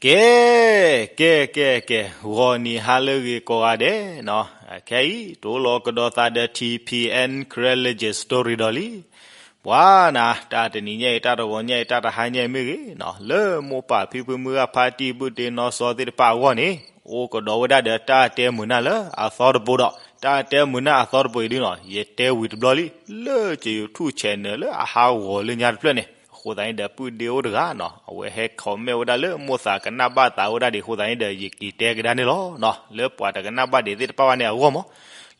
ကဲ, ကဲ, ကဲ, ကဲ, ဂီၤနံၤဟါလၢအဂ့ၤကိးဂၤဒဲးနီၤ, ခဲအံၤ တအိၣ်လီၤကဒီးသးဒီး ထံဖံအဲၣ် Karen Legend Story ဒီးလံ. ပှၤနၤ တၢ်တနံၤညါအံၤ တၢ်တဂီၤညါအံၤ တၢ်တဟါညါအံၤမ့ၢ်ဂ့ၤနီၤ, လၢမိၢ်ပၢ်ဖံဖုမုၢ်ဂၢ်ဖါတံၢ်ပုၢ်တ့နီၢ်စီသ့ၣ်တဖၣ်အဂီၢ်န့ၣ် အိၣ်ကဒီးဝဲဒၣ်ဒီးတၢ်တဲမုာ်နၢ်လၢအသီတဘိဒီး တၢ်တဲမုာ်နၢ်အသီတဘိအံၤဒုနီၤ ယတဲဝံၤတဘျီလံ လၢက YouTube channel လၢအဟးဂီၤလၢညါတဖျၢၣ်န့ၣ်. အဃိသတးန့ၣ်ဒီး ပုၢ်ဒ့အိၣ်တဂၤနီၤ အဝဲဟဲ comment ဝဲဒၣ်လၢမိၢ်သးကနၣ်ဘၣ်သးဝဲဒၣ်ဒံးအဃိသတးန့ၣ်ဒီး ယက့ၤတဲကဒါန့ၣ်လီၤနီၤ. လၢပှၤတကနၣ်ဘၣ်ဒံးသ့ၣ်တဖၣ်ဘၣ်န့ၣ်အဂီၢ်မး,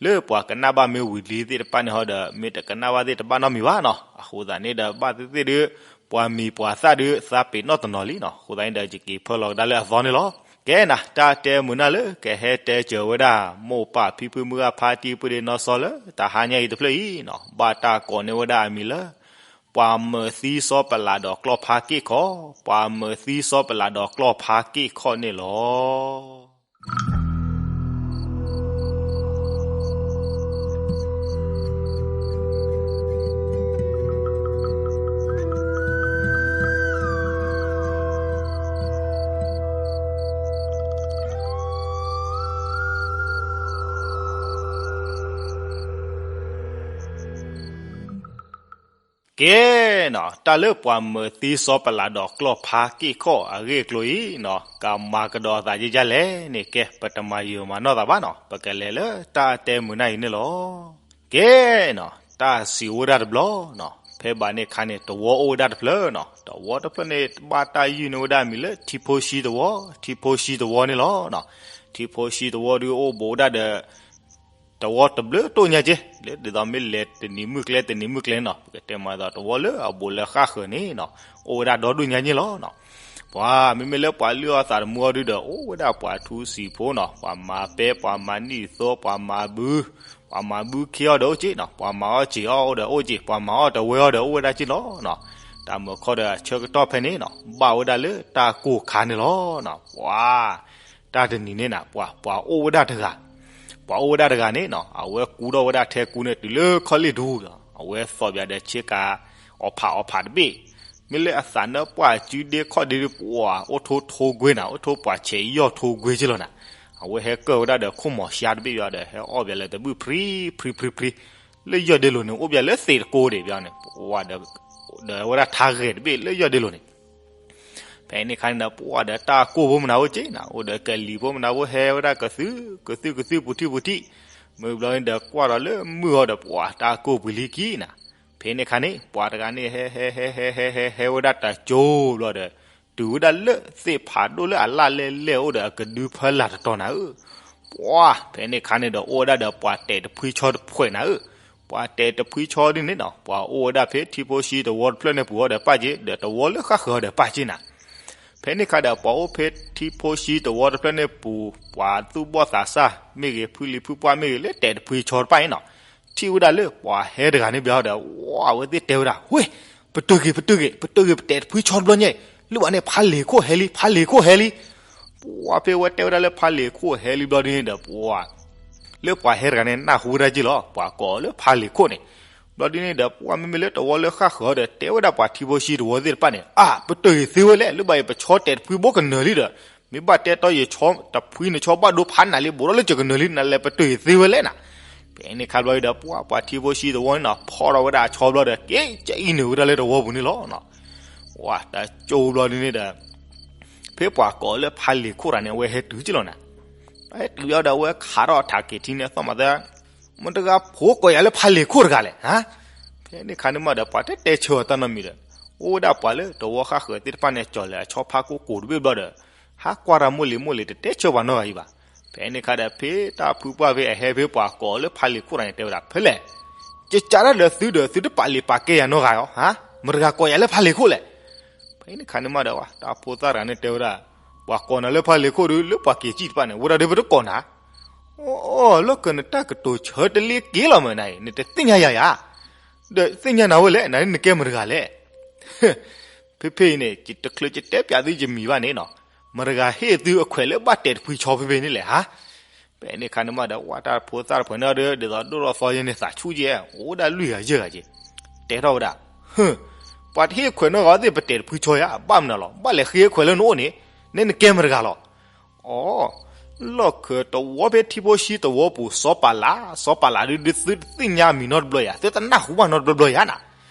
လၢပှၤကနၣ်ဘၣ်မ့ၢ်ဝံၤလံသ့ၣ်တဖၣ်န့ၣ်ဟီဒီး မ့ၢ်တကနၣ်ဘၣ်သ့ၣ်တဖၣ်နီတမံၤဘၣ်နီၤ. အဃိသတးန့ၣ်ဒီး ဘၣ်သ့ၣ်သ့ၣ်ဒီး ပှၤမံၤပှၤသၣ်ဒီး သးပ့ၤနီၣ်တနီၤလံနီၤ. အဃိသတးန့ၣ်ဒီး ယက့ၤဖၢလီၤကဒါလၢအသီန့ၣ်လီၤ. ကဲနၤ တၢ်တဲမုာ်နၢ်လၢကဟဲတဲစၢၤဝဲဒၣ် မိၢ်ပၢ်ဖံဖုမုၢ်ဂၢ်ဖါတံၢ်ပုၢ်ဒ့နီၢ်စီလၢ တဟါညါအံၤတဖျၢၣ်အံၤနီၤ ဘၣ်တၢ်ကိးန့ၢ်ဝဲဒၣ်အမံၤလၢ ပှၤမၢၤသံစီပလးဒီးကျီၢ်ဖါက့ၢ်ခီ, ပှၤမၢၤသံစီပလးဒီးကျီၢ်ဖါက့ၢ်ခီန့ၣ်လီၤ. ကဲနီၤ တၢ်လၢပှၤမၢၤသံစီပလးဒီးကျီၢ်ဖါက့ၢ်ခီၣ် အဂ့ၢ်အကျိၤအံၤနီၤ ကမၤကဒီးသးယဲယဲလဲၣ်န့ၣ် ကဲ ပတမၤယံာ်မၤနီၢ်သးဘၣ်နီၤ ပကလဲၤလၢတၢ်တဲမုာ်နၢ်အံၤန့ၣ်လီၤ. ကဲနီၤ တၢ်စံးဝဲဒၣ်တဘျီနီၤ ဖဲဘၣ်န့ၣ်အခါန့ၣ် သဝီအိၣ်ဝဲဒၣ်တဖျၢၣ်နီၤ သဝီတဖျၢၣ်န့ၣ် ဘၣ်တၢ်ယုၢ်န့ၢ်ဝဲဒၣ်အမံၤလၢ ထံဖိဆှံသဝီ, ထံဖိဆှံသဝီန့ၣ်လီၤ. ထံဖိဆှံသဝီဒုးအိၣ်ဘူးဝဲဒၣ်ဒီး သဝီတဘျုးတိၢ်ညါက့ လၢဒ်သိးမ့ၢ်လဲၤတနံၤမုၢ်ကျဲတနံၤမုၢ်ကျဲနီၤ ပကတဲမၤဒ်သိးသဝီလၢအဘူးလၢဃၣ်ဃၢၤန့ၣ်နီၤ အိၣ်ဝဲဒၣ်ဒီဒူၣ်ညါက့လီၤနီၤ. ပှၤမ့မ့ၢ်လၢပှၤလုၢ်အီၣ်သးသမူအီၤဒုဒီး အိၣ်ဝဲဒၣ်ပှၤထူစံာ်ဖိနီၤ ပှၤမၤပဲ ပှၤမၤနံၣ်သိ ပှၤမၤဘု ပှၤမၤဘုခ့အီၤဒီးအိၣ်က့နီၤ ပှၤမၤအီၣ်စံာ်အီၣ်အိၣ်ဒီးအိၣ်က့ ပှၤမၤအီၣ်တဝဲအီၤဒီးအိၣ်ဝဲဒၣ်က့လီၤနီၤ. တၢ်မုာ်ခီဒီးအဆၢကတီၢ်ဖဲန့ၣ်နီၤ ဘၣ်ဝဲဒၣ်လၢတၢ်ကိၢ်ခါန့ၣ်လီၤနီၤ ပှၤ တၢ်တနံၤန့ၣ်နၤ ပှၤ ပှၤအိၣ်ဝဲဒၣ်တဂၤ, ပှၤအိၣ်ဝဲဒၣ်တဂၤန့ၣ်နီၤ အဝဲကူထီၣ်ဝဲဒၣ်ထဲကူန့ၣ် တုၤလၢခီၣ်လ့ၣ်ဒူလီၤ အဝဲသီၣ်ဘၣ်ဒီးဆ့ကၤ အီၣ်ဖးအီၣ်ဖးတဘ့ၣ်, မ့ၢ်လၢအသးနၢပှၢ်စုဒ့ခီၣ်ဒ့ဒုး ပှၤအိၣ်ထိထိကွ့နၤ အိၣ်ထိပှၤဆဲးယီၢ်ထိကွ့က့လီၤနၤ. အဝဲဟဲကၢၢ်ဝဲဒၣ်ဒီးခိၣ်မီၤရှါတဘ့ၣ်ဘၣ်ဒီး ဟဲအီၣ်ဘၣ်လၢတဘုၣ်ဖှံဖှံဖှံ လၢယီၢ်ဒ့လိၤန့ၣ် အိၣ်ဘၣ်လၢသ့ၣ်တကိးဒံးဘၣ်န့ၣ် ပှၤဒီး ဒီးဝဲဒၣ်ထါဂဲၤတဘ့ၣ်လၢယီၢ်ဒ့လိၤန့ၣ် ဖဲန့ၣ်အခါန့ၣ်ဒီး ပှၤဒီးတၢ်ကိၢ်ဖိမနုၤအိၣ်က့နၤ အိၣ်ဒီးကလံၤဖိမနုၤဖိဟဲဝဲဒၣ်ကသုၣ် ကသုၣ်ကသုၣ်ပူၤထံၣ်ပူၤထံၣ်, မုၢ်ဘျီန့ၣ်ဒီးကွၢ်ဒီးလၢမုၢ်အီၤဒီး ပှၤတၢ်ကိၢ်ပှံၤလံက့နၤ. ဖဲန့ၣ်အခါန့ၣ် ပှၤတဂၤန့ၣ် ဟဲဟဲဟဲဟဲဟဲဟဲဟဲဝဲဒၣ်တကၠိဘျီဒီး တုၤဝဲဒၣ်လၢသ့ၣ်ဖးဒိၣ်လၢအလၣ်လဲၣ်လဲၣ်အိၣ်ဒီးအကဒုဖၢလၢ်တတီၤနၤဧၢ ပှၤ ဖဲန့ၣ်အခါန့ၣ်ဒီး အိၣ်ဝဲဒၣ်ဒီးပှၤတဲာ်တဖှံဆီတဖှဲးနၤဧၢ, ပှၤတဲာ်တဖှံဆီဒ်န့ၣ်နီၤ ပှၤအိၣ်ဝဲဒၣ်ဖဲထံဖိဆှံသဝီတဖျၢၣ်န့ၣ်ပူၤအီၤဒီးပၢ်က့ ဒီးသဝီလၢဃၣ်ဃၢၤအီၤဒီးပၢ်က့နၤ. ဖဲန့ၣ်အခါဒီး ပှၤအိၣ်ဖဲထံဖိဆှံသဝီတဖျၢၣ်န့ၣ်ပူၤ ပှၤသူၣ်ဘီၣ်သးစၢ်မ့ၢ်ဂ့ၤ ဖုလံၤဖုပှၢ်မ့ၢ်ဂ့ၤ လၢတဲာ်တဖှံဆီတဖၣ်အံၤနီၤ ထံၣ်ဝဲဒၣ်လၢပှၤဟဲတဂၤန့ၣ်ဘျီဒီး ဝဲသ့ၣ်တဲဝဲဒၣ် ဝ့ၢ် ပတုာ်ဂ့ၤ ပတုာ်ဂ့ၤ ပတုာ်ဂ့ၤ ပတဲာ်တဖှံဆီတဘျီညါအံၤ လၢဘၣ်န့ၣ် ဖးလ့ၤခိၣ်ဟဲလံ ဖးလ့ၤခိၣ်ဟဲလံ. ပှၤဖဲဝဲတဲဝဲဒၣ်လၢဖးလ့ၤခိၣ်ဟဲလံဘျီဒ်န့ၣ်ဒီး ပှၤ လၢပှၤဟဲတဂၤန့ၣ် နၢ်ဟူဝဲဒၣ်က့လီၤ ပှၤကိးအီၤလၢဖးလ့ၤခိၣ်န့ၣ်. ဘျီဒ်န့ၣ်ဒီး ပှၤမ့မ့ၢ်လၢသဝီလၢဃၣ်ဃၢၤဒီး တဲဝဲဒၣ်ပှၤထံဖိဆှံသဝီသ့ၣ်တဖၣ်န့ၣ် အါ ပတုာ်ဂ့ၤသ့ဝဲလဲၣ် လၢဘၣ်အံၤပဆီတဲာ်တဖှံဘိကနၢၤလံဒီး မ့ၢ်ဘၣ်တဲတီယဆီတဖှံန့ၣ် ဆီဘၣ်ဒိဖးနၤလံ ဘူးထီၣ်လၢကကနၢၤလံ နလဲၤပတုာ်ဂ့ၤသ့ဝဲလဲၣ်နၤ. ဖဲန့ၣ်ခါဘျီဒ်ဒီး ပှၤပှၤထံဖိဆှံသဝီန့ၣ်နီၤ ဖီၣ်ထီၣ်ဝဲဒၣ်အဆီဘျီဒီး က့ၤကအံၤနုာ်ဝဲဒၣ်လၢသဝီပူၤန့ၣ်လီၤ. ဝဲတကၠိဘျီဒ်န့ၣ်ဒီး ဖဲပှၤကိးအီၤလၢဖးလ့ၤခိၣ်တဂၤန့ၣ် အဝဲဟဲတုၤက့လီၤနၤ. ဟဲတုၤဘျီဒီး အဝဲခးထီၣ်အထးက့ၤထံန့ၣ် သီၣ်မၤသၢ မတၤတဂၤဖိကိးယၤလၢဖးလ့ၤခိၣ်တဂၤလဲၣ် ဟါ. ဖဲန့ၣ်ခါန့ၣ်မးဒီး ပှၤတတဲဆၢအီၤတၢ်နီတမံၤဒီး အိၣ်ဝဲဒၣ်ပှၤလၢသဝီဃၣ်ဃၢၤသ့ၣ်တဖၣ်န့ၣ် ကၠီၤလဲၤအဆီဖါကိၢ်ကိၤတဘ့ၣ်ဘျီဒီး ဟးကွၢ်တၢ်မိၢ်လံၤမိၢ်လံၤ တတဲဆၢပှၤနီတဂၤအံၤဘၣ်. ဖဲန့ၣ်ခါဒီး ဖဲတၢ်ဖုပှၢ်ဖဲအဟဲဖဲပှၤကိးအီၤလၢဖးလ့ၤခိၣ်တဂၤန့ၣ် တဲဝဲဒၣ် ဖဲလဲၣ် ယကးတၢ်ဒီးသုဒီး သုတပာ်လ့ၤပာ်ကဲယၤနီတဂၤအီၤ ဟါ. မတၤတဂၤကိးယၤလၢဖးလ့ၤခိၣ်လဲၣ်. ဖဲန့ၣ်ခါန့ၣ်မးဒီး ဝဲတၢ်ဖိသၣ်တဂၤန့ၣ်တဲဝဲဒၣ် ပှၤကိးနၤလၢဖးလ့ၤခိၣ်ဒီး လၢပှၤက့ၤစံၣ်တဖၣ်န့ၣ် ဝဲဒၣ်ဒီးပတကိးနၤ. အိၣ် လီၢ်ကနတၢ်ကတိၤဆၢတလ့က့လီၤမးနၤအံၤ နတသ့ၣ်ညါယၤယၤ ဒီးသ့ၣ်ညါနၤဝဲလဲၣ် နၤန့ၣ်နကဲမတၤတဂၤလဲၣ်. ဖဲဖဲအံၤန့ၣ် ယတချုးယတဲပၠးသုယမံၤဘၣ်န့ၣ်နီၤ မတၤတဂၤဟ့ၣ်သုအခွဲးလၢဘၣ်တဲာ်တဖှံဆီဖဲဖဲန့ၣ်လဲၣ်ဟါ. ဖဲန့ၣ်ခါန့ၣ်မးဒီး ဝဲတၢ်ဖိသၣ်တဖုန့ၣ်ဒီး ဒ်သိးဒိၣ်ထီၣ်သီယဲန့ၣ် သးဆူၣ်ကဲ အိၣ်ဝဲဒၣ်လွံၢ်ဂၤယဲၢ်ဂၤက့ တဲထီၣ်ဝဲဒၣ် ဟၢ ပှၤတဟ့ၣ်ခွဲးနီတဂၤသ့ၣ် ပတဲာ်တဖှံဆီယၤ ဘၣ်မနုၤလီၤ ဘၣ်လဲၤဃ့ခွဲးလၢနအိၣ်န့ၣ် န့ၣ်နကဲမတၤတဂၤလီၤ. အိ, လီၢ်ခၢၣ်တဝီဖဲထံဖိဆံးတဝီပူၤ စီၤပၤလး, စီၤပၤလးဒုး ဒုးသုတသ့ၣ်ညါမံၤနီတဘျီယၤ, သုတနၢ်ဟူဘၣ်နီတဘျီဘျီယၤနၤ.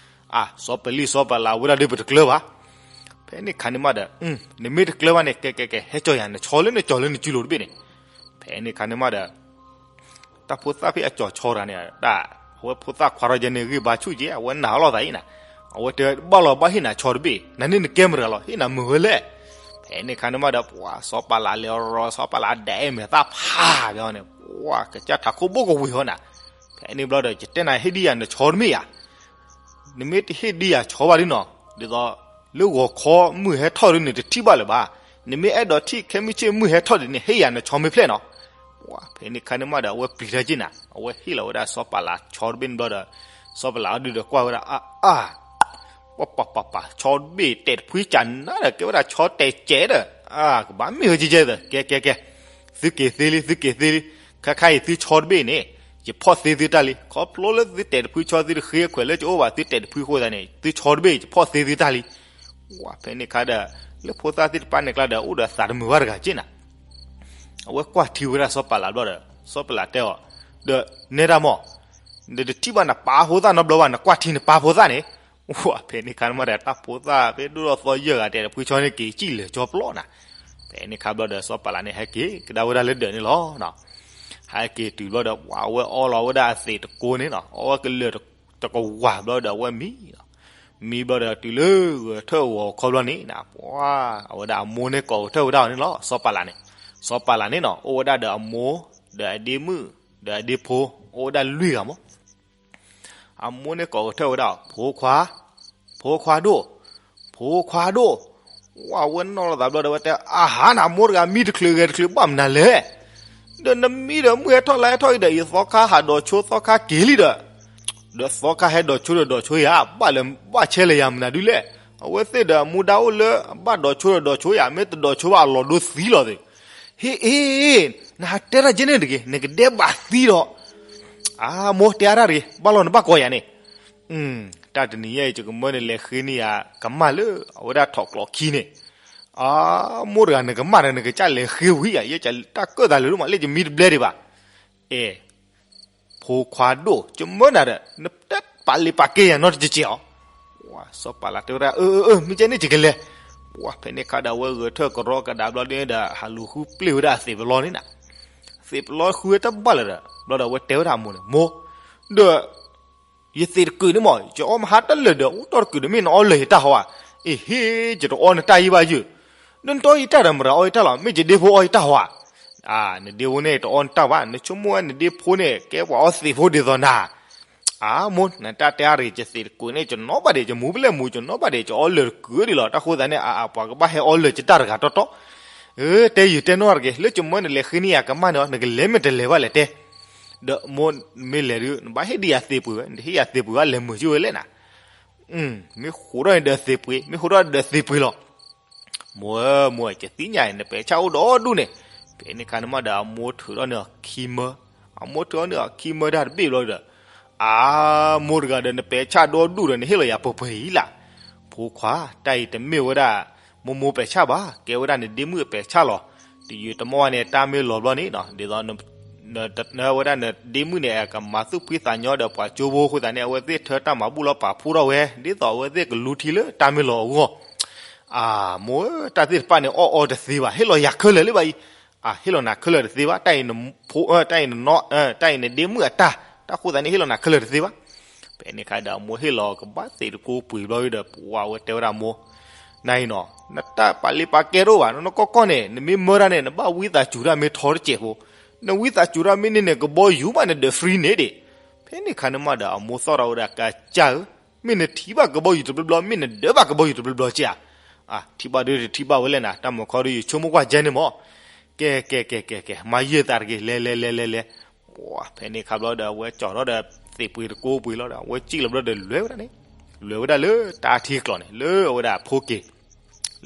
အါ, စီၤပလံၣ်စီၤပၤလးဝဲဒၣ်ဒုးပတကျၢၤဘၣ်. ဖဲန့ၣ်ခါန့ၣ်မးဒီး, နမ့ၢ်တကျၢၤဘၣ်န့ၣ် ကဲကဲကဲ ဟဲကၠီယၤ နဆီလၢနကၠီလၢနစုလိၤတဘ့ၣ်န့ၣ်. ဖဲန့ၣ်ခါန့ၣ်မးဒီး တၢ်ဖိသၣ်ဖဲအကၠီၤဆီတဂၤန့ၣ်, အဝဲဖိသၣ်ခွါထီၣ်ယဲန့ၣ်ဂံၢ်ဘါဆူၣ်က့ အဝဲနာ်အီၤလိာ်သးအံၤနၤ. အဝဲတဲဘၣ်လီၤဘၣ်ဟ့ၣ်နၤဆီတဘ့ၣ်, နန့ၣ်နကဲမတၤတဂၤလီၤ ဟ့ၣ်နၤမုာ်ဝဲလဲၣ်. ဖဲန့ၣ်ခါန့ၣ်မးဒီး ပှၤစီၤပၤလးလဲၤရီၤ စီၤပၤလးဒဲးမဲာ်သၣ်ဖးဘၣ်န့ၣ်, ပှၤကစၢ်ထးခိၣ်ဘိၣ်ကဝံၤဟီနၤ. ဖဲန့ၣ်ဘျီဒီး ယတဲနၤဟ့ၣ်ဒံးယၤနဆီတမ့ၢ်ဧါ. နမ့ၢ်တဟ့ၣ်ဒံးယၤဆီဘၣ်ဒ်နီၤ, ဒ်သိးလၢဂီၤခီမုၢ်ဟဲထီၣ်ဒ်န့ၣ်တထံၣ်ဘၣ်လၢၤဘၣ်. နမ့ၢ်အဲၣ်ဒိးထံၣ်ခဲမုၢ်ဆ့ၣ်မုၢ်ဟဲထီၣ်ဒ်န့ၣ် ဟ့ၣ်ယၤနဆီမ့ၢ်ဖျဲၣ်နီၤ. ဖဲန့ၣ်ခါန့ၣ်မးဒီး အဝဲပျံၤတၢ်က့နၤ, အဝဲဟ့ၣ်လီၤဝဲဒၣ်စီၤပၤလးဆီတဘ့ၣ်န့ၣ်ဘျီဒီး, စီၤပၤလးအီၤဒုးဒီးကွၢ်ဝဲဒၣ်အါအါ ပှၤပၤပၤပၤ ဆီတဘ့ၣ်တဲာ်တဖှံကနၤဒီး ကဲဝဲဒၣ်ဆီတဲာ်ကဲဒီး, အါ ကဘၣ်မ့ၢ်ဝဲကဲကဲသၢ ကဲကဲကဲ, သုက့ၤသ့လံ သုက့ၤသ့လံ. ခဲခါအံၤသုဆီတဘ့ၣ်န့ၣ် ယဖီၣ်သ့သုတၢ်လံ. ခီဖျိလၢသုတဲာ်တဖှံဆီသုတဃ့ခွဲးလၢကအိၣ်ဘၣ် သုတဲာ်တဖှံအဃိသတးန့ၣ် သုဆီတဘ့ၣ် ယဖီၣ်သ့သုတၢ်လံ. ဝဲဖဲန့ၣ်ခါဒီး လၢဖိသၣ်သ့ၣ်တဖၣ်န့ၣ်ကျါဒီး အိၣ်ဒီးသးတမုာ်ဘၣ်တဂၤက့နၤ. အဝဲကွၢ်ထံဝဲဒၣ်စီၤပၤလးဘျီဒီး စီၤပၤလးတဲအီၤ, ဒီးနဲဒၣ်မီၢ်, နတထံၣ်ဘၣ်နပၢ်ဖိသၣ်နီတဘျီဘၣ် နကွၢ်ထံနပၢ်ဖိသၣ်န့ၣ်. ဝဲဖဲန့ၣ်ခါန့ၣ်မးဒီး တၢ်ဖိသၣ်ဖဲဒိၣ်ထီၣ်သီယဲၢ်ဂၤ တဲာ်တဖှံဆီန့ၣ်က့ၤစံၣ်လၢာ်ကၠီပျီနၤ. ဖဲန့ၣ်ခါဘျီဒီး စီၤပၤလးန့ၣ် ဟဲက့ၤကဒါဝဲဒၣ်လၢဒၢးန့ၣ်လီၤ. ဟဲက့ၤတုၤဘျီဒီး ပှၤအဝဲအီလီၤဝဲဒၣ်အသံးတကိန့ၣ်နီၤ, အီဝဲကလၢာ်တကဝၢ်ဘျီဒီး အဝဲမံနီၤ. မံဘျီဒီးတုၤလၢဂဲၤထၢၣ်ဂီၤခီဘျီန့ၣ်နၤ, ပှၤအဝဲဒၣ်အမိၢ်န့ၣ်ကိးဂဲၤထၢၣ်ဝဲဒၣ်အီၤန့ၣ်လီၤ. စီၤပၤလးန့ၣ်, စီၤပၤလးန့ၣ်နီၤ အိၣ်ဝဲဒၣ်ဒီးအမိၢ်, ဒီးအဒ့မုၣ်, ဒီးအဒ့ဖိ, အိၣ်ဝဲဒၣ်လွံၢ်ဂၤမီၢ်. အမိၢ်န့ၣ်ကိးဂဲၤထၢၣ်ဝဲဒၣ်အီၤ, ဖိခွါ, ဖိခွါဒိၣ်, ဖိခွါဒိၣ်. ဝဲအဝဲနီၣ်လီၤသးဘျီဒီး အဝဲတဲအါဟါနၤ မိၢ်တဂၤမံတချုးဂဲၤတချုးဘၣ်မနုၤလဲၣ်. ဒီးနမံဒီးမုၢ်ဟဲထီၣ်လါဟဲထီၣ်အံၤဒီး ယသီခါဟးဒိးဆိသီခါက့ၤလံဒီး, ဒီးသီခါဟဲဒိးဆိဒီးဒိးဆိယၤ ဘၣ်လဲၤဘၣ်ဆဲလဲၤယၤမနုၤဒုလဲၣ်. အဝဲသ့ၣ်ဒီးအမူဒါအိၣ်လၢအဘၣ်ဒိးဆိဒီးဒိးဆိယၤ မ့ၢ်တဒိးဆိဘၣ်အလီၢ်ဒိသံလီၤသ့ၣ်. ဟ့ၣ်အ့ၣ်, နဟးတဲတၢ်ကဲန့ၣ်တဂ့ၤ နကဒဲးဘးသံဒီး, အမိၢ်တဲအါတၢ်တဂ့ၤ ဘၣ်လီၤနဘၣ်ကိးယၤန့ၣ်. တၢ်တနံၤညါအံၤ ယကမၢနလဲၤဃ့န့ၢ်ယၤကမၢ်လၢအဝဲဒၣ်ထိးကျိးခံန့ၣ်, အမိၢ်တဂၤနကမၢ်ဒီး နကစၢ်လဲၤဃ့ဝံၤယၤ ယဲတၢ်ကၢၣ်သးလၢာ်ဒိၣ်မး လၢယမံတဘျဲဒံးဘၣ်. အဲ ဖိခွါဒိၣ် ယမၢနၤဒီး နတပာ်လံာ်ပာ်ကဲယၤနီတကဲးအီၤ. ပှၤစီၤပၤလးတဲဝဲဒၣ် အၢ အၢ မ့ၢ်ကဲန့ၣ်ယကလဲၤ. ပှၤဖဲန့ၣ်ခါဒီး အဝဲဂဲၤထၢၣ်ကရီကဒါဘျီဒ်န့ၣ်ဒီး ဟးလူၤဃုပျ့ၢ်ဝဲဒၣ်အသံးပလီန့ၣ်နၤ. သံးပလီဃုဝဲတဘၣ်လၢၤဒီး ဘျီဒီးအဝဲတဲဝဲဒၣ်အမိၢ်န့ၣ် မိၢ်, ဒီး ယသံးတကုာ်န့ၣ်မး ယအီမဟါတလၢာ်ဒီး အိၣ်တီၢ်တကုာ်ဒီး မ့ၢ်နအီလၢာ်ယတၢ်ဟီဧါ. အ့ဟ့ ယတအီနတၢ်ယံၢ်ဘၣ်ယုၢ်, ဒီးနတအီယတၢ်ဒီး မတၤအီယတၢ်လီၤ. မ့ၢ်ယဒ့ဖိအီယတၢ်ဟီဧါ. နဒ့ဖိန့ၣ် တအီနတၢ်ဘၣ်, နဆိကမိၣ်ဝဲနဒ့ဖိန့ၣ် ကဲပှၤအီသံးဖိဒ်သိးနၤ. အမိၢ် နတၢ်တဲအါရ့ၣ် ယသံးတကုာ်န့ၣ် ယနီၣ်ဘၣ်ဒံး ယမူၤဖဲလဲၣ်မူၤ ယနီၣ်ဘၣ်ဒံး ယအီလၢာ်တကုာ်ဒံးလီၤ. တၢ်ဃိသတးန့ၣ် အပှၤကဘၣ်ဟဲအီလၢာ်ယတၢ်တဂၤတီတီ တဲယုာ်တဲနီၢ်တဂ့ၤ, လၢယမၢနလဲၤဃ့န့ၢ်ယၤကမၢ်န့ၣ် နကလဲၤမ့ၢ်တလဲၤဘၣ်လဲၣ်တဲ. ဒီးမိၢ်မ့ၢ်လဲၤဒုး နဘၣ်ဟ့ၣ်ဒံးယၤသံးပှ့ၤဝဲ, နတဟ့ၣ်ယၤသံးပှ့ၤဘၣ် လဲၤမုာ်က့ၤဝဲလဲၣ်နၤ. မ့ၢ်ဃိးထီၣ်န့ၣ်ဒီးသံးပှ့ၤ, မ့ၢ်ဃိးထီၣ်ဒီးသံးပှ့ၤလီၤ. မိၢ်ဧၢ မိၢ်ဧၢ ယသ့ၣ်ညါအံၤ နပဲာ်ဆၣ်အိၣ်ဒီဒူၣ်န့ၣ်. ဖဲန့ၣ်ခါန့ၣ်မးဒီး အမိၢ်ထုးထီၣ်န့ၢ်အီၤခံမၢ, အမိၢ်ထုးထီၣ်န့ၢ်အီၤခံမၢတၢ်တဘ့ၣ်ဘျီဒီး, အမိၢ်တဂၤဒီး နပဲာ်ဆၣ်ဒီဒူၣ်ဒီး နဟ့ၣ်လီၤယၤပှဲၤပှဲၤအံၤလၢ်. ဖိခွါ, တၢ်အံၤတမ့ၢ်ဝဲဒၣ် မိၢ်မိၢ်ပဲာ်ဆၣ်ဘၣ်, ကဲဝဲဒၣ်နဒ့မုၣ်အပဲာ်ဆၣ်လီၤ. တယုာ်တမီၢ်ဘၣ်န့ၣ် တၢ်မ့ၢ်လီၤဘျီန့ၣ် ဒ်သိး ဝဲဒၣ်နဒ့မုၣ်န့ၣ် အကမၤသူၣ်ဖှံသးညီဒီးပှၤကၠိဖိအဃိသတးန့ၣ် အဝဲသ့ၣ်ထၢတၢ်မၤဘူၣ်လီၤပာ်ဖှိၣ်ထီၣ်ဝဲ ဒ်သိးအဝဲသ့ၣ်ကလူထံလၢတၢ်မ့ၢ်လီၤအဂီၢ်. အမိၢ်ဧၢ တၢ်သ့ၣ်တဖၣ်န့ၣ် အီၣ်အီတသ့ဘၣ်, ဟ့ၣ်လီၤယၤခဲလၢာ်လၢၤဘၣ်အံၤ. အဟ့ၣ်လီၤနၤခဲလၢာ်တသ့ဘၣ်, တၢ်အံၤနဖိ, တၢ်အံၤနနီၢ်, တၢ်အံၤနဒ့မုၣ်အတၢ်, တၢ်ဃိသတးန့ၣ် ဟ့ၣ်လီၤနၤခဲလၢာ်တသ့ဘၣ်. ဖဲန့ၣ်ခါဒီး အမိၢ်ဟ့ၣ်လီၤကဘၣ်သံးတကိးပှ့ၤဘျီဒီး ပှၤဝဲတဲဝဲဒၣ်မိၢ်, နၤအံၤနီၤ နတၢ်ပာ်လံာ်ပာ်ကဲတအိၣ်ဘၣ်, နနီၢ်ကီၢ်ကီၢ်န့ၣ် နမ့ၢ်မၢတၢ်န့ၣ် နဘၣ်ဝံသးစူၤတၢ်မ့ၢ်ထီတစဲးဖိ, နဝံသးစူၤတၢ်မ့ၢ်န့ၢ်န့ၣ် ကဘီယူၤဘၣ်နဒၢး free န့ၣ်ဒံး. ဖဲန့ၣ်ခါန့ၣ်မးဒီး အမိၢ်သီၣ်ထီၣ်ဝဲဒၣ် ကစၢ်ဧၢ, မ့ၢ်နထံၣ်ဘၣ်ကဘီယူၤတဘျီဘျီ မ့ၢ်နဒၢးဘၣ်ကဘီယူၤတဘျီဘျီက့ဧါ. ထံၣ်ဘၣ်ဒုးတထံၣ်ဘၣ်ဝဲလဲၣ်နၤ, တၢ်မုာ်ခီဒီး ယဆိကမိၣ်ကွၢ်ကဲန့ၣ်မး. ကဲ ကဲ ကဲ ကဲ ကဲ မၤယံာ်သးတဂ့ၤ, လဲၤ လဲၤ လဲၤ လဲၤ လဲၤ. ဖဲန့ၣ်ခါဘျီဒီး အဝဲကၠီထီၣ်ဒီးသံးပှ့ၤတကိးပှ့ၤလီၤဒီး အဝဲစံၣ်လီၤဘျီဒီး လဲၤဝဲဒၣ်န့ၣ်, လဲၤဝဲဒၣ်လၢတၢ်ထံကျိးန့ၣ် လၢအဝဲဒၣ်ဖိက့ၤ,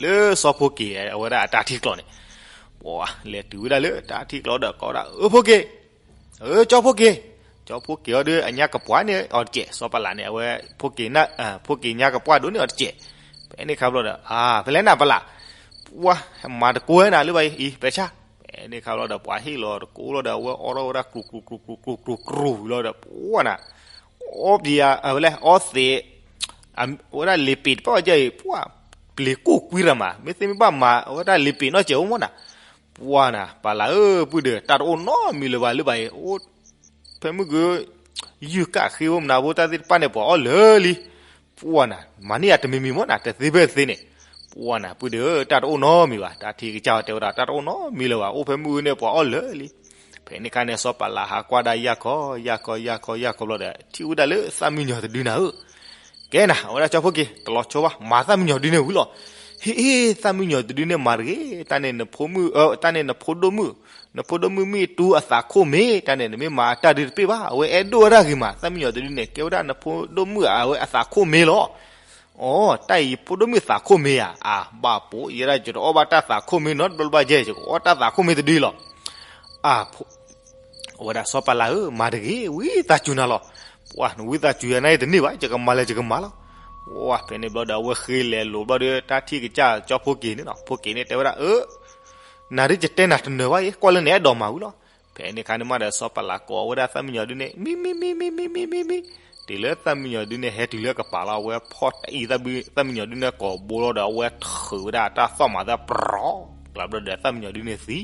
လၢစီၤဖိက့ၤအဝဲဒၣ်အတၢ်ထံကျိးန့ၣ်. လဲၤတုၤဝဲဒၣ်လၢတၢ်ထံကျိးဒီး ကိးဝဲဒၣ် အၢ ဖိက့ၤ, အၢ ကၠီဖိက့ၤ, ကၠီဖိက့ၤအီၤဒီး အညါကပှၢ်န့ၢ်အီၤတစဲး, စီၤပၤလးန့ၣ် အဝဲ ဖိက့ၤညါကပှၢ်ဒိးန့ၢ်အီၤတစဲး. ဖဲန့ၣ်ခါဘျီဒီး အါ ဖဲလဲၣ်နၤပလး, ပ ပှၤ မၤတကိးဝဲနၤလၢဘၣ်အံၤ အံၤ ပဲာ်ဆၣ်, ဖဲန့ၣ်အခါဘျီဒီး ပှၤဟ့ၣ်လီၤတကိးလီၤဒီး အဝဲအိးထီၣ်ဝဲဒၣ် ကြူးကြူးကြူးကြူးကြူးကြူးလီၤဒီး ပှၤနၤ အီပယၤ အဝဲလဲၣ် အီသံး အဝဲဒၣ်လ့ပ့ၤတဖၣ်အီၤကဲအံၤ ပှၤ ပျ့ၤကိၢ်ကွံရၤမး မ့ၢ်သ့မ့ၢ်ဘၣ်မၤ အဝဲဒၣ်လ့ပ့ၤနီၢ်ကဲးအိၣ်မးနၤ, ပှၤနၤ ပာ်လၤဧၢ ပုၢ်ဒီး တၢ်တအိၣ်နီတမံၤလၢၤဘၣ်လၢဘၣ်အံၤ အိၣ် ဖဲမုၢ်က ယုၢ်ကၣ်ဃ့ဝဲမနၤဖိ တၢ်သ့ၣ်တဖၣ်န့ၣ် ပှၤအီၣ်လၢာ်လံ, ပှၤနၤ မၤန့ၢ်ယၤတမံၤမံၤမးနၤ တသ့ဖဲသ့န့ၣ်, ပှၤနၤ ပုၢ်ဒီး တၢ်တအိၣ်နီတမံၤဘၣ်, တၢ်ထံၣ်ကစၢ်အီၤတဲဝဲဒၣ် တၢ်တအိၣ်နီတမံၤလၢၤဘၣ် အိၣ်ဖဲမုၢ်အုၣ်န့ၣ် ပှၤအီၣ်လၢာ်လံ. ဖဲန့ၣ်အခါန့ၣ် စီၤပၤလးဟးကွၢ်ဒၣ်ယၢ်ခီ ယၢ်ခီ ယၢ်ခီ ယၢ်ခီဘျီဒီး ထံၣ်ဝဲဒၣ်လၢသၣ်မံယီၤတဒုနၤဧၢ ကဲနၤ အဝဲဒၣ်ကၠီဖိက့ၤ တလီၤဆီဘၣ် မၤသၣ်မံယီၤဒုန့ၣ်ဝံၤလီၤ. ဟ့ၣ် သၣ်မံယီၤတဒုန့ၣ်မၤတဂ့ၤ, တၢ်န့ၣ်နဖိမုၣ် တၢ်န့ၣ်နဖိဒိၣ်မုၣ်, နဖိဒိၣ်မုၣ်မ့ၢ်တူၢ်အသးခိၣ်မ့ၢ် တၢ်န့ၣ်နမ့ၢ်မၤအတၢ်ဒုတပ့ၢ်ဘၣ်, အဝဲအဲၣ်ဒိၣ်ဝဲဒၣ်ဂ့ၤမး, သၣ်မံယီၤတဒုန့ၣ် ကဲဝဲဒၣ်နဖိဒိၣ်မုၣ်အဝဲအသးခိၣ်မ့ၢ်လီၤ. အိ တၢ်အံၤယဖိဒိၣ်မုၣ်သးခိၣ်မ့ၢ်ဧါ, အဘၣ်ပိာ် ယဲဒၣ်ယတအီၣ်ဘၣ်တၢ်သးခိၣ်မ့ၢ်နီတဘျီဘၣ်ယဲ, ယကအီၣ်တၢ်သးခိၣ်မ့ၢ်တဒုလီၤ. အ အဝဲဒၣ်စီၤပၤလးဧၢ, မၤတဂ့ၤ, ဝံသးစူၤနၤလီၤ. ပှၤ နဝံသးစူၤယၤန့ၣ်တန့ၢ်ဘၣ်, ယကမၤလၢယကမၤလီၤ. ဝဲ ဖဲန့ၣ်ဘျီဒီး အဝဲဃ့လဲၤလိာ်ဘျီဒီး တၢ်ထံၣ်ကစၢ်ကၠီဖိက့ၤန့ၣ်နီၤ, ဖိက့ၤန့ၣ်တဲဝဲဒၣ် အၢ နၤဒ်ယတဲနၤတနၢၤဘၣ်အံၤ, ကွၢ်လၢနအဲၣ်ဒိးမၤဝံၤလီၤ. ဖဲန့ၣ်အခါန့ၣ်မးဒီး စီၤပၤလးကိးဝဲဒၣ်သၣ်မံယီၤဒုန့ၣ် မံ မံ မံ မံ မံ မံ မံ မံ တုၤလၢသၣ်မံယီၤဒုန့ၣ် ဟဲတုၤလၢကပၤလီၤ, အဝဲဖီၣ်တၢ်အံၤ သၣ်မံယီၤဒုန့ၣ်ကိးဘိလီၤဒီး အဝဲထုးဝဲဒၣ်တၢ်သီၣ်မၤသၣ် ပြီ ကျးဘျီဒီး သၣ်မံယီၤဒုန့ၣ်သံ,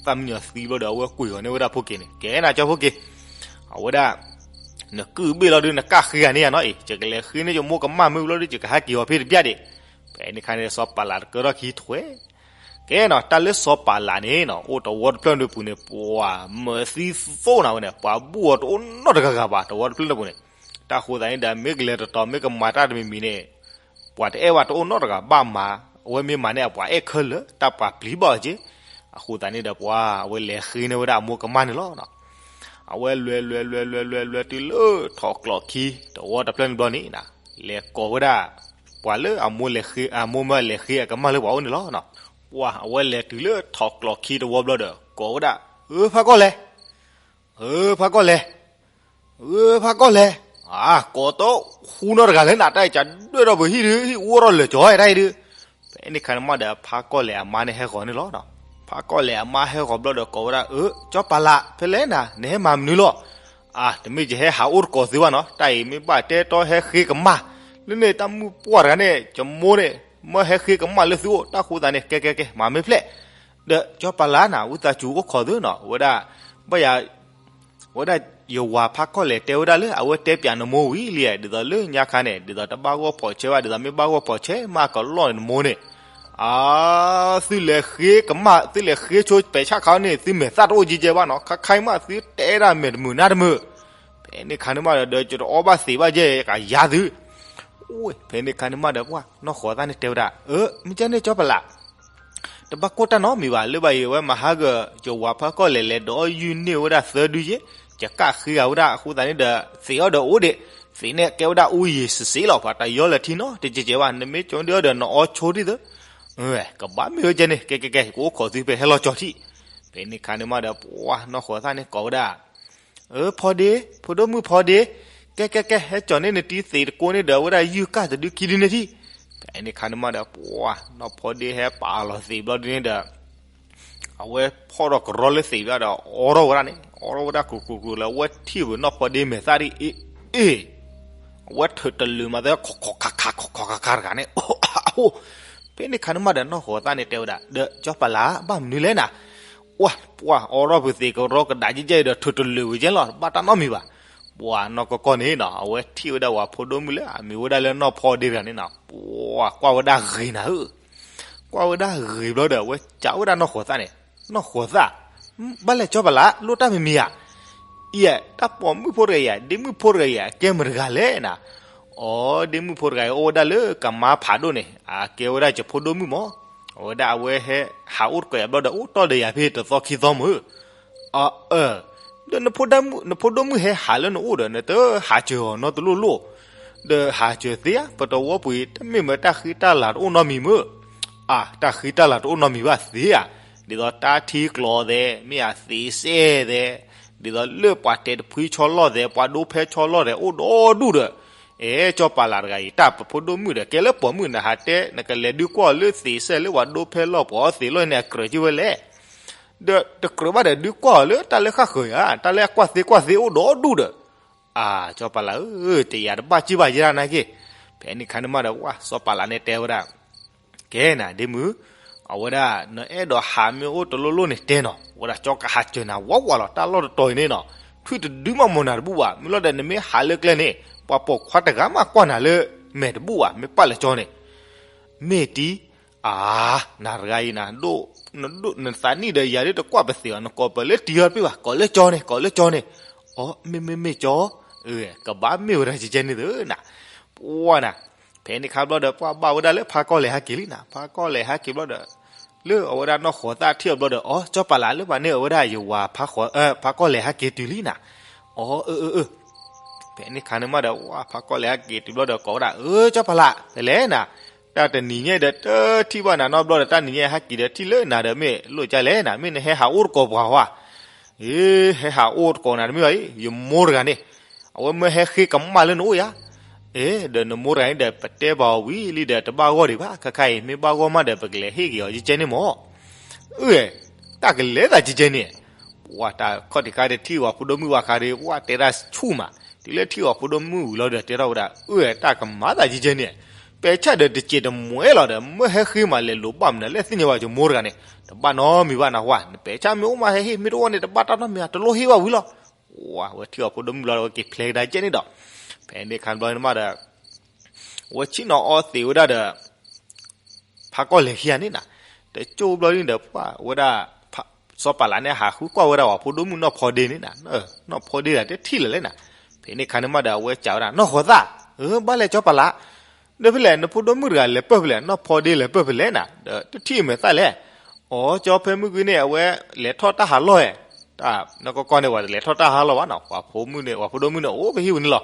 သၣ်မံယီၤသံဘျီဒီး အဝဲကွံာ်အီၤန့ၢ်ဝဲဒၣ်ဖိက့ၤန့ၣ်, ကဲနၤကၠီဖိက့ၤ, အဝဲဒၣ် နကုၢ်ဘ့ၣ်လီၤဒု နကၢ်ဃ့ဂၤန့ၢ်ယၤနီၤအံၤ, ယကလဲၤဃ့န့ၢ်ယမိၢ်ကမၣ်မ့ၢ်ဝံၤလီၤဒု ယကဟဲက့ၤအီၤဖဲတဘျီဒံး. ဖဲန့ၣ်အခါန့ၣ် စီၤပၤလးတကၢထီၣ်ခံထွဲ ကဲနီၤ, တၢ်လၢစီၤပၤလးန့ၣ်နီၤ အိၣ်တဝီတဖျၢၣ်န့ၣ်ပူၤန့ၣ် ပှၤမၢသံသိနၤဝဲန့ၣ် ပှၤဘူၣ်အီၤတအိၣ်နီတဂၤဂၤဘၣ် တဝီတဖျၢၣ်န့ၣ်ပူၤန့ၣ်, တၢ်ဃိသးန့ၣ်ဒီး မ့ၢ်ကလဲၤတတီၤ မ့ၢ်ကမၤတၢ်တမံၤမံၤန့ၣ် ပှၤတအဲၣ်ဝဲတအိၣ်နီတဂၤဘၣ်မး, အဝဲမ့ၢ်မၤန့ၣ် အပှၤအဲၣ်ခဲလၢာ် တၢ်ပှၤပျံၤဘၣ်အီၤက့, အဃိသတးန့ၣ်ဒီး ပှၤအဝဲလဲၤဃ့န့ၢ်ဝဲဒၣ်အမိၢ်ကမၣ်န့ၣ်လီၤ. အဝဲလဲၤလဲၤလဲၤလဲၤလဲၤလဲၤတုၤလၢထီၣ်ကျိးခံ တဝီတဖျၢၣ်န့ၣ်ဘျီန့ၣ် လဲၤကိးဝဲဒၣ် ပှၤလၢအမိၢ်လဲၤဃ့ အမိၢ်မၢလဲၤဃ့အကမၣ်လၢပှၤအိၣ်န့ၣ်လီၤ. ပှၤအဝဲလဲၤတုၤလၢထီၣ်ကျိးခံတဝီဘျီဒီး ကိးဝဲဒၣ် ဧၢ ဖးကီၢ်လဲၢ်, ဧၢ ဖးကီၢ်လဲၢ် ဧၢ ဖးကီၢ်လဲၢ်, အကိးတဃူနီတဂၤလၢနၤ တၢ်အံၤကဒွဲၣ်ထီၣ်ပှၤဟံၣ်ဒု ဟံၣ်အိၣ်ထီၣ်လၢာ်ကၠီတၢ်အံၤဒု. ဖဲန့ၣ်အခါန့ၣ်မးဒီး ဖးကီၢ်လဲၢ်အမါန့ၣ်ဟဲဃီၤန့ၣ်လီၤ. ဖးကီၢ်လဲၢ်အမါဟဲဃီၤဘျီဒီးကိးဝဲဒၣ် အၢ ကၠီပၤလး ဖဲလဲၣ်နၤ နဟဲမၤမနုၤလီၤ. အ တမ့ၢ်ယဟဲဟးအိၣ်တကိးသုဘၣ်နီၤ, တၢ်အံၤမ့ၢ်ဘၣ်တဲတီဟဲဃ့ကမၣ် လၢန့ၣ် တၢ်မုၣ်ပှၢ်တဂၤန့ၣ် ယမိၢ်န့ၣ် မၢဟဲဃ့ကမၣ်လၢသုအိၣ် တၢ်ဃိသးန့ၣ် ကဲကဲကဲ မၤမ့ၢ်ဖျဲၣ် ဒီးကၠီပၤလးနၤ ဝံသးစူၤအိၣ်ခိးသုနီၤ, အဝဲဒၣ် ဘၣ်ယၤ ဝဲဒၣ်ယဝၤဖးကီၢ်လဲၢ်တဲဝဲဒၣ်လၢ အဝဲတဲပၠးနမိၢ်ဝံၤလံ, ဒ်သိးလၢညါခါန့ၣ် ဒ်သိးတဘၣ်ဂီၢ်ဖီၣ်ဆဲးဘၣ်, ဒ်သိးမ့ၢ်ဘၣ်ဂီၢ်ဖီၣ်ဆဲးမးကလီၢ်န့ၣ်နမိၢ်န့ၣ်, အ သုလဲၤဃ့ကမၣ် သုလဲၤဃ့ဆိပဲာ်ဆၣ်ခါန့ၣ် သုမဲာ်သၣ်တအိၣ်ကဲကဲဘၣ်နီၤ, ခါခါအံၤမးသုတဲဒၣ်မဲာ်တမုာ်နါတမုာ်. ဖဲန့ၣ်ခါန့ၣ်မးဒီး ဒီးယတအီၣ်ဘၣ်သံးဘၣ်ယဲကယၤသု ဖဲန့ၣ်ခါန့ၣ်မးဒီး ပှၤနီၢ်ဃီၤသၣ်န့ၣ်တဲဝဲဒၣ် အၢ မ့ၢ်ကဲန့ၣ်ကၠီပလး တဘၣ်ကိၢ်တၢ်နီတမံၤဘၣ်, လၢဘၣ်အံၤ အဝဲမၤဟးဂီၤ ယဝၤဖးကီၢ်လဲၢ်လဲၤဒီးအီၣ်ယုၢ်န့ၢ်ဝဲဒၣ်သၢဒုယဲ, ယကၣ်ဃ့ဂၤဝဲဒၣ်အဃိသတးန့ၣ်ဒီး သံးအီၤဒီးအိၣ်ဒံး, သံးန့ၣ်ကဲဝဲဒၣ်အူယံၤစ့စ့လီၤ, ပှၤတယီလၢထံနီတကဲကဲဘၣ်, နမ့ၢ်ကၠီဒုအီၤဒီးနအီဆိဒံးသၢ, ကဘၣ်မ့ၢ်ဝဲကဲန့ၣ် ကဲကဲကဲ ကအိၣ်ခိးသုဖဲဟဲလီၤကၠီထံၣ်. ဖဲန့ၣ်ခါန့ၣ်မးဒီး ပှၤနီၢ်ဃီၤသၣ်န့ၣ်ကိးဝဲဒၣ် အၢ ဖီဒ့, ဖိဒိၣ်မုၣ်ဖီဒ့, ကဲကဲကဲ ဟဲကၠီၤန့ၢ်နတံၤသံးတကိးန့ၣ်ဒီး အဝဲဒၣ်ယုၢ်ကၢ်တဒုခံဒုန့ၣ်ထံၣ်. ဖဲန့ၣ်ခါန့ၣ်မးဒီး ပှၤနီၢ်ဖီဒ့ဟဲပာ်လီၤသံးဘျီဒုန့ၣ်ဒီး အဝဲဖီၣ်ဒီးကရီလၢသံးဘျီဒီး အီထီၣ်ဝဲဒၣ်န့ၣ် အီထီၣ်ဝဲဒၣ်ကြူးကြူးကြူးလၢ အဝဲထံၣ်ဝဲနီၢ်ဖီဒ့မဲာ်သၣ်ဒ်အ့ၣ်အ့ၣ်, အဝဲထုးတလုာ်မးသဲ ခိးခိးခါခါ ခိးခိးခါခါတဂၤန့ၣ် အိၣ် ဖဲန့ၣ်ခါန့ၣ်မးဒီး နီၢ်ဃီၤသၣ်န့ၣ်တဲဝဲဒၣ် ဒီးကၠီပလး ဘၣ်မနုၤလဲၣ်နၤ, ပှၤ ပှၤအီထီၣ်ပသံးကရီကဒါကဲကဲဒီး ထုးတလုာ်ဝဲကဲလီၤ ဘၣ်တၢ်နီတမံၤဘၣ်. ပှၤနီၢ်ကီၢ်ကီၢ်န့ၣ်နီၤ အဝဲထံၣ်ဝဲဒၣ်ဝဲဖိဒိၣ်မုၣ်လၢအမံၤဝဲဒၣ်လၢနီၢ်ဖီဒ့တဂၤန့ၣ်နီၤ ပှၤကွၢ်ဝဲဒၣ်ဂ့ၤနၤဧၢ, ကွၢ်ဝဲဒၣ်ဂ့ၤဘျီဒီး အဝဲစံးဝဲဒၣ်နီၢ်ဃီၤသၣ်န့ၣ်, နီၢ်ဃီၤသၣ်, ဘၣ်လဲၣ်ကၠီပလး လိၣ်တၢ်မံၤမံၤဧါ, အံၤ တၢ်ပိာ်မုၣ်ဖိတဂၤအံၤ ဒ့မုၣ်ဖိတဂၤအံၤ အကဲမတၤတဂၤလဲၣ်နၤ, အိ ဒ့မုၣ်ဖိတဂၤအံၤ အိၣ်ဝဲဒၣ်လၢကမါဖးဒိၣ်န့ၣ် အကဲဝဲဒၣ်ယဖိဒိၣ်မုၣ်မး, အဝဲဒၣ်အဝဲဟဲဟးအိၣ်တကိးယၤဘျီဒီး အိၣ်တီၢ်ဒီးယၤဖဲတသီခံသီမး အၢ ဒီးနဖိဒိၣ်မုၣ်ဟဲဟးလၢနအိၣ်ဒီး နတဟးစၢၤအီၤနီတလိၣ်လိၣ်, ဒီးဟးစၢၤသ့ဧါ ပတဝီပူၤအံၤ တမ့ၢ်မ့ၢ်တၢ်ဃံတၢ်လၤတအိၣ်နီတမံၤမး, အ တၢ်ဃံတၢ်လၤတအိၣ်နီတမံၤဘၣ်သ့ဧါ, ဒ်သိးတၢ်ထံကျိးသဲး မ့ၢ်အသံးစဲသဲး, ဒ်သိးလၢပှၤတဲာ်တဖှံဆီလီၢ်သဲး ပှၤဒိဖဲဆီလီၢ်သဲး အိၣ်ဒီဒူၣ်ဒီး အဲ ကၠီပၤလးတဂၤအံၤ တၢ်ပဖိဒိၣ်မုၣ်ဒီး ကဲလၢပိာ်မုၣ်နဟးတဲ နကလဲၤဒုးကွၢ်အီၤလၢသံးစဲၣ်လၢပှၤဒိဖဲလီၢ်ပှၤအီသံးလီၢ်န့ၣ် အကြၢးက့ၤဝဲလဲၣ်. ဒီးတကြၢးဘၣ်ဒီး ဒုးကွၢ်အီၤလၢတၢ်လၢဃၣ်ဃၢၤဧါ, တၢ်လၢအကွၢ်သ့ကွၢ်သ့အိၣ်ဒီဒူၣ်ဒီး, အၢ ကၠီပၤလးဧၢ, တယၤတဘၣ်စံၣ်ဘၣ်ယဲဒၣ်နာ်က့. ဖဲန့ၣ်ခါန့ၣ်မးဒီး ဝၢ် စီၤပၤလးန့ၣ်တဲဝဲဒၣ်, ကဲနၤ ဒ့မုၣ်, အဝဲဒၣ် နအဲၣ်ဒိးဟးမ့ၢ်အိၣ်တလိၣ်လိၣ်န့ၣ်တဲနီၤ, အဝဲဒၣ်ကၠီကဟးစၢၤနၤဝးဝးလီၤ, တၢ်လီၢ်တတီၤအံၤန့ၣ်နီၤ, ထွံၣ်တဒုမးမီၢ်နၤတဘူၣ်ဘၣ်, မ့ၢ်လီၤဒီးနမ့ၢ်ဟးလၢကျဲန့ၣ် ပှၤပိာ်ခွါတဂၤမးကွၢ်နၤလၢမဲာ်တဘူၣ်ဘၣ်, မ့ၢ်ပာ်လၢကၠီန့ၣ် မ့ၢ်တံၢ်, အၢ နၤတဂၤအံၤနၤ ဒိၣ်, နသးနံၣ်ဒီးယၤဒ်တကွၢ်ပသ့ၣ်ဘၣ်, နကိးပၢၤလၢတံၢ်အီၤတဘ့ၣ်ဘၣ်, ကိးလၢကၠီန့ၣ် ကိးလၢကၠီန့ၣ်. အီ မ့ၢ်မ့ၢ်မ့ၢ်ကၠီ, ကဘၣ်မ့ၢ်ဝဲဒၣ်ကကဲန့ၣ်သ့နၤ, ပှၢ်နၤ. ဖဲန့ၣ်ခါဘျီဒီး ပှၢ်ဘၣ်ဝဲဒၣ်လၢဖါကီၢ်လဲၤဟဲက့ၤလံနၤ, ဖါကီၢ်လဲၤဟဲက့ၤဘျီဒီး လၢအဝဲဒၣ်နီၢ်ဃီၤသၣ်ထံၣ်အီၤဘျီဒီး အီ ကၠီပၤလးလၢပှၤန့ၣ် အဝဲဒၣ်ယဝၤဖါကီၢ်လဲၤဟဲက့ၤတုၤလံနၤ. အီ အၢ အၢ အၢ. ဖဲန့ၣ်ခါန့ၣ်မးဒီး ဝၢ်ဖါကီၢ်လဲၤဟဲက့ၤတုၤဘျီဒီးကိးဝဲဒၣ် အၢ ကၠီပၤလး ဖဲလဲၣ်နၤ, တၢ်တနံၤညါဒီးတထံၣ်ဘၣ်နၤနီတဘျီဒီး တၢ်နံၤညါဟဲက့ၤဒီးထံၣ်လၢနၤဒီးမ့ၢ်လိၣ်ကလဲၣ်နၤ, မ့ၢ်နဟဲဟးအိၣ်တကိးပှၤဧါ. အ့ ဟဲဟးအိၣ်တကိးနၤတမ့ၢ်ဘၣ်အံၤ, ယမိၢ်တဂၤန့ၣ် အဝဲမၢဟဲဃ့ကမၣ်လၢနအိၣ်ယါ. အ့ ဒီးနမိၢ်တဂၤန့ၣ်ဒီး ပတဲဘၣ်အီၤဝံၤလံဒီး တဘၣ်ဂီၢ်ဒံးဘၣ်, ခဲခါအံၤ မ့ၢ်ဘၣ်ဂီၢ်မးဒီး ပကလဲၤဟ့ၣ်က့ၤအီၤကကဲန့ၣ်မး. အၢ တၢ်ကလဲၤသးကကဲန့ၣ်. ပှၢ်တၢ်ခီၣ်ထံးခါဒီးထံၣ်ဝဲဖိဒိၣ်မုၣ်ဝဲခါဒီး ပှၢ်တဲတၢ်ဆူၣ်မး, တုၤလၢထံၣ်ဝဲဖိဒိၣ်မုၣ်ဝံၤလီၤဒီး တဲထီၣ်ဝဲဒၣ် အၢ တၢ်ကမၤသးကကဲန့ၣ်, ပဲာ်ဆၣ်ဒီးတစဲးတမှဲလီၤဒီး မၢဟဲဃ့မးလဲၤလိာ်ဘၣ်မနုၤလဲၣ်သ့ၣ်ညါဝဲ ယမိၢ်တဂၤန့ၣ်, တဘၣ်နီတမံၤဘၣ်နဟါ, နပဲာ်ဆၣ်မ့ၢ်အိၣ်မးဟဲဟ့ၣ်, မ့ၢ်တအိၣ်န့ၣ် တဘၣ်တၢ်နီတမံၤ တလိၣ်ဟ့ၣ်ဘၣ်ဝံၤလီၤ. ဝဲထံၣ်ဝဲဖိဒိၣ်မုၣ်လီၤဒီး ဝဲက့ၤဖျဲးကဒါကဲန့ၣ်ဒီး, ဖဲန့ၣ်ခါဘျီန့ၣ်မးဒီး ဝဲဆ့ၣ်နီၤအီသံးဝဲဒၣ်ဒီး ဖါကီၢ်လဲၤခံဂၤန့ၣ်နၤ, တကၠိဘျီန့ၣ်ဒီး ပှၢ်ဝဲဒၣ် စီၤပၤလးန့ၣ် ဟးဃုကွၢ်ဝဲဒၣ်ဝဲဖိဒိၣ်မုၣ်နီၢ်ဖီဒ့န့ၣ်နၤ, နီၢ်ဖီဒ့ဒၣ်တထံၣ်လၢၤလဲၣ်နၤ. ဖဲန့ၣ်ခါန့ၣ်မးဒီး အဝဲစံးဝဲဒၣ် နီၢ်ဃီၤသၣ်, အၢ ဘၣ်လဲၣ်ကၠီပၤလး, ဒီးဖဲလဲၣ် နဖိဒိၣ်မုၣ်တဂၤလဲၤပၢၢ်ဖဲလဲၣ်, နီၢ်ဖီဒ့လဲၤပၢၢ်ဖဲလဲၣ်နၤ, ဒီးတထံၣ်မဲာ်သၣ်လဲၣ်. အိ ကၠီဖဲမုၢ်ဂ့ၤန့ၣ် အဝဲလဲၤထီၣ်တၢ်ဟးလီၢ်ဧါ, တၢ်နီၢ်ကီၢ်ကီၢ်န့ၣ် ပှၤတလဲၤထီၣ်တၢ်ဟးလီၢ်ဘၣ်နီၤ, ပှၤဖိမုၣ်န့ၣ် ပှၤဖိဒိၣ်မုၣ်န့ၣ် အိၣ်ဖဲဟံၣ်ပူၤန့ၣ်လီၤ.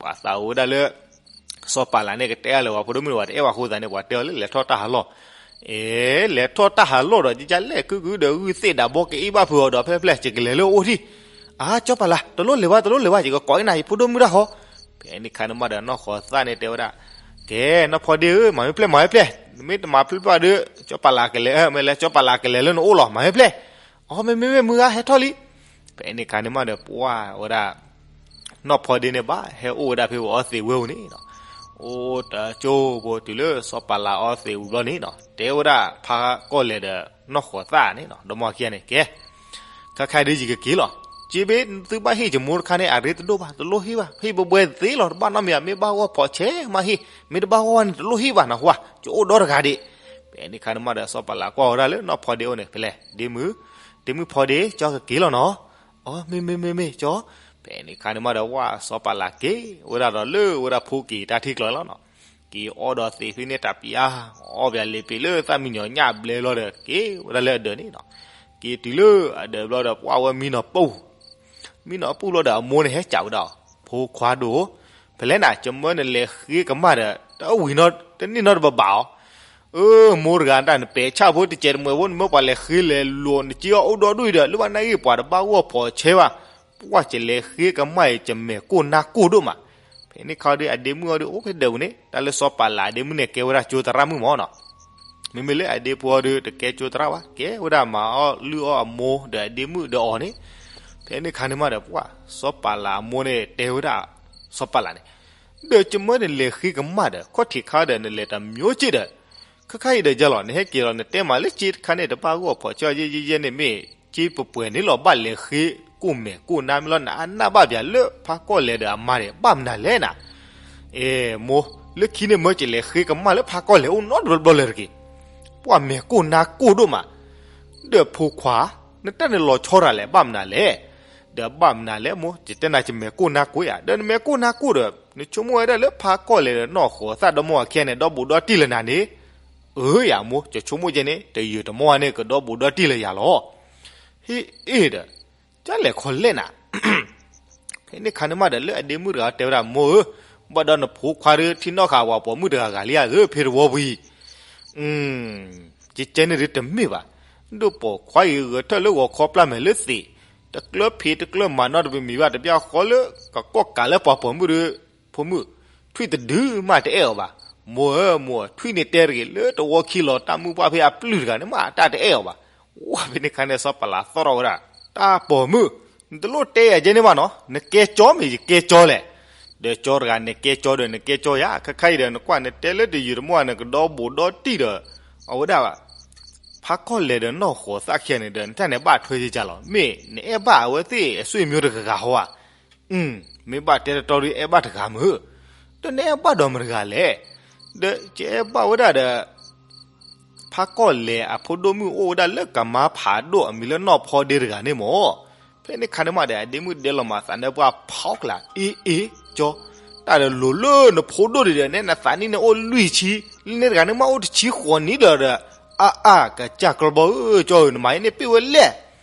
ပှၤသးအိၣ်ဝဲဒၣ်လၢ စီၤပၤလးန့ၣ် ကတဲအါလၢၤ ပှၤဖိဒိၣ်မုၣ်န့ၣ် ပှၤတအဲၣ်ဝဲအဃိသတးန့ၣ် ပှၤတဲအီၤလၢလဲၤထီၣ်တၢ်ဟးလီၢ်, အ့ လဲၤထီၣ်တၢ်ဟးလီၢ်ဒီး ကလဲၣ်ကုၢ်ကုၢ်ဒီး ဂုၢ်သ့ၣ်ဒၣ်ဘီကအံၣ်ဘၣ်ဖုးအီၤဒီး ဖဲဖဲလဲၣ် ယကလဲၤလၢအအိၣ်ထံၣ်, အၢ ကၠီပၤလး တလိၣ်လဲၤဘၣ် တလိၣ်လဲၤဘၣ် ယကကိးအံၤနၤ ယဖိဒိၣ်မုၣ်တၢ်ဃီ. ဖဲန့ၣ်ခါန့ၣ်မးဒီး နီၢ်ဃီၤသၣ်န့ၣ်တဲဝဲဒၣ်, ကဲ နီၢ်ဖီဒ့ဧၢ, မၤမ့ၢ်ဖျဲၣ် မၤမ့ၢ်ဖျဲၣ်, နမ့ၢ်တမၤဖျဲၣ်ဘၣ်ဒီး ကၠီပၤလးကလဲၤ, မ့ၢ်လဲၤ ကၠီပၤလးကလဲၤလၢနအိၣ်လီၤ, မၤမ့ၢ်ဖျဲၣ်. အိ မ့မ့ၢ်မ့ၢ်မုၢ်ဂၤ ဟဲထီၣ်လံ. ဖဲန့ၣ်ခါန့ၣ်မးဒီး ပှၢ်ဝဲဒၣ် နီၢ်ဖီဒ့န့ၣ်ဘၣ် ဟဲအိၣ်ဝဲဒၣ်ဖဲပှၤအီသံးဝဲပူၤန့ၣ်နီၤ, အိၣ်တကၠိဖိတုၤလၢစီၤပၤလးအီသံးဝံၤဘျီန့ၣ်နီၤ, တဲဝဲဒၣ်ဖါကီၢ်လဲၤဒီးနီၢ်ဃီၤသၣ်န့ၣ်နီၤ, ဒီမါဝၤခံဂၤန့ၣ် ကဲ ခဲခါဒုးယကက့ၤလီၤ, က့ဘ့ၣ်သုဘၣ်ဟ့ၣ်ယမိၢ်တခါန့ၣ် အရ့တဒိၣ်ဘၣ်, တလိၣ်ဟ့ၣ်ဘၣ်, ဟ့ၣ်ဘှဲဘှဲသ့လီၤ, တဘၣ်နီတမံၤဘၣ်, မ့ၢ်ဘၣ်ဂီၢ်ဖီးဆဲးမးဟ့ၣ်, မ့ၢ်တဘၣ်ဂီၢ်န့ၣ် တလိၣ်ဟ့ၣ်ဘၣ်နဟါ, ယအိၣ်ဒီတဂၤဒံး. ဖဲန့ၣ်ခါန့ၣ်မးဒီး စီၤပၤလးကွၢ်ဝဲဒၣ်လၢနီၢ်ဖီဒ့အိၣ်န့ၣ် ဖဲလဲၣ် ဒ့မုၣ်, ဒ့မုၣ်ဖီဒ့ ကၠီကက့ၤလီၤနီၤ. အိ မ့ၢ်မ့ၢ်မ့ၢ်မ့ၢ်ကၠီ. ဖဲန့ၣ်ခါန့ၣ်မးဒီး ဝၢ်စီၤပၤလးက့ၤဝဲဒၣ်ဒီးလၢဝဲဒၣ်ဖိက့ၤတၢ်ထံကျိလီၤနီၤ, က့ၤအီဒီးသံးဖဲန့ၣ်တၢ်ပျါ, အီဘၣ်လံာ်ပ့ၤလၢသၣ်မံညီၤညၣ်ဘျဲလီၤဒီး က့ၤဝဲဒၣ်လၢအဒၢးန့ၣ်နီၤ, က့ၤတုၤလၢအဒၢးဘျီဒီး ပှၢ်ဝဲမံနီၤပူၣ် မံနီၤပူၣ်လီၤဒီး အမိၢ်န့ၣ်ဟဲစံးဝဲဒၣ်, ဖိခွါဒိၣ်, ဖဲလဲၣ်နၤ ကမၢနလဲၤဃ့ကမၣ်ဒီး တဝံၤနီတန့ၢ်နီတဘၣ်ဘၣ်အီၤ. အၢ မိၢ်တဂၤတၢ် နပဲာ်ဆၣ်ဖိတစဲးတမှဲးဖိ နမၢပှၤလဲၤဃ့လဲၤလိာ် နစ့အီၣ်အိၣ်ဒီဒူၣ်အံၤဒီး လၢဘၣ်နာ်ဂ့ၢ် ပှၤတဘၣ်ဂီၢ်ဖီးဆဲးဘၣ်, ပှၢ်ကလဲၤဃ့ကမၣ်အံၤ ကမဲာ်ကိၢ်နါကိၢ်ဒိၣ်မး. ဖဲန့ၣ်ခါဒီး အဒ့မုၣ်အီၤဒီး အိၣ်ဖဲဒၢးပူၤန့ၣ် တၢ်လၢစီၤပၤလးအဒ့မုၣ်န့ၣ် ကဲဝဲဒၣ်ကၠိသရၣ်မုၣ်မးနီၤ. မ့မ့ၢ်လၢအဒ့ဖိအီၤဒီး တကဲကၠိသရၣ်ဘၣ်, ကဲဝဲဒၣ်မၤအီၣ်လုၢ်အီၣ်အမိၢ်ဒီးအဒ့မုၣ်ဒီးအီၤန့ၣ်. ဖဲန့ၣ်ခါန့ၣ်မးဒီး ပှၢ်စီၤပၤလးအမိၢ်န့ၣ် တဲဝဲဒၣ်စီၤပၤလးန့ၣ်, ဒီးကမၢနလဲၤဃ့ကမၣ်ဒီး ခီၣ်ထံးခါဒီး နလဲၤတမျိုးစ့ဒီး ခဲခါအံၤဒီးယဲလီၤ နဟဲက့ၤလီၤ နတဲမးလၢကၠ့တခါန့ၣ် တဘၣ်ဂီၢ်ဖီးဆဲးယဲယဲယဲန့ၣ် မ့ၢ်ကၠ့ပှဲၤပှဲၤန့ၣ်လီၤ ဘၣ်လဲၤဃ့ကိၢ်မဲာ်ကိၢ်နါမ့ၢ်လီၤ နအနၢ်ဘၣ်ပၠးလၢဖါကီၢ်လဲၤဒီးအမါန့ၣ် ဘၣ်မနုၤလဲၣ်နၤ. အဲ မိၢ် လၢခံန့ၣ်မၢကလဲၤဃ့ကမၣ်လၢဖါကီၢ်လဲၤအိၣ်နီတဘျီဘျီလၢၤတဂ့ၤ. ပှၢ်မဲာ်ကိၢ်နါကိၢ်ဒိၣ်မး ဒီးဖိခွါ နတၢ်န့ၣ်လီၤဆီတၢ်လဲၣ် ဘၣ်မနုၤလဲၣ်. ဒီးဘၣ်မနုၤလဲၣ်မိၢ် ယတဲနၤ ယမဲာ်ကိၢ်နါကိၢ်ယၤ ဒီးနမဲာ်ကိၢ်နါကိၢ်ဒီး နဆိကမိၣ်ဝဲဒၣ်လၢဖါကီၢ်လဲၤဒီးနီၢ်ဃီၤသၣ်ဒီမါဝၤခံဂၤန့ၣ် ဒီဘူးဒီတံၢ်လၢနၤန့ၣ်. အၢ ယၤမိၢ် ယဆိကမိၣ်ကဲန့ၣ် တယုၢ်တမီၢ်ဝဲန့ၣ် ကဒီဘူးဒီတံၢ်လၢယၤလီၤ. ဟ့ၣ်အ့ၣ်ဒီး ကလဲၤခီလဲၣ်နၤ. ဖဲန့ၣ်ခါန့ၣ်မးဒီး လၢအဒ့မုၣ်တဂၤတဲဝဲဒၣ် မိၢ်ဧၢ, ဘၣ်ဒီးနဖိခွါဒီး ထံၣ်နီၣ်ဃာ်ပှၤပိာ်မုၣ်တဂၤဂၤလံဧါဧၢ ဖဲတဝီပူၤအံၤ. ကကဲန့ၣ်ဒုးတမ့ၢ်ဘၣ်. ဒိၣ်ပိာ်ခွါအံၤဂဲၤထၢၣ်လၢဂီၤခီပျၢ်မဲာ်လၢသ့ၣ်, တကျၢဖံးတကျၢမၤနီတမံၤမံၤဘၣ် တဘျီဃီလၢ ကကိးကးလၢပှၤပိာ်မုၣ်ဒီး ဖိမုၣ်, ထွံၣ်တဒုမးတအဲၣ်အီၤဘၣ်. မိၢ်ဧၢမိၢ်, ထွံၣ်န့ၣ်တဲတဂ့ၤ, လၢတဝီခံလီၤ တၢ်မုၣ်ပှၢ်ဖဲအပျုၢ်တဂၤန့ၣ်မး တၢ်တအဲၣ်အီၤဘၣ်. ဝဲဖဲန့ၣ်ခါန့ၣ် စီၤပၤလးသီၣ်ထီၣ်ဝဲဒၣ်, တၢ်ပိာ်မုၣ်, နတလိၣ်တဲယၤကဲန့ၣ်ဘၣ်နီၤ, နကဲကၠီမ့ၢ်ယကဲကၠီလဲၣ်. ဒီးကၠီတဂၤ နကဲကၠီဒီးနကဲကၠီယၤ, ခဲခါအံၤဒီးနကွၢ်နတဲလၢတယုာ်တမီၢ် နကဒီဘူးဒီတံၢ်ဒီး အဝဲဒၣ် ဖးကီၢ်လဲၤဒီးနီၢ်ဃီၤသၣ်ခံဂၤန့ၣ်ဒီး နတၢ်န့ၣ်ဘၣ်ထွဲကၠၢ်လီၤ. မ့ၢ်နအဲၣ်ဘၣ်အဝဲသ့ၣ်အဆွေမျိုးတဂၤဂၤဟီဧါ. မ့ၢ်ဘၣ်တဲတတီဒီး အဲၣ်ဘၣ်တဂၤမုၢ်, ဒီးနအဲၣ်ဘၣ်ဒီးမတဂၤလဲၣ်. ဒီးယအဲၣ်ဘၣ်ဝဲဒၣ်ဒီး ဖးကီၢ်လဲၤအဖိဒိၣ်မုၣ်အိၣ်ဝဲဒၣ်လၢကမါဖးဒိၣ်အမံၤလၢနီၢ်ဖီဒ့တဂၤန့ၣ်မး. ဖဲန့ၣ်ခါန့ၣ်မးဒီး အဒ့မုၣ်ဒဲလီၤမးသးနၢ်ပှၢ်ဖီကလာ်, အ့အ့, ကၠီ, တၢ်ဒီးလိၤလၢနဖိဒိၣ်ဒံးဒီး နဲနသးနံၣ်န့ၣ်အိၣ်လွံၢ်ဆံ, လၢန့ၣ်တဂၤန့ၣ်မးအိၣ်တဆံဃိးနံၣ်ဒီးဒီး, အါအါ ကစၢ်ကျီဘီဧၢ, ကၠီဧၢ, နမၤအံၤန့ၣ်ပ့ၣ်ဝဲလဲၣ်.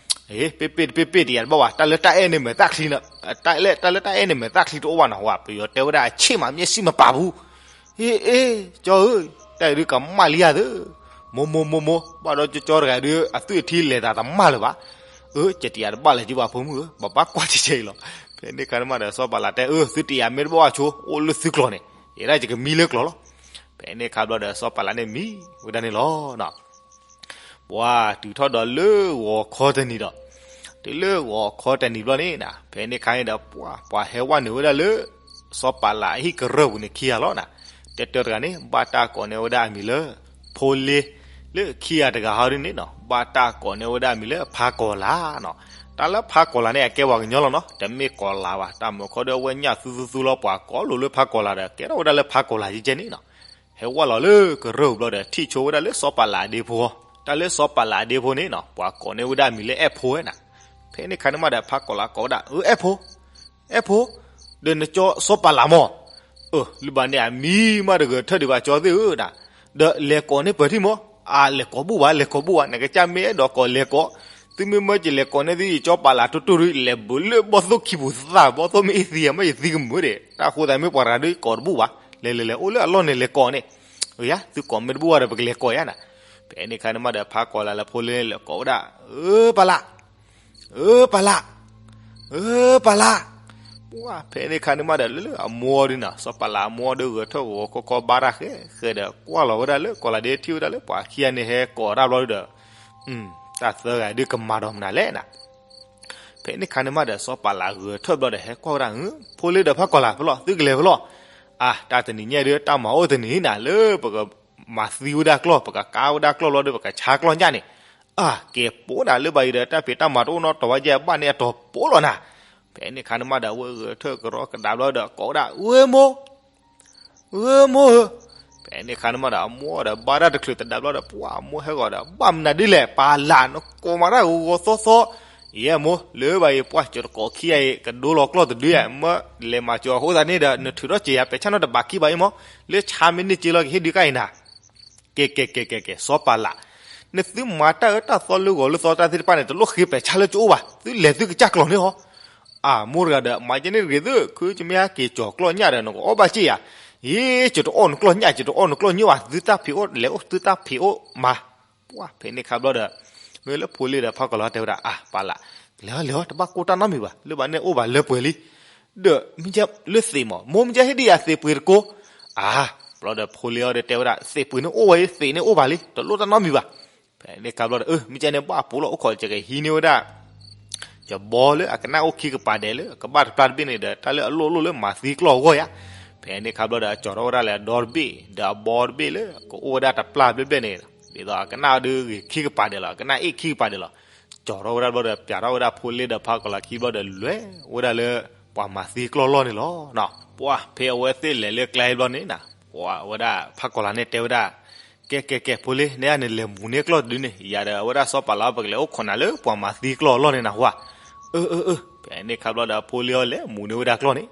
အ့ ပ့ၣ်ပ့ၣ်တပ့ၣ်ပ့ၣ်တယၤတဘၣ်ဘၣ်, တၢ်လၢတၢ်အဲၣ်န့ၣ်မဲာ်သၣ်ချံ, တၢ်လၢတၢ်အဲၣ်န့ၣ်မဲာ်သၣ်ချံတအိၣ်ဘၣ်နီၤ, ဝဲပယီၤတဲဝဲဒၣ် အဆ့ၣ်မးမျက်စိမပာ်ဘူး. အ့အ့, ကၠီဧၢ, တၢ်အံၤဒုးကမၣ်လံယၤသၢ. မိၢ်မိၢ်မိၢ်မိၢ်, ဘၣ်ဒီးကၠီကၠီတဂၤဒုး အသွံၣ်အထံလဲၤသးတမၣ်လၢၤဘၣ်. အၢ ကတယၤတဘၣ်လၢၤက့ဘၣ်ဖိမုၣ်ဧၢ, ဘၣ်ဘၣ်ကွၢ်ကဲကဲအံၤလီၤ. ဖဲန့ၣ်ခါန့ၣ်မးဒီး စီၤပၤလးတဲ အၢ သုတယၤမ့ၢ်တဘၣ်ဘၣ်ဆိ, အိၣ်လၢသုကျိၤန့ၣ်, ယဲဒၣ်ယကမံလၢကျိၤလီၤ. ဖဲန့ၣ်ခါဘျီဒီး စီၤပၤလးန့ၣ်မံဝဲဒၣ်န့ၣ်လီၤ. ပှၤတုၤထီၣ်ဒီးလၢဂီၤခီတနံၤဒီး, တုၤလၢဂီၤခီတနံၤဘျီန့ၣ်နၤ, ဖဲန့ၣ်ခါန့ၣ်ဒီး ပှၤ ပှၤဟဲဝဲနုာ်ဝဲဒၣ်လၢ စီၤပၤလးအဟံၣ်ကရၢၢ်ပူၤန့ၣ်ခံဂၤလီၤနၤ. တဲတၢတဂၤန့ၣ် ဘၣ်တၢ်ကိးန့ၢ်ဝဲဒၣ်အမံၤလၢ ဖိလ့, လၢခံဂၤတဂၤဟီဒ်န့ၣ်နီၤ ဘၣ်တၢ်ကိးန့ၢ်ဝဲဒၣ်အမံၤလၢဖးကီၤလၤနီၤ. တၢ်လၢဖးကီၤလၤန့ၣ် အကဲပှၤကညီလီၤနီၤ, တမ့ၢ်ကီၤလၤဘၣ်, တၢ်မုၢ်ခီဒီးအဝဲညၣ်သူသူသူလီၤ, ပှၤကိးလိာ်လၢဖးကီၤလၤဒီး ကဲထီၣ်ဝဲဒၣ်လၢဖးကီၤလၤကဲကဲန့ၣ်နီၤ. ဟဲဝဲလီၤလၢကရၢၢ်ပူၤဘျီဒီး ထံၣ်ဆိဝဲဒၣ်လၢစီၤပၤလးအဒ့ဖိ, တၢ်လၢစီၤပၤလးအဒ့ဖိန့ၣ်နီၤ ပှၤကိးန့ၢ်ဝဲဒၣ်အမံၤလၢအဲၣ်ဖိဝဲနၤ. ဖဲန့ၣ်ခါန့ၣ်မးဒီး ဖးကီၤလၤကိးဝဲဒၣ် အၢ အဲၣ်ဖိ, အဲၣ်ဖိ, ဒီးနကၠီစီၤပၤလးမး. အၢ လၢဘၣ်န့ၣ်အမံၤမးတဂဲၤထၢၣ်ဒံးဘၣ်ကၠီသ့ၣ်ဧၢနၤ, ဒီးလဲၤကိးန့ၢ်ပၢၤထံၣ်မး. အါ လဲၤကိးဘူၣ်ဘၣ် လဲၤကိးဘူၣ်ဘၣ်, နကစၢ်မ့ၢ်အဲၣ်ဒိးကိးလဲၤကိး, သုမ့ၢ်မၢကလဲၤကိးန့ၢ်သုယကၠီပၤလးတိၢ်တိၢ်ဒီး လဲၤဘုးလၢဘီၣ်သိၣ်ခံပူၤသၣ်, ဘီၣ်သိၣ်မ့ၢ်အ့ၣ်သံယၤမ့ၢ်ယသံကမုာ်ဒံး, တၢ်ဃိသးမ့ၢ်ပှၤတဂၤဒီးကိးတဘူၣ်ဘၣ်, လဲၤလဲၤလဲၤ အိၣ်လၢအလီၢ်န့ၣ်လဲၤကိးန့ၣ်, အၢ ယၤ သုကိးမ့ၢ်တဘူၣ်ဘၣ်ဒီး ပကလဲၤကိးယၤနၤ. ဖဲန့ၣ်ခါန့ၣ်မးဒီး ဖးကီၤလၤလၢဖိလ့လဲၤကိးဝဲဒၣ် အၢ ပၤလး အၢ ပၤလး, အၢ ပၤလး. ပှၤဖဲန့ၣ်ခါန့ၣ်မးဒီး လၢလၢအမိၢ်ဒ်နၤ စီၤပၤလးအမိၢ်ဒီး ဂဲၤထၢၣ်ဂီၤခီခီဘါတၢ်ဃဲဃဲဒီး ကွၢ်လီၤဝဲဒၣ်လၢကီၤလၤဒ့ ထံၣ်ဝဲဒၣ်လၢပှၤခံဂၤန့ၣ်ဟဲကိးတၢ်ဘျီဒီး, တၢ်သၢဂၤဒုးကမၤဒီးမနုၤလဲၣ်နၤ. ဖဲန့ၣ်ခါန့ၣ်မးဒီး စီၤပၤလးဂဲၤထၢၣ်ဘျီဒီး ဟဲကွၢ်ဝဲဒၣ် ဖိလ့ဒီးဖးကီၤလၤ ဖဲလီၤ သုကလဲၤဖဲလီၤ. အါ တၢ်တနံၤညါဒုး တၢ်မၤအိၣ်တနံၤနၤ လၢပကမၤသံဝဲဒၣ်ကျီၢ် ပကကါဝဲဒၣ်ကျီၢ်ဘျီဒီး ပကဆါကျီၢ်ညၣ်န့ၣ်, အါ ကဲပိာ်နၤ လၢဘၣ်အံၤဒီး တၢ်ဖံးတၢ်မၤတအိၣ်နီတတီၤဘၣ် ယဲဘၣ်န့ၣ်အတီၤပိာ်လီၤနၤ. ဖဲန့ၣ်ခါန့ၣ်မးဒီး အဝဲဂဲၤထၢၣ်ကရီကဒါဘျီဒီး ကိးဝဲဒၣ် ဝ့ၢ်မိၢ် ဝ့ၢ်မိၢ်ဧၢ. ဖဲန့ၣ်ခါန့ၣ်မးဒီး အမိၢ်ဒီးဘါတၢ်တချုးသဒါဘျီဒီး ပှၤအမိၢ်ဟဲဂီၤဒီး ဘၣ်မနုၤဒ်လဲၣ် ပၤလၤ နကိးမၤတၢ်ဂီၤဂီၤသီသီ, ယဲမိၢ် လၢဘၣ်အံၤ ပှၤကၠီၤတကိးခံဂၤအံၤ ကဒိလီၤကျီၢ်တဒုယဲ မ့ၢ်လဲၤမၤကၠီၤအဃိသတးန့ၣ်ဒီး နထုးထီၣ်စ့ၢ်ယၤ ပဲာ်ဆၣ်နီၣ်တဘးခံဘၣ်အံၤမး, လၢဆါမ့ၢ်န့ၢ်က့လီၤ ကဟ့ၣ်ဒုးကါအံၤနၤ. ကဲ ကဲ ကဲ ကဲ ကဲ စီၤပၤလး, နသုမၤတၢ်အၢတၢ်သီလၢဂီၤလၢသီတၢ်သ့ၣ်တဖၣ်န့ၣ် တလိၣ်ဃ့ပဲာ်ဆၣ်လၢကအိၣ်ဘၣ်, သုလဲၤသုကစၢ်ကျီၢ်န့ၣ်ဟီ. အမိၢ်တဂၤဒီး မၤကဲန့ၣ်တဂ့ၤသု, ခုကမ့ၢ်ဟဲက့ၤကၠီၤကျီၢ်ညၣ်ဒီး နကအီၣ်ဘၣ်စ့ၢ်ယၤ, ယ့ ကၠီၤတအီၣ်နကျီၢ်ညၣ် ကၠီၤတအီၣ်နကျီၢ်ညၣ်ဘၣ်, သုတၢ်ဖံးအိၣ်လဲၤအိၣ် သုတၢ်ဖံးအိၣ်မၤ. ပှၤဖဲန့ၣ်ခါဘျီဒီး မ့ၢ်လၢဖိလ့ဒီးဖးကီၤလၤတဲဝဲဒၣ် အါ ပၤလး, လဲၤအီၤလဲၤအီၤ တဘၣ်ကိၢ်တၢ်နီတမံၤဘၣ်, လၢဘၣ်န့ၣ်အိၣ်ဘၣ်လၢပှဲၤလံ. ဒီးမ့ၢ်ကဲလၢသံးမး, မိၢ်မ့ၢ်ကဲဟ့ၣ်ဒံးယၤသံးပှ့ၤတကိး. အါ ဘျီဒီးဖိလ့အီၤဒီးတဲဝဲဒၣ် သံးပှ့ၤန့ၣ်အိၣ်ဝဲအံၤ သံးန့ၣ်အိၣ်ဘၣ်လံ တလိၣ်တၢ်နီတမံၤဘၣ်. ဖဲန့ၣ်ခါဘျီဒီး အၢ မ့ၢ်ကဲန့ၣ်ဘၣ်ပူၤလီၤ အိၣ်ခိးကဟံးန့ၢ်ဝဲဒၣ် ယဘီလၢအကနၣ်အိၣ်ခံကပၤဒဲးလၢ ကဘၣ်တပျၢ်တဘ့ၣ်န့ၣ်ဒီး တၢ်လၢအလိၣ်လိၣ်လၢမၤသံကျီၢ်အဂီၢ်ယါ. ဖဲန့ၣ်ခါဘျီဒီး ကၠီၤထီၣ်ဝဲဒၣ်လၢအဒီတဘ့ၣ် ဒီးအဘီတဘ့ၣ်လၢ ကအိၣ်ဝဲဒၣ်တပျၢ်ဘျဲၣ်ဘျဲၣ်န့ၣ်, ဒ်သိးအကနၣ်ဒုးဂ့ၤခံကပၤဒဲးလီၤ, အကနၣ်အ့ၣ်ခံကပၤဒဲးလီၤ. ကၠီၤထီၣ်ဝဲဒၣ်ဘျီဒီး ပျးထီၣ်ဝဲဒၣ်ဖိလ့ဒီးဖးကီၤလၤခံဘျီဒီး လဲၤဝဲဒၣ်လၢ ပှၤမၤသံကျီၢ်လီၢ်န့ၣ်လီၤ. ပှၤဖဲအဝဲသ့ၣ်လဲၤလၢကျဲဘျီန့ၣ်နၤ, ပှၤဝဲဒၣ်ဖးကီၤလၤန့ၣ်တဲဝဲဒၣ် ကဲ ကဲ ကဲ ဖိလ့ နဲနလဲၤမူၤန့ၢ်ကျီၢ်တဒုန့ၣ် ယၤဒီးအဝဲဒၣ်စီၤပၤလၤ ပကလဲၤအိၣ်ခိးနၤလၢပှၤမၤသံကျီၢ်အလီၢ်န့ၣ်နၤဝါ. အၢ အၢ အၢ ဖဲန့ၣ်ခါဘျီဒီး ဖိလ့အီၤလဲၤမူၤန့ၢ်ဝဲဒၣ်ကျီၢ်န့ၣ်,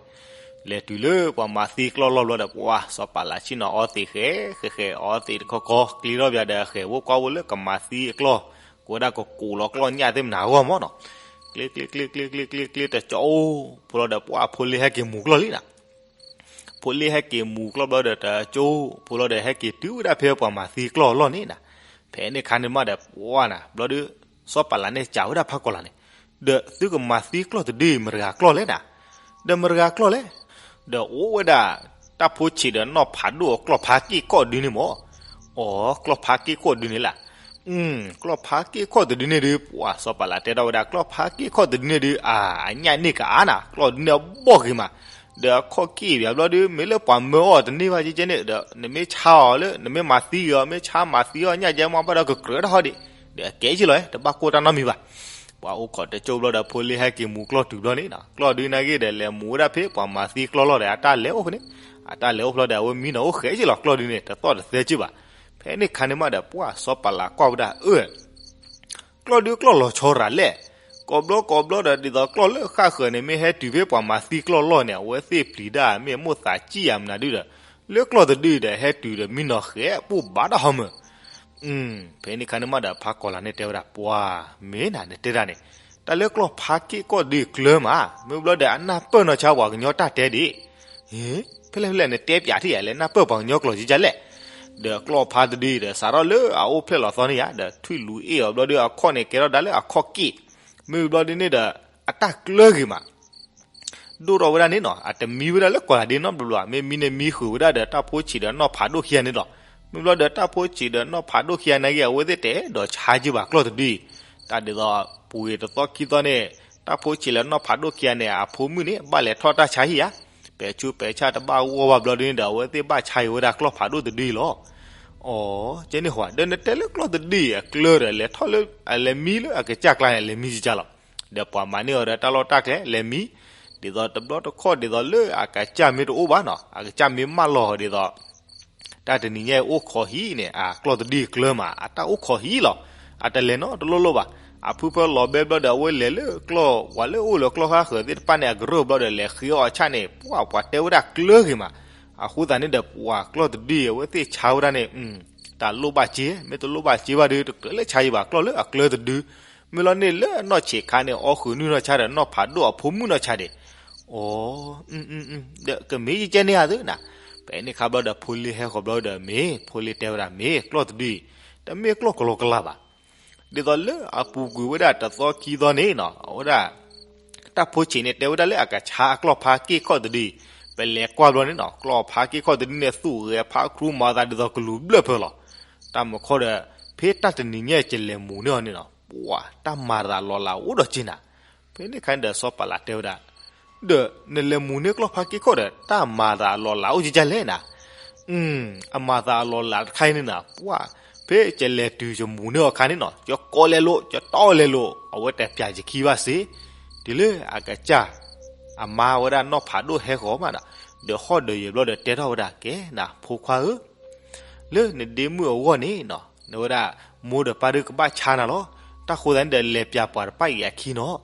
လဲၤတုၤလၢပှၤမၤသံကျီၢ်လီၢ်ဘျီဒီး ပှၤစီၤပၤလၤဆ့ၣ်နီၤအီသံးဃဲ ဃဲ ဃဲ အီသံးတခီခီ ကျံထီၣ်ပၠးဒီး ဃဲဝိၣ်ကွၢ်ဝိၣ်လၢကမၤသံအကျီၢ်, ကဝဲဒၣ်ကကူးလီၤကျီၢ်ညၣ်သ့ၣ်မနၤအဂီၢ်မးနီၤ. ကျ့ ကျ့ ကျ့ ကျ့ ကျ့ ကျ့ ကျ့ တကၠိ ဖိလီၤဒီး ပှၤဖိလ့ဟဲက့ၤမူၤကျီၢ်လံနၤ. ဖိလ့ဟဲက့ၤမူၤကျီၢ်ဘျီဒီး တကၠိ ဖိလီၤဒီး ဟဲက့ၤတုၤဝဲဒၣ်ဖဲပှၤမၤသံကျီၢ်အလီၢ်န့ၣ်နၤ. ဖဲန့ၣ်ခါန့ၣ်မးဒီး ပှၤနၤ ဘျီဒီး စီၤပၤလၤန့ၣ်စံးဝဲဒၣ်ဖးကီၤလၤန့ၣ်, ဒီးသုကမၤသံကျီၢ်တဒုအံၤ မတဂၤကျီၢ်လဲၣ်နၤ, ဒီးမတဂၤကျီၢ်လဲၣ်, ဒီးအိၣ်ဝဲဒၣ် တၢ်ဖိဆံးဒီးနီၢ်ဖးဒိၣ်အကျီၢ်ဖါက့ၢ်ခီၣ်ဒုန့ၣ်မၢ်. အိ ကျီၢ်ဖါက့ၢ်ခီၣ်ဒုန့ၣ်လၢ်. ကျီၢ်ဖါက့ၢ်ခီၣ်တဒုန့ၣ်ဒုး ပှၤစီၤပၤလးတဲထီၣ်ဝဲဒၣ် ကျီၢ်ဖါက့ၢ်ခီၣ်တဒုန့ၣ်ဒုး အါ အညၣ်န့ၢ်ကအါနၤ, ကျီၢ်ဒုန့ၣ်အဘီၣ်ဂ့ၤမး, ဒီးအခီၣ်က့ၢ်ဘၣ်ဘျီဒုး မ့ၢ်လၢပှၤမၢအီၤတန့ၢ်ဘၣ်ကဲကဲန့ၣ်ဒီး နမ့ၢ်ဆါအီၤလၢ နမ့ၢ်မၤသံဂ့ၤအီၤ မ့ၢ်ဆါမၤသံဂ့ၤအီၤညၣ်ကဲမးဘၣ်ဒီးကကြၢးတၢ်ဟီဒံး, ဒီးအကဲက့ၢ်လီၤ တဘၣ်ကိၢ်တၢ်နီတမံၤဘၣ်. ပှၤအိၣ်ခိးတကၠိၢ်ဘျီဒီး ဖိလ့ဟဲက့ၤမူကျီၢ်တုၤဘျီန့ၣ်နီၤ, ကျီၢ်ဒုန့ၣ်ဂ့ၤဒီး လဲၤမူဝဲဒၣ်ဖဲပှၤမၤသံကျီၢ်လီၢ်ဒီး အတၢ်လဲၤအိၣ်ဖဲန့ၣ်, အတၢ်လဲၤအိၣ်ဖျီဒီး အဝဲမံနီၤအိၣ်ဃဲက့ၢ်လီၤ ကျီၢ်ဒုန့ၣ် တသီၣ်တသဲက့ၢ်ဘၣ်. ဖဲန့ၣ်ခါန့ၣ်မးဒီး ပှၤစီၤပၤလးကွၢ်ဝဲဒၣ် အၢ ကျီၢ်ဒုကျီၢ်လီၤဆီရၤလဲၣ်. ကိးဘျီကိးဘျီဒီး ဒ်သိးကျီၢ်လၢဃၣ်ဃၢၤန့ၣ် မ့ၢ်ဟဲတုၤဖဲပှၤမၤသံကျီၢ်လီၢ်န့ၣ် အဝဲသ့ၣ်ပျံၤဒၣ်မ့ၢ်မိၣ်သးစံၣ်ဧါမနုၤဒုဒီး လၢကျီၢ်တဒုဒီး ဟဲတုၤဒီးမံနီၤဃဲပူၣ်ဘၣ်တၢ်ဟီမၢ်. ဖဲန့ၣ်ခါန့ၣ်မးဒီး ဖါကီၤလၤန့ၣ်တဲဝဲဒၣ် ပှၤ မ့ၢ်နၤနတဲတၢ်န့ၣ် တၢ်လၢကျီၢ်ဖါက့ၢ်ခီၣ်ဒုကျၢၤမး, မ့ၢ်ဘျီဒီးအနၢ်ပၢၢ်နီၢ်ဆါပှၤကညီတၢ်တဲဒံး. ဖဲလဲၣ်ဖဲလဲၣ် နတဲပၠးထံၣ်ယၤလဲၣ် နၢ်ပၢၢ်ပှၤကညီကျိာ်ကကလဲၣ်. ဒီးကျီၢ်ဖါတဒုဒီး စးထီၣ်လၢအအိၣ်ဖျဲၣ်လီၤသီန့ၣ်ယါ ဒီးထွံၣ်လူၤအ့ၣ်အီၤဘျီဒီး အခီၣ်န့ၣ်ကဲထီၣ်ဒၣ်လၢအခီၣ်က့ၢ်, မ့ၢ်ဘျီဒ်န့ၣ်ဒီး အတၢ်ကျၢၤဂ့ၤမး ဒိၣ်ထီၣ်ဝဲဒၣ်န့ၣ်နီၤ, အတမံဝဲဒၣ်လၢကီၤလၤဒ့နီတဘျီဘျီ, မ့ၢ်မံန့ၣ်မံဃုာ်ဝဲဒၣ်ဒီးတၢ်ဖိဆံးဒီးနီၢ်ဖးဒိၣ်ခံဂၤန့ၣ်လီၤ. မ့ၢ်ဘျီဒီးတၢ်ဖိဆံးဒီးနီၢ်ဖးဒိၣ်ခံဂၤန့ၣ်ဂ့ၤ အဝဲသ့ၣ်တအဲၣ်ဒိးဆါက့ဘၣ်ကျီၢ်တဒုအံၤ, တၢ်ဒ်သိး ပှ့ၤတသီခံသီန့ၣ် တၢ်ဖိဆံးလၢနီၢ်ဖးဒိၣ်ခံဂၤန့ၣ် အဖိမုၣ်န့ၣ် ဘၣ်လဲၤထီၣ်တၢ်ဆါဟံၣ်ဧါ, ပဲာ်ဆူပဲာ်ဆၣ်တဘၣ်ဂီၢ်ဘၣ်ဘျီဒ်န့ၣ်ဒီး အဝဲသ့ၣ်ဘၣ်ဆါအီၤဝဲဒၣ်ကျီၢ်ဖးဒိၣ်တဒုအံၤလီၤ. အိ ကဲန့ၣ်ဟီ ဒီးနတဲလၢကျီၢ်တဒုအံၤအကျၢၤဒီး လဲၤထီၣ်လၢ အလဲၤမံလၢအကစၢ်ကျါန့ၣ် အလဲၤမံကကလီၤ. ဒီးပှၤမၤန့ၢ်အီၤဒီးတၢ်လီၢ်တၢ်ကျဲ လဲၤမံ, ဒ်သိးတဘျီတခီၣ်ဒ်သိးလၢအကစၢ်မ့ၢ်တအိၣ်ဘၣ်နီၤ, အကစၢ်မ့ၢ်မၢလီၤဒ်သိး တၢ်တနံၤညါအံၤအိၣ်ခိးဟံၣ်န့ၣ် အကျီၢ်တဒုကျၢၤမး အတၢ်အိၣ်ခိးဟံၣ်လီၤ. အတလဲၤနီတလိၣ်လိၣ်ဘၣ်. အဖုဖၢလီၤဘဲဘျီဒီး အဝဲလဲၤလၢကျီၢ် ပှၤလၢအိၣ်လၢကျီၢ်ဃၣ်ဃၢၤသ့ၣ်တဖၣ်န့ၣ် အကရၢၢ်ဘျီဒီး လဲၤဃ့အီၣ်အဆၣ်န့ၣ် ပှၤပှၤတဲဝဲဒၣ်ကျၢၤဂ့ၤမး. အဃိသတးန့ၣ်ဒီး ပှၤကျီၢ်တဒုအံၤ အဝဲသ့ၣ်ဆါဝဲဒၣ်န့ၣ် တၢ်လိၣ်ဘၣ်စ့, မ့ၢ်တလိၣ်ဘၣ်စ့ဘၣ်ဒီး တကြၢးလၢဆါယံၤဘၣ်ကျီၢ်လၢအကျၢၤတဒု, မ့ၢ်လီၤန့ၣ်လၢအနီၢ်ဆံးခါန့ၣ် အီၣ်ဃုာ်နုၢ်နီၢ်ဆါဒီးနီၢ်ဖးဒိၣ်အဖိမုၣ်နီၢ်ဆါဒံး. အိ ဒီးကမ့ၢ်ယကဲန့ၢ်ဧါသုနၤ. ဖဲန့ၣ်ခါဘျီဒီး ဖိလ့ဟဲဃီၤဘျီဒီး မ့ၢ် ဖိလ့တဲဝဲဒၣ် မ့ၢ်ကျီၢ်တဒုအံၤ တမ့ၢ်ကျီၢ်ကလီကလီဘၣ်. ဒ်သိးလၢအပူၤကွံာ်ဝဲဒၣ်တသီခံသီန့ၣ်နီၤ အဝဲဒၣ် တၢ်ဖိဆံးန့ၣ် တဲဝဲဒၣ်လၢအကဆါအကျီၢ်ဖါက့ၢ်ခီၣ်တဒုအံၤ, ပလဲၤကွၢ်ဘျီန့ၣ်နီၤ ကျီၢ်ဖါက့ၢ်ခီၣ်တဒုန့ၣ် သူၣ်ဂဲၤဖးခရူမၤသးဒ်သိးကလူးဘျၢၣ်ဖၢလီၤ. တၢ်မုၢ်ခီဒီး ဖဲတၢ်တနံၤညါအံၤ ကလဲၤမူၤန့ၢ်အီၤန့ၣ်နီၤ ပှၤတၢ်မၤသးလီၤလးအိၣ်ဒီးက့နၤ. ဖဲန့ၣ်ခါန့ၣ်ဒီး စီၤပၤလးတဲဝဲဒၣ် ဒီးနလဲၤမူၤန့ၢ်ကျီၢ်ဖါက့ၢ်ခီၣ်ဒီး တၢ်မၤသးအလီၤလးအိၣ်ကကလဲၣ်နၤ. အမၤသးအလီၤလးတခါအံၤန့ၣ်နၤ ပှၤ ဖဲယလဲၤတုၤယမူၤန့ၢ်အီၤခါန့ၣ်နီၤ ယကိးလဲၤလိာ် ယတီလဲၤလိာ် အဝဲတပျးယခံဘၣ်စ့, တုၤလၢအကစၢ် အမါဝဲဒၣ်နီၢ်ဖးဒိၣ်ဟဲဃီၤမးနီၤ, ဒီးဟီၣ်ဒီးယဲၤဘျီဒီးတဲထီၣ်ဝဲဒၣ် ကဲနၤဖိခွါဧၢ လၢနဒ့မုၣ်အဂီၢ်န့ၣ်နီၤ နဝဲဒၣ် မိၢ်ဒီးပၢ်ဒုးကဘၣ်ဆါနၤလီၤ. တၢ်ဃိသးန့ၣ်ဒီး လဲၤပျးပှၤတဖၣ်အံၤအခံနီၤ.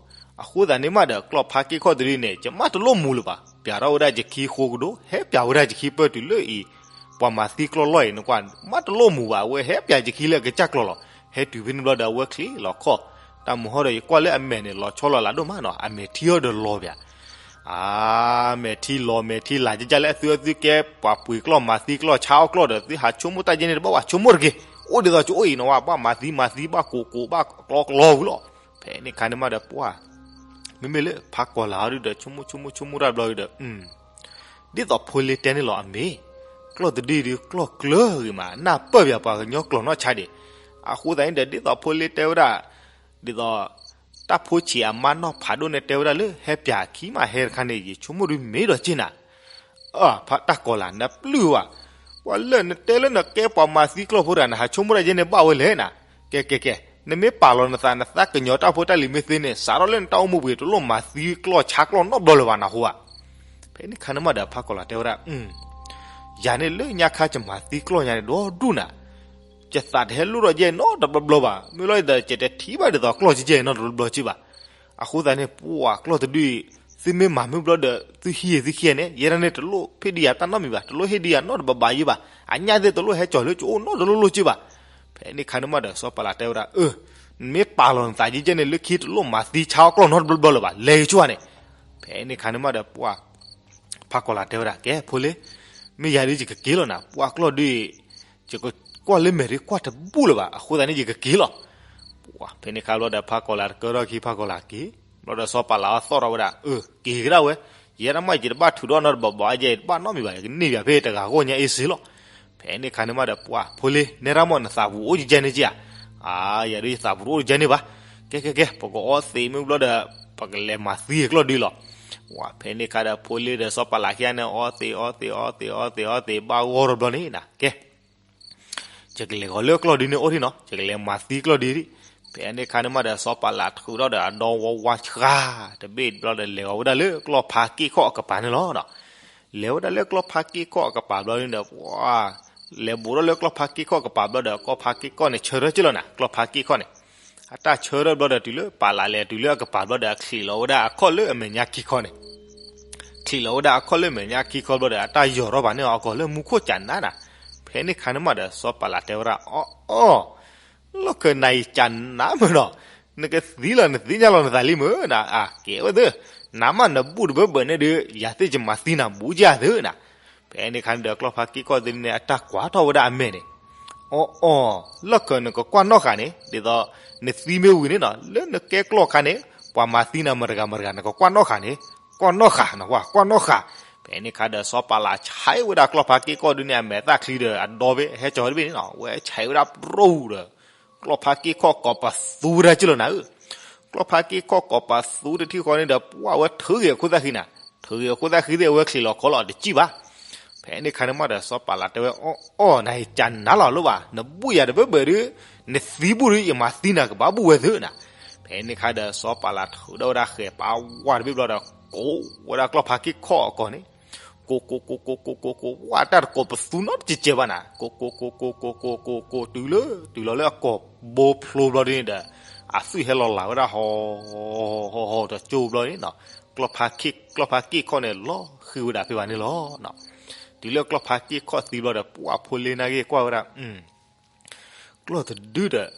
အဃိသတးန့ၣ်မးဒီး ကျီၢ်ဖါက့ၢ်ခီၣ်တဒုန့ၣ် ယမ့ၢ်တလိၣ်မူၤလၢၤဘၣ်. ပျးထီၣ်ဝဲဒၣ်ယခံဃိကဒိၣ် ဟဲပျးဝဲဒၣ်ယခံပၢၢ်တုၤလၢအံၤ ပှၤမၤသံကျီၢ်လီၢ်အံၤ နကွၢ် မ့ၢ်တလိၣ်မူၤဘၣ် အဝဲဟဲပျးယခံလၢအကစၢ်ကျီၢ်လီၤ. ဟဲတုၤဖဲန့ၣ်ဘျီဒီး အဝဲချ့လီၤခီၣ်. တၢ်မုၢ်ဟီၣ်ဒီး ယကွၢ်လၢအမဲာ်န့ၣ် လီၤဆီလီၤလးဒိၣ်မးနီၤ အမဲာ်ထံဟီၣ်ဒီးလီၤပျး အါ မဲာ်ထံလီၤ မဲာ်ထံလး ကကလဲၣ်သုသုကဲ ပှၤပှ့ၤကျီၢ်မၤသံကျီၢ်ဆါအီၣ်ကျီၢ်ဒီး သုဟးဆိကမိၣ်တၢ်ယဲန့ၣ်တဘၣ်ဘၣ် ဆိကမိၣ်တက့ၢ်. အိၣ်ဒ်သိးကအိၣ်အံၤနီၤ ဝဲဘၣ်မၤသံမၤသံ ဘၣ်ကိးကိး ဘၣ်ကျီကျီဝံၤလီၤ. ဖဲန့ၣ်ခါန့ၣ်မးဒီး ပှၤ မ့မ့ၢ်လၢဖးကီၢ်လၤအီၤဒုဒီး ဆိကမိၣ်ဆိကမိၣ်ဆိကမိၣ်တၢ်ဘျီဒီး ဒ်သိးဖိလ့တဲန့ၣ်လီၤ အမ့ၢ် ကျီၢ်တဒုဒုး ကျီၢ်ကျၢၤဂ့ၤမး နၢ်ပၢၢ်ပၠးပှၤကညီကျိာ်နီၢ်ဆါဒံး. အဃိသတးန့ၣ်ဒီး ဒ်သိးဖိလ့တဲဝဲဒၣ် ဒ်သိး တၢ်ဖိဆံးအမါနီၢ်ဖးဒိၣ်န့ၣ်တဲဝဲဒၣ်လၢ ဟဲပၠးခံမးဟဲတခါန့ၣ် ယဆိကမိၣ်ဒုးမ့ၢ်ဒီးက့နၤ အဖးတၢ်ကီၤလၤ နပျုၢ်ဝဲ, ပှၤလၢနတဲလၢနကဲပှၤမၤသံကျီၢ်ဖိတဂၤ နဟးဆိကမိၣ်တၢ်ယဲန့ၣ်ဘၣ်ဝဲလဲၣ်နၤ. ကဲကဲကဲ, နမ့ၢ်ပာ်လီၤနသး နသးကညီၤတၢ်ဖိတၢ်လံၤမ့ၢ်သ့န့ၣ် စးထီၣ်လၢနတၢ်အိၣ်မူပူၤ တလိၣ်မၤသံကျီၢ်ဆါကျီၢ်နီတဘျီလၢၤဘၣ်နဟူဧါ. ဖဲန့ၣ်ခါန့ၣ်မးဒီး ဖးကီၤလၤတဲဝဲဒၣ် ယၤန့ၣ်လၢညါခါ ယမၤသံကျီၢ်ညါန့ၣ် ဒီဒူၣ်နၤ ယသးတဟဲလိၣ်ဒီးယဲနီတဘျီဘျီဘၣ်. မ့ၢ်လီၤဒီး ယတထံၣ်ဘၣ်ဒ်သိးကျီၢ်ကဲကဲနီတဘျီဘျီက့ဘၣ်. အဃိသတးန့ၣ် ပှၤကျီၢ်တဒုအံၤ သုမ့ၢ်မၤမုၢ်ဘျီဒီး သုဟံးသုခံဂၤန့ၣ် ယဲဒၣ်န့ၣ် တလိၣ်ဖ့ၣ်ဒံးယၤတၢ်နီတမံၤဘၣ်, တလိၣ်ဟ့ၣ်ဒံးယၤနီတဘးဘးယ့ဘၣ်, အညၣ်သ့ၣ်တလိၣ်ဟဲကၠီၤလၢကအိၣ်နီတလိၣ်လိၣ်က့ဘၣ်. ဖဲန့ၣ်ခါန့ၣ်မးဒီး စီၤပၤလးတဲဝဲဒၣ် အၢ နမ့ၢ်ပာ်လီၤနသးကဲကဲန့ၣ် လၢခံ တလိၣ်မၤသံဆါအီၣ်ကျီၢ်နီတဘျီဘျီလၢၤဘၣ်, လဲၤက့ၤဆိန့ၣ်. ဖဲန့ၣ်ခါန့ၣ်မးဒီး ပှၤ ဖးကီၤလၤတဲဝဲဒၣ် ကဲဖိလ့ မ့ၢ်ယၤဒုးယကက့ၤလီၤနၤ, ပှၤကျီၢ်ဒုးအံၤ ယကွၢ်လၢမဲာ်ဒုးကွၢ်တဘူၣ်လၢၤဘၣ်, အဃိသတးန့ၣ် ယကက့ၤလီၤ. ပှၤဖဲန့ၣ်ခါဘျီဒီး ဖးကီၤလၤတကၢထီၣ်ခံ ဖးကီၤလၤက့ၤ, ဘျီဒီးစီၤပၤလးအသီၣ်ထီၣ်ဝဲဒၣ် အၢ က့ၤကဒါဝဲ, ယဲဒၣ်မ့ၢ်ယတဘၣ်ထုးထီၣ်နီတဘျီဘၣ် ယဲယတဘၣ်နီတမံၤဘၣ် ယကန့ၢ်ဘၣ်ဖဲတဂၤဂီၢ်ညါအ့ၣ်စ့လီၤ. ဖဲန့ၣ်အခါန့ၣ်မးဒီး ပှၤဖိလ့ နဲဒၣ်မ့ၢ်နသးပူၤအိၣ်ကဲန့ၣ်က့ဧါ. အါ ယၤဒုးယသးပူၤတအိၣ်ကဲန့ၣ်ဘၣ်. ကဲကဲကဲ ပကအီသံးမ့ၢ်ဘျီဒီး ပကလဲၤမၤသံအကျီၢ်ဒုလီၤ. ဝဲဖဲန့ၣ်အခါဒီး ဖိလ့ဒီးစီၤပၤလးခံဂၤန့ၣ် အီသံးအီသံးအီသံးအီသံးအီသံး ဘၣ်ဂီၢ်ထီၣ်ဘျီန့ၣ်နၤ ကဲ ယကလဲၤဃီၤလၢကျီၢ်ဒုန့ၣ်အိၣ်ဒံးနီၤ ယကလဲၤမၤသံကျီၢ်ဒုဒံး. ဖဲန့ၣ်အခါန့ၣ်မးဒီး စီၤပၤလးထုးထီၣ်ဒီးအဒီဝီဝါဆှါ တဘ့ၣ်ဘျီဒီးလဲၤဃီၤဝဲဒၣ်လၢကျီၢ်ဖါက့ၢ်ခီၣ်အကပၤန့ၣ်လီၤ. လဲၤဝဲဒၣ်လၢကျီၢ်ဖါက့ၢ်ခီၣ်အကပၤဘျီန့ၣ်ဒီး ပှၤ လဲၤဘူးထီၣ်လၢကျီၢ်ဖါက့ၢ်ခီၣ်အကပၤဘျီဒီး ကျီၢ်ဖါက့ၢ်ခီၣ်န့ၣ် ဆၢထၢၣ်က့ၢ်လီၤနၤ ကျီၢ်ဖါက့ၢ်ခီၣ်န့ၣ် အတၢ်ဆၢထၢၣ်ဘျီဒီး တုၤလၢပၤလးလဲၤတုၤလၢအကပၤဘျီဒီး အချံးလီၤဝဲဒၣ်အခီၣ်လၢအမဲာ်ညါခံခီန့ၣ် ချံးလီၤဝဲဒၣ်အခီၣ်လၢမဲာ်ညါခံခီဘျီဒီး အတၢ်ယီၤထီၣ်ဘၣ်န့ၣ်အီၤကီၤလၢမူခိၣ်ကနါနၤ. ဖဲန့ၣ်ခါန့ၣ်မးဒီး စီၤပၤလးတဲဝဲဒၣ် အီၣ်အီၣ် လီၢ်ခၢၣ်နၤအံၤကနါမုာ်နီၤ, နကသံလီၤနသ့ၣ်ညါလီၤနသးလံမုာ်နၤ, အကဲဝဲသ့ၣ်, နမ့ၢ်နဘူးတဘၢဘၢန့ၣ်ဒီး ယၤသ့ၣ်ယမၤသံနၤဘူးကသ့ၣ်နၤ. ဖဲန့ၣ်ခါန့ၣ်ဒီး ကျီၢ်ဖါက့ၢ်ခီၣ်သ့ၣ်န့ၣ် အတၢ်ကွၢ်ထီၣ်ဝဲဒၣ်အမဲာ်န့ၣ်, အီၣ်အီၣ်, လီၢ်ခၢၣ်နကကွၢ်နီၣ်ဃာ်န့ၣ် ဒ်သိး နသံမ့ၢ်ဝံၤန့ၣ်နီၤ လၢနကဲကျီၢ်ခါန့ၣ် ပှၤမၤသံနၤမတဂၤမတဂၤ နကကွၢ်နီၣ်ဃာ်န့ၣ်, ကွၢ်နီၣ်ဃာ်နကွၢ်, ကွၢ်နီၣ်ဃာ်. ဖဲန့ၣ်ခါဒီး စီၤပၤလးဆဲးဝဲဒၣ်ကျီၢ်ဖါက့ၢ်ခီၣ်ဒုန့ၣ် အမဲာ်သၣ်ချံဒီးအဒီဘ့ၣ် ဟဲကၠီၤတဘ့ၣ်န့ၣ်နီၤ ဝဲဆဲးဝဲဒၣ်ပြူဒီး ကျီၢ်ဖါက့ၢ်ခီၣ်ကိးပသူဝဲဒၣ်က့ၢ်လီၤနၤဧၢ. ကျီၢ်ဖါက့ၢ်ခီၣ်ကိးပသူတထံၣ်ဃီန့ၣ်ဒီး ပှၤဝဲထုးဂ့ၤအခိၣ်သၣ်ဃံနၤ, ထုးဂ့ၤအခိၣ်သၣ်ဃံသ့ၣ် အဝဲချံးလီၤခီလီၤတစံၣ်ဘၣ်. ဖဲန့ၣ်ခါန့ၣ်မးဒီး စီၤပၤလးတဲဝဲ အီၣ်အီၣ် နၤယကနၤလီၤလၢၤဘၣ်, နဘူးယၤတဘၢဘၢဒီး နသံဘူးဒီး ယမၤသံနၤကဘၣ် ဘူးဝဲသ့ၣ်နၤ. ဖဲန့ၣ်ခါဒီး စီၤပၤလးထုးထီၣ်ဝဲဒၣ်ဃဲၤပာ်ဝါတဘ့ၣ်ဘျီဒီး ကိးဝဲဒၣ်ကျီၢ်ဖါက့ၢ်ခီၣ်အကိးန့ၣ်, ကိးကိးကိးကိးကိးကိးကိး ဝဲတၢ်တကိးပသူနီတစဲးဘၣ်နၤ, ကိးကိးကိးကိးကိးကိးကိး တုၤလၢ တုၤလီၤလၢအကိာ်ဘိဖျိဘျီဒ်န့ၣ်ဒီး အသွံၣ်ဟဲလီၤလးဝဲဒၣ်ဟီ ဟီဟီဟီတကၠိဘျီန့ၣ်နီၤ, ကျီၢ်ဖါက့ၢ် ကျီၢ်ဖါက့ၢ်ခီၣ်န့ၣ် လီၤဃံၤဝဲဒၣ်ဖဲဘၣ်န့ၣ်လီၤ. တုၤလၢကျီၢ်ဖါက့ၢ်ခီၣ်သံဘျီဒီး ပှၤဖိလ့နၢ်ဂ့ၢ်ကွၢ်ဝဲဒၣ် ကျီၢ်တဒုဒီး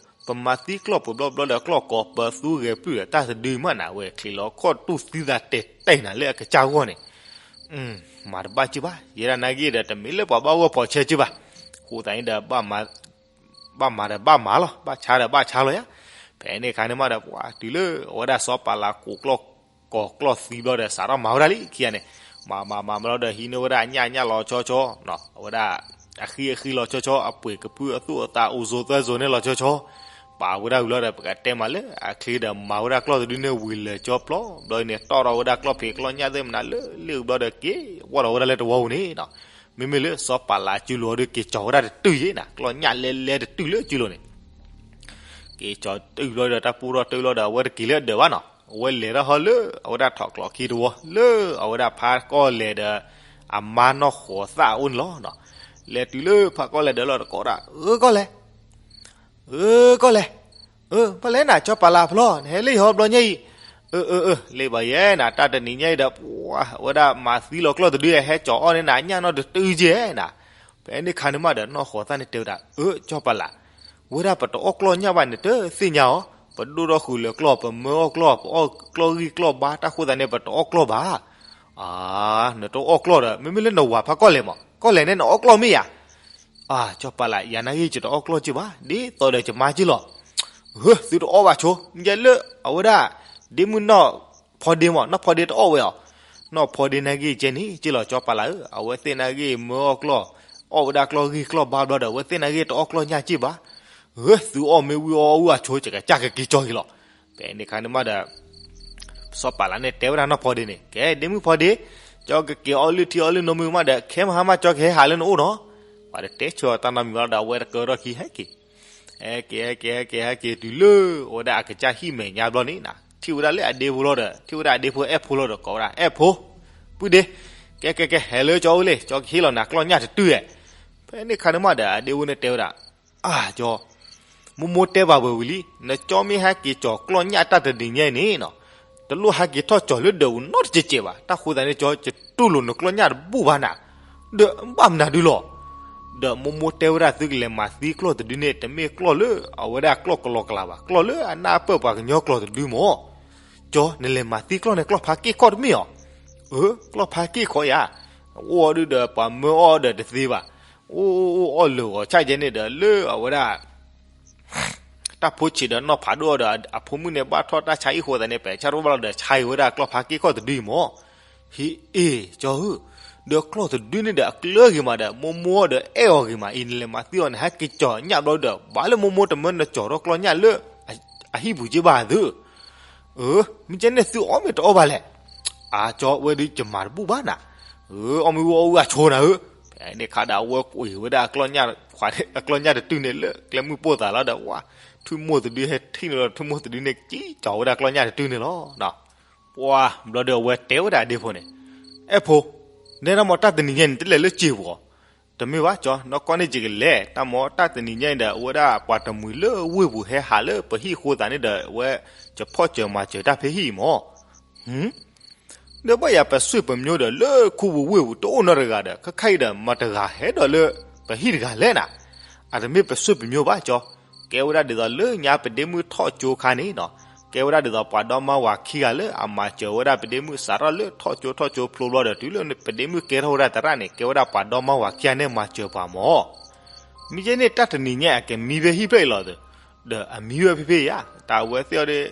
ပမၤသံကျီၢ်ပူၤဘျီဘျီဒီး ကျီၢ်ကိးပသူဂဲၤပျုၢ်ဒီး တၢ်တဒုမးနၤ ဝဲချံးလီၤခီၣ်တူၢ်သံသးတဲာ်တဲာ်နၤလၢအကစၢ်ဂီၢ်န့ၣ်, မၤတဘၣ်က့ၢ်ဘၣ်, ယဲဒၣ်နၢ်ဂ့ၢ်ဒီး တမ့ၢ်လၢပှၤဘၣ်ဂီၢ်ဖီးဆဲက့ၢ်ဘၣ်. အဃိသတးန့ၣ်ဒီး ဘၣ်မၤဒီးဘၣ်မၤလီၤ, ဘၣ်ဆါဒီးဘၣ်ဆါလီၤယါ. ဖဲန့ၣ်အခါန့ၣ်မးဒီး ပှၤတုၤလၢအဝဲဒၣ်စီၤပၤလးကိးကျီၢ်ကိးကျီၢ်သံဘျီဒီး စးထီၣ်မၤဝဲဒၣ်လံခံဂၤန့ၣ်, မၤမၤမၤဘျီဒီး ဟံးန့ၢ်ဝဲဒၣ်အညၣ်ညၣ်လီၤဆီဆီ, အဝဲဒၣ် အဃံအဃံလီၤဆီဆီ, အပှ့ၤကဖုအသူၣ်အသးအိၣ်စိၤသၢစိၤန့ၣ်လီၤဆီဆီ, ပာ်ဝဲဒၣ်ဝံၤလီၤဒီး ပကတဲမးလၢအချ့ဒီး မၤဝဲဒၣ်ကျီၢ်တဒုန့ၣ်ဝံၤလၢာ်ကၠီပျီဘျီန့ၣ် တီၣ်ထီၣ်ဝဲဒၣ်ကျီၢ်ဖံးကျီၢ်ညၣ်သ့ၣ်မနုၤလၢလ့ၣ်ဘျီဒီး က့ၤဝီၢ်ထီၣ်ဝဲဒၣ်လၢတဝီပူၤန့ၣ်နီၤ. မ့မ့ၢ်လၢစီၤပၤလးစုလိၤအီၤဒီး က့ၤကၠီၤဝဲဒၣ်တတုၢ်ယဲနၤ, ကျီၢ်ညၣ်လဲလဲတတုၢ်လၢစုလိၤန့ၣ် က့ၤကၠီၤတုၢ်ဘျီဒီး တၢ်ပူထီၣ်တုၢ်လီၤဒီး အဝဲတက့ၤလၢအဒၢးဘၣ်နီၤ, အဝဲလဲၤထီၣ်ဟီလၢ အဝဲဒၣ်ထိးကျိးခံတဝီ လၢအဝဲဒၣ်ဖးကီၢ်လဲၤဒီး အမါနီၢ်ဃီၤသၣ်အအိၣ်န့ၣ်လီၤ. လဲၤတုၤလၢဖးကီၢ်လဲၤဒီးလီၤတကိးဒၣ် အၢကီၢ်လဲၤ အၢကီၢ်လဲၤ, အၢ ဘၣ်လဲၣ်နၤ စီၤပၤလးဖျီ နဟဲလၢယဟီဘျီညါအံၤ, အၢ အၢ အၢ လ့ၣ်ဘၣ်ယဲနၤ တၢ်တနံၤညါအံၤဒီး ပှၤ အဝဲဒၣ်မၤသံလီၤကျီၢ်တဒု ဟဲကၠီၤအီၣ်န့ၢ်နၤညၣ်နီတတုၢ်က့ၢ်နၤ. ဖဲန့ၣ်ခါန့ၣ်မးဒီး နီၢ်ဃီၤသၣ်န့ၣ်တဲဝဲဒၣ် အၢ စီၤပၤလး, ဝဲဒၣ်ပတအီၣ်ကျီၢ်ညၣ်ဘၣ် နတသ့ၣ်ညါအီၤ, ပဒိၣ်ထီၣ်ဃုာ်လၢကျီၢ် ပမၢအီၣ်ကျီၢ် ပအီၣ်ကျီၢ်ဂံၢ်ကျီၢ်ဘါ တၢ်ဃိသတးန့ၣ် ပတအီၣ်ကျီၢ်ဘၣ်. အၢ နတအီၣ်ကျီၢ်ဒီး မ့မ့ၢ်လၢနဝၤဖးကီၢ်လဲၤမး ကီၢ်လဲၤန့ၣ် နအီၣ်ကျီၢ်မ့ၢ်ဧါ. အၢ စီၤပၤလး ယၤနာ်က့ ယတအီၣ်ကျီၢ်က့ၢ်ဘၣ် ဒ်သိးဒီးယမါက့ၢ်လီၤ. အၢ သုတအီၣ်ဘၣ်ဆိ ယဲလၢအဝဲဒၣ် ဒ့မုၣ်နီၢ်ဖီဒ့မး နီၢ်ဖီဒ့တအီၣ်ဝဲအီၤ. နီၢ်ဖီဒ့နာ်က့ ကဲန့ၣ်က့ၢ်လီၤ စီၤပၤလးဧၢ, အဝဲသ့ၣ်နာ်က့ မၢအီၣ်ကျီၢ် အီၣ်ဝဲဒၣ်ကျီၢ်ဂံၢ်ကျီၢ်ဘါဘျီဒီး အဝဲသ့ၣ်နာ်က့ တအီၣ်ကျီၢ်ညၣ်က့ၢ်ဘၣ်. အၢ သုအီၣ်မ့ၢ်ဝံၤအီၣ်ဝံၤအဆိ ယကစၢ်ကက့ၤကၠီၤက့ၤလီၤ. ဖဲန့ၣ်ခါန့ၣ်မးဒီး စီၤပၤလးန့ၣ်တဲဝဲဒၣ်နီၢ်ဖီဒ့န့ၣ် ကဲ ဒ့မုၣ်ဖီဒ့, ကၠီကက့ၤအီၣ်လုၢ်ထံအီၣ်လုၢ်နိမ့ၢ်မးဒီး ခဲမဟါမး ကၠီကဟဲဟးလၢနအိၣ်နီၤ. ပှၤတတဲဆၢအီၤတၢ်နီတမံၤဘၣ်လီၤဒီး အဝဲတကၢထီၣ်ခံ ဟဲက့ၤ ဟဲက့ၤ ဟဲက့ၤ ဟဲက့ၤ ဟဲက့ၤ တုၤလၢ အဝဲဒၣ်အကစၢ်ဟံၣ်မဲာ်ညါဘျီန့ၣ်နၤ ထံၣ်ဝဲဒၣ်လၢအဒ့ဖိလီၤဒီး ထံၣ်ဝဲဒၣ်အဒ့ဖိအဲၣ်ဖိလီၤဒီး ကိးဝဲဒၣ် အဲၣ်ဖိ, ပုၢ်ဒ့, ကဲ ကဲ ကဲ ဟဲလၢကၠီအိၣ်လံ ကၠီကဟ့ၣ်လီၤနၤကျီၢ်ညၣ်တတုၢ်ဧါ. ဖဲန့ၣ်ခါန့ၣ်မးဒီး အဒ့ဖိန့ၣ်တဲဝဲဒၣ် အၢ ကၠီ, မိၢ်မိၢ်တဲဘၣ်ဝဲဝံၤလံ, နကၠီမ့ၢ်ဟဲက့ၤကၠီၤကျီၢ်ညၣ်တၢ်တနံၤညါအံၤန့ၣ်နီၤ, တလိၣ်ဟဲက့ၤထီၣ်ကၠီၤလၢဒၢးပူၤနီတစဲးစဲးဘၣ်. တၢ်ဃိသတးန့ၣ် ကၠီကတူၢ်လိာ်နကျီၢ်ညၣ်တဘူၣ်ဘၣ်နၤ, ဒီးဘၣ်မနုၤဒုလီၤ. ဒီးမိၢ်မိၢ်တဲဝဲဒၣ် သုကလဲၤမၤသံကျီၢ်တဒုန့ၣ် တမ့ၢ်ကျီၢ်လၢအဝဲဒၣ်ကျီၢ်ကလီကလးဘၣ်, ကျီၢ်လၢအနၢ်ပၢၢ်ပှၤကညီကျိာ်တဒုမၢ်. ကၠီ နလဲၤမၤသံကျီၢ်န့ၣ် ကျီၢ်ဖါက့ၢ်ခီၣ်တမ့ၢ်ဧါ. အၢ ကျီၢ်ဖါက့ၢ်ခီၣ်ယါ, အိၣ်အီၤဒုဒီး ပှၤမၢအီၣ်အီၤဒီးတသ့ဘၣ်. အိၣ်အိၣ်အိၣ်အီၣ်လၢာ်ဂီၤဆၣ်ယဲန့ၣ်ဒီး လၢအဝဲဒၣ် တၢ်ဖိဆံးဒီးနီၢ်ဖးဒိၣ်အီၤဒီး အဖိမုၣ်န့ၣ် ဘၣ်ထီၣ်တၢ်ဆါဟံၣ်ဃိသတးန့ၣ် ပဲာ်ဆၣ်ရိၣ်ဘၣ်လီၤဒီး ဆါအံၤဝဲဒၣ်ကျီၢ်ဖါက့ၢ်ခီၣ်တဒုအံၤမၢ်. ဟ့ၣ်အ့ၣ် ကၠီဧၢ, ဒီးကျီၢ်တဒုန့ၣ်ဒီးအကျၢၤဂ့ၤမးဒီး မိၢ်မိၢ်ဒီးအဲၣ်အီၤဂ့ၤမးအံၤ နလဲၤမၤသံအီၤန့ၣ် ဟဲက့ၤကၠီၤညၣ်ဘျီဒီး ဘၣ်လၢမိၢ်မိၢ်တမၢနကၠီၤထီၣ်ကျီၢ်ညၣ်လၢ အဟံၣ်ပူၤက့ဘၣ်သု, အၢ မ့ၢ်ကဲန့ၣ်သုအီၣ်မ့ၢ်တအီၣ်ဘၣ်လဲၣ်, အၢ ကၠီဝဲဒုးယမၤတဘူၣ်ဘၣ်နၤ, အၢ အီၣ်မ့ၢ်ဝဲအီၣ်ဝဲအဆိနၤဧၢ, ဖဲန့ၣ်ခါဒီးအဝဲကွံာ်ဝဲဒၣ်အကျီၢ်ညၣ် အကျီၢ်ညၣ်တတုၤန့ၣ်လၢကျဲမုၢ်ပိၢ်သးလီၤဒီး ဝါ ထွံၣ်မိၢ်တဒုဟဲထံၣ်န့ၣ်လီၤ ထွံၣ်မိၢ်တဒုန့ၣ်က့ၤကၠီၤဝဲဒၣ်ကျီၢ်ညၣ်တတုၤန့ၣ်လီၤ. ပှၢ်ဘျီဒီးအဝဲတဲဝဲဒၣ်အဒ့ဖိန့ၣ်, အဲၣ်ဖိ, နဲဒၣ်မ့ၢ်တၢ်တနံၤညါန့ၣ် တလဲၤလၢစ့ပူၤအီၤ, တမ့ၢ်ဘၣ်ကၠီ နီၢ်ကီၢ်န့ၣ်ယကလဲၤ တၢ်မ့ၢ်တၢ်တနံၤညါအံၤဒီး အဝဲဒၣ်ပှၤတမှံၤလၢဝ့ၢ်ပူၤဟဲဟးလၢပဟံၣ်အဃိသးန့ၣ်ဒီး အဝဲကဖီၣ်စၢၤမၤစၢၤတၢ်ဖဲဟံၣ်အံၤမၢ် ဒီးဘၣ်ယၤပှၤဆွ့ၣ်ပှၤမိၢ်ဒီး လၢခူပူၤဝ့ၢ်ပူၤတအိၣ်နီတဂၤဒီး ခဲခါအံၤဒီး မတၤတဂၤဟဲဒီးလၢပဟံၣ်တဂၤလဲၣ်နၤ, အတမ့ၢ်ပှၤဆွ့ၣ်ပှၤမိၢ်ဘၣ်ကၠီ, ကဲဝဲဒၣ်ဒ်သိးလၢညါပဒ့မုၣ်ထီၣ်ကၠိခါန့ၣ်နီၤ, ကဲဝဲဒၣ်ဒ်သိးပှၤဒီမါဝၤခံဂၤလၢအမၤစၢၤဝဲဒၣ်ပဒ့မုၣ် စးထီၣ်လၢထီၣ်ကၠိထီၣ်ကၠိဖျိဘျီဒီး တုၤလၢပဒ့မုၣ်ကဲထီၣ်ဝဲဒၣ်သရၣ်န့ၣ် ကဲဝဲဒၣ်ပှၤဒီမါဝၤခံဂၤန့ၣ်မၤစၢၤပှၤမၢ် မ့ၢ်ကဲန့ၣ်တၢ်တနံၤညါအကမံဖဲဟံၣ်ဖျၢၣ်အံၤလီၤဒီး, ဒီးအမံဝဲဖဲဖဲယါ, တၢ်အဝဲသ့ၣ်အီၤဒီး,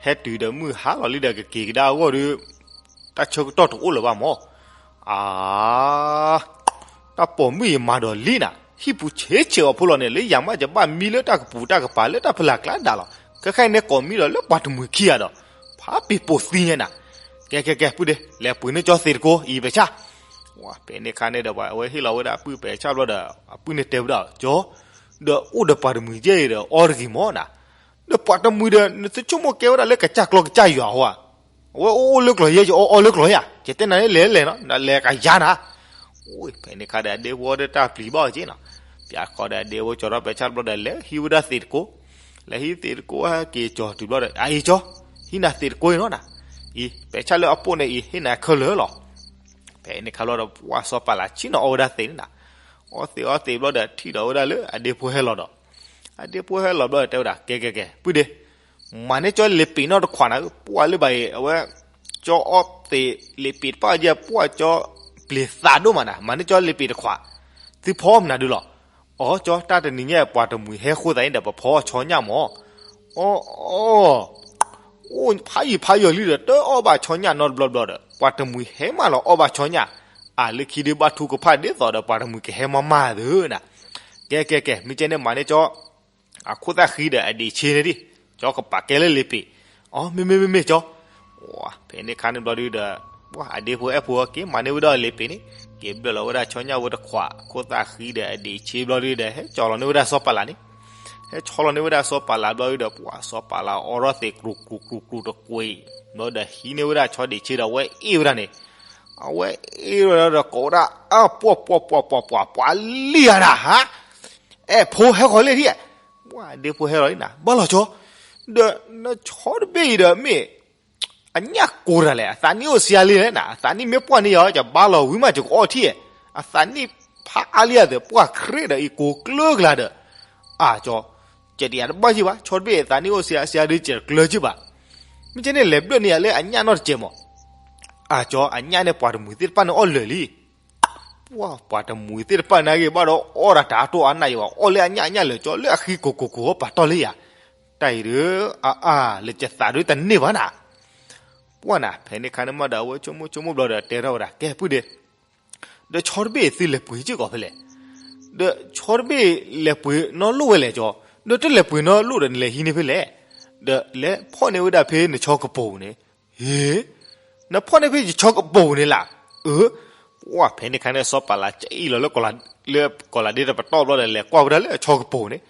ဟဲတုၤဒီးမုၢ်ဟါလီၤလံဒီးကက့ၤကဒါအဂီၢ်ဒီး, တၢ်ဆၢကတီၢ်တအိၣ်လၢၤဘၣ်မၢ်, အါ, တၢ်ပိာ်မုၣ်အံၤမၤဒီးလံနၤ, ဟံၣ်ပူၤဆံးဆံးအီၤဖိလီၤန့ၣ် လၢယၤမးယဘၣ်မံလၢတၢ်ကပူၤတၢ်ကပၤလၢတၢ်ဖီလာ်ကျါဒၣ်လီၤ, ခဲခါအံၤန့ၣ်ကိးမံဒီးလၢပှၤတမှံၤခံဂၤဒီး, ဖးပ့ၤပိာ်သံညါနၤ, ကဲကဲကဲ ပုၢ်ဒ့ လဲၤပှ့ၤန့ၢ်ကၠီသ့းတကိး အံၤပဲာ်ဆၣ် ဖဲန့ၣ်ခါန့ၣ်ဒီး အဝဲဟ့ၣ်လီၤဝဲဒၣ်ပုၢ်ပဲာ်ဆၣ်ဘျီဒီး အပုၢ်န့ၣ်တဲဝဲဒၣ်ကၠီ, ဒီးအိၣ်ဒီးပှၤတမှံၤကဲအံၤဒီးအီတဂ့ၤမၢ်နၤ, ဒီးပှၤတမှံၤဒီး နသုဆိကမိၣ်ကဲဝဲဒၣ်လၢကစၢ်ကျီကစၢ်ယွၤအဃိဧါ, အဝဲအိၣ်အိၣ်လၢကျီၤယဲ ယအီအီလၢကျီၤယၤ ယတဲနၤန့ၣ်လဲၤလဲၤနီၤ နလဲၤကယၤနၤ, ဖဲန့ၣ်ခါဒီးအဒ့ဖိဒီးတၢ်ပျံၤဘၣ်အီၤက့နီၤ, ပျးခီဒီးအဒ့ဖိကၠီထီၣ်ပဲာ်ဆၣ်ဘျီဒီး လဲၤဟံးဝဲဒၣ်သ့းတကိး, လဲၤဟံးသ့းတကိးဟဲက့ၤကၠီၤတုၤဘျီဒီး အအံၤကၠီ, ဟံးနၤသ့းတကိးအံၤနီၤနၤ, အံၤ ပဲာ်ဆၣ်လၢအပိၢ်န့ၣ်အံၤ ဟ့ၣ်နၤခဲလၢာ်လီၤ ဖဲန့ၣ်ခါဘျီဒီး ပှၢ်စီၤပၤလးဆ့ၣ်နီၤအီၣ်ဝဲဒၣ်သ့းန့ၣ်နၤ, အီသ့းအီသ့းဘျီဒီး ထံၣ်ဒီးဝဲဒၣ်လၢအဒ့ဖိဟဲလီၤဒီး, အဒ့ဖိဟဲလီၤဘျီဒီးတဲဝဲဒၣ် ကဲကဲကဲ ပုၢ်ဒ့, မၤန့ၢ်ကၠီလ့ၤပ့ၤနီၣ်တခွးနၤ, ပှၢ်လၢဘၣ်အံၤ အဝဲ, ကၠီအီသ့းလ့ၤပ့ၤတပၣ်ယဲ ပှၢ်ကၠီပျံၤသးဒိၣ်မးနၤ, မၤန့ၢ်ကၠီလ့ၤပ့ၤတခွး, သုဖီမနၤဒုလီၤ, အီ ကၠီ တၢ်တနံၤညါပှၤတမှံၤဟဲဃိသးန့ၣ်ဒီး ပဖီဆီညၣ်မၢ်, အီ အီ အိၣ်ဖးယံာ်ဖးယီၤလံဒီး တအီၣ်ဘၣ်ဆီညၣ်နီတဘျီဘျီဒီး ပှၤတမှံၤဟဲမးလီၤအီၣ်ဘၣ်ဆီညၣ်, အလၢခံဒုးဘၣ်ထူကဖၣ်ဒ်သိးဒီးပှၤတမှံၤကဟဲမၤမၤသုနၤ, ကဲကဲကဲ မ့ၢ်ကဲန့ၣ်မၤန့ၢ်ကၠီ, အခိၣ်သၣ်ဃံဒီးအဒံးဆ့န့ၣ်ဒံး, ကၠီကပာ်ကဲလၢလ့ၤပ့ၤ, အီ မ့ၢ်မ့ၢ်မ့ၢ်မ့ၢ်ကၠီ ဖဲန့ၣ်ခါန့ၣ်ဘျီဒုဒီး, ပှၢ်အဒ့ဖိအဲၣ်ဖိက့ၤမၤန့ၢ်ဝဲဒၣ်လ့ၤပ့ၤန့ၣ်, က့ၤဘျၢၣ်လီၤဝဲဒၣ်ဆီညၣ်ဝဲတခွး, အခိၣ်သၣ်ဃံဒီးအဒံးဆ့ဘျီဒုဒီး ဟဲကၠီလီၤန့ၢ်ဝဲဒၣ်စီၤပၤလးန့ၣ်, ဟဲဆီလီၤန့ၢ်ဝဲဒၣ်စီၤပၤလးဘျီဒုဒီး ပှၢ်စီၤပၤလးအီထီၣ်သ့းကြူးကြူးကြူးကြူးတကွံာ်, ဘျီဒီးဟံးန့ၢ်ဝဲဒၣ်ဆီဒံးဆ့ဒီးအဝဲအ့ၣ်ဝဲဒၣ်ဒီး အဝဲအ့ၣ်ဝဲဒၣ်ဒီးကိးဝဲဒၣ်, အၢ ပှၢ်ပှၢ်ပှၢ်ပှၢ်ပှၢ် ပှၤလံၢ်ဧါနၤဟါ အဲၣ်ဖိဟဲဃီၤလံထံၣ်, ပှၢ်ဒ့ဖိဟဲလီၤလံနၤ ဘၣ်လီၤကၠီ, ဒီးနဆီတဘ့ၣ်အံၤဒီးမ့ၢ်, အညၣ်ကိးတၢ်လဲၣ် အသးနံၣ်အိၣ်စှၤလံလဲၣ်နၤ အသးနံၣ်မ့ၢ်ပှၢ်န့ၢ်ယၤ ယဘါလီၤဝံၤမးယကအီထံၣ်, အသးနံၣ်ဖးအါလံဧါသ့ၣ် ပှၢ်ခရံာ်ဒီးအံၤကိးကျၢၤကျါဒီး, အၢ ကၠီ, ကဲတယၤတဘၣ်ယံၣ်ဘၣ် ဆီတဘ့ၣ်အသးနံၣ်အိၣ်စှၤအါစှၤဒီးကဲတကျၢၤယံၣ်ဘၣ်, မ့ၢ်ကဲန့ၣ်လဲၤဘျၢၣ်န့ၢ်ယၤလၢအညၣ်နီတစဲးမး အၢ ကၠီ အညၣ်န့ၣ်ပှၤတမှံၤသ့ၣ်တဖၣ်န့ၣ်အီၣ်လၢာ်လံ, ပှၢ်ပှၤတမှံၤသ့ၣ်တဖၣ်န့ၣ်ဂ့ၤဘၣ်ဒီးအီၣ်ဒၣ်တၢ်တိၢ်အါနၢ်ယံၤဘၣ် အီၣ်လၢအညၣ်အညၣ်လၢာ်ကၠီလၢအဃံကိးကိးကိးအီၣ်ပာ်တီၢ်လံယၤ, တၢ်အံၤဒီး, အအၢ လၢကသးဒုတန့ၢ်ဘၣ်နၤ, ပှၢ်နၤ ဖဲန့ၣ်ခါန့ၣ်မးဒီးအဝဲဆိကမိၣ်ဆိကမိၣ်ဘျီဒီးတဲထီၣ်ဝဲဒၣ် ကဲပုၢ်ဒ့ ဒီးဆီတဘ့ၣ်သုလဲၤပှ့ၤစ့ၢ်ကီးဖဲလဲၣ်, ဒီးဆီတဘ့ၣ်လဲၤပှ့ၤနီၣ်လိၣ်ဝဲလဲၣ်ကၠီ, ဒီးတလဲၤပှ့ၤနီၣ်လိၣ်ဒီးနလဲၤဟံးန့ၢ်ဖဲလဲၣ်, ဒီးလဲၤဖီၣ်န့ၢ်ဝဲဒၣ်ဖဲနဆီကပိၤန့ၣ်, ဟ့, နဖီၣ်န့ၢ်ဖဲယဆီကပိၤန့ၣ်လၢ, အၢ, ပှၢ်ဖဲန့ၣ်ခါန့ၣ်စီၤပၤလးကအံၣ်လီၤလၢ, လၢကီးလးဒ့တပတီၢ်ဘျီဒီးလဲၤကွၢ်ဝဲဒၣ်လၢအဆီကပိၤန့ၣ်,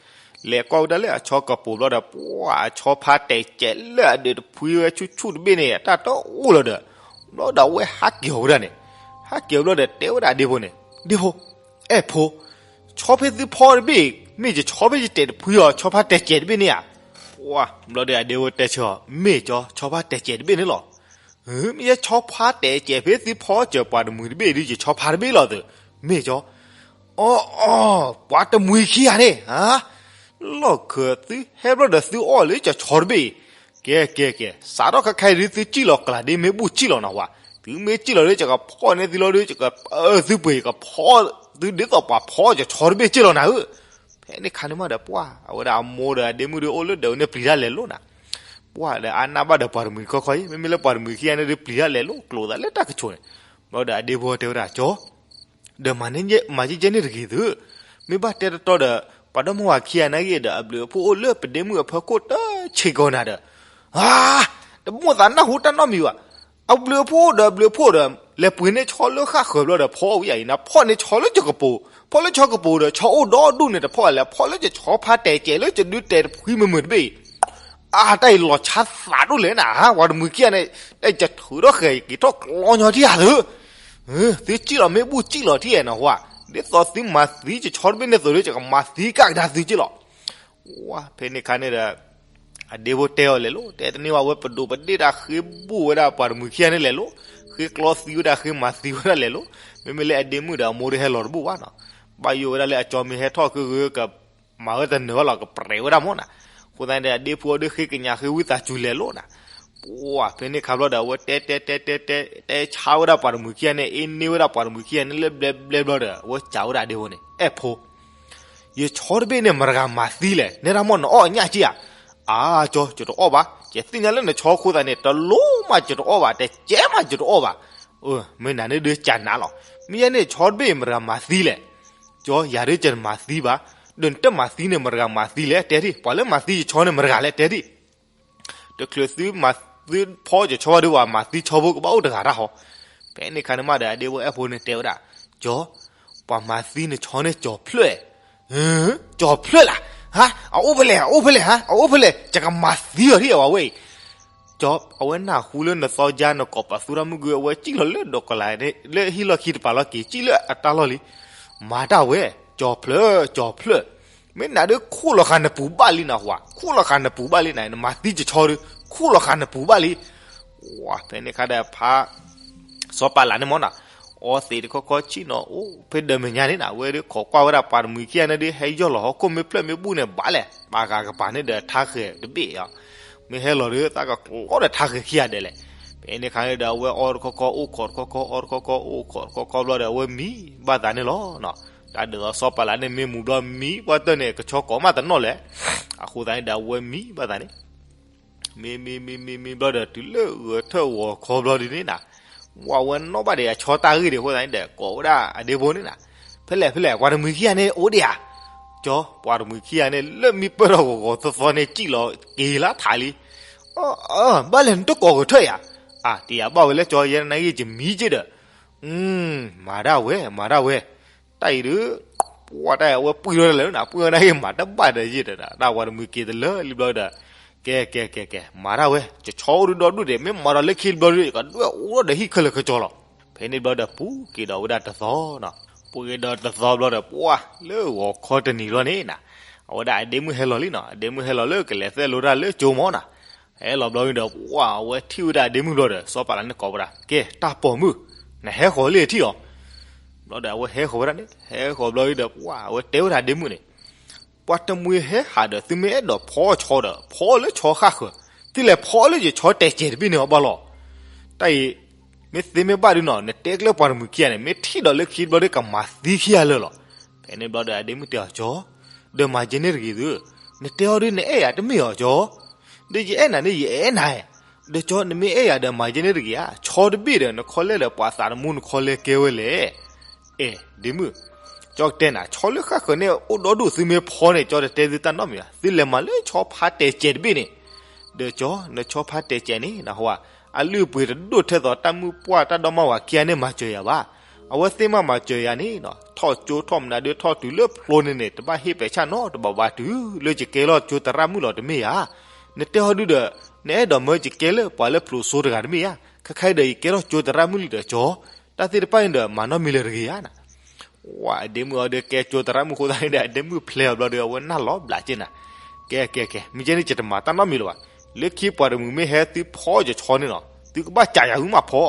လဲၤကွၢ်ဝဲဒၣ်လၢအဆီကပိၤဘျီဒီး ပှၢ်အဆီဖါတဲာ်စဲးလၢအဒုးတဖှံဝဲဆူၣ်ဆူၣ်တဘ့ၣ်န့ၣ် အတၢ်တအိၣ်လီၤဒီး, ဘျီဒီးအဝဲဟးက့ၤအီၤဝဲဒၣ်န့ၣ်, ဟးက့ၤအီၤဘျီဒီးတဲဝဲဒၣ်အဒ့ဖိန့ၣ်, ဒ့ဖိ, အဲၣ်ဖိ, ဆီဖဲသုဖီတဘ့ၣ်, မ့ၢ်ယဆီဖဲယတဲာ်တဖှံအီၤ ဆီဖါတဲာ်စဲးတဘ့ၣ်န့ၣ်ဧါ, ပှၢ်ဘျီဒီးအဒ့ဖိတဲဆၢအီၤ မ့ၢ်ကၠီ ဆီဖါတဲာ်စဲးတဘ့ၣ်န့ၣ်လီၤ, မ့ၢ်ယဆီဖါတဲာ်စဲးဖဲသုဖီစၢၤပှၤတမှံၤတဘ့ၣ်ဒီး ယဆီဖါတဘ့ၣ်လီၤသုး, မ့ၢ်ကၠီ, အီအီ, ပှၤတမှံၤခံဂၤန့ၣ်, လီၢ်ခၢၣ်သုဟဲဘျီဒီးသုအီၣ်လၢယဆီတဘ့ၣ်အံၤ, ကဲကဲကဲ, စးထီၣ်ခဲခါအံၤဒုးသုစံၣ်လီၤကလးဒ့မ့ၢ်ဘူၣ်စံၣ်လီၤနၢ်ဟူဧါ, သုမ့ၢ်စံၣ်လီၤဒီးယကဖီၣ်န့ၢ်သုလီၤဒီး ယကပၢသုပှ့ၤ ယကဖီၣ်သုဒ်သိးပှၤဖီၣ် ယဆီတဘ့ၣ်စ့ၢ်လီၤနၤဧၢ, ဖဲန့ၣ်ခါန့ၣ်မးဒီးပှၢ် အဝဲဒၣ်အမိၢ်ဒီးအဒ့မုၣ်ဒီးအိၣ်လၢဒၢးဝဲန့ၣ်ပျံၤတၢ်လဲၤလိာ်နၤ, ပှၢ်ဒီးအါနၢ်ဘၣ်ဒီးပှၤတမှံၤတခီခီအံၤ, မ့မ့ၢ်လၢပှၤတမှံၤခံဂၤန့ၣ်ဒီးပျံၤတၢ်လဲၤလိာ်ကျိၤသးလၢတၢ်ကဆိးန့ၣ်, ဘျီဒီးအဒ့ဖိတဲဝဲဒၣ်ကၠီ, ဒီးမၤန့ၢ်ယဲ မၤယဲယဲန့ၣ်တဂ့ၤသု, မ့ၢ်ဘၣ်တဲတတီဒီး ပှၤဒီမါဝၤခံဂၤနာ်က့ဒီး အဘျုးအဖှိၣ်အိၣ်လၢပဒ့မုၣ်အဖီခိၣ်တဆံးကီးနၤဒီး, ဧါ, တမိၣ်သးနၢ်ဟူတၢ်နီတမံၤဘၣ်. အဘျုးအဖှိၣ်ဒီးအဘျုးအဖှိၣ်ဒီး လဲၤပှ့ၤန့ၢ်ဆီလၢဃၣ်ဃၢၤဘျီဒီး ဖီအီၤဝံၤအံၤနၤ, ဖီၣ်န့ၢ်ဆီလၢယကပိၤ, ဖီၣ်လၢဆီကပိၤဒီး ဆီအိၣ်ဒီဒူၣ်န့ၣ်တဖီၣ်လဲၣ်, ဖီၣ်လၢယဆီဖါတဲာ်ကဲးလၢယဒုတဲာ်တဖှံမုာ်မုာ်တဘ့ၣ်အံၤ အါ, တၢ်အံၤလီၤဆါသးဒိၣ်လဲၣ်နၤ, ပှၤတမှံၤခံဂၤန့ၣ်, တၢ်အံၤယထုးထီၣ်ဃဲၤက့ၤထီၣ်ကျီညီထံၣ်ဧါသု, သုစံၣ်လီၤမ့ၢ်ဘူၣ်စံၣ်လီၤထံၣ်ဧါနဟါ, ဒ်သိးသုမၤသံယဆီတဘ့ၣ်န့ၣ်သိးဒီး ယကမၤသံကဒါသုက့လီၤ. ဝါ, ဖဲန့ၣ်ခါန့ၣ်ဒီး အဒ့ဖိတဲအီၤလဲၤလိာ်, တဲတန့ၢ်ဘၣ်ဝဲပဒိးပဒ့ၣ်တၢ်ဃ့ဘူၣ်ဝဲဒၣ်ပှၤတမှံၤခံဂၤန့ၣ်လဲၤလိာ်, ဃ့ကျီသံဝဲဒၣ်ဃ့မၤသံဝဲဒၣ်လဲၤလိာ်, မ့မ့ၢ်လၢအဒ့မုၣ်ဒီးအမိၢ်ဒီးဟဲလီၤတဘူၣ်ဘၣ်နီၤ, ဘၣ်ယိၣ်ဝဲဒၣ်လၢအကၠီမ့ၢ်ဟဲထီၣ်ဃုဂုက မၤဝဲတနၢၤဘၣ်လီၤ ကပြဲးဝဲဒၣ်မ့ၢ်နၤ, အဃိသတးန့ၣ်ဒီး အဒ့ဖိအီၤဒီးဃ့ကညးဃ့ဝံသးစူၤလဲၤလိာ်နၤ, ပှၢ်, ဖဲန့ၣ်ခါဘျီဒီး အဝဲတဲတဲတဲတဲတဲ တဲဆါဝဲဒၣ်ပှၤတမှံၤခံဂၤန့ၣ် အ့န့ၢ်ဝဲဒၣ်ပှၤတမှံၤခံဂၤန့ၣ်လၢဘျဲဘျဲဘျီဒီး အဝဲစံးဝဲဒၣ်အဒ့ဖိန့ၣ် အဲၣ်ဖိ ယဆီတဘ့ၣ်န့ၣ် မတၤတဂၤမၤသံလဲၣ်, နဲဒၣ်မ့ၢ်နအီၣ်အညၣ်က့ဧါ. အါ, ကၠီ, ယတအီၣ်ဘၣ်, ယသ့ၣ်ညါလၢနဆီအဃိသတးန့ၣ် တလိၣ်မးယတအီၣ်ဘၣ်, တကဲမးယတအီၣ်ဘၣ်. မ့ၢ်နၤန့ၣ်ဒုးကနၤလီၤ, မ့ၢ်ယဲန့ၣ်ဆီတဘ့ၣ် မတၤတဂၤမၤသံလဲၣ်. ကၠီ, ယၤဒုးယတမၤသံဘၣ်, ဒီးနတမၤသံန့ၣ် မတၤတဂၤမၤသံလဲၣ်, တဲဒံး, ပှၤလၢမၤသံယဆီန့ၣ် မတၤတဂၤလဲၣ်, တဲဒံး. တချုးသုမၤသုဖီယဆီဘၣ်ဒီး ပှၤမၤသံဆီဖိကဘၣ်အိၣ်တဂၤတၢ်ဟီ. ဖဲန့ၣ်ခါန့ၣ်မးဒီး အဒ့ဖိအဲၣ်ဖိန့ၣ်တဲဝဲဒၣ်, ကၠီ, ပှၤမၤသံနဆီန့ၣ်ကၠီၤဖျၢၣ်, ကၠီၤဖျၢၣ်လၢ်, ဟါ, အအိၣ်ဖဲလဲၣ်, အအိၣ်ဖဲလဲၣ်, ဟါ, အအိၣ်ဖဲလဲၣ်, ယကမၤသံအီၤဒံးဝဲဝဲအံၤ. ကၠီ, အဝဲနၢ်ဟူလၢနသီယါနကိးပသူရၣ်မုၣ်ဂုၢ် အဝဲစံၣ်လီၤလၢဒိးကလးန့ၣ် လၢဟံၣ်လီၢ်ခံတပၤလီၤက့ၤ စံၣ်လၢအတၢ်လီၢ်လံ. မၤတၢ်ဝဲ, ကၠီၤဖျၢၣ်, ကၠီၤဖျၢၣ်, မ့ၢ်နၤဒုးခိၣ်လီၤဃာ်နပူၤဘၣ်လံနဟါ, ခိၣ်လီၤဃာ်နပူၤဘၣ်လံနၤ, နမၤသံယဆီဒီး ခိၣ်လီၤဃာ်နပူၤဘၣ်လံ. ဝါ, ဖဲန့ၣ်ခါဒီးဖါ စီၤပၤလးန့ၣ်မ့ၢ်နီၤ, အီသံးတခီခီဆံၣ်နီၤ အိၣ်ဖဲဒၢးမဲာ်ညါန့ၣ်နၤ, အဝဲဒုးခိးကွၢ်ဝဲဒၣ်ပှၤတမှံၤခံဂၤန့ၣ်ဒုး ဟဲယီၢ်လီၤဟီၣ်ခိၣ်မ့ၢ်ဖျၢၣ်မ့ၢ်ဘူၣ်န့ၣ် ဘၣ်လဲၣ်, ပာ်ဂၤကပၤန့ၣ်ဒီးထါဃဲၤတဘ့ၣ်အီၤ, မ့ၢ်ဟဲလီၤဒီး သးကကျီဒီးထါဃဲၤခံဂၤဒဲးလဲၣ်. ဖဲန့ၣ်ခါန့ၣ်ဒီး အဝဲအီတခီခီ အိၣ်ခိးတခီခီ အီတခီခီ အိၣ်ခိးတခီခီဘျီဒီး အဝဲမံဘၣ်သးန့ၣ်လီၤ. တၢ်ဒ်သိးစီၤပၤလးန့ၣ် မ့ၢ်မူၤဘျီမံဘၣ်တၢၢ်န့ၣ် ကဆီကိးမးတနီၣ်လဲၣ်. အဃိသတးန့ၣ်ဒီး အဝဲမံဘၣ်သးန့ၣ် မံမံမံမံမံဘျီဒီး တုၤလၢဂဲၤထၢၣ်ဂီၤခီဘျီဒ်န့ၣ်နၤ, ဝဲအဝဲနီၣ်ဘၣ်ဒီးအဆီတၢ်ဂ့ၢ်ဒံးအဃိသတးန့ၣ်ဒီး ကိးဝဲဒၣ်အဒ့ဖိန့ၣ်နၤ, ဖဲလဲၣ်ဖဲလဲၣ် ပှၤတမှံၤခံဂၤန့ၣ်အိၣ်ဒံးဧါ. ကၠီ, ပှၤတမှံၤခံဂၤန့ၣ် လၢမံပၢၢ်ထီၣ်ဂီၤဂီၤသီသီန့ၣ် စံၣ်လီၤက့ၤလၢထးလံ. အၢ, ဘၣ်လဲၣ်နတကိးဂဲၤထၢၣ်ယၤ. အါ, တယာ်ဘၣ်ဝဲလၢကၠီ ယဲနာ်က့ၤယမံက့ၤဒီး, မၤဒၣ်ဝဲ မၤဒၣ်ဝဲ တၢ်အံၤဒုး, ပှၤတၢ်အံၤအဝဲပှံၢ်ထီၣ်တၢ်လၢနၤ, ပှံၢ်ထီၣ်နာ်က့ၤမၤတဘၣ်ဒီးယဲဒီး တၢ်ပှၤတမှံၤက့ၤတလၢလံဘျီဒီး, ကဲကဲကဲကဲ မၤတၢ်ဝဲ, ယဆီအိၣ်ဒုးဒီဒူၣ်ဒံး မ့ၢ်မၤဒီးလၢခံဘျီဒီး ယကဒွဲၣ်အိၣ်ထီၣ်ဒီးဟံၣ်ခဲလၢာ်ခဲဆ့လီၤ. ဖဲန့ၣ်ဘျီဒီးပူၤက့ၤဒီးဝဲဒၣ်တသီနီၤ, ပူၤက့ၤဒီးတသီဘျီဒီး ပှၤလၢဂီၤခီတနံၤဘျီန့ၣ်နၤ, အဝဲဒၣ်အဒ့မုၣ်ဟဲလီၤလံနီၤ, အဒ့မုၣ်ဟဲလီၤလၢကလဲၤသဲလိတၢ်လၢကၠိမ့ၢ်နၤ ဟဲလီၤဘျီဒီး ပှၤအဝဲထံၣ်ဝဲဒၣ်အဒ့မုၣ်ဘျီဒီး စီၤပၤလးန့ၣ်ကိးဝဲဒၣ်, ကဲ တၢ်ပိာ်မုၣ်, နဟဲဃီၤလၢထံၣ်အီၤ. ဘျီဒီးအဝဲဟဲဃီၤဝဲဒၣ်န့ၣ်, ဟဲဃီၤဘျီဒီး ပှၤအဝဲတဲဝဲဒၣ်အဒ့မုၣ်န့ၣ်, ပှၤတမှံၤဟဲဟးဒီး သုမ့ၢ်အဲၣ်ဒိးဖီဆီဒီး ဖီလၢဆီဃၣ်ဃၢၤ, သုလဲၤဖီလၢယဆီတဲာ်စဲးတဘ့ၣ်န့ၣ်အီၤဘၣ်လီၤ. တၢ်အံၤ မ့ၢ်သ့မ့ၢ်ဘၣ်ဒုးနီၤ နတဲကျဲပှၤတမှံၤခံဂၤန့ၣ် မ့ၢ်ထံၣ်ဒီးလၢခံဘျီဒီးကမၤသံခံဂၤလၢာ်လီၤ. ဖဲန့ၣ်ဘျီဒီးအဒ့မုၣ်တဲအီၤ ကၠီ, ဒီးမၤယဲန့ၣ်တဂ့ၤသု, နတဲအီၤဒုးနအဲၣ်ယၤတမ့ၢ်အီၤကၠီ, ဒီးယအဲၣ်နၤန့ၣ် ယအဲၣ်နၤဧါ, ဒီးကၠီ နမ့ၢ်အဲၣ်ယၤဒီးမၤယဲန့ၣ်တဂ့ၤဧါ, ဆီတဘ့ၣ်ဒီးနခီလဲၣ်ဒီးပှၤသးသမူနခီလဲၣ်ကဲဝဲလဲၣ်. အဲၣ်, ဒ့မုၣ်, ကၠီကတဲနၤ ဆီလၢဃၣ်ဃၢၤန့ၣ် အိၣ်ဒီဒူၣ် သုမ့ၢ်ဖီန့ၣ် ကၠီတတဲသုတၢ်နီတမံၤဘၣ်, သုလဲၤမၤလၢဆီဖါတဲာ်စဲးတဘ့ၣ်န့ၣ်, ဒီးကၠီ နဆီဖါတဲာ်စဲးန့ၣ် နဟါ, အလုၢ်အပှ့ၤတဒိၣ်ထဲသိးတၢ်မုၣ်ပှၢ်တၢ်ဒီမါဝၤခံဂၤန့ၣ်မၤစၢၤယၤဘၣ်. အဝဲသ့ၣ်မးမၤစၢၤယၤန့ၣ်နီၤ ထီၣ်ကၠိထီၣ်မနုၤဒုး ထီၣ်တုၤလၢဖျိန့ၣ်န့ၣ် တဘၣ်ဟ့ၣ်ပဲာ်ဆၣ်နီတဘျီဘၣ် တုၤလၢယကဲထီၣ်ကၠိသရၣ်မုၣ်လီၤတမ့ၢ်ဧါ. နတဲအီၤဒုးဒီး နအဲၣ်ဒိးမၢယကဲလၢပှၤလၢဖျိးစိတဂၤတမ့ၢ်ဧါ. ခဲခါအံၤဒီးယကဲထီၣ်ကၠိသရၣ်မုၣ်လံဒီးကၠီ, တၢ်သ့ၣ်တဖၣ်န့ၣ်ဒီး မၤနီတမံၤလၢၤတဂ့ၤဧါနၤ. ဝဲ အဒ့မုၣ်အီၤဒီးကဲကၠိသရၣ်မုၣ်အဃိသတးန့ၣ်ဒီး အဒ့မုၣ်ဖျဲအီၤဘျီဒီး အဝဲနၢ်လီၤဘျးက့နၤ. ကဲကဲကဲ မ့ၢ်ကဲန့ၣ် ယတမၤတၢ်နီတမံၤလၢၤဘၣ်. လၢခံပှၤတမှံၤမ့ၢ်ဟဲသုဖီယဆီန့ၣ်နီၤ သုကဘၣ်စံးယၤဂုာ်မးဖီ,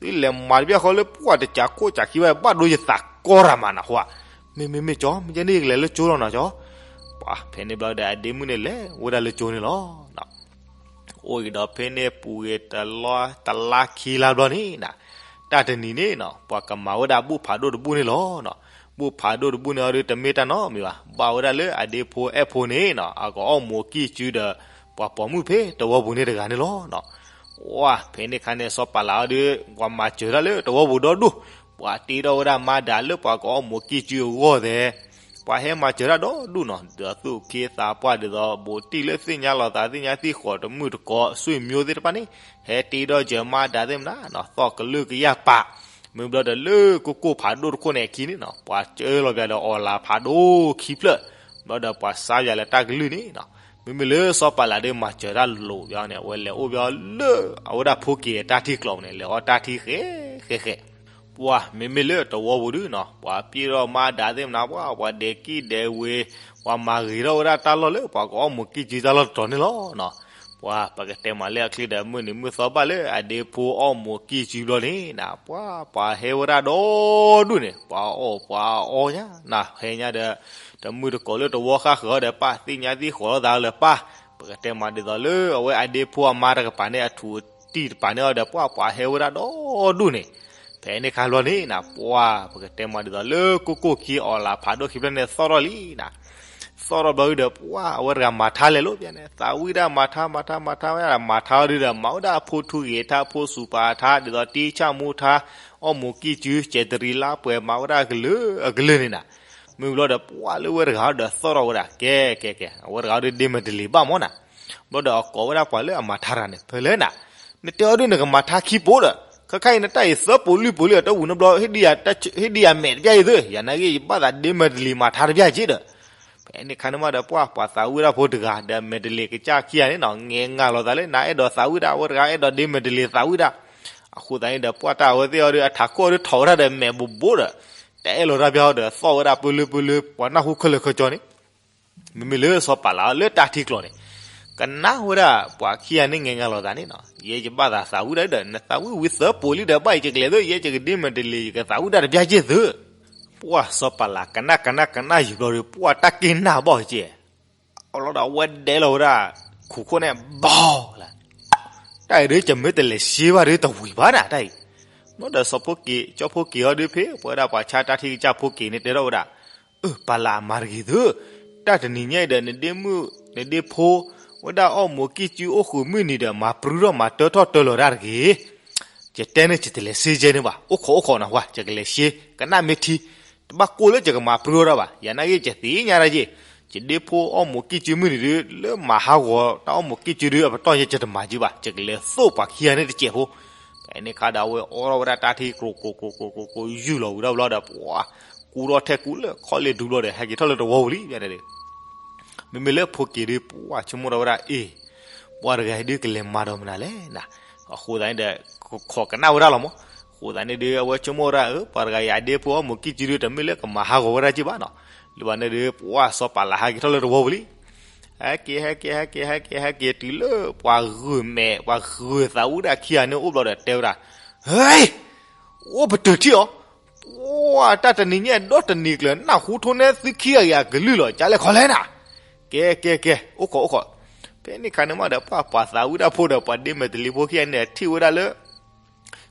သုလဲၤမၤတဘျီဃီလၢပှၤတစးခိၣ်စးခံဘၣ် ဘၣ်ဒိယသးကီရၤမးနဟါ. မ့မ့မ့ၢ်ကၠီ မ့ၢ်ကဲန့ၣ်ယကလဲၤလၢကၠိလီၤနီၤကၠီ. ပှၤဖဲန့ၣ်ဘျီဒီး အဒ့မုၣ်န့ၣ်လဲၤဝဲဒၣ်လၢကၠိန့ၣ်လီၤ. အိၣ်က့ၤဒီးဖဲန့ၣ်ပူၤဂ့ၤတလါ တလါခံလါဘျီန့ၣ်နၤ, တၢ်တနံၤန့ၣ်နီၤ ပှၤကမၤဝဲဒၣ်ဘူၣ်ဖးဒိၣ်တဘူၣ်န့ၣ်လီၤ. ဘူၣ်ဖးဒိၣ်တဘူၣ်န့ၣ်အီၤဒီး တမ့ၢ်တၢ်နီတမံၤဘၣ်, ဘၣ်ဝဲဒၣ်လၢအဒ့ဖိအဲၣ်ဖိန့ၣ်နီၤ အကအီၣ်မူၤကံၢ်စုဒီး ပှၤပိာ်မုၣ်ဖဲတဝီပူၤန့ၣ်တဂၤန့ၣ်လီၤနီၤ. ဝါ ဖဲန့ၣ်ခါန့ၣ် စီၤပၤလးအီၤဒီး ပှၤမၤစၢၤတၢ်လၢတဝီပူၤဒီဒူၣ်, ပှၤတ့ထီၣ်ဝဲဒၣ်မါဒၣ်လၢပှၤကအီၣ်မိၢ်ကံၢ်စုအဂီၢ်သဲး, ပှၤဟဲမၤစၢၤတၢ်ဒီဒူၣ်နီၤ, ဒီးသူၣ်က့သးပှၢ်ဒ်သိး ဘူးတံၢ်လၢသ့ၣ်ညါလီၤသး သ့ၣ်ညါသံၣ်ဃီးတမုၣ်တကိး ဆွေမျိုးသ့ၣ်တဖၣ်န့ၣ် ဟဲတ့ထီၣ်စၢၤမါဒၣ်သ့ၣ်မနၤနီၤ, သီၣ်ကလုာ်ကယၢ်ပာ်, မ့ၢ်ဘျီဒီးလၢကိၢ်ကိၢ်ဖးဒိၣ်တခိၣ်န့ၣ်အခံန့ၣ်နီၤ, ပှၤစၢလီၤပၠးဒီးအီၣ်လၤဖးဒိၣ်ခံဖျၢၣ်, ဘျီဒီးပှၤစါပၠးလၢတၢ်ကလုၢ်န့ၣ်နီၤ, မ့မ့ၢ်လၢစီၤပၤလးဒီးမၤစၢၤတၢ်လိာ်ပၠးန့ၣ် အဝဲလဲၤအိၣ်ပၠးလၢအဝဲဒၣ်ဖိက့ၤအတၢ်ထံကျိးန့ၣ် လဲၤအီၣ်တၢ်ထံဃဲဃဲဃဲ ပှၤမ့မ့ၢ်လၢတဝီပူၤဒုနီၤ, ပှၤပျဲထီၣ်မါဒၣ်သ့ၣ်မနၤ ပှၤ ပှၤဒဲးကံၣ်ဒဲးဝ့ၤ, ပှၤမၤဂ့ၤထီၣ်ဝဲဒၣ်တၢ်လီၢ်လၢပှၤကအီၣ်မိၢ်ကံၢ်စုတၢ်လီၢ်တတီၤန့ၣ်လီၤနီၤ. ပှၤပကတဲမၤလၢအချ့ဒီး မုၢ်နံၤမုၢ်သီဘၣ်လၢအဒ့ဖိအီၣ်မိၢ်ကံၢ်စုဘျီန့ၣ်နီၤ, ပှၤ ပှၤဟဲဝဲဒၣ်ဒီဒူၣ်န့ၣ် ပှၤအီၣ်ပှၤအီညါနီၤ, ဟဲညါဒီး တမုၢ်တကိးလၢတဝီဃၣ်ဃၢၤအီၤဒီး ပၢ်သ့ၣ်ညါသံၣ်ဃီးလိာ်သးလၢပၢ်, ပကတဲမၤဒ်သိးလၢအဝဲအဒ့ဖိအမါတကပၤန့ၣ် အထူးအတံၢ်တပၤန့ၣ်အီၤဒီး ပှၤ ပှၤဟဲဝဲဒၣ်ဒီဒူၣ်န့ၣ်, ဖဲန့ၣ်ခါဘျီန့ၣ်နီၤ ပှၤ ပကတဲမၤဒ်သိးလၢကိၢ်ကိၢ်ခံအီၣ်လၤဖးဒိၣ်ခံဖျၢၣ်န့ၣ် သီၣ်ထီၣ်လံနီၤ, သီၣ်ထီၣ်ဘျီဒီး ပှၤ အဝဲတဂၤမၤထါလဲၤလိာ်ပၠးန့ၣ် သးဝံၣ်ဒၣ်မၤထါ မၤထါ မၤထါဝဲဒၣ် မၤထါအီၤဒုဒီး မၤဝဲဒၣ်အဖိထူဂ့ၤထါ အဖိစူၤပၤထါ ဒ်သိးတံဆၣ်မူထါ အီၣ်မိၢ်ကံၢ်စု ကဲးတရံးလါပှဲၤ မၤဝဲဒၣ်အကလုာ်အကလုာ်န့ၣ်နီၤ, မ့ၢ်ဘျီဒီး ပှၤလၢဝဲတဂၤဒီးသီၣ်ထီၣ်ဝဲဒၣ် ကဲ ကဲ ကဲ အဝဲတဂၤဒီးဒ့မဲာ်တလ့ၤဘၣ်မၢ်နီၤ, ဘျီဒီးအကိးဝဲဒၣ်ပှၤလၢအမၤထါတဂၤန့ၣ် ဖဲလဲၣ်နၤ, နတဲအီၤဒုနကမၤထါခံပိၤဒီး ခဲခါအံၤနတၢ်အံၤသၢပိၤလွံၢ်ပိၤလံ အတဝံၤနဘျီ ဟ့ၣ်ဒံးယၤမဲာ်တပျၢ်အံၤသု ယၤနာ်က့ ယဘၣ်သးဒ့မဲာ်တလ့ၤမၤထါတပျၢ်က့ဒီး ဖဲန့ၣ်ခါန့ၣ်မးဒီး ပှၤ ပှၤသးဝံၣ်ဒၣ်ဖိတဂၤဒီး မဲာ်တလ့ၤကစၢ်ခံဂၤန့ၣ်နီၤ ငဲငါလီၤသးလၢ နၤအဲၣ်ဒိးသးဝံၣ်ဒၣ် အဝဲတဂၤအဲၣ်ဒိးဒ့မဲာ်တလ့ၤသးဝံၣ်ဒၣ်, အဃိသတးန့ၣ်ဒီး ပှၤတၢ်အဝဲသ့ၣ်အီၤဒီး အထးခိၣ်အီၤဒီးထီၣ်ဝဲဒၣ်ဒီးမဲာ်ဘိးဘိးဒီး တအဲၣ်လီၤတၢ်ပျၢ်အီၤဒီး သီၣ်ဝဲဒၣ်ပၢလၢပၢလၢ ပှၤနၢ်ဟူခဲလၢာ်ခဲဆ့န့ၣ် မ့မ့ၢ်လၢစီၤပၤလးလၢတၢ်ထံကျိးန့ၣ် ကနၣ်ဝဲဒၣ်ပှၤခံဂၤန့ၣ် ငဲငါလီၤသးန့ၣ်နီၤ ယဲယဘၣ်သးသးဝံၣ်ဒၣ်ဒီး နသးဝံၣ်ဝံၤသၢပိၤလံဒီး ဘၣ်အံၤယကလဲၤသု ယဲယကဒ့မဲာ်တလ့ၤ ယကသးဝံၣ်ဒၣ်တပျၢ်က့သု ပှၤစီၤပၤလး ကနၣ်ကနၣ်ကနၣ်ယံာ်ဘျီဒီး ပှၤတၢ်က့ၢ်နၢ်ဘၣ်က့ အလီၤဒီးအဝဲဒဲလီၤဝဲဒၣ် ခိၣ်ခိၣ်န့ၣ် ဘီလၢ တၢ်အံၤဒု ယမ့ၢ်တလဲၤရှ့ဘၣ်ဒု တဝံၤဘၣ်နၤ တၢ်အံၤ, ဘျီဒီးစီၤဖိက့ၤ ကၠီဖိက့ၤအီၤဒု ဖဲပဝဲဒၣ်ပှၤဆါတၢ်ထံကစၢ်ဖိက့ၤန့ၣ် တဲထီၣ်ဝဲဒၣ်, အၢ ပၤလးမၤတဂ့ၤသု, တၢ်တနံၤညါအံၤဒီး နဒ့မုၣ် နဒ့ဖိ ဝဲဒၣ်အီၣ်မိၢ်ကံၢ်စုအိၣ်ဃုာ်မုၢ်နံၤဒီး မၤပြူထီၣ်မၤတၢထီၣ်တၢလီၤတၢ်တဂ့ၤ ယတဲန့ၣ် ယတလဲၤရှ့ယဲန့ၣ်ဘၣ်, အိၣ်ခိးအိၣ်ခိးနၢ်ဟူဧါ, ယကလဲၤရှ့, ကနၣ်မ့ၢ်ထံ, တဘၣ်ကိၢ်လၢယကမၤပြူထီၣ်တၢ်ဘၣ်, ယနာ်က့ ယသ့ၣ်ညါတၢ်ယ့ၢ်, ယဒ့ဖိအီၣ်မိၢ်ကံၢ်စုမုၢ်နံၤဒု လၢမၤဟးဂီၤတၢ်အီၣ်မိၢ်ကံၢ်စုဒု အပတီၢ်ယဲ ယတမၤက့ဘၣ်, ယကလဲၤသိၣ်ပှၤခံဂၤန့ၣ်တစဲးဖိ, ဖဲန့ၣ်ခါဒီးအဝဲအိးထီၣ်ဝဲဒၣ်တၢ်ထံကျိၤကျိၤကျိၤကျိၤကျိၤ ယူၢ်လီၤဝံၤထီၣ်ဘျီဒီး ပှၤ ကူထီၣ်ထဲကူလၢခီၣ်လ့ၢ်ဒူဘျီဒီး ဟဲက့ၤထီၣ်လၢတဝီပူၤလံ, မ့မ့ၢ်လၢဖိက့ၤဒု ပှၤဆိကမိၣ်ထီၣ်ဝဲဒၣ်အ့ၣ် ပှၤတဂၤအံၤဒုကလဲၤမၤဒီးမနုၤလဲၣ်နၤ, အဃိသတးန့ၣ်ဒီး ခိးကနၣ်ဝဲဒၣ်လီၤမး, အဃိသတးန့ၣ်ဒု အဝဲဆိကမိၣ်ဝဲဒၣ် အၢ ပှၤတဂၤအံၤအဒ့ဖိအီၣ်မိၢ်ကံၢ်စုဒု တမ့ၢ်လၢကမၤဟးဂီၤဝဲဒၣ်က့ဘၣ်နီၤ, လၢဘၣ်န့ၣ်ဒု ပှၤစီၤပၤလးဟဲက့ၤထီၣ်လၢတဝီပူၤလံ, ဟဲက့ၤ ဟဲက့ၤ ဟဲက့ၤ ဟဲက့ၤ ဟဲက့ၤတုၤလၢပှၤဂုာ်မဲာ် ပှၤဂုာ်သးဝံၣ်ဒၣ်ခံဂၤန့ၣ်အိၣ်ဘျီဒီးတဲဝဲဒၣ်, ဟဲ အိၣ်ပတုာ်ထံၣ်အီၤ, ပှၤတၢ်တနံၤညါဒီတနံၤကျၢၤ နၢ်ဟူထိၣ်န့ၢ်သုခံဂၤအံၤအကလုၢ်လီၤ ကလဲၤခီလဲၣ်နၤ, ကဲ ကဲ ကဲ အိၣ်ခိးအိၣ်ခိး, ဖဲန့ၣ်ခါန့ၣ်မးဒီး ပှၤ ပှၤသးဝံၣ်ဒၣ်ဖိဒီး ပှၤဒ့မဲာ်တလ့ၤဖိခံဂၤန့ၣ် ထံၣ်ဝဲဒၣ်လၢ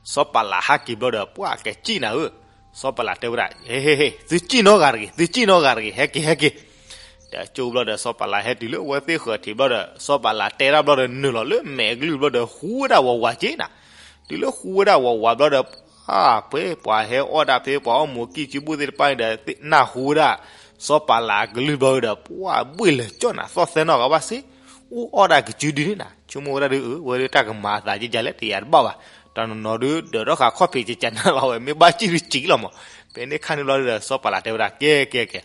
စီၤပၤလးဟဲက့ၤဘျီဒီး ပှၤကစံၣ်နၤဧၢ, စီၤပၤလးတဲဝဲဒၣ်, ဟ့ ဟ့ ဟ့ သုစံၣ်နီတဂၤတဂ့ၤ သုစံၣ်နီတဂၤတဂ့ၤ ဟဲက့ၤ ဟဲက့ၤ, ဒီးကၠိဘျီဒီး စီၤပၤလးဟဲတုၤလၢအဝဲသ့ၣ်ဃၢၤထံးဘျီဒီး စီၤပၤလးတဲတၢ်ဘျီဒီး နုာ်လီၤလၢမဲာ်အကလုၢ်ဘျီဒီး ဟူဝဲဒၣ်ဝးဝးက့နၤ, တုၤလၢဟူဝဲဒၣ်ဝးဝးဘျီဒီး ပှၤ ပှၤဟဲအီၣ်ဒၣ်ဖဲ ပှၤအီၣ်မိၢ်ကံၢ်စုဘူၣ်သ့ၣ်တဖၣ်န့ၣ်ဒီး နၢ်ဟူဝဲဒၣ် စီၤပၤလးအကလုၢ်ဘျီဒီး ပှၤဘှ့ၣ်လၢာ်ကၠီၣ်နၤ သီၣ်သဲနီၢ်ဂၤဘၣ်စ့ အိၣ်အီၣ်ဒၣ်ကစုဒုန့ၣ်နၤ, ဆိကမိၣ်ဝဲဒၣ်ဒု အၢ ဝဲဒၣ်တၢ်ကမၤအသးကကလဲၣ် တယၤတဘၣ်ဘၣ်, တၢ်နီၢ်နီၢ်ဒု ဒၢးထီၣ်ဃာ်ခီၣ်ဖံးကကနၣ်လီၤဝဲ မ့ၢ်ဘၣ်စံၣ်ဒုစံၣ်လီၤမး, ဖဲန့ၣ်ခါန့ၣ်ဘျီဒီး စီၤပၤလးတဲဝဲဒၣ် ကဲ ကဲ ကဲ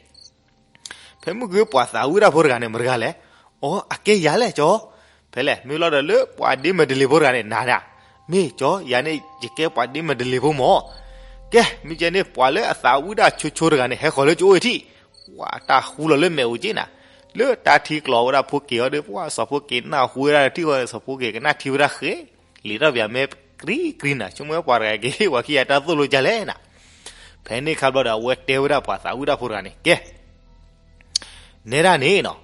ဖဲမုၢ်ဂ့ၤပှၤသးဝံၣ်ဒၣ်ဖိတဂၤန့ၣ် မတဂၤလဲၣ်, အိ အကဲယၤလဲၣ်ကၠီ, ဖဲလဲၣ် မ့ၢ်လီၤဒီးလၢပှၤဒ့မဲာ်တလ့ၤဖိတဂၤန့ၣ် နၤဒၣ်, မ့ၢ်ကၠီ ယၤန့ၣ် ယကဲပှၤဒ့မဲာ်တလ့ၤဖိမး, ကဲ မ့ၢ်ကဲန့ၣ် ပှၤလၢအသးဝံၣ်ဒၣ်ဆိဆိတဂၤန့ၣ် ဟဲဃီၤလၢကအိၣ်အထံၣ်, ပှၤတၢ်ဟူလီၤလၢမဲာ်အိၣ်က့နၤ, လၢတၢ်ထံကျိးဝဲဒၣ်ဖိက့ၤအီၤဒီး ပှၤစီၤဖိက့ၤနၢ်ဟူဝဲဒၣ်ထံၣ်ဃီၤ စီၤဖိက့ၤကနၣ်ထံဝဲဒၣ်ဃဲ လံာ်ထီၣ်ပၠးမဲာ်ကြံကြံနၤ ဆိကမိၣ်ဝဲပှၤတဂၤက့ၤ ပှၤခံဂၤတၢ်သိၣ်လိကလဲၣ်နၤ, ဖဲန့ၣ်ခါဘျီဒီး အဝဲတဲဝဲဒၣ်ပှၤသးဝံၣ်ဒၣ်ဖိတဂၤန့ၣ် ကဲ နဲဒၣ်န့ၣ်နီၤ,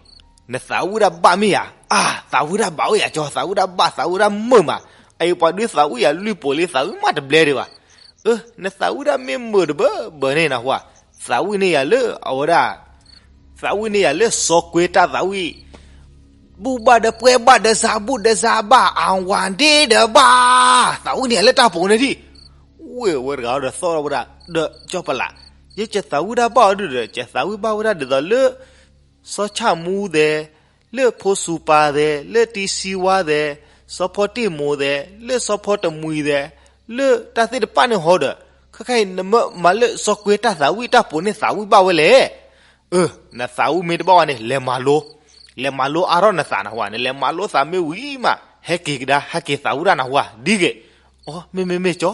နသးဝံၣ်ဒၣ်ဘၣ်မ့ၢ်ယၤ, အါ သးဝံၣ်ဒၣ်ဘၣ်အိၣ်ယၤကၠီ သးဝံၣ်ဒၣ်ဘၣ် သးဝံၣ်ဒၣ်မုာ်မး, အအံၤပှၤဒုးသးဝံၣ်ယၤလွံၢ်ပိာ်လံ သးဝံၣ်မးတဘျဲဒံးဘၣ်, အၢ နသးဝံၣ်ဒၣ်မ့ၢ်မုာ်တဘၢဘၢန့ၣ်နဟူဧါ, သးဝံၣ်န့ၢ်ယၤလၢအဝဲဒၣ် သးဝံၣ်န့ၢ်ယၤလၢစီၤကွ့တၢ်သးဝံၣ် ဘူၣ်ဘၣ်ဒီးပှဲၤဘၣ်ဒီးစးဘူၣ်ဒီးစးဘၣ် အဝၤဒ့ဒီးဘၣ်, သးဝံၣ်န့ၢ်ယၤလၢတၢ်ပူၤန့ၣ်ဒံး. ဝ့ၢ်ဝဲတဂၤဒီးသီၣ်ထီၣ်ဝဲဒၣ်ဒီး ကၠီပလး, ယကသးဝံၣ်တၢ်ဘၣ်အီၤဒုဒီး ကသးဝံၣ်ဘၣ်ဝဲဒၣ်ဒ်သိးလၢ စီၤဆၣ်မူသဲး, လၢဖိစူၤပၤသဲး, လၢတံစံဝါသဲး, စီၤဖီတ့ၢ်မိၢ်သဲး, လၢစီၤဖီတမှံၤသဲး, လၢတၢ်သ့ၣ်တဖၣ်န့ၣ်ဟီဒီး, ခဲခါအံၤနမ့ၢ်မၤလၢစီၤကွဲၤတၢ်သးဝံၣ်တၢ်ပူၤန့ၣ်သးဝံၣ်ဘၣ်ဝဲလဲၣ်. အၢ, နသးဝံၣ်မ့ၢ်တဘၣ်ဝဲန့ၣ် လဲၤမၤလိ, လဲၤမၤလိအါထီၣ်နသးနဟူဧါ, နလဲၤမၤလိသးမ့ၢ်ဝံၤမး ဟဲက့ၤကဒါ ဟဲက့ၤသးဝံၣ်တၢ်နဟူဧါ, ဒ်ဂ့ၤ. အီ မ့မ့ၢ်မ့ၢ်ကၠီ,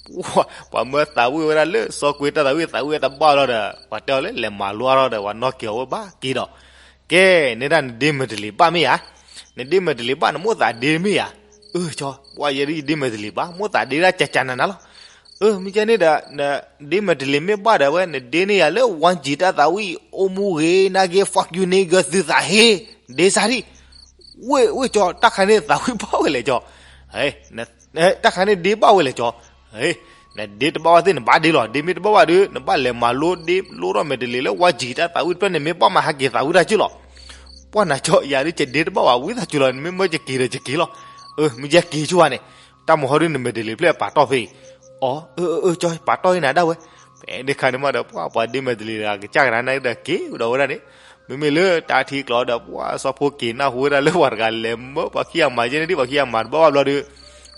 ပှၤမၢသးဝံၣ်ဝဲဒၣ်လၢစီၤကွဲၤတၢ်သးဝံၣ် သးဝံၣ်ဝဲတဘၣ်လီၤဒီး ပှၤတဲအီၤလၢလဲၤမၤလိအါထီၣ်ဒီး ပှၤနီၢ်က့ၤအီၤဝဲဘၣ်က့ၤဒီး, ကဲ, နဲဒၣ်နဒ့မဲာ်တလ့ၤဘၣ်မ့ၢ်ဧါ, နဒ့မဲာ်တလ့ၤဘၣ် နမိၣ်သးဒ့မ့ၢ်ဧါ. အၢ ကၠီ, ပှၤယဲဒၣ်ယဒ့မဲာ်တလ့ၤဘၣ် မိၣ်သးဒ့ဒၣ်ကကနၤနၤလီၤ. အၢ မ့ၢ်ကဲန့ၣ်ဒီး နဒ့မဲာ်တလ့ၤမ့ၢ်ဘၣ်ဒီးဝဲ နဒ့န့ၢ်ယၤလၢ ဝါကံၤတၢ်သးဝံၣ် အိၣ်မူဂ့ၤ နာ်က့ fuck you nigga သုသးဟ့ ဒ့စၢ်ဒံး. ဝ့ၢ်ဝ့ၢ်ကၠီ တၢ်ခါန့ၣ်သးဝံၣ်ဘၣ်ဝဲလဲၣ်ကၠီ, တၢ်ခါန့ၣ်ဒ့ဘၣ်ဝဲလဲၣ်ကၠီ. နဒ့တဘၣ်ဘၣ်သ့ၣ်နဘၣ်ဒ့လီၤ, ဒ့မ့ၢ်တဘၣ်ဘၣ်ဒီး နဘၣ်လဲၤမၤလိဒ့လိထီၣ်မဲာ်တလ့ၤလၢ ဝါကံၤတၢ်သးဝံၣ်တဖျၢၣ်န့ၣ် မ့ၢ်ဘၣ်မးဟဲက့ၤသးဝံၣ်တၢ်က့ၢ်လီၤ. ပှၢ်နၤကၠီ ယၤဒ်ကဒ့တဘၣ်ဘၣ် ဝံသးစူၤလီၤ, နမ့ၢ်မၢကက့ၤဒီးကက့ၤလီၤ. အၢ မ့ၢ်ယဲက့ၤဆိဝဲန့ၣ်, တၢ်မုၢ်ဟီဒ်နမဲာ်တလ့ၤဖျၢၣ်ပာ်တီၢ်ဖဲအံၤ. အီ အၢ အၢ ကၠီ ပာ်တီၢ်အံၤနၤဒၣ်ဝဲ. ဖဲန့ၣ်ခါန့ၣ်မးဒီး ပှၢ်ပှၤဒ့မဲာ်တလ့ၤတဂၤ ကစၢ်ကရၢနၢ်ဒီးက့ၤဒီးဝဲဒၣ်န့ၣ်, မ့မ့ၢ်လၢတၢ်ထံကျိဒီး ပှၢ်စီၤဖိက့ၤနၢ်ဟူဝဲဒၣ်လၢပှၤတဂၤလဲၤမၢပှၤခံဂၤမၤယဲန့ၣ်ဒ် ပှၤခံဂၤမၤတဘၣ်ဘၣ်ဘျီဒီး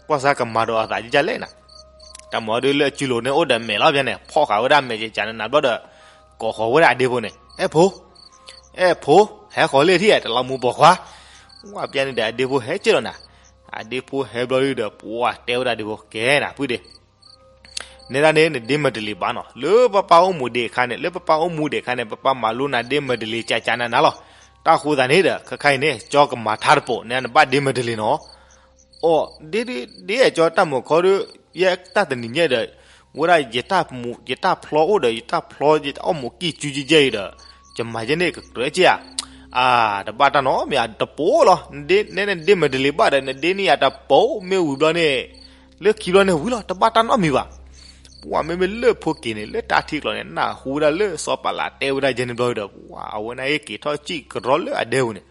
ကွၢ်စၢ်ကမၤဒီးအသးကကၢ်လဲၣ်နၤ. တၢ်မုၢ်ဟီဒ်လၢအစုလိၤန့ၣ်အိၣ်ဒီးမဲာ်လီၤ ဖဲန့ၣ် ဖီၣ်ဃာ်ဝဲဒၣ်မဲာ်ကကနၤဘျီဒီး ကိးဃီၤဝဲဒၣ်အဒ့ဖိန့ၣ် အဲၣ်ဖိ, အဲၣ်ဖိ, ဟဲဃီၤလၢထံၣ် တလးမူပိာ်ခွါ. ဝဲဖဲန့ၣ်ဒီးအဒ့ဖိဟဲက့ၤလီၤနၤ. အဒ့ဖိဟဲဘျီဒုဒီး ပှၢ်တဲဝဲဒၣ်ဒ့ဖိ ကဲနၤ ဖုဒ့း နဲဒၣ်န့ၣ် နဒ့မဲာ်တလ့ၤဘၣ်နီၤ, လၢပပၢ်အိၣ်မူဒံးအခါန့ၣ်, လၢပပၢ်အိၣ်မူဒံးအခါန့ၣ် ပပၢ်မၤလိနၤဒ့မဲာ်တလ့ၤကကနၤနၤလီၤ. တၢ်ဃိသတးန့ၣ်ဒီး ခဲခါအံၤန့ၣ် ကၠီကမၤထါတပိာ်န့ၣ် နဘၣ်ဒ့မဲာ်တလ့ၤနီၤ. အီ ဒ့ဒ့ဒ့ ကၠီ တၢ်မုၢ်ခီဒီး ယဲတၢ်တနံၤညါဒီး ဝဲဒၣ်ယတၢ်မူ ယတၢ်ဖျီအိၣ်ဒီး ယတၢ်ဖျီ ယတၢ်အိၣ်မူကံၢ်ကူကဲကဲအံၤဒီး ယမၤယဲန့ၣ်ကကြၢးက့ဧါ. အါ တဘၣ်တၢ်နီတမံၤဧါ, တပိာ်လီၤ. နဒ့ နဒ့မဲာ်တလ့ၤဘၣ်ဒီး နဒ့န့ၢ်ယၤတပိာ် မ့ၢ်ဝံၤဘျီန့ၣ် လၢခံဘျီန့ၣ်ဝံၤလီၤ, တဘၣ်တၢ်နီတမံၤဘၣ်. ပှၢ်မ့မ့ၢ်လၢဖိက့ၤန့ၣ် လၢတၢ်ထံကျိန့ၣ် နၢ်ဟူဝဲဒၣ်လၢစီၤပၤလးတဲဝဲဒၣ်ယဲန့ၣ်ဘျီဒီး ပှၢ်အဝဲန့ၣ်က့ၤထီၣ်စံၣ်ကရီလၢအဒဲပူၤန့ၣ်,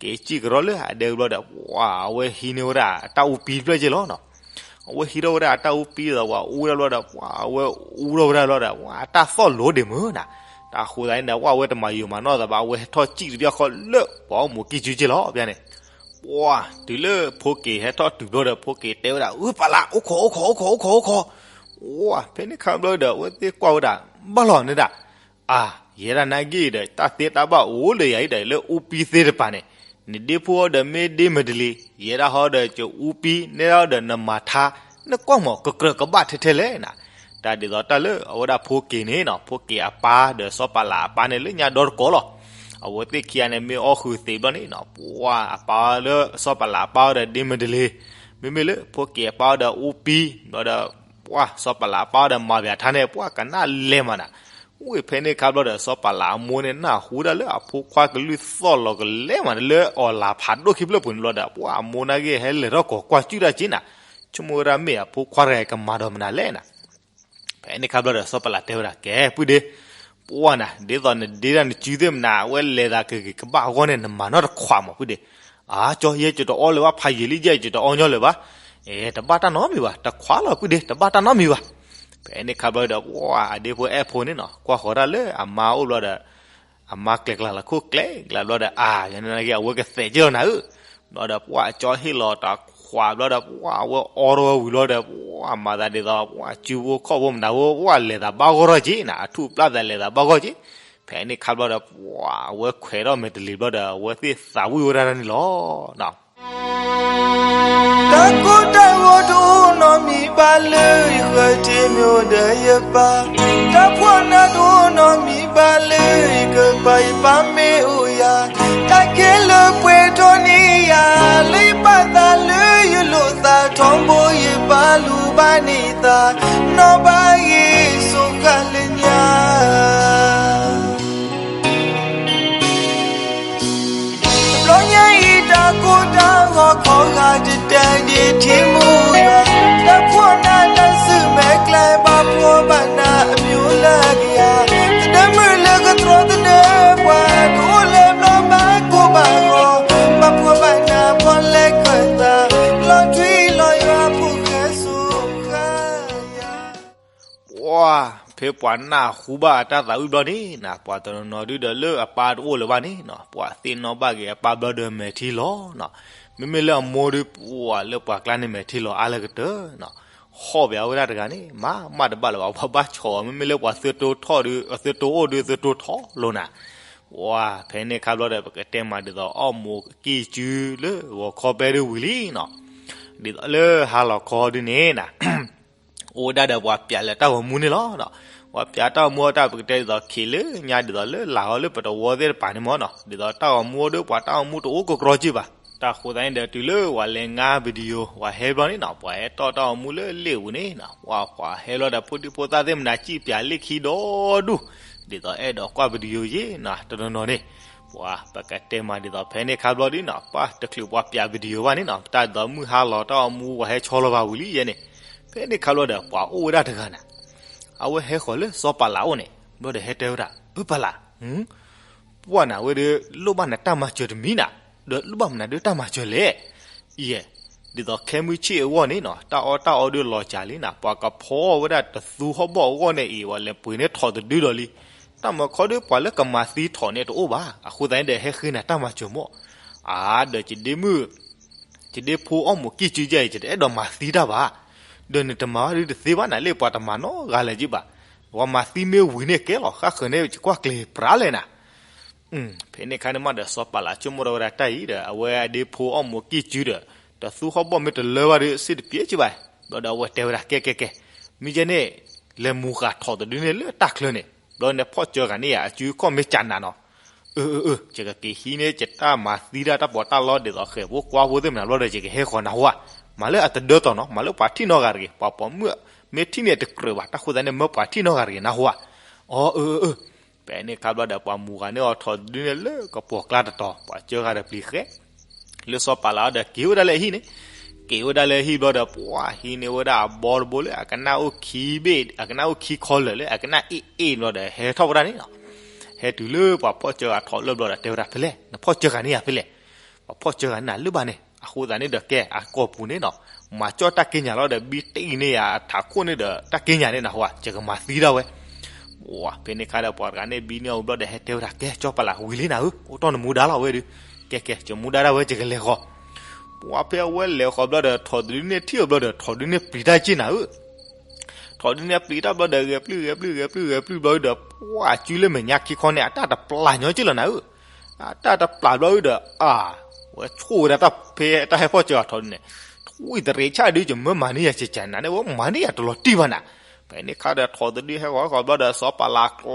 က့ၤစံၣ်ကရီလၢအဒဲပူၤဘျီဒီး ပှၢ်အဝဲဟံးန့ၢ်ဝဲဒၣ်အတၢ်အူပံတဖျၢၣ်က့လီၤ. အဝဲဟံးထီၣ်ဝဲဒၣ်အတၢ်အူပံဒီး ပှၢ်အူဒၣ်ဘျီဒီး ပှၢ်အဝဲအူထီၣ်ဝဲဒၣ်ဘျီဒီး ပှၢ်အတၢ်သီၣ်လိၤဒံးမုၢ်နၤ. တၢ်ဃိသတးန့ၣ်ဒီး ပှၢ်အဝဲတမၤယိာ်မၤနီၢ်သးဘၣ်, အဝဲဟဲထီၣ်စံၣ်တဘျီဃီလၢပှၤအိၣ်မူကံၢ်ကူကဲလီၤ ဖဲန့ၣ်. ပှၢ်တုၤလၢဖိက့ၤဟဲထီၣ်တုၤဘျီဒီး ဖိက့ၤတဲဝဲဒၣ် အၢ ပၤလး အိၣ်ခိး အိၣ်ခိး အိၣ်ခိး အိၣ်ခိး အိၣ်ခိး. ပှၢ်ဖဲန့ၣ်ခါဘျီဒီး အဝဲသ့ၣ်ကွၢ်ဝဲဒၣ် ဘၣ်လီၤန့ၣ်ဒၣ် အါ ယဲဒၣ်နာ်က့ဒီး တၢ်သ့တၢ်ဘၣ်အိၣ်လၢယၤအံၤဒီး လၢအူပံသ့ၣ်တဖၣ်န့ၣ် နဒ့ဖိဒီးမ့ၢ်ဒ့မဲာ်တလ့ၤ, ယဲဒၣ်ဟီဒီးကအူပံ, နဲဒၣ်ဟီဒီးနမၤထါ, နကွၢ်မး ကကြၢးကဘၣ်ထဲထဲလဲၣ်နၤ. တၢ်ဒ်သိးတၢ်လၢအဝဲဒၣ်ဖိက့ၤန့ၣ်နီၤ, ဖိက့ၤအပၢ်ဒီးစီၤပၤလးအပၢ်န့ၣ် လၢညါဒီတကိးလီၤ. အဝဲသ့ၣ်ခံဂၤန့ၣ် မ့ၢ်အီၣ်ဃုာ်သံးဘျီန့ၣ်နီၤ, ပှၢ်အပၢ်လၢစီၤပၤလးအပၢ်ဒီးဒ့မဲာ်တလ့ၤ, မ့မ့ၢ်လၢဖိက့ၤအပၢ်ဒီးအူပံဘျီဒီး ပှၢ်စီၤပၤလးအပၢ်ဒီးမၤပၠးထါန့ၣ် ပှၢ်ကနၣ်လဲၤမးနၤ. ဝ့ၢ်ဖဲန့ၣ်ခါဘျီဒီး စီၤပၤလးအမိၢ်န့ၣ် နၢ်ဟူဒၣ်လၢအဖိခွါကလုၢ်သီၣ်လီၤကလဲၤမး လၢအီၣ်လၤဖးဒိၣ်ခံဖျၢၣ်ပူၤန့ၣ်ဘျီဒီး ပှၢ်အမိၢ်နာ်က့ဟဲလဲၤထီၣ်ကိးကွၢ်စူၣ်တၢ်က့နၤ, ဆိကမိၣ်ဝဲဒၣ်မ့ၢ်အဖိခွါတဂၤကမၤဒီးမနုၤလဲၣ်နၤ. ဖဲန့ၣ်ခါဘျီဒီး စီၤပၤလးတဲဝဲဒၣ် ကဲ ပုၢ်ဒ့, ပှၢ်နၤ ဒ်သိးနဒ့ဒၣ်နစုသ့ၣ်မနၤ အဝဲလဲၤသးကဂ့ၤကဘၣ်အဂီၢ်န့ၣ် နမၤနီၢ်တခွးမး ပုၢ်ဒ့. အါ ကၠီ ယဲယတအီလၢၤဘၣ် ဖးယံာ်လံ ယဲယတအီညီလၢၤဘၣ်. အဲ တဘၣ်တၢ်နီတမံၤဘၣ် တခွးလီၤ ပုၢ်ဒ့ တဘၣ်တၢ်နီတမံၤဘၣ်. ဖဲန့ၣ်ခါဘျီဒီး ပှၢ်အဒ့ဖိအဲၣ်ဖိန့ၣ်နီၤ ကွၢ်ဃီၤဒၣ်လၢအမါအိၣ်ဘျီဒီး အမါကျဲၤကျါလီၤခိၣ်ကျဲၤကျါဘျီဒီး အါ ယန့ၣ်နာ်က့ အဝဲကသဲးက့လီၤနၤဧၢ. ဘျီဒီး ပှၢ်အကၠီဟ့ၣ်လီၤတခွးဘျီဒီး ပှၢ်အဝဲအီထီၣ်ဝဲဝံၤလီၤဒီး ပှၢ်မၤသးဒ်သိး ပှၢ်စုဖိခီၣ်ဖိမတၤဖိ ပှၢ်လဲၤသးဘၣ်ဂီၢ်ထီၣ်က့နၤ အထူၣ်ပျၢ်သးလဲၤသးဘၣ်ဂီၢ်က့. ဖဲန့ၣ်ခါဘျီဒီး ပှၢ်အဝဲခွဲးထီၣ်မဲာ်တလ့ၤဘျီဒီး အဝဲသ့ၣ်သးဝံၣ်ဝဲဒၣ်န့ၣ်လီၤ. တၢ်ကိၢ်တၢ်ဂီၤတအိၣ်နီတမံၤဘၣ်လၢယဃၢၤထံးမိၢ်ဒီးယပၢ်, တၢ်ဖှီၣ်နးတအိၣ်နီတမံၤဘၣ်လၢယကပၤယပၢ်မ့ၢ်အိၣ်ယၤ, တၢ်ခဲလၢာ်ပှဲၤထီၣ်န့ၢ်ယၤ လၢယပာ်သးလၢယလိာ်သးထီဘိယပာ်လူၤဘၣ်န့ၢ်သး နီၢ်ဘၣ်ဂ့ၤစိဃၣ်လၢညါ တဘျီညါအံၤ တၢ်ကိၢ်တၢ်ဂီၤခီဂာ်တတဲဒံးထံမူယွၤ, တၢ်ဖှီၣ်နးတၢ်စုၣ်မဲာ်ကျဲ ဘၣ်ဖှီၣ်ဘၣ်နးအမျိုးလၢကယၤ, သဒၢမုၢ်လၢကတြီသဒၢပှၤ ကအိၣ်လၢဘျီဘၣ်ကိၢ်ဘၣ်ဂီၤ, ဘၣ်ဖှီၣ် ပှၤဖဲပှၤနၢ်ဟူဘၣ်အတၢ်သးဝံၣ်ဘျီန့ၣ်နီၤ, ပှၤတနီၤနီၤဒုဒီးလၢအပၢ်တအိၣ်လၢၤဘၣ်န့ၣ်နီၤ, ပှၤသ့ၣ်နီၣ်ဘၣ်က့ၤအပၢ်ဘျီဒီးမဲာ်ထံလီၤနီၤ. မ့မ့ၢ်လၢအမိၢ်ဒု ပှၤလၢပှၤကျါန့ၣ်မဲာ်ထံလီၤအါလၢကတၢၢ်နီၤ. ဟီၣ်ဘၣ်အဝဲဒၣ်တဂၤန့ၣ် မၤမးတဘၣ်လၢၤဘၣ်, ပှၤဘၣ်ဆီၣ်အီၤ, မ့မ့ၢ်လၢပှၤသုတိထီၣ်ဒု သုတိအိၣ်ဒုသုတိထီၣ်လိၤနၤ. ပှၤဖဲန့ၣ်ခါဘျီဒီး ပကတဲမးဒ်သိးအီၣ်မူးကံၢ်စုလၢဂီၤခီပဲဒုဝံၤလံနီၤ. ဒ်သိးလၢဟါလီၤခီဒုန့ၣ်နၤ အိၣ်ဝဲဒၣ်ဒီးပှၤပျးလၢတၢ်ဂီၤမူန့ၣ်လီၤ. ပှၤပျးတၢ်ဂီၤမူအတၢ်ပကတဲဒ်သိးခံးလၢညါဒ်သိးလၢလၢ်ဂီၤလၢပတဝီသ့ၣ်တဖၣ်န့ၣ်မ့ၢ်နီၤ, ဒ်သိးတၢ်ဂီၤမူဒီးပှၤတၢ်ဂီၤမူတအိၣ်ကကြီက့ဘၣ်. တၢ်ဃိသတးန့ၣ်ဒီးတုၤလၢပှၤလဲၤငါ video ပှၤဟဲဘျီန့ၣ်နီၤ, ပှၤဟဲတီၣ်တၢ်ဂီၤမူလၢလ့ၣ်ပူၤန့ၣ်နီၤ, ပှၤပှၤဟဲဘျီဒီးဖိဒံဖိသၣ်သ့ၣ်မနၤစံၣ်ပျးလ့ၣ်ခံဒီဒူၣ်, ဒ်သိးအဲၣ်ဒိးကွၢ် video ယ့ၣ်နီၤတနီၤနီၤန့ၣ်. ပှၤပကတဲမးဒ်သိးဖဲန့ၣ်ခါဘျီဒုနီၤ, ပှၤတချုးပှၤပျး video ဘၣ်န့ၣ်နီၤ, တၢ်ဒ်သိးမုၢ်ဟါလီၤတၢ်ဂီၤမူပှၤဟဲဆီလီၤဘၣ်ဝံၤလံယဲန့ၣ်. ဖဲန့ၣ်ခါဘျီဒီးပှၤအိၣ်ဝဲဒၣ်တဂၤနၤ, အဝဲဟဲဃီၤလၢစီၤပၤလးအိၣ်န့ၣ် ဘျီဒီးဟဲတဲဝဲဒၣ်, အၢပၤလး, ပှၢ်နၤဝဲဒၣ် လိၣ်ဘၣ်နတၢ်မၤစၢၤတမံၤနၤ, ဒီးလိၣ်ဘၣ်မနုၤဒၣ်တၢ်မၤစၢၤလဲၣ်. ယဲၢ်, ဒ်သိးခဲမုၢ်ဆ့ၣ်အဂီၢ်န့ၣ်နီၤ, တၢ်အီၣ်တၢ်အီဒုးလီၤစှၤလံနၤ, ပှၤကဖီဝဲဒၣ်တသူဟီၣ်ဘီၣ်အဂီၢ်န့ၣ်အံၤ ပှၤလဲၤပှ့ၤန့ၢ်ထိးတဒုဒီးလံ. တၢ်မၤခီဒုးပှၤလၢကမၤသံထိးန့ၣ်တအိၣ်ဘၣ်, အဃိသတးန့ၣ်ဒီးဟဲဃ့နၤတၢ်မၤစၢၤမီၢ်. အါ ဒီးယဒ့မုၣ် ယဒ့ဖိအီၣ်မူးကံၢ်စုယဲၢ်အံၤ ယတအဲၣ်ဒိးမၤသံတၢ်ဘၣ်. ဒီးနတမၤဘၣ်ဒုးတသ့ဘၣ်နၤ, လၢပှၤတမၤနီတဂၤလၢၤက့ဘၣ်. ပှၤမၤသံမ့ၢ်ဝံၤန့ၣ်ကဲလီၤ, ဃၣ်ဃၢၤန့ၣ် ယကွၢ်ကျဲၤပြးလဲၣ်နၤ. ဖဲန့ၣ်ခါန့ၣ်မးဒီးစီၤပၤလးဆိကမိၣ်ထီၣ်ဝဲဒၣ်တၢ်အံၤဒီး အဝဲအဒ့ဖိအီၣ်မူးကံၢ်စုဒီး တသူဟီၣ်ဘီၣ်မ့ၢ်တလၢဘၣ်ဒီး စ့ၣ်တပျဲက့ဘၣ်. ဘျီဒီးအဝဲတဲဝဲဒၣ် ကဲကဲကဲ, မ့ၢ်ယဲန့ၣ် လဲၤမူၤဃာ်ထိးတဒုန့ၣ်လၢတၢ်ချၢန့ၣ်, ဘျီန့ၣ်ဖီၣ်စၢၤဂၤန့ၣ်ယၤ အစုခီၣ်မ့ၢ်ကနးနီၤ. အၢ အၢ အၢ ယကက့ၤဟံးန့ၢ်ယတၢ်မၤသံတၢ် တၢ်ပီးတၢ်လီဒ်သိးဃဲၤဖိကွၢ်ဖိသ့ၣ်မနၤဘျီဒီး ယကဟဲဃီၤနၤဟူဧါ. မၤလၢအတဒၢတီၤနီၤ, မၤလၢပှၤထံၣ်နီတဂၤတဂ့ၤ, ပှၤပိာ်မုၣ်မ့ၢ်ထံၣ်န့ၣ်တကြၢးဘၣ်, တၢ်ဃိသတးန့ၣ် မၢပှၤထံၣ်နီတဂၤတဂ့ၤနၤဟူဧါ. အၢ အၢ အၢ အၢ. ဖဲန့ၣ်ခါဘျီဒီး ပှၤမူၤဂၤန့ၢ်အီၤထိးတဒုန့ၣ်လၢကပိာ်ကျါတတီၤ, ပှၤစၢဃာ်ဒီးပျံၤဃဲ လၢစီၤပၤလးအီၤဒီးက့ၤဝဲဒၣ်လၢအဟံၣ်န့ၣ်, က့ၤဝဲဒၣ်လၢအဟံၣ်ဘျီဒီး ပှၤဟံးန့ၢ်ဝဲဒၣ်အဘီတဘိလၢအကနၣ်အိၣ်ခံဘ့ၣ်, အကနၣ်အိၣ်ခံခီလၢာ်လၢအကနၣ်အ့ၣ်အ့ၣ်ဘျီဒီး ဟဲထီၣ်ဝဲဒၣ်န့ၣ်လီၤ. ဟဲတုၤလၢပှၤဖီၣ်စၢဃာ်ထိးလၢဘျီဒီး တဲဝဲဒၣ်ဖဲလဲၣ်, နဖီၣ်စၢဃာ်န့ၢ်ယၤဖဲလဲၣ်. ပှၤဖီၣ်စၢဃာ်န့ၢ်နၤလၢဘၣ်န့ၣ်, အဃိသတးန့ၣ်ဒီးကဲအကိာ်ပူၤန့ၣ်နီၤ, မၤကၠီၣ်တၢ်က့ညါလီၤဒီး ဘံတ့ၢ်န့ၢ်ယၤအထးခိၣ်န့ၣ်ဒီး တၢ်က့ညါန့ၣ်နဟူဧါ, ယကမၤသံဒၣ်ဝဲ. ပှၤဖဲန့ၣ်ခါဒီး ပှၤတဂၤန့ၣ်ဘံန့ၢ်အီၤဘျီဒီး ဟဲတဲဝဲဒၣ် ကဲ စီၤပၤလး ဝံၤလံနၤဧၢ, အိၣ်တီၢ်နမူဒါလီၤဝဲဒုး, ကဲကဲ ယမူဒါဒၣ်ဝဲ ယကလဲၤဃီၤ. ပှၤဖဲအဝဲလဲၤဃီၤဘျီဒီး ထိးတဒုန့ၣ်ထံၣ်အီၤဘျီဒီး ထိးတဒုန့ၣ်ပျံၤတၢ်က့နၤဧၢ. ထိးတဒုန့ၣ်ပျံၤတၢ်ဘျီဒီး ဂဲၤပျုၢ်ဂဲၤပျုၢ်ဂဲၤပျုၢ်ဂဲၤပျုၢ်ဘျီဒီး ပှၤစုလၢမဲာ်ညါခံခီန့ၣ် အတၢ်တပျၢ်ညီက့လီၤနၤဧၢ. အတၢ်တပျၢ်ဘျီဒီး အါ ဝဲဆိၣ်ဝဲဒၣ်တၢ်ဖဲတၢ်ဟဲဖီၣ်စၢဃာ်ထိးဒုန့ၣ်, ထွံၣ်တရံးဆၣ်ဒုး ယမၢမၤန့ၢ်ယၤကကနၤန့ၣ် ဝဲမၤန့ၢ်ယၤတလီၤတံၢ်ဘၣ်နၤ. ဖဲန့ၣ်ခါဒီး ထိးတဒုဟဲဃီၤဃီၤဘျီဒီး စီၤပၤလးကျီ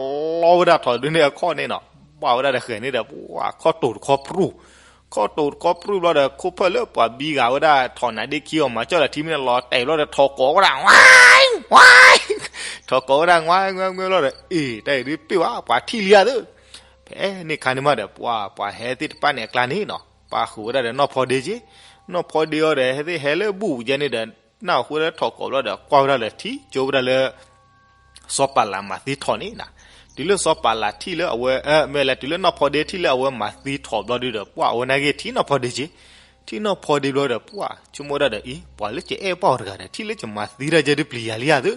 ဝဲဒၣ်ထိးတဒုန့ၣ်အခီၣ်န့ၣ်နီၤ, ဘၣ်ဝဲဒၣ်ဒီးဃဲၤန့ၣ်ဒီး ပှၤခီၣ်တိာ်တခီပြူၢ် ခီၣ်တိာ်တခီပြူၢ်ဘျီဒီး ခိၣ်ဖၢၣ်လၢပှၤဘံဂၤဝဲဒၣ်ထိးနါဒ့ခံအီၤ မၤကၠီၣ်လၢထံမ့ၢ်န့ၣ်လီၤတဲာ်ဘျီဒီး ထိးကိးဝဲဒၣ် ဝါ ဝါ, ထိးကိးဝဲဒၣ် ဝါ ဝါ ဝါ ဘျီဒီး အ့ၣ် တၢ်အံၤဒုးပ့ၢ်ဝဲ ပှၤထံၣ်လံဧါသၢ. ဖဲန့ၣ်ခါန့ၣ်မးဒီး ပှၤ ပှၤဟဲသ့ၣ်တဖၣ်န့ၣ်အကျါန့ၣ်နီၤ, ပာ်ဃုာ်ဝဲဒၣ်ဒီးနီၢ်ဖီဒ့က့, နီၢ်ဖီဒ့အီၤဒီး ဟဲသ့ၣ်ဟဲလၢဘူၣ်ပူၤကဲန့ၣ်ဒီး နၢ်ဟူဝဲဒၣ်ထိးကိးဘျီဒီး ကွၢ်ဝဲဒၣ်လၢထံ ကၠိဝဲဒၣ်လၢ စီၤပၤလးမၤသံထိးန့ၣ်နၤ. တုၤလၢစီၤပၤလးထံၣ်လၢအဝဲ မ့ၢ်လဲၤတုၤလၢနီၢ်ဖီဒ့ထံၣ်လၢအဝဲမၤသံထိးဘျီဒုဒီး ပှၤအဝဲနာ်က့ထံၣ်နီၢ်ဖီဒ့က့, ထံၣ်နီၢ်ဖီဒ့ဘျီဒီး ပှၤဆိကမိၣ်ဝဲဒၣ်ဒီး အံၤ ပှၤလၢကအဲၣ်ပှၤအီၤတဂၤဒီး ထံၣ်လၢကမၤသံတၢ်ကဲဒုးပျံၤယၤလံဧါသၢ.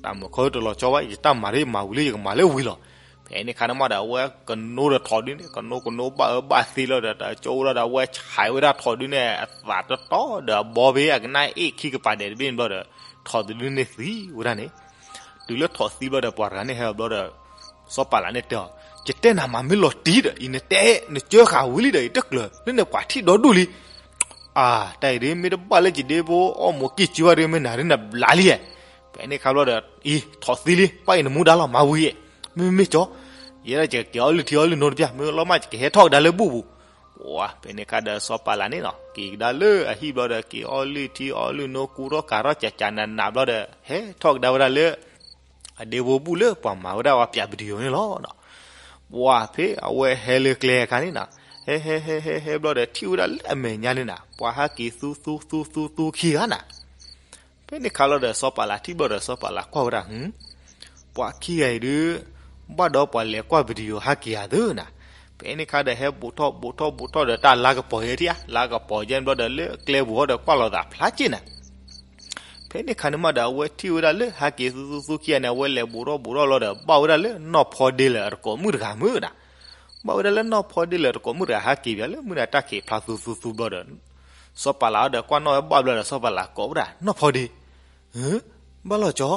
တၢ်မုာ်ခီတလီၤကၠီဘၣ် ယတၢ်မၤရ့မၤဝံၤလၢယကမၤလၢဝံၤလီၤ. ဖဲန့ၣ်ခါန့ၣ်မးဒီး အဝဲကနိဒီးထိးဒုန့ၣ် ကနိကနိဘၣ်အၢဘၣ်သီလီၤဒီး တၢ်ကၠိဝဲဒၣ်ဒီး အဝဲဆဲးဝဲဒၣ်ထိးဒုန့ၣ် အသးတတီဒီးအဘီဘ့အကနၣ်အ့ၣ်ခံကပၤဒဲးတဘ့ၣ်န့ၣ်ဘျီဒီး ထိးတဒုန့ၣ်သံဝဲဒၣ်န့ၣ်. တုၤလၢထိးသံဘျီဒီး ပှၤတဂၤန့ၣ်ဟဲဘျီဒီး စီၤပၤလးန့ၣ်တဲအီၤ, ယတဲနၤမၤမ့ၢ်လီၤတံၢ်ဒီး အံၤနတဲ နစၢဃာ်ဝံၤလံဒီး ယတကျၢၤ လၢန့ၣ်ပှၤထံၣ်ဒီဒူၣ်လံ. အါ တၢ်အံၤဒ်မ့ၢ်တဘၣ်လၢယဒ့ဖိအီၣ်မူးကံၢ်စုဘၣ်ဒီး မ့ၢ်နၤဒ်နဘျါလံဧါ. ဖဲန့ၣ်ခါဘျီဒီး အံၤ ထိးသံလံ ပၢ်အံၤနမူဒါလီၤ မၤဝံၤဧါ. မ့မ့ၢ်ကၠီ ယဲဒၣ်ယကက့ၤအီလုၢ်ထံအီလုၢ်နိတပျၢ် မ့ၢ်လီၤမး ယကဟဲထီၣ်ကဒါလၢဘူၣ်ပူၤ. ဝါ ဖဲန့ၣ်ခါဒီးစီၤပၤလးန့ၣ်နီၤ က့ၤကဒါလၢအဟံၣ်ဘျီဒီး က့ၤအီလုၢ်ထံအီလုၢ်နိ ကူထီၣ်ကၤထီၣ်ကကနးနးဘျီဒီး ဟဲထီၣ်ကဒါဝဲဒၣ်လၢ အဒ့ဖိဘူၣ်လၢပှၤမၤဝဲဒၣ်ပှၤပျး video န့ၣ်လီၤ. ပှၤဖဲအဝဲဟဲလၢကျဲအခါန့ၣ်နီၤ ဟဲဟဲဟဲဟဲဟဲဘျီဒီး ထံၣ်ဝဲဒၣ်လၢအမဲာ်ညါန့ၣ်နီၤ ပှၤဟးက့ၤသူသူသူသူသူခံဂၤနၤ. ဖဲန့ၣ်ခါလီၤဒီး စီၤပၤလးထံၣ်ဘျီဒီး စီၤပၤလးကွၢ်ဝဲဒၣ် ပှၤခံဂၤအံၤဒုး ဘၣ်ဒီးပှၤလဲၤကွၢ် video ဟးက့ၤဧါသၢနၤ. ဖဲန့ၣ်ခါဒီး ဟဲဘူးထီၣ်ဘူးထီၣ်ဘူးထီၣ်ဒီး တၢ်လါကပီၤယဲထံၣ်ဧါ လါကပီၤယဲန့ၣ်ဘျီဒီး လၢကျဲပူၤဟီဒီး ကွၢ်လိာ်သးဖျါက့နၤ. ဖဲ ဖဲန့ၣ်ခါန့ၣ်မးဒီး အဝဲထံၣ်ဝဲဒၣ်လၢဟဲက့ၤသူသူသူခံဂၤန့ၣ် အဝဲလဲၤဘူးထီၣ်ဘူးထီၣ်လီၤဒီး ဘၣ်ဝဲဒၣ်လၢနီၢ်ဖီဒ့လၢအတကိးမုၣ်တဂၤမုၢ်ဒၣ် ဘၣ်ဝဲဒၣ်လၢနီၢ်ဖီဒ့လၢတကိးမုၣ်တဂၤ ဟဲက့ၤဘၣ်လၢမုၢ်နၤတၢ်ခံးဖျါသူသူသူဘျီဒီး စီၤပၤလးအီၤဒီးကွၢ်နီၣ်ဝဲဘၣ်ဘျီဒီး စီၤပၤလးကိးဝဲဒၣ် နီၢ်ဖီဒ့, ဘၣ်လီၤကၠီ,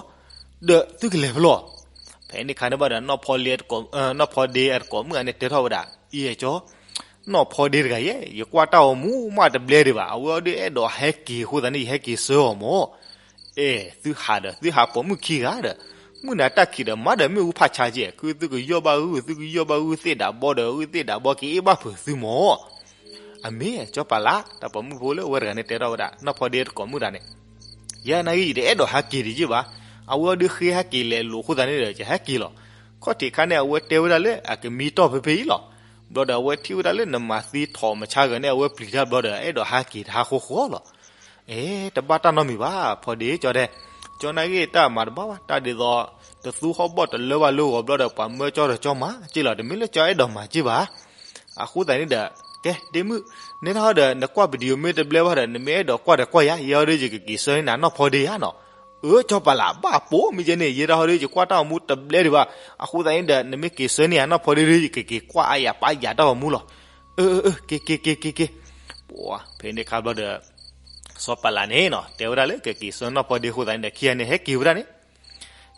ဒီးသုကလဲၤဖဲလဲၣ်. ဖဲန့ၣ်ခါန့ၣ်ဘၣ်ဒီး နီၢ်ဖီဒ့အတကိးမုၣ်ဂၤန့ၣ် တဲထီၣ်ဝဲဒၣ် အံၤကၠီ, နီၢ်ဖီဒ့တဂၤယဲ ယကွၢ်တၢ်အီၤမူမးတဘျဲဒံးဘၣ်. အဝဲအီၤဒုးအဲၣ်ဒိးဟဲက့ၤအဃိသတးန့ၣ် ယဟဲက့ၤဆှၢအီၤမၢ်. အဲၣ် သုဟးဒီး သုဟးပိာ်မုၣ်ခံဂၤဒီး မုၢ်နၤတၢ်ခံးဒီး မၤဒီးမ့ၣ်အူဖးဆါက့ ခုသုကယီၢ်ဘၣ်ဂုၢ် သုကယီၢ်ဘၣ်ဂုၢ်သ့ၣ်ဒးဘီဒီး ဂုၢ်သ့ၣ်ဒးဘီက့ၤအ့ၣ်ဘၣ်ဖုးသုမၢ်. အမ့ၢ် စီၤပၤလး တၢ်ပိာ်မုၣ်ဖိလၢအဝဲတဂၤန့ၣ်တဲထီၣ်ဝဲဒၣ် နီၢ်ဖီဒ့တကိးမုၣ်တဂၤန့ၣ် ယဲနာ်ဂ့ၤ ယတအဲၣ်ဒိးဟဲက့ၤဒံးက့ဘၣ်. အဝဲအီၤဒုးဃ့ဟဲက့ၤလဲၤလိာ်အဃိသတးန့ၣ်ဒီး ယဟဲက့ၤလီၤ. ခီၣ်ထံးခါန့ၣ် အဝဲတဲဝဲဒၣ်လၢအကမံတီၢ်ဖဲဖဲအံၤလီၤ. ဘျီဒီးအဝဲထံၣ်ဝဲဒၣ်လၢနမၤသံထိးမဆါဂၤန့ၣ် အဝဲပျံၤတၢ်ဘျီဒီး အဲၣ်ဒိးဟဲက့ၤတဟးဃီဃီလီၤ. အဲ တဘၣ်တၢ်နီတမံၤဘၣ် ဖီဒ့ကၠီဒဲး, ကၠီနာ်ဂ့ၤတၢ်မၤတဘၣ်ဘၣ် တၢ်ဒ်သိး တသူဟီၣ်ဘီၣ်တလၢဘၣ်လၢဂီၤဘျီဒီး ပှၤမၢကၠီဒီးကၠီမၤက့လီၤ တမ့ၢ်လၢကၠီအဲၣ်ဒိးမၤက့ဘၣ်. အဃိသတးန့ၣ်ဒီး ကဲ ဒ့မုၣ်, နဲဒၣ်ဟီဒီး နကွၢ်ပဒံးအမ့ၢ်တဘျဲဘၣ်ဒီး နမ့ၢ်အဲၣ်ဒိးကွၢ်ဒီးကွၢ်ယၤ ယဲဟီဒီး ယကက့ၤဆှၢန့ၢ်နၤနီၢ်ဖီဒ့ဧါနီၤ. အၢ စီၤပၤလး ဘၣ်ပိာ်မုၣ်ကဲန့ၣ် ယဲဒၣ်ဟီဒီး ယကွၢ်တၢ်အီၤမူတဘျဲဒံးဘၣ်. အဃိသတးန့ၣ်ဒီး နမ့ၢ်က့ၤဆှၢန့ၢ်ယၤနီၢ်ဖီဒ့ဒီး ယကက့ၤကွၢ်အါယၤပာ်ယၤတၢ်အီၤမူလီၤ. အၢ အၢ အၢ က့ၤ က့ၤ က့ၤ က့ၤ က့ၤ. ပှၤ ဖဲန့ၣ်ခါဘျီဒီး စီၤပၤလးန့ၣ်နီၤ တဲဝဲဒၣ်လၢ ကက့ၤဆှၢနီၢ်ဖီဒ့အဃိသတးန့ၣ်ဒီး ခံဂၤန့ၣ် ဟဲက့ၤဝဲဒၣ်န့ၣ်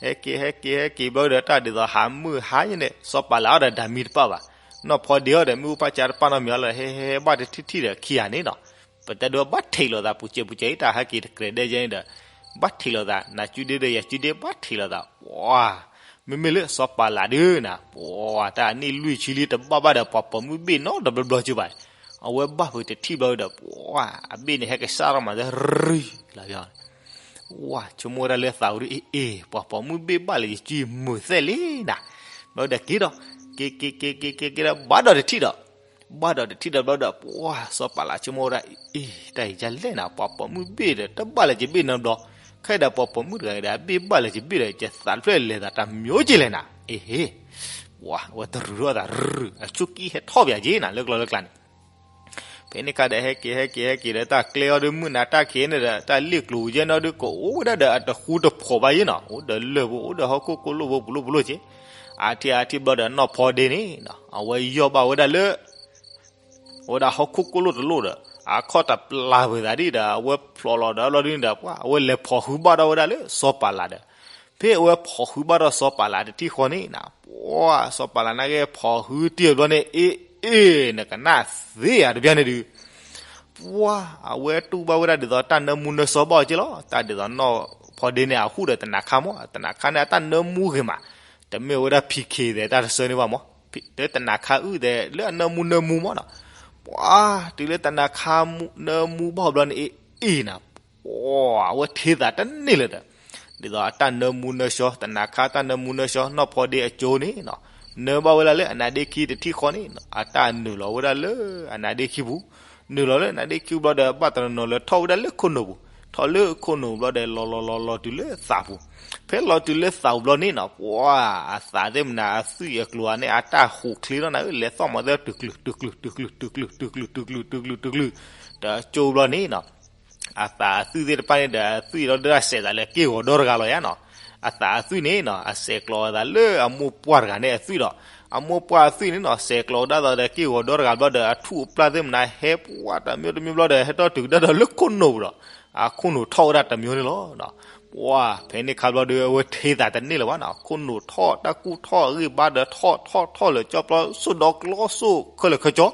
ဟဲက့ၤ ဟဲက့ၤ ဟဲက့ၤဘျီဒီး တၢ်ဒ်သိးဟးမုၢ်ဟါန့ၣ် စီၤပၤလးအီၤဒီးဒၣ်မံတပၣ်ဘၣ်. နီၢ်ဖီဒ့အီၤဒီး မ့ၣ်အူဖးဆါတပၣ်နီတမံၤလီၤ. ဟဲဟဲဟဲဘၣ်တထံၣ်ထံၣ်ဒီး ခံဂၤန့ၣ်နီၤ ပတဲဒိးဘၣ်ထံးလိာ်သး ပူၤစဲးပူၤစဲးအံၤ တၢ်ဟဲက့ၤတကြဲးဒဲကဲန့ၣ်ဒီး ဘၣ်ထံးလိာ်သး နၤစုဒ့ဒီးယၤစုဒ့ ဘၣ်ထံးလိာ်သး. ပှၤ မ့မ့ၢ်လၢစီၤပၤလးဒုးနၤ ပှၤ တၢ်အနံၣ်လွံၢ်ဆံလံ တဘၣ်ဘၣ်ဒီး ပှၤပိာ်မုၣ်ဘ့ၣ်နီတဘျီဘျီက့ဘၣ်. အဝဲဘၣ်ဖုးတထံၣ်ဘျီဒီး ပှၤ အဘ့ၣ်န့ၣ် ဟဲကစၢ်ထီၣ်မးသရံလီၤ. ဝါ ဆိကမိၣ်ဝဲဒၣ်လၢသးဝံၤဒုး အ့ၣ် အ့ၣ် ပှၤပိာ်မုၣ်ဘ့ၣ်ဘၣ်လၢယစုမုာ်သဲးလံနၤ. ဘျီဒီးက့ၤဒီး က့ၤ က့ၤ က့ၤ က့ၤ က့ၤ က့ၤဒီး ဘၣ်ဒီးတထံၣ်ဒီး ဘၣ်ဒီးတထံၣ်ဒီးဘျီဒီး ပှၤ စီၤပၤလးဆိကမိၣ်ဝဲဒၣ် အ့ၣ် တၢ်အံၤယလဲၣ်နၤ ပှၤပိာ်မုၣ်ဘ့ၣ်ဒီး တဘၣ်လၢယဘ့ၣ်နီတဘျီ, ခဲအံၤဒီးပှၤပိာ်မုၣ်တဂၤအံၤဒီး အဘ့ၣ်ဘၣ်လၢယဘ့ၣ်ဒီး ယသးတဖျၢၣ်လဲၤသးတၢ်မံၤက့လဲၣ်နၤ. အ့ၣ် ပှၤ အဝဲတရူးထီၣ်သးရူၤ အဆိကံဟဲထီၣ်ပယၤက့နၤ လၢကျီလၢကျါန့ၣ် ဖဲန့ၣ်ခါဒီး ဟဲက့ၤ ဟဲက့ၤ ဟဲက့ၤဒီး တၢ်ကျဲအီၤဒုး မုၢ်နၤတၢ်ခံးန့ၣ်ဒီး တၢ်လ့ၣ်ကျိၤယဲၢ်နီၣ်ဒုး ကအိၣ်ဝဲဒၣ်ဒီး အတဃူတဖိးဘၣ်ယဲနီၤ, အိၣ်ဒီးလၢၢ်ဖိ အိၣ်ဒီးဟီၣ်ခိၣ်ကိၣ်လိၣ်ဖိ ပူၤလိၣ်ပူၤလိၣ်က့. အါထံၣ်အါထံၣ်ဘျီဒီး နီၢ်ဖီဒ့န့ၣ် အဝဲယီၢ်ဘၣ်ဝဲဒၣ်လၢ အဝဲဒၣ်ဟီၣ်ခိၣ်ကိၣ်လိၣ်တလိၣ်ဒီး အခီၣ်တပျၢ်ဝဲသးဒ်ဒီး အဝဲဖျိးလီၤဒီး ဘျီဒုးန့ၣ်ဒီး ပှၤ အဝဲလဲၤဖိးဃုဘၣ်ထီၣ်ဝဲဒၣ်လၢစီၤပၤလးဒီး ဖဲအဝဲဖိးဃုဘၣ်ထီၣ်စီၤပၤလးတထံၣ်ဃီန့ၣ် ပှၤ စီၤပၤလးနာ်က့ ဖိးဃုတံၢ်ဘျီန့ၣ် အ့ၣ် အ့ၣ် နကနၣ်သ့ဧါတဘျီန့ၣ်ဒုး ပှၤ အဝဲတူၢ်ဘၣ်ဝဲဒၣ်ဒ်သိးတၢ်နၢမူနၢဆှီဘၣ်အီၤက့လီၤ. တၢ်ဒ်သိးနီၢ်ဖီဒ့န့ၣ် အဟူၣ်ဒီးတနၤခါမး တနၤခါန့ၣ် အတၢ်နၢမူဂ့ၤမး တမ့ၢ်ဝဲဒၣ် ဖံးခ့ သဲးတၢ်တဆၢန့ၣ်ဘၣ်မး တနၤခါအုၣ်သဲးလၢအနၢမူနၢမူမးနီၤ. ပှၤ တုၤလၢတနၤခါနၢမူဘၣ်ဘျီန့ၣ် အ့ၣ် အ့ၣ် နၤ ပှၤ အဝဲထ့သးတန့ၢ်လၢၤဒီး ဒ်သိးအတၢ်နၢမူနၢဆှီ တနၤခါတၢ်နၢမူနၢဆှီ နီၢ်ဖီဒ့အကၠိန့ၣ်နီၤ နၢဘၣ်ဝဲဒၣ်လၢအနါဒ့ခံတထံၣ်ဃီန့ၣ်နီၤ အတၢ်နုာ်လီၤဝဲဒၣ်လၢအနါဒ့ခံပူၤ နုာ်လီၤလၢအနါဒ့ခံဘျီဒီး ဘၣ်တနီၤနီၤလၢထီၣ်ဝဲဒၣ်လၢခိၣ်နူာ်ပူၤ ထီၣ်လၢခိၣ်နူာ်ဘျီဒီး လီၤလီၤလီၤလီၤတုၤလၢသးပူၤ ဖဲလီၤတုၤလၢသးပူၤဘျီန့ၣ်နီၤ ပှၤ အသးသ့ၣ်မနုၤ အသွံၣ်အကျိၤန့ၣ် အတၢ်ဟူးချ့ထီၣ်နၤဧၢ လဲၤသီၣ်မၤသဲ တုၤကျုာ် တုၤကျုာ် တုၤကျုာ် တုၤကျုာ် တုၤကျုာ် တုၤကျုာ် တုၤကျုာ် တကၠိဘျီန့ၣ်နီၤ အသးအသွံၣ်သ့ၣ်တဖၣ်န့ၣ်ဒီး အသွံၣ်လီၤဒၣ်စဲးသးလၢက့ၢ်ဂီၤဒီတဂၤလီၤယါနီၤ. အသးအသွံၣ်န့ၣ်နီၤ အစဲးကျိးအသးလၢအမိၢ်ပှၢ်တဂၤန့ၣ်အသွံၣ်ဒီး အမိၢ်ပှၢ်အသွံၣ်န့ၣ်နီၤ စဲးကျိးဒၣ်သးဒီးက့ၢ်ဂီၤဒီတဂၤဘျီဒီး အထူၣ်အပျၢ်သ့ၣ်မနုၤ ဟဲပှၤတမံၤတမံၤဘျီဒီး ဟဲထီၣ်တုၤကဒါဒီးလၢခိၣ်နူာ်ပူၤဒီး အခိၣ်နူာ်ထီၣ်ဝဲဒၣ်တမံၤန့ၣ်လီၤ. ပှၤ ဖဲန့ၣ်ခါဘျီဒီး အဝဲထ့သးတန့ၢ်လၢၤဘၣ်နီၤ ခိၣ်နူာ်ထီၣ် တၢ်ကူၣ်ထီၣ် အဂံၢ်ဘါဒီးထီၣ် ထီၣ် ထီၣ်လၢကၠီပျီ စိၣ်ဒီကျီစိၣ်ခဲလၢာ်ခဲဆ့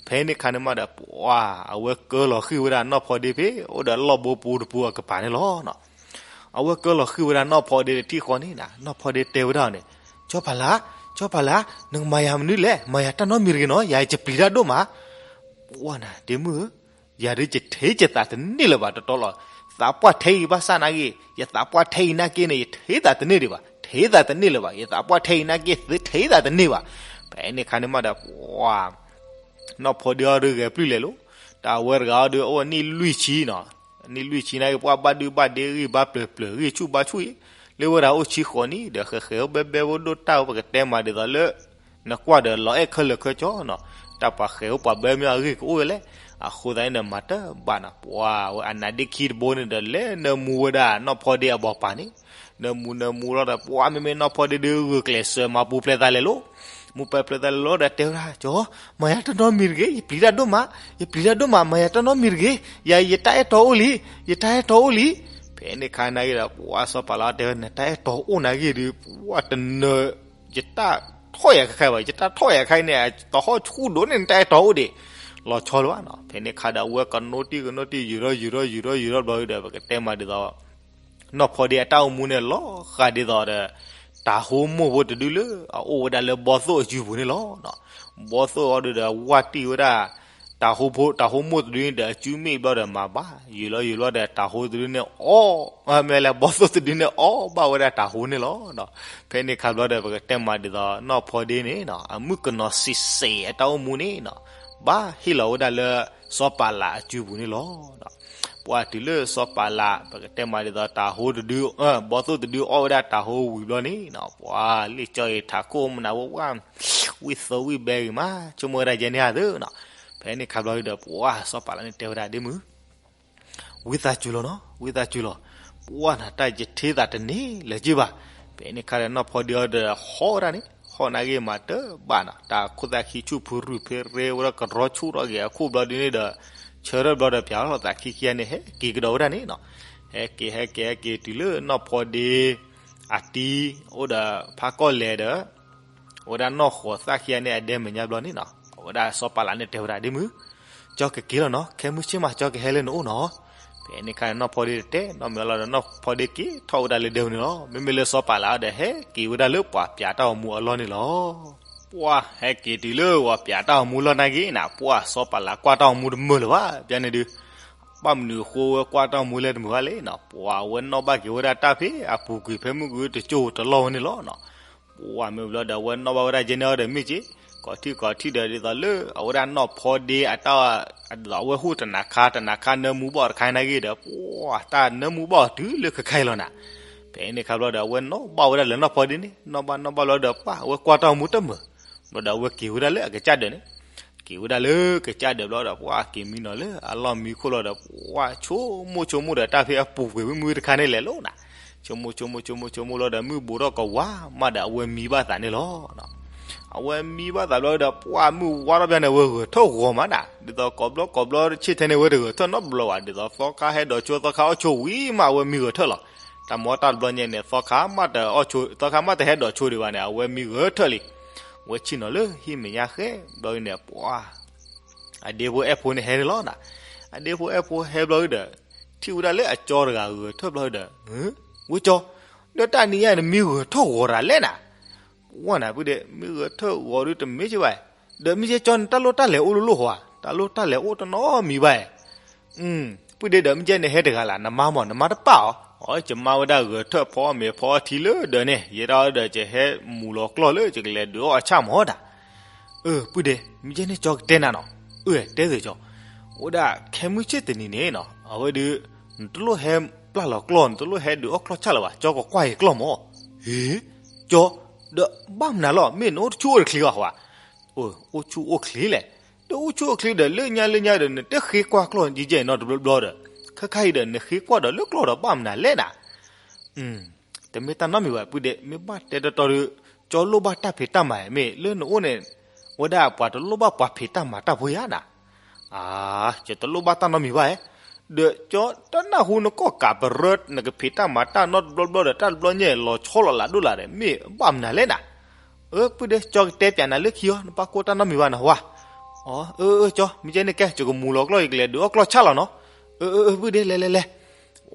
ဖဲန့ၣ်ခါန့ၣ်မးဒီး ပှၤ အဝဲကၢလီၤဃံၤဝဲဒၣ်နီၢ်ဖီဒ့ဖဲ အိၣ်ဒီးလီၢ်ဘိပူၤတပူၤအကပၤန့ၣ်လီၤ. အဝဲကၢလီၤဃံၤဝဲဒၣ်နီၢ်ဖီဒ့တထံၣ်ဃီန့ၣ်နီၤ နီၢ်ဖီဒ့တဲဝဲဒၣ်န့ၣ် ကၠီဖးလး ကၠီဖးလး နကမၤယၤမနုၤလဲၣ် မၤယၤတၢ်နီတမံၤတဂ့ၤနီၤ ယၤယပျံၤတၢ်ဒိၣ်မး ပှၤနၤ ဒ့မုၣ်ဧၢ ယၤဒုးယထံၣ်ယသးတန့ၢ်လၢၤဘၣ်တတီလီၤ. သးပှၢ်ထဲအံၤဘၣ်ဆၣ်နာ်က့ ယသးပှၢ်ထဲအံၤနာ်က့န့ၣ် ယထံၣ်သးတန့ၢ်ဒံးဘၣ် ထံၣ်သးတန့ၢ်လၢၤဘၣ် ယသးပှၢ်ထဲအံၤနာ်က့ သုထံၣ်သးတန့ၢ်ဘၣ်. ဖဲန့ၣ်ခါန့ၣ်မးဒီး ပှၤ နီၢ်ဖီဒ့အီၤဒုးဂဲၤပျုၢ်လဲၤလိၤ တၢ်ဝဲတဂၤအီၤဒုးအိၣ်နံၣ်လွံၢ်ဆံနီၤ နံၣ်လွံၢ်ဆံနာ်က့ ပှၤဘၣ်ဒုဘၣ်ဒ့ဂံၢ်ဘါပျၢၤပျၢၤဂံၢ်ဆူၣ်ဘါဆူၣ်အံၤ လၢဝဲဒၣ်အိၣ်ဆံဃိးနံၣ်ဒီး ဃဲၤဃဲၤအိၣ်ဘဲဘဲဝဲဒိၣ်တၢ်အိၣ်ပကတဲမးဒ်သိးလၢ နကွၢ်ဒီးလီၤအဲၣ်ခဲလၢာ်ခဲဆ့နီၤ တၢ်ပှၤဃဲၤအိၣ်ပှၤဘဲမ့ၢ်အဂ့ၢ်ကအိၣ်ဝဲလဲၣ် အဃိသတးန့ၣ်ဒီး မၤတဘၣ်နီၤ ပှၤဝဲအနါဒ့ခံတဘိန့ၣ်ဒီး လဲၤနၢမူဝဲဒၣ်နီၢ်ဖီဒ့အဘီပၤန့ၣ်, နၢမူနၢမူလီၤဒီး ပှၤမ့မ့ၢ်နီၢ်ဖီဒ့ဒုး ဂုာ်ကျဲးစၢးမၤပူၤဖျဲးသးလဲၤလီၤ, မူပူၤဖျဲးသးလဲၤလီၤဒီး တဲဝဲဒၣ် ကၠီ, မၤယၤတၢ်နီတမံၤတဂ့ၤ, ယပျံၤတၢ်ဒိၣ်မး, ယပျံၤတၢ်ဒိၣ်မး, မၤယၤတၢ်နီတမံၤတဂ့ၤ, ယၤ ယတၢ်အဲၣ်တီအိၣ်လံ, ယတၢ်အဲၣ်တီအိၣ်လံ. ဖဲန့ၣ်ခါနာ်က့ဒီး ပှၤစီၤပၤလၢတဲဝဲ နတၢ်အဲၣ်တီအိၣ်နာ်က့ဒီး ပှၤတနၢၤ ယတၢ်ထီၣ်ယၤခဲခါဘၣ်, ယတၢ်ထီၣ်ယၤခဲအံၤန့ၣ် တဟီၣ်ဆူၣ်ဒိၣ်န့ၣ် နတၢ်အဲၣ်တီအိၣ်ဒံး, လီၤဆီလၢၤဘၣ်နီၤ. ဖဲန့ၣ်ခါဒီး အဝဲကနိးတံၢ်ကနိးတံၢ် ယုာ်ထီၣ်ယုာ်ထီၣ်ယုာ်ထီၣ်ယုာ်ထီၣ်ဘျီဒီး ပကတဲမးဒ်သိး နီၢ်ဖီဒ့အတၢ်အိၣ်မူန့ၣ် လီၤဃာ်ဒ်သိးဒီး တၤဟိမိၢ်ဖိတဒုလၢ အအိၣ်ဝဲဒၣ်လၢဘီသိၣ်အစုပူၤန့ၣ်လီၤ. ဘီသိၣ်အီၤဒုဒီး ဝၢ်တံၢ်ဝဲဒၣ် တၤဟိဖိ တၤဟိမိၢ်တဒုန့ၣ်ဒီး အစုမ့ၣ်ဘျီဒီး မၤဘၣ်ယုာ်လီၤယုာ်လီၤဒီး တၤဟိတဒုန့ၣ်အီၣ်, မ့ၢ်လဲၣ် ဘီသိၣ်တဒုန့ၣ်အီၣ်ဘၣ်ဝဲဒၣ်တၤဟိန့ၣ်လီၤ. ဖဲန့ၣ်ခါဘျီဒီး ပကတဲမးဒ်သိး နီၢ်ဖီဒ့န့ၣ် အမုၣ်ကနီၤစံးစ့းအတၢ်အိၣ်မူန့ၣ် ဘၣ်ဟ့ၣ်လီၤဝဲဒၣ်လၢ စီၤပၤလးအစုပူၤန့ၣ်လီၤ. ပှၤတုၤလၢစီၤပၤလး ပကတဲမးဒ်သိး တၤဟိတဒု, ဘီသိၣ်တဒုအီၣ်ဝဲဒၣ်တၤဟိဝံၤဘျီန့ၣ် ပှၤလ့ၣ်ကၠီအံၤထးခိၣ်မနုၤဝဲဝဲ ဝံၣ်သိဝံၣ်ဘဲဂ့ၤမး ဆိကမိၣ်ဝဲဒၣ်ယဲန့ၣ်ဧါသ့နီၤ. ဖဲန့ၣ်ခါဘျီဒီး ပှၤစီၤပၤလးန့ၣ်တဲဝဲဒၣ်ဒ့မုၣ် ဝံသးစူၤလီၤနီၤ, ဝံသးစူၤလီၤ. ပှၤနၤတၢ်ယထ့သးတန့ၢ်လၢၤက့ဘၣ်. ဖဲန့ၣ်ခါဒီး နီၢ်ဖီဒ့အီၤဒီးဟီၣ်ဝဲဒၣ်န့ၣ် ဟီၣ်နာ်က့မးတဘၣ်နီၤ, တၢ်ခိၣ်သၣ်ခံဆူၣ်ဖုရူၢ်ဖဲရ့ဝဲဒၣ် ကရီဆူၣ်ထီၣ်က့ၤအခိၣ်ဘျီဒုန့ၣ်ဒီး ဆၢထၢၣ်ဘျီဒီး ပၠးထီၣ်သးခံခံန့ၣ် ဟဲက့ၤကဒီးဝဲဒၣ်န့ၣ်နီၤ. ဟဲက့ၤ ဟဲက့ၤ ဟဲက့ၤတုၤလၢနီၢ်ဖီဒ့အတံၤ အိၣ်ဒီးဖးကီၢ်လဲၤဒီး အဝဲဒၣ်နီၢ်ဃီၤသၣ်ခံဂၤန့ၣ် အဒဲမဲာ်ညါဘျီန့ၣ်နီၤ, အဝဲဒၣ်စီၤပၤလးန့ၣ်တဲဝဲဒၣ်ဒ့မုၣ်, ကၠီကက့ၤလီၤနီၤ, ခဲမုၢ်ဆ့ၣ်မး ကၠီကဟဲလၢနအိၣ်နီၤ. ဖဲန့ၣ်ခါန့ၣ် နီၢ်ဖီဒ့တတဲနီတမံၤလီၤဒီး နီၢ်ဖီဒ့က့ၤထီၣ်ဝဲဒၣ်လၢဒဲန့ၣ်လီၤ. မ့မ့ၢ်လၢစီၤပၤလးဒီး ဟဲက့ၤဝဲဒၣ်လၢပှၤပၠးတၢ်ဂီၤမူအလီၢ်န့ၣ်လီၤ. ပှၤဟဲက့ၤတုၤလၢပှၤပၠးတၢ်ဂီၤမူလီၢ်နာ်က့နီၤ, ပှၤစီၤပၤလးကွၢ်တၢ်ဂီၤမူတမုာ်လၢၤဘၣ် ပျဲန့ၣ်ဒုး ဘၣ်မနုၤအဃိဝဲကွၢ်တၢ်ဂီၤမူလဲတမုာ်ဘၣ်လဲၣ်နီၤ, ပှၤဝဲနီၣ်ဘၣ်က့ၤဝဲဒၣ်တၢ်ဖဲအပူၤကွံာ်ဖဲမုၢ်ကတကၠိၢ်တလီၢ်ဝဲန့ၣ်လီၤနီၤ. ပှၤမ့ၢ်ဘျီဒီး အဝဲနီၣ်ဘၣ်ဝဲဒၣ်ကဲန့ၣ်အီၤဒီးမ့ၢ်က့, ကိးထံၣ်ကိးထံၣ်ဒီး ဒ်သိးလၢအဝဲဒၣ်နီၢ်ဖီဒ့အတၢ် ဒ်သိးအဝဲဟူၣ်တနၤခါ တနၤခါနၢမူဘၣ်တခါနာ်က့ဒီး ပှၤတၢ်နၢမူဘၣ်အီၤတုၤလၢခဲခါအံၤလီၤနီၤ. ဖဲန့ၣ်ခါဘျီဒီး အဝဲနီၣ်ဘၣ်ဝဲဒၣ်လၢနီၢ်ဖီဒ့န့ၣ် နီၣ်ဘၣ်နီၣ်ဘၣ်ဘျီဒီး ပှၤအဝဲကွၢ်တၢ်ဂီၤမူတမုာ် ဘျီဒီးအဝဲက့ၤဝဲဒၣ်လၢအကစၢ်ဒၢးန့ၣ်, က့ၤဝဲဒၣ်လၢကစၢ်ဒၢးဘျီဒီး ပှၤက့ၤမံနီၤလၢအလီၢ်မံခိၣ်လီၤဒီး ပှၤဆိကမိၣ်ဆိကမိၣ်ဒီးတၢ်ဖဲအပူၤကွံာ်မုၢ်မုၢ်တခါန့ၣ်လဲၤလီၤနီၤ. ဆိကမိၣ်ဆိကမိၣ်ဆိကမိၣ်ဆိကမိၣ်လီၤဒီး မုၢ်ဘူးထီၣ်ကဝါမးဒီးအဝဲမံဘၣ်သးန့ၣ်လီၤ. အဝဲမံဘၣ်သးဘျီဒီး ပှၤမုၢ်ဝါထီၣ်ဘျီန့ၣ် အဝဲဂဲၤထၢၣ်ဂီၤမးနီၤ, ဒ်သိးကိးဘျီကိးဘျီဆ့ၣ်ထဲန့ၣ် အဝဲတဂဲၤထၢၣ်နီတဘျီဘၣ်, ဒ်သိးသီခါဟဲဒိးဆိ သီခါအီၣ်ဆိဝံၤမး အဝဲမံဂဲၤထၢၣ်လီၤ. တၢ်မၤတၢ်တဘျီညါန့ၣ် သီခါမးတဟဲဒိးဆိ သီခါမးတဟဲဒိးဆိဒံးဘၣ်န့ၣ် အဝဲမံဂဲၤထၢၣ်လံ. ဝဲဆ့ၣ်နီၤလၢဟံၣ်မဲာ်ညါဃဲဘျီန့ၣ် ပှၤ အဒ့ဖိအဲၣ်ဖိန့ၣ်ဟဲန့ၣ်လီၤနီၤ. အဒ့ဖိအဲၣ်ဖိဟဲဘျီဒီး ထံၣ်ဝဲဒၣ်လၢအကၠီတဂၤဂဲၤထၢၣ်ဘျီဒီး ဝဲကၠီ, ဒီးတၢ်နံၤညါနမံဂဲၤထၢၣ်ဂီၤတၢ်လဲၣ်နၤ. ဝဲနၤပုၢ်ဒ့ မံဂဲၤထၢၣ်ဂီၤဒုးတမ့ၢ်က့ဘၣ်, ဒီးမ့ၢ်ကဲကၠီန့ၣ် တၢ်လိၣ်တၢ်လဲၤအိၣ်လိၤလိၤဟီဧါ, တၢ်လိၣ်တၢ်လဲၤအိၣ်တနီတမံၤဘၣ်. ပုၢ်ဒ့ဒီး မ့ၢ်ကဲနဟဲတဂၤလၢ် နမါမး နမါတပာ်အီၤ, အီ ယမါဝဲဒၣ်ဂဲၤထၢၣ်ဖီအီၣ်မ့ၤဖီအီထံလၢဒၢးန့ၣ် ယဲဒၣ်ဒီး ယဟဲမူၤလီၤကျီၢ်လၢ ယကလဲၤဒုးအီၣ်အဆၣ်မးတၢ်. အၢ ပုၢ်ဒ့ မ့ၢ်ကဲန့ၣ်ကၠီကတဲနၤနီၤ. အၢ တဲသ့ၣ်ကၠီ, အိၣ်ဒၣ်ခဲမုၢ်ဆ့ၣ်တနံၤန့ၣ်နီၤ အဝဲဒုး နတလိၣ်ဟဲပျၢ်လီၤကျီၢ် နတလိၣ်ဟဲဒုးအီၣ်ကျီၢ်ဆၣ်လၢၤဘၣ် ကၠီကကွၢ်က့ၤကျီၢ်မး. ဟ့ ကၠီ, ဒီးဘၣ်မနုၤလီၤ မ့ၢ်နအိၣ်ဆူၣ်အိၣ်တချံဘၣ်ဟီဧါ. အိၣ်ဆူၣ်အိၣ်ချ့လဲၣ်, ဒီးအိၣ်ဆူၣ်အိၣ်ချ့ဒီး လၢညါလၢညါဒီး နတဃ့ကွၢ်ကျီၢ်ယဲၢ်နီတဘျီဘျီဒီး ခဲခါအံၤဒီး နဃ့ကွၢ်ဒီးလၢကျီၢ်ဒီးဘၣ်မနုၤလဲၣ်နၤ. တမ့ၢ်တၢ်နီတမံၤဘၣ် ပုၢ်ဒ့ မ့ၢ်ဘၣ်တဲတီတီဒီး ကၠီလိၣ်ဘၣ်တၢ်ဖံးတၢ်မၤ မ့ၢ်လၢနအိၣ်န့ၣ် ဝဲဒၣ်ပှၤတလိၣ်ဘၣ်ပှၤဖံးတၢ်မၤတၢ်ဖိယါနၤ. အၢ ယတလိၣ်ဘၣ်တၢ်နီတမံၤဘၣ်ဧါ. ဒီးကၠီတနၢ်ဟူနကိာ်ကးပရၢ နကဖံးတၢ်မၤတၢ်နီတဘျီဘျီဒီး တၢ်တဘျီညါလီၤဆီလီၤလးဒိၣ်လၢ်ဒီး မ့ၢ်ဘၣ်မနုၤလဲၣ်နၤ. အၢ ပုၢ်ဒ့ ကၠီကတဲပၠးနၤလၢခံအီၤ နဘၣ်ကိၢ်တၢ်နီတမံၤဘၣ်နဟါ. အၢ အၢ ကၠီ မ့ၢ်ကဲန့ၣ်ကဲ ယကမူၤလီၤကျီၢ် ယကလဲၤဒုးအီၣ်ကျီၢ်ဆၣ်လီၤနီၤ. အၢ အၢ အၢ ပုၢ်ဒ့ လဲၤလဲၤလဲၤ.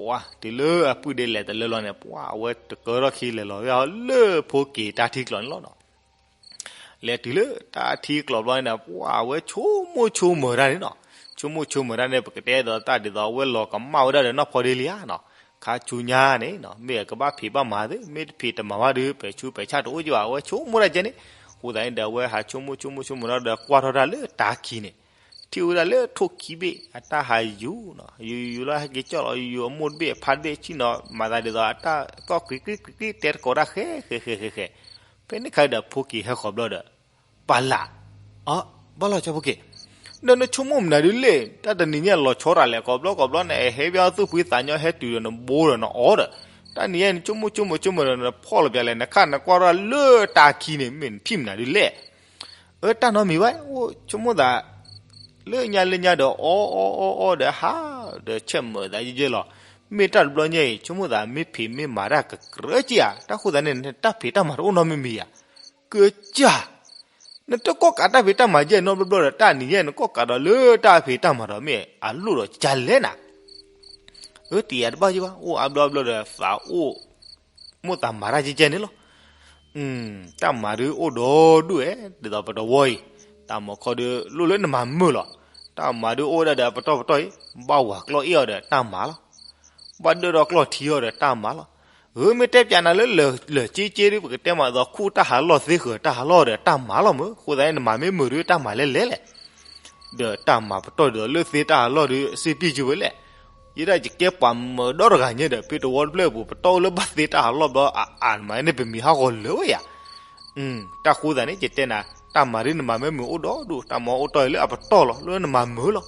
ဝါ တုၤလၢအပုၢ်ဒ့လဲၤတလၢလီၤန့ၣ် ပှၤအဝဲတကၢထီၣ်ခံလဲၤလီၤဝဲလၢဖိက့ၤတၢ်ထံကျိးန့ၣ်လီၤနီၤ. လဲၤတုၤလၢတၢ်ထံကျိးဘျီန့ၣ် ပှၤအဝဲဆိကမိၣ်ဆိကမၢၤတၢ်န့ၣ်နီၤ. ဆိကမိၣ်ဆိကမၢၤတၢ်န့ၣ် ပကတဲဒီးတၢ်ဒ်သိးအဝဲလီၤကမၣ်ဝဲဒၣ်ဒီးနီၢ်ဖီဒ့လံဧါနီၤ. ခါဆူညါန့ၣ်နီၤ မ့ၢ်အကဘၣ်ဖံးဘၣ်မၤသ့ မ့ၢ်တဖံးတမၤဘၣ်ဒီး ပဲာ်ဆူးပဲာ်ဆၣ်တအိၣ်ကဘၣ် အဝဲဆိကမိၣ်ဒၣ်ကဲန့ၣ်. အဃိသတးန့ၣ်ဒီး အဝဲဟးဆိကမိၣ်ဆိကမိၣ်ဆိကမၢၤဒီး ကွၢ်ထီၣ်တၢ်လၢတၢ်ခံးန့ၣ် ထံၣ်ဝဲဒၣ်လၢထိၣ်ခံဘ့ၣ် အတၢ်ဟးယူၤနီၤ ယူၤယူၤလီၤ ဟဲက့ၤကၠီၣ်လီၤ ယူၤယူၤအမိၢ်တဘ့ၣ်အဖါတဘ့ၣ် ဆ့ၣ်နီၤ မၤသးဒ်သိးအတၢ်သီၣ်ကြံးကြံးကြံးကြံး တဲတကိးတၢ်ဃဲဃဲဃဲဃဲဃဲ. ဖဲန့ၣ်ခါဒီး ဖိက့ၤဟဲဃီၤဘျီဒီး ပာ်လး, အၢ ဘၣ်လီၤကၠီဖိက့ၤ, ဒီးနဆိကမိၣ်မနုၤဒ်လဲၣ်, တၢ်တနံၤညါလီၤဆီရၤလဲၣ် ကိးဘျီကိးဘျီန့ၣ် ဟဲဘၣ်သူၣ်ဖှံသးညီ ဟဲတုၤဒီးနဘိဒီးနအီဒီး, တၢ်နံၤညါနဆိကမိၣ်ဆိကမိၣ်ဆိကမိၣ်ဒီးနဖီၣ်လီၤပျးလဲၣ် နခါနကွၢ်ထီၣ်လၢတၢ်ခံန့ၣ် မ့ၢ်နထံၣ်မနုၤဒ်လဲၣ်. အၢ တၢ်နီတမံၤဘၣ်, အိၣ်ဆိကမိၣ်သး လၢညါလၢညါဒီး အီအီအီအီဒီးဟး ဒီးဆဲးမုာ်သးယဲယဲလီၤ. မ့ၢ်တၢ်တဘျီညါအံၤ ဆိကမိၣ်သးမ့ၢ်ဖံးမ့ၢ်မၤတၢ်ကကြၢးက့ဧါ, တၢ်ဃိသတးန့ၣ် နတၢ်ဖံးတၢ်မၤတအိၣ်နီတမံၤမံၤဧါ. ကစၢ် နတကိးကးတၢ်ဖံးတၢ်မၤယဲၢ်နီတဘျီဘျီဒီး တၢ်နံၤညါနကိးကးဒီးလၢတၢ်ဖံးတၢ်မၤဒီး မ့ၢ်အလိၣ်ဒီးကလဲၣ်နၤ. အၢ တယၤတဘၣ်ယဘၣ်, အိၣ်အါဘျီဘျီဒီး သးအိၣ်မိၣ်သးမၤတၢ်ကဲကဲန့ၣ်လီၤ. တၢ်မၤဒုးအိၣ်ဒီဒူၣ်ဝဲ ဒ်သိးပတဝီအံၤ, တၢ်မၤခီဒုးလိၣ်လၢနမၤမုာ်လီၤ. တၢ်မၤဒုးအိၣ်ဝဲဒၣ်ဒီးအပတီၢ်ပတီၢ်အံၤ, ဘၣ်ဝၤကျီအ့ၣ်အီၤဒီးတၢ်မၤလီၤ. ဘၣ်ဒၢထီၣ်ကျီၢ်ထံအီၤဒီးတၢ်မၤလီၤ. ဂ့ၤမ့ၢ်တဲပၠးနၤလၢလၢာ်က့က့ဒုး ပကတဲမးသိးခူၣ်တၢ်ဟးလီၢ်သ့ဃၢၤတၢ်ဟးလီၢ်ဒီးတၢ်မၤလီၤမုာ်, အဃိသတးန့ၣ် နမၤမ့ၢ်မုာ်ဒုးတၢ်မၤလဲၣ်လဲၣ်လဲၣ် ဒီးတၢ်မၤပတီၢ်ဒ်သိးလၢသ့တၢ်ဟးလီၢ်ဒုး စ့ပံၢ်ကၢဝဲလဲၣ်. ယဲဒၣ်ယကဲပှၤမၢဒီတဂၤညါဒီး ဖဲတဝီတဖျၢၣ်အပူၤ ပတီၢ်အိၣ်လၢဘၣ်သ့တၢ်ဟးလီၢ်ဘျီ အအါမးန့ၣ် ပမံၤဟးဂီၤလၢာ်ဝဲယၤ. တၢ်ဃိသတးန့ၣ် ယတဲနၤ, တၢ်မၤဒုးနမၤမ့ၢ်မုာ်အိၣ်ဒီဒူၣ်, တၢ်မၤအိၣ်တီၢ်အံၤလၢအပတီၢ်လီၤ, လၢနမၤမုာ်လီၤ.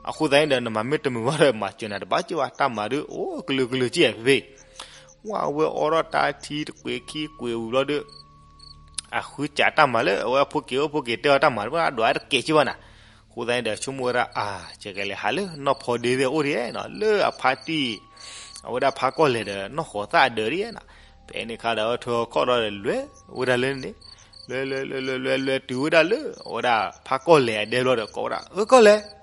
အဃိသတးန့ၣ်ဒီး နမၤမ့ၢ်တမုာ်ဘၣ်ဒီး မၤစၢၤနၤတဘၣ်က့ဘၣ်, တၢ်မၤဒုးအိၣ်ကလုာ်ကလုာ်က့ဧါဖဲဖဲ ဝဲအဝဲအိးထီၣ်တၢ်ထံတကွံာ်ခံကွံာ်ဝံၤဘျီဒီး အဃုစးတၢ်မၤလၢအဝဲအဖိက့ၤအိၣ်, ဖိက့ၤတဲအီၤတၢ်မၤတဘၣ် အဒွးတကဲးက့ဘၣ်နၤ. အဃိသတးန့ၣ်ဒီး ဆိကမိၣ်ဝဲဒၣ် အါ ယကလဲၤဟးလၢနီၢ်ဖီဒ့သ့ၣ်အိၣ်ဒံးနီၤ, လၢအဖါတံၢ် အဝဲဒၣ်ဖါကီၢ်လဲၢ်ဒီးနီၢ်ဃီၤသၣ်အဒၢးဒံးနီၤ. ဖဲန့ၣ်ခါဒီး အဝဲထၢခီၣ်ဒီးလဲၤဝဲဒၣ်လၢန့ၣ်, လဲၤလဲၤလဲၤလဲၤလဲၤလဲၤတုၤဝဲဒၣ်လၢ အဝဲဒၣ်ဖါကီၢ်လဲၢ်အဒဲဘျီဒီး ကိးဝဲဒၣ် ဧၢကီၢ်လဲၢ်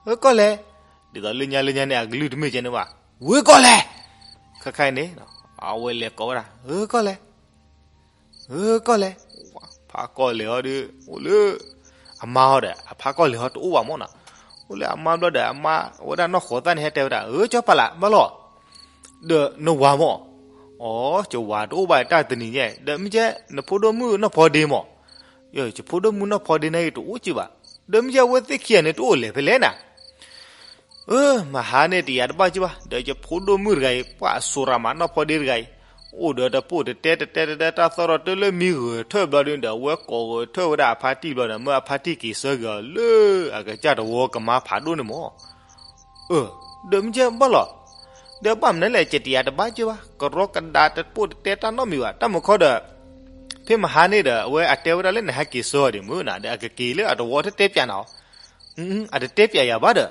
ဧၢကီၢ်လဲၢ်, ဒ်သိးလၢညါလၢညါန့ၣ် အကလုၢ်တမ့ၢ်ကဲန့ၣ်ဘၣ်, ဝ့ၢ်ကီၢ်လဲၢ်. ခဲခါအံၤန့ၣ် အဝဲလဲၤကိးဝဲဒၣ် ဧၢကီၢ်လဲၢ်, ဧၢကီၢ်လဲၢ်. ဖါကီၢ်လဲၢ်ဟီဒုး အိၣ်လၢ အမါဟီဒီး အဖါကီၢ်လဲၢ်ဟီတအိၣ်ဘၣ်မ့ၢ်နီၤ. အိၣ်လၢအမါဘျီဒီး အမါဝဲဒၣ်နီၢ်ဃီၤသၣ်န့ၣ် ဟဲတဲဝဲဒၣ် ဧၢကၠီပလး ဘၣ်လီၤ ဒီးနဝၤမ့ၢ်, အိ ယဝၤတအိၣ်ဘၣ်တၢ်တနံၤညါ, ဒီးမ့ၢ်ကဲ နဖိဒိၣ်မုၣ်နီၢ်ဖီဒ့မ့ၢ်, ယဖိဒိၣ်မုၣ်နီၢ်ဖီဒ့န့ၣ်အံၤတအိၣ်က့ဘၣ်, ဒီးမ့ၢ်ကဲအဝဲသ့ၣ်ခံဂၤန့ၣ်တအိၣ်လဲၤဖဲလဲၣ်နၤ. အၢ မဟါန့ၣ်တယၤတဘၣ်က့ဘၣ်, ဒီးယဖိဒိၣ်မုၣ်တဂၤအံၤ ပှၤအစိၤရၤမးနီၢ်ဖီဒ့တဂၤအံၤ, အိၣ်ဒီးတပိၢ်တတဲတတဲတတဲတၢ်သီၣ်ထီၣ်တၢ်လၢမံဂၢၢ်ထၢၣ်ဘျီဒုးဒီး အဝဲကိးဂၢၢ်ထၢၣ်ဝဲဒၣ်အဖါတံၢ်ဘျီဒီး မၢအဖါတံၢ်က့ၤဆၢက့ၤအီၤလၢအကစၢ်တဝီကမါဖးဒိၣ်န့ၣ်မ့ၢ် အၢ ဒီးမ့ၢ်ကဲဘၣ်လီၤ, ဒီးဘၣ်မနုၤလဲၣ် ယတယၤတဘၣ်က့ဘၣ်, ကရီကဒါတပိၢ်တတဲတၢ်နီတမံၤဘၣ်, တၢ်မုာ်ခီဒီး ဖဲမဟါန့ၣ်ဒီး အဝဲအတဲဝဲဒၣ်လၢနဟဲက့ၤဆၢအီၤဒံးမုၢ်နၤဒီး အကက့ၤလၢအတဝီတတဲပၠးနၤအီၤ, အတတဲပၠးယၤဘၣ်ဒီး,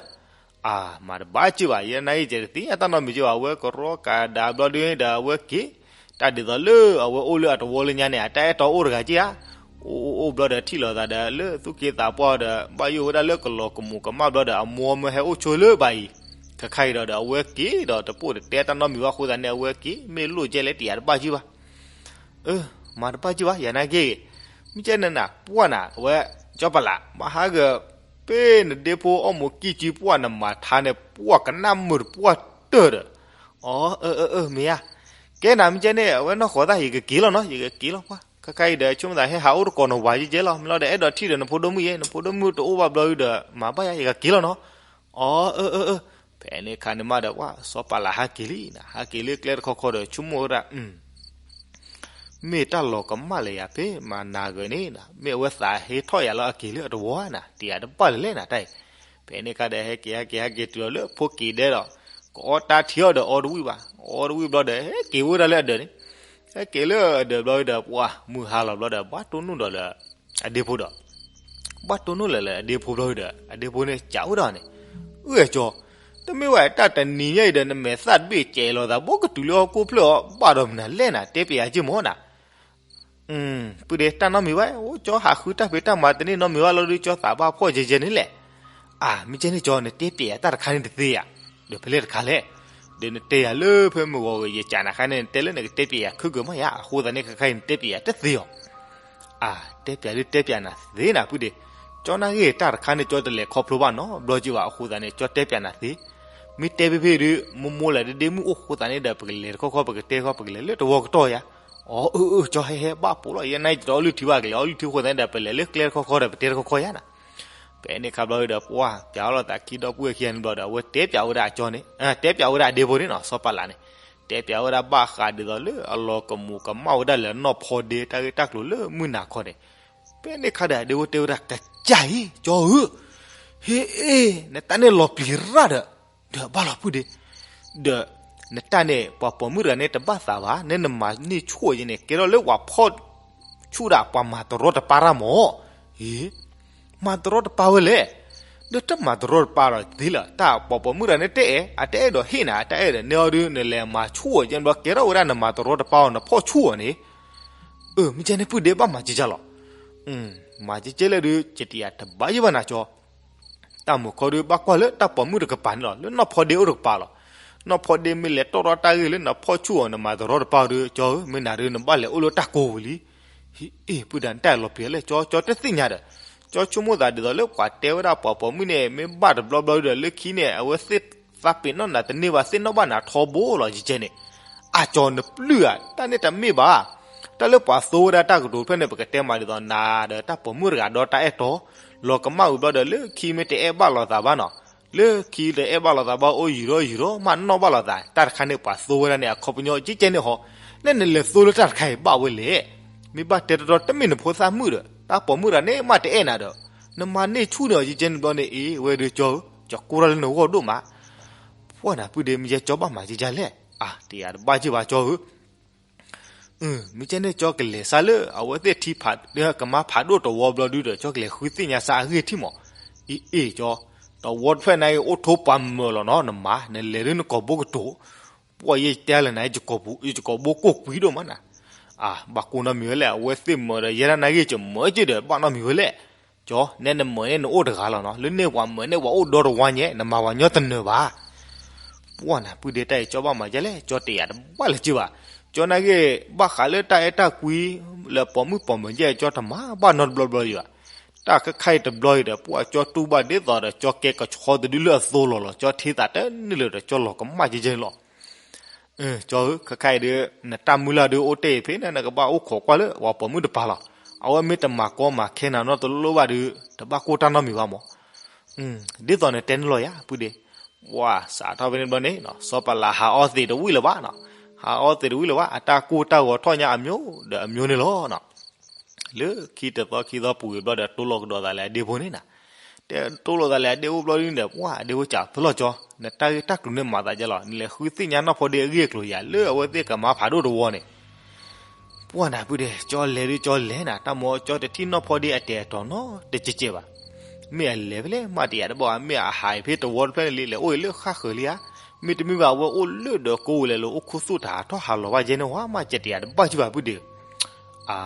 အၢ မၤတဘၣ်က့ဘၣ်, ယဲန့ၣ်ယတသ့ၣ်ညါတၢ်နီတမံၤက့ဘၣ်, အဝဲကရီကဒါဘျီဒုးဒီး အဝဲက့ၤ တၢ်ဒ်သိးလၢအဝဲအိၣ်လၢအတဝီလၢညါန့ၣ် အတၢ်အဲၣ်တီအိၣ်တဂၤက့ဧါ, အိၣ်အိၣ်အိၣ်ဘျီဒီးထံၣ်လိာ်သးဒီးလၢသူၣ်က့သးပှၢ်ဒီး ဘၣ်ယိၣ်ဝဲဒၣ်လၢကလီၤကမူးကမၣ်ဘျီဒီး အမိၢ်မၢဟဲအိၣ်ဆိလၢဘၣ်အံၤ, ခဲခါအံၤဒီး အဝဲက့ၤဒီးတပိၢ်တတဲတၢ်နီတမံၤဘၣ်အဃိသတးန့ၣ် အဝဲက့ၤမ့ၢ်လိၣ်ကဲလဲၣ်တယၤတဘၣ်က့ဘၣ် အၢ မၤတဘၣ်က့ဘၣ် ယၤနာ်က့ဂ့ၤ, မ့ၢ်ကဲနနၤ ပှၢ်နၤ အဝဲ ကၠီပလး မဟါဂ့ၤ, ပ့ၢ်နဒ့ဖိအီၣ်မူးကံၢ်ကံၢ်ပှၢ်နမၤထါန့ၣ် ပှၢ်ကနၣ်မုာ်တပှၢ်တၢၢ်ဒီး, အၢ အၢ အၢ မ့ၢ်ဧါ, ကဲနၤ မ့ၢ်ကဲန့ၣ် အဝဲနီၢ်ဃီၤသၣ် ယကက့ၤလီၤနီၤ ယကက့ၤလီၤပှၢ်, ခဲခါအံၤဒီး ဆိကမိၣ်သးဟဲဟးအိၣ်တကိးနဝၤယဲကဲလီၤ မ့ၢ်လီၤဒီး အဲၣ်ဒိးထံၣ်ဒီးနဖိဒိၣ်မုၣ်ယဲ နဖိဒိၣ်မုၣ်တအိၣ်ဘၣ်ဘျီအံၤဒီး မၤဘၣ်ယၤ ယကက့ၤလီၤနီၤ အၢ အၢ အၢ အၢ, ဖဲန့ၣ်ခါန့ၣ်မးဒီး ပှၢ်စီၤပၤလၢဟးက့ၤလံနၤ, ဟးက့ၤလၢကျဲတခီခီဒီး ဆိကမိၣ်ဝဲဒၣ်, မ့ၢ်တၢ်လီၤကမၣ်လၢယၤဖဲမၤနၤဂၤန့ၣ်နၤ, မ့ၢ်အဝဲသးဟဲထီၣ်ယၤလၢအက့ၤလၢအတဝီနၤ, တယၤတဘၣ်လၢၤလဲၣ်နၤတၢ်အံၤ, ဖဲန့ၣ်ခါဒီး ဟဲက့ၤဟဲက့ၤဟဲက့ၤတုၤလီၤလၢဖိက့ၤဒဲဒီး, ကအီတၢ်ထံအီၤဒီးအီတဝံၣ်ဘၣ်, အီတဝံၣ်ဘျီဒီး ဟဲက့ၤဝဲဒၣ်လၢအဒၢးန့ၣ်, ဟဲက့ၤလၢအဒၢးဘျီဒီး ပှၢ်မုၢ်ဟါလီၤဘျီဒီး ဘၣ်တိၢ်နီၣ်ဒီးလၢ အဒ့ဖိဒီး ဘၣ်တိၢ်နီၣ်လၢၤလၢအဒ့ဖိဘျီဒီး အဒ့ဖိန့ၣ်စံးဝဲဒၣ်န့ၣ်, အၢ ကၠီ, တမ့ၢ်ဝဲတၢ်တနံၤညါအံၤဒီး နမဲာ်သၣ်တဘ့ၣ်ကဲးလိာ်သး ဘီကတုၤလၢဟီၣ်ခိၣ်ဖျၢၣ်အီၤ ဘၣ်ဒီးမနုၤလဲၣ်နၤ, တဲပျးယၤက့မ့ၢ်နၤ, ပုၢ်ဒ့ တၢ်နီတမံၤဘၣ်, အိၣ်ကၠီဟးဃုတၢ်ဖံးတၢ်မၤတန့ၢ်နီတမံၤဘၣ်လီၤဒီး ကၠီသးဘၣ်ဖှီၣ်ယဲယဲန့ၣ်လဲၣ်, အၢ မ့ၢ်ကဲန့ၣ်ကၠီ နတဲပျးယၤတၢ်တခါန့ၣ်တသ့ဧါ, ဒီးဖဲလဲၣ်တခါလဲၣ်, ဒီးနတဲယၤလၢဖဲမုၢ်ဂီၤဂ့ၤ ယကးနၤခါန့ၣ် နတဲလၢနကတဲပျးယၤ ခုကၢၤမးယၤ အဃိသတးန့ၣ် ခဲခါအံၤ နတဲပျးယၤတသ့ဧါ အၢ တဲပျးဒုးတဲပျးနၤသ့နၤ ပုၢ်ဒ့, ကၠီနာ်ဂ့ၤတၢ်တခါန့ၣ် ကၠီတလဲၤခီဖျိဘၣ်နီတဘျီက့ဘၣ် အဃိသတးန့ၣ် ကၠီတဲပျးနၤသ့, မ့ၢ်တဲဖဲဖဲဒုး မိၢ်မိၢ်လဲၣ်ဒုးဒ့မုၣ်အိၣ်ဃိသတးန့ၣ်ဒီး ပကလဲၤတခီခီ ပကတဲခီ ပကလဲၤလၢတဝီကတီၢ်ယၤ, အၢ အၢ အၢ ကၠီဟဲဟဲဘၣ်ပိာ်လီၤ ယဲနာ်ဂ့ၤ တအီလုၢ်ထံဘၣ်ကလဲၤ အီလုၢ်ထံဃိသတးန့ၣ်ဒီး ပလဲၤလၢကျဲတခီခီဒီး ပတဲတခီခီယၤနၤ ဖဲန့ၣ်ခါဘျီဒီး ပှၢ်ပျးအီၤလိာ်သးခံဒီပုၢ်ဝဲၢ်ခံဂၤန့ၣ်ဘျီဒီး အဝဲတဲပျးဝဲဒၣ်အကၠီန့ၣ်, တဲပျးဝဲဒၣ်အဒ့ဖိန့ၣ်နီၤ စီၤပၤလးန့ၣ်, တဲပျးဝဲဒၣ်ဘၣ်ဃးဒ်သိးလၢအလီၤကမူးကမၣ်ဝဲဒၣ်လၢနီၢ်ဖီဒ့တၢ်ဂ့ၢ်တၢ်ကျိၤလၢမုၢ်နၤခီန့ၣ်, ဖဲန့ၣ်ခါဒီး အဒ့ဖိတဲဝဲဒၣ် ကစၢ်အံၤ ကၠီဧၢ, ဟ့ၣ်အ့ၣ် နတၢ်န့ၣ်လီၤပျံၤရၣ်ဒီး, ဒီးဘၣ်လီၤပုၢ်ဒ့, ဒီးနတၢ်န့ၣ် ပှၤပိာ်မုၣ်တဂၤန့ၣ်တဘၣ်သးဘၣ်, နဲနမၤန့ၢ်ဆူၣ်အီၤယဲန့ၣ် ကဲထီၣ်လၢပှၤဖီၣ်ဆူၣ်ဒၣ်ပှၤမၤတရီတပါတၢ်မၢ်. ဟ့ၣ်, မၤတရီတပါဝဲလဲၣ်. ဒီးတမၤတရီတပါဒီးသ့လၢ တၢ်ပိာ်မုၣ်တဂၤန့ၣ်တအဲၣ်, အတအဲၣ်ဒိးဟ့ၣ်နၤ, အတအဲၣ်ဒီးနဲအီၤဒုး နလဲၤမၤဆူၣ်အီၤယဲန့ၣ်ဘျီ ကဲထီၣ်ဝဲဒၣ်နမၤတရီတပါအီၤ နဖီၣ်ဆူၣ်အီၤန့ၣ်. အၢ မ့ၢ်ကဲန့ၣ်ပုၢ်ဒ့ ဘၣ်မၤကကလီၤ. မၤကကလဲၣ်ဒုး ကတယၤတဘၣ်ယဘၣ်နၤကၠီ. တၢ်မုၢ်ခီဒုး ဘၣ်ကွၢ်လၢတၢ်ပိာ်မုၣ်တကပၤန့ၣ်လီၤ, လၢနီၢ်ဖီဒ့အိၣ်တကပၤလီၤ. နီၢ်ဖီဒ့မ့ၢ်လဲၤတီၣ်ထီၣ်တၢ်ဂ့ၢ်လၢနဖီၣ်ဆူၣ်အီၤ နမၤတရီတပါဒုး ကၠီဧၢ, မ့ၢ်နၤဒုး နဘၣ်လဲၤအိၣ်လၢတၢ်ကိးပူၤလံ. ဟ့ၣ်အ့ၣ် ပုၢ်ဒ့ နတၢ်လီၤပျံၤလဲၣ်, ကၠီ ကၠီတသ့ၣ်ညါဒီး, ကၠီဆိကမိၣ်သးဒ်သိးလၢပှၤတဲဝဲဒၣ်ပှၤပိာ်မုၣ်န့ၣ် မ့ၢ်ဘၣ်တဘျီဘျီဒီး လၢခံန့ၣ် အဝဲသ့ၣ်သးပ့ၤနီၣ်နၤတန့ၢ်ဘၣ်, သ့ၣ်နီၣ်ဘၣ်နၤထီဘိလီၤ ယကဲန့ၣ်. အကၠီ နပျုၢ်ဧါ, တၢ်န့ၣ်တမ့ၢ်ဘၣ်. တၢ်လၢပှၤသိဝဲဒၣ်တၢ်ကတိၤတဖျၢၣ်န့ၣ် ပကတဲမးဒ်သိးနၤဒီးတၢ်ပိာ်မုၣ်တဂၤဒီးတၢ်အဲၣ်တီ, လီၤကမၣ်ဝံၤဘျီဒီး လၢခံမ့ၢ်တအဲၣ်ဘၣ်လိာ်သးဘၣ်နီၤ, လၢခံတအဲၣ်ဘၣ်လိာ်သးဘၣ် အိၣ်ယံာ်ထီၣ်ယံာ်ထီၣ် မ့ၢ်နီၣ်ဘၣ်လိာ်သး, တၢ်တခါန့ၣ် ပှၤသိဝဲဒၣ်န့ၣ် အခီပညီ ကဲကဲန့ၣ်ဟီ, နဲနလဲၤသိလၢတၢ်တခါအံၤဘၣ်ဝဲလဲၣ်. မ့ၢ်ဘၣ်တဲတရီတမ့ၢ်နဖိသၣ်မုၣ်ဒီး တၢ်ပိာ်မုၣ်တဂၤန့ၣ် မ့ၢ်တအဲၣ်နၤဒီး နမၤန့ၢ်ဆူၣ်န့ၢ်အီၤ ကဲကဲန့ၣ်ဘျီန့ၣ် အ့ၣ် ဝဲဒုးကၠီဧၢ, ကၠီကိၢ်ထီၣ်လၢနဂီၢ်ဒိၣ်မး. ပှၢ်နၤပုၢ်ဒ့ မ့ၢ်ကဲကၠီဘၣ်မၤကကလဲၣ်. အါ တယၤတဘၣ်က့ၢ်ဘၣ်ကၠီဧၢ. မ့ၢ်ကဲန့ၣ် ကၠီကလဲၤစါလၢ အဝဲသ့ၣ်ထံဖး ကမါဖးဒိၣ်တဝီဘျီဒုးဒီး ကၠီကလဲၤဃုသ့ၣ်ညါစါအဂ့ၢ်ထံၣ်မး. အ့ၣ်အ့ၣ်ကၠီ, တဝီတဖျၢၣ်န့ၣ်ဂ့ၤ အိၣ်ထိပှၤမၢာ်လီၤနီၤ, နမၤ နလဲၤဒုးနကိာ်ဘိကတိၤ, ပှၢ်ယဲၢ်တဲလၢနၤ ယကိာ်ဘိကိၢ်ကွံာ်ဒိၣ်မးနၤ. အါ ဘၣ်ကိၢ်နီတမံၤဝဲလဲၣ်, အဝဲသ့ၣ်မၢာ်ဒီး ယဲဒၣ်နၤဂ့ၢ် ကမၢာ်က့ၤဒီး ဘၣ်နီတမံၤဝဲလဲၣ်. ကၠီ နဲနမၢာ်န့ၣ် နအိၣ်တဂၤလီၤနီၤ, လၢန့ၢ်ပှၤမၢာ်န့ၢ်ပှၤအိၣ်ဒီတဝါညါ နမၤပှၤညီတနၢၤဘၣ်. ပှၢ်နၤပုၢ်ဒ့ တၢ်အံၤကၠီဘၣ်မၤဒ်လဲၣ်, ကၠီတယၤတဘၣ်လၢၤက့ၢ်ဘၣ်. ကၠီန့ၣ်ဂ့ၤ ဘၣ်ဃးလၢတၢ်အဲၣ်တၢ်ကွံ လၢပိာ်မုၣ်ပိာ်မၢၤယဲၢ် ကၠီတမၤဘၣ်နီတဘျီဘျီအံၤဘၣ်. တၢ်ခဲခါအံၤတဘျီအံၤဒီး ပှၢ်ကၠီတူၢ်ဘၣ်ဒ်သိးဒီး ကၠီကဲကဆီတဒုလၢအသိလီၤလီၤ, ကၠီထံသးတန့ၢ်လၢၤဒီး ကၠီလီၤကမၣ်ကဲကဲန့ၣ်လီၤ. ကၠီဧၢ, ခဲခါအံၤဒုး နတၢ်မုၢ်လၢ်ဒုးအိၣ်တ့ၢ်အံၤဖဲန့ၣ် နကဘၣ်အိၣ်ခိးကွၢ်လၢပှၤပိာ်မုၣ်တပၤလီၤ. အဝဲမ့ၢ်တမၤကီမၤခဲနၤနီတလိၣ်ဘၣ်ဒုး တဘၣ်ကိၢ်တၢ်နီတမံၤဘၣ်မး. ဒ်သိးနတဲန့ၣ်လီၤယၤ ပုၢ်ဒ့. ပှၢ်စးထီၣ်ဖဲန့ၣ်ဘျီန့ၣ် စီၤပၤလးဟးအီသံးတဝံၣ်လၢၤဘၣ်နီၤ, ဟးအီသံးတဝံၣ်လၢၤဘၣ်, အတၢ်ကိၢ်တၢ်ဂီၤထီၣ်ညါအမျိုးဒီးအမျိုးန့ၣ်လီၤနီၤ. လၢခံတသီခံသီပူၤကွံာ်ဘျီဒီး တိၢ်လီၤကဒီးသးလၢအဒ့ဖိန့ၣ်နီၤ. တဲတိၢ်လီၤသးလၢအဒ့ဖိဘျီဒုးန့ၣ်ဒီး ပှၢ်အဒ့ဖိစံးဖဲလီၤကၠီ, နတၢ်ဂ့ၢ်တၢ်ကျိၤန့ၣ်မၤသးဒ်လဲၣ်, နလဲၤဃုသ့ၣ်ညါနီၢ်ဖီဒ့အဂ့ၢ်အကျိၤယၤ လၢအဝဲသ့ၣ်ကမါဖးဒိၣ်တဝီန့ၣ်. ပှၢ်နၤပုၢ်ဒ့ ကၠီလဲၤဒုးကၠီလဲၤနၤ, တၢ်မ့ၢ်ကၠီတထံၣ်နီၢ်ဖီဒ့အတဲာ်အတီၤနီတကဲးကဲးဘၣ်. မ့ၢ်အလဲၤဖဲလဲၣ်မးတယၤတဘၣ်ဘၣ်, မ့ၢ်အဟးအံၤဖဲတဝီတဖျၢၣ်န့ၣ်လံ, လဲၤအိၣ်အံၤလၢဃၣ်ဃၢၤလံဧါ. မ့တမ့ၢ်ဘၣ် အဝဲအိၣ်လၢဒီးကိးဝဲလဲၤလၢအိၣ်ခူသူၣ်တဟးထီၣ်ဟးလီၤဘၣ်ယဲန့ၣ် ဟါမးကဲတယၤတဘၣ်ကၠီဘၣ်ပုၢ်ဒ့. အါ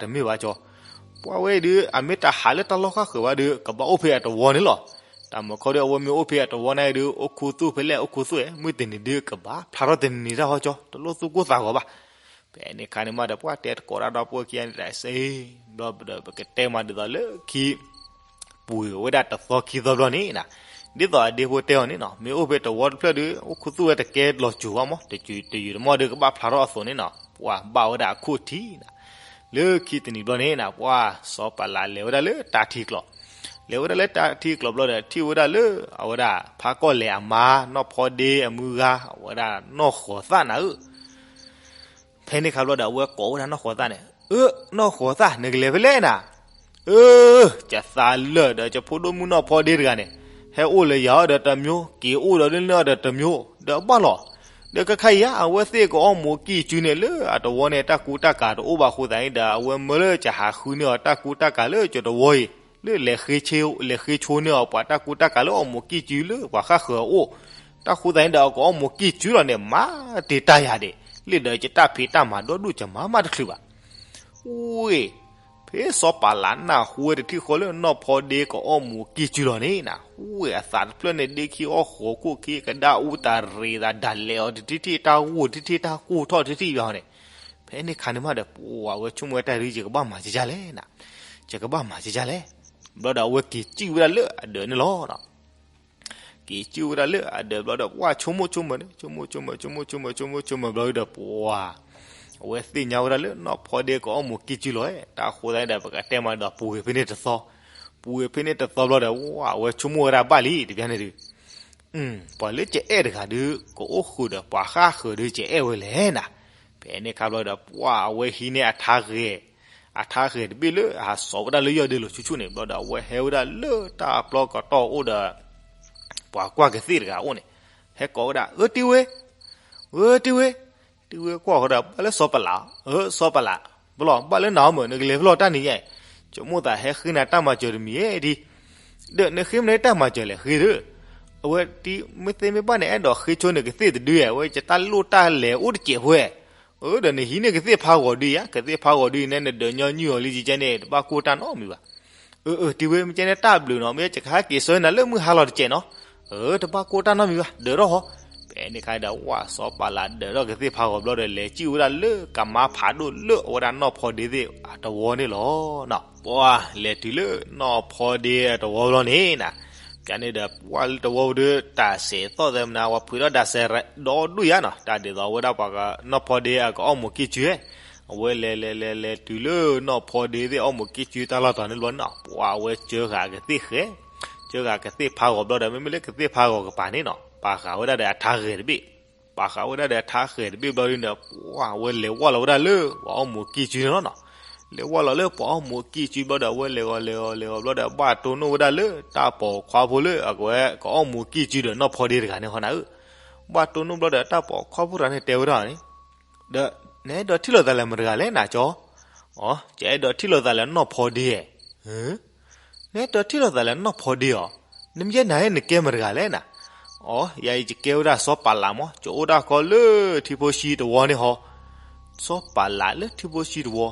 တမ့ၢ်ဘၣ်ကၠီ, ပှၢ်ဝဲအံၤဒုး အမ့ၢ်တဟးလၢတၢ်လီၢ်ဃၣ်ဃၢၤဘၣ်ဒုး ကဘၣ်အိၣ်ဖဲအတဝီန့ၣ်လီၤ. တၢ်မ့ၢ်ခီဒုး အဝဲမ့ၢ်အိၣ်ဖဲအတဝီန့ၣ်ဒုး အိၣ်ခူသူၣ်ဖဲလဲၣ်အိၣ်ခူသူၣ်ဧါ, မုၢ်တနံၤဒုးကဘၣ်ဖျါထီၣ်တနံၤတၢ်ဟီကၠီ, တလိၣ်သူၣ်ကိၢ်သးဂီၤဘၣ်. ဖဲန့ၣ်ခါန့ၣ်မးဒီး ပှၢ်တဲတကိးတၢ်ဒီးပှၢ်ခံဂၤန့ၣ်တစ့, ဘျီဒီးပကတဲမးဒ်သိးလၢခံ ပူၤကွံာ်ဝဲဒၣ်တသီခံသီဘျီန့ၣ်နီၤ, ဒ်သိးအဒ့ဖိတဲအီၤန့ၣ်နီၤ, မ့ၢ်အိၣ်ဖဲတဝီတဖျၢၣ်ဒီး အိၣ်ခူသူၣ်ဝဲတကဲလီၤစူၤဘၣ်မး, တယုၢ်တမီၢ်ဒုးကဘၣ်ဖျါထီၣ်အသိးန့ၣ်နီၤ, ပှၢ်ဘၣ်ဝဲဒၣ်အခိၣ်ထံးနီၤ. လၢခံတနံၤဘျီန့ၣ်နီၤ ပှၢ်စီၤပၤလးလဲၤဝဲဒၣ်လၢတၢ်ထံကျိး, လဲၤဝဲဒၣ်လၢတၢ်ထံကျိးဘျီဒီး ထံၣ်ဝဲဒၣ်လၢ အဝဲဒၣ်ဖးကီၢ်လဲၤအမါ နီၢ်ဖီဒ့အမုၢ်ဂၤ အဝဲဒၣ်နီၢ်ဃီၤသၣ်နၤဧၢ. ဖဲန့ၣ်ခါဘျီဒီး အဝဲကိးဝဲဒၣ်နီၢ်ဃီၤသၣ်န့ၣ်, အၢ နီၢ်ဃီၤသၣ် နကလဲၤဖဲလဲၣ်နၤ. အၢ ယသးလၢာ်ဒီး ယဖိဒိၣ်မုၣ်နီၢ်ဖီဒ့တဂၤန့ၣ် ဟဲအိၣ်လၢယၤအီၤဒီးတမျိုး, က့ၤအိၣ်ဒီးလၢန့ၣ်အီၤဒီးတမျိုး, ဒီးဘၣ်လီၤ. ဒီးခဲခါအံၤဧါ အဝဲသ့ၣ်ကအီၣ်မူးကံၢ်စုန့ၣ် လၢအတဝီန့ၣ် တၢ်ကူတၢ်ကၤတအိၣ်ဘၣ်အဃိသတးန့ၣ်ဒီး အဝဲမၢလၢယဟးဃုန့ၢ်အီၤတၢ်ကူတၢ်ကၤလၢယတဝီအံၤ, လၢလဲၤဃ့ဆိန့ၢ်အီၤပှၤတၢ်ကူတၢ်ကၤလၢအီၣ်မူးကံၢ်စုလၢပှၤဃၣ်ဃၢၤအအိၣ်, တၢ်ဃိသတးန့ၣ်ဒီး အကအီၣ်မူးကံၢ်စုလီၤန့ၣ် မၤတ့ၢ်တၢ်ယၤဒံး, လၢဒီးယတၢ်ဖံးတၢ်မၤဒီဒူၣ် ယမၤမးတချုးဘၣ်. ဝ့ၢ် ဖဲစီၤပၤလးနၢ်ဟူဝဲတထံၣ်ဃီလၢနီၢ်ဖီဒ့ကအီၣ်မူးကံၢ်စုလီၤန့ၣ်နီၤ, ဝ့ၢ်အသးတဖျၢၣ်န့ၣ် ဒ့ခံအီၣ်ဃီၤခိၣ်ခံ ကဒါအူတရံးသး ဒၣ်လဲာ်အီၤတထံၣ်ထံၣ် တၢ်ဂိၢ်တထံၣ်ထံၣ် တၢ်ဂိၢ်ထီၣ်တထံၣ်ထံၣ်ဘၣ်န့ၣ်. ဖဲန့ၣ်ခါန့ၣ်မးဒီး ပှၢ်အဝဲဆိကမိၣ်ဝဲတၢ်ဒုး ယကဘၣ်မၤကကလဲၣ်နီၤ, ယကဘၣ်မၤကကလဲၣ်. ဘျီဒီး အဝဲက့ၤစံၣ်ဝဲဒၣ်လၢအဒၢးန့ၣ်လီၤ. က့ၤစံၣ်ဝဲဒၣ်လၢအဒၢးဘျီဒီး ပှၢ်ဆိကမိၣ်ဆိကမၢၤန့ၣ် ဆိကမိၣ်ဆိကမၢၤ ဆိကမိၣ်ဆိကမၢၤ ဆိကမိၣ်ဆိကမၢၤဘျီဒီး ပှၢ် အဝဲသ့ၣ်ညါဝဲဒၣ်လၢနီၢ်ဖီဒ့ကအီၣ်မူးကံၢ်စုလီၤ, တၢ်ဃိသတးန့ၣ်ဒီး ပကတဲမးဒီး ပူၤကွံာ်ဖဲန့ၣ်တသီ, ပူၤကွံာ်ဖဲန့ၣ်တသီဘျီဒီး ဝ့ၢ် အဝဲဆိကမိၣ်ဝဲဒၣ်ဘၣ်လံ တဘျီန့ၣ်ဒုး ပှၤလၢကအဲၣ်တဂၤဒုး ကအိၣ်ဃုာ်ဒီးပှၤဃၣ်ဃၢၤဒုး ကအဲၣ်ဝဲလဲၣ်နီၤ. ဖဲန့ၣ်ခါဘျီဒီး ပှၢ်အဝဲဟံးန့ၢ်အထါဂဲၤ, အထါဃဲၤတဘ့ၣ်လၢအဟးစိာ်ဝဲဒၣ်လၢယီၢ်ဒ့လိၤဆူၣ်ဆူၣ်န့ၣ် ဘျီဒီးအဝဲဟဲဝဲဒၣ်လၢတၢ်ပျီကတီၢ်အိၣ်ဒီး ပှၤကွၢ်ကသ့ၣ်တဂၤအိၣ်န့ၣ်, ဟဲကိးဝဲဒၣ် အၢ တံၤဝ့, အၢ တံၤဝ့, တံၤဝ့ကွၢ်ဃီဒီး ဘၣ်လၢစီၤပၤလး, အၢ စီၤပၤလး, ဘၣ်လီၤ ဘၣ်လၢနၤအီၤမ့ၢ် နကလဲၤဖဲလဲၣ်တၢ်နံၤညါအံၤ, ယမိၣ်သးဟဲဃ့နၤတၢ်မၤစၢၤတမံၤဒံး, ဒီးနဃ့မနုၤတၢ်မၤစၢၤလဲၣ် ဃ့ဒီး, အဝဲတံၤ မ့ၢ်သ့မ့ၢ်ဘၣ်န့ၣ် အဲၣ်ဒိးဃ့ဆိနကသ့ၣ်တဒုဧါ, အဝဲယတၢ်လိၣ်တၢ်လဲၤအိၣ်တစဲးဖိဧါ အၢ ဒီးနဟံးန့ၢ်ကသ့ၣ်ဖးဂီၤဒုးယါ, ကသ့ၣ်ဖးဂီၤဒုးအံၤန့ၣ် နဒၢးညီနုၢ်အီၤလံယကဲန့ၣ် တဘၣ်ကိၢ်တၢ်နီတမံၤဘၣ်. အၢ အၢ တံၤဝ့ မ့ၢ်ကဲန့ၣ်တၢ်ဘျုးနီၤ, မ့ၢ်ယကဟဲက့ၤဆှၢနၤလၢမုၢ်ဟါလီၤတစဲးနီၤ. အၢ တဘၣ်ကိၢ်တၢ်နီတမံၤဘၣ်, ဒၢးထီၣ်ဃီ. ဖဲန့ၣ်ခါဒီး ဝၢ်စီၤပၤလးဒၢးထီၣ်ကသ့ၣ်ဖးဂီၤဘျီဒီး လဲၤစံၣ်ဝဲဒၣ်လၢကမါဖးဒိၣ်လၢအဝဲဒၣ်နီၢ်ဖီဒ့သ့ၣ်အတဝီန့ၣ်လီၤနီၤ. ပှၢ်လဲၤတုၤလၢနီၢ်ဖီဒ့အတဝီဘျီန့ၣ်နီၤ ကန့ၣ်ဒီး ပှၢ်လၢတဝီပူၤဒီး တၢ်စဲးသီၣ်သဲမနၤ ပှၤဖှံးထီၣ်တၢ်စဲးဒီဒူၣ်ယါနီၤ, တၢ်ဒ်သိးအဝဲဒၣ်ပှၤကနီၢ်ဖီဒ့အကအီၣ်မူးကံၢ်စုဧါ. အဝဲလဲၤလဲၤလဲၤလဲၤတုၤလၢနီၢ်ဖီဒ့သ့ၣ်အီၣ်မူးကံၢ်စုတၢ်လီၢ်တီၤန့ၣ်ဘျီနီၤ, ပှၢ်အဝဲစၢဃာ်ကသ့ၣ်ဃဲ, စၢဃာ်ကသ့ၣ်ဖးဂီၤဘျီဒီး မ့မ့ၢ်လၢကသ့ၣ်ဖးဂီၤကပၤန့ၣ်နီၤ ပာ်ဃာ်ဝဲဒၣ်ဒီးအထါဂဲၤတဘ့ၣ်, ပာ်ဃာ်ဝဲဒၣ်ဒီးအထါဂဲၤတဘ့ၣ်ဘျီဒုန့ၣ် ပှၢ်အဝဲလဲၤဝဲလီၤဝဲဒၣ်လၢပှၤအီၣ်မူးကံၢ်စုန့ၣ်လီၤနီၤ. လဲၤဝဲလီၤလၢပှၤအီၣ်မူးကံၢ်စုဘျီဒီး အဝဲလဲၤဂီၤလဲၤဂီၤလဲၤဂီၤဘျီဒီး ဘၣ်တိၢ်နီၣ်ဝဲဒၣ်လၢတၢ်ပိာ်ခွါဖိလၢအကဝဲကအီၣ်မူးကံၢ်စုဒီးနီၢ်ဖီဒ့တဂၤန့ၣ်ဃီနၤဧၢ. ဘၣ်တိၢ်နီၣ်ဘျီဒီး တၢ်ပိာ်ခွါဖိတဂၤန့ၣ်တဲဝဲဒၣ်န့ၣ်, ဒီးနအဲၣ်ဒိးထံၣ်လိာ်သးလၢမတၤတဂၤလဲၣ်နၤကၠီ. အိ ယအဲၣ်ဒိးထံၣ်လိာ်သးလၢနီၢ်ဖီဒ့ဧါ. နအဲၣ်ဒိးထံၣ်လိာ်သးလၢနီၢ်ဖီဒ့ဧါ. နမ့ၢ်ယဲနၤဧၢ နကဲမတၤတဂၤလဲၣ်နၤ. အိ ယၤအံၤယကဲဝဲဒၣ်စီၤပၤလးမး, ယအိၣ်ဒၣ်ကီလၢထံဖိဆံးတဝီန့ၣ်ဟီ. စီၤပၤလးလၢထံဖိဆံးတဝီ.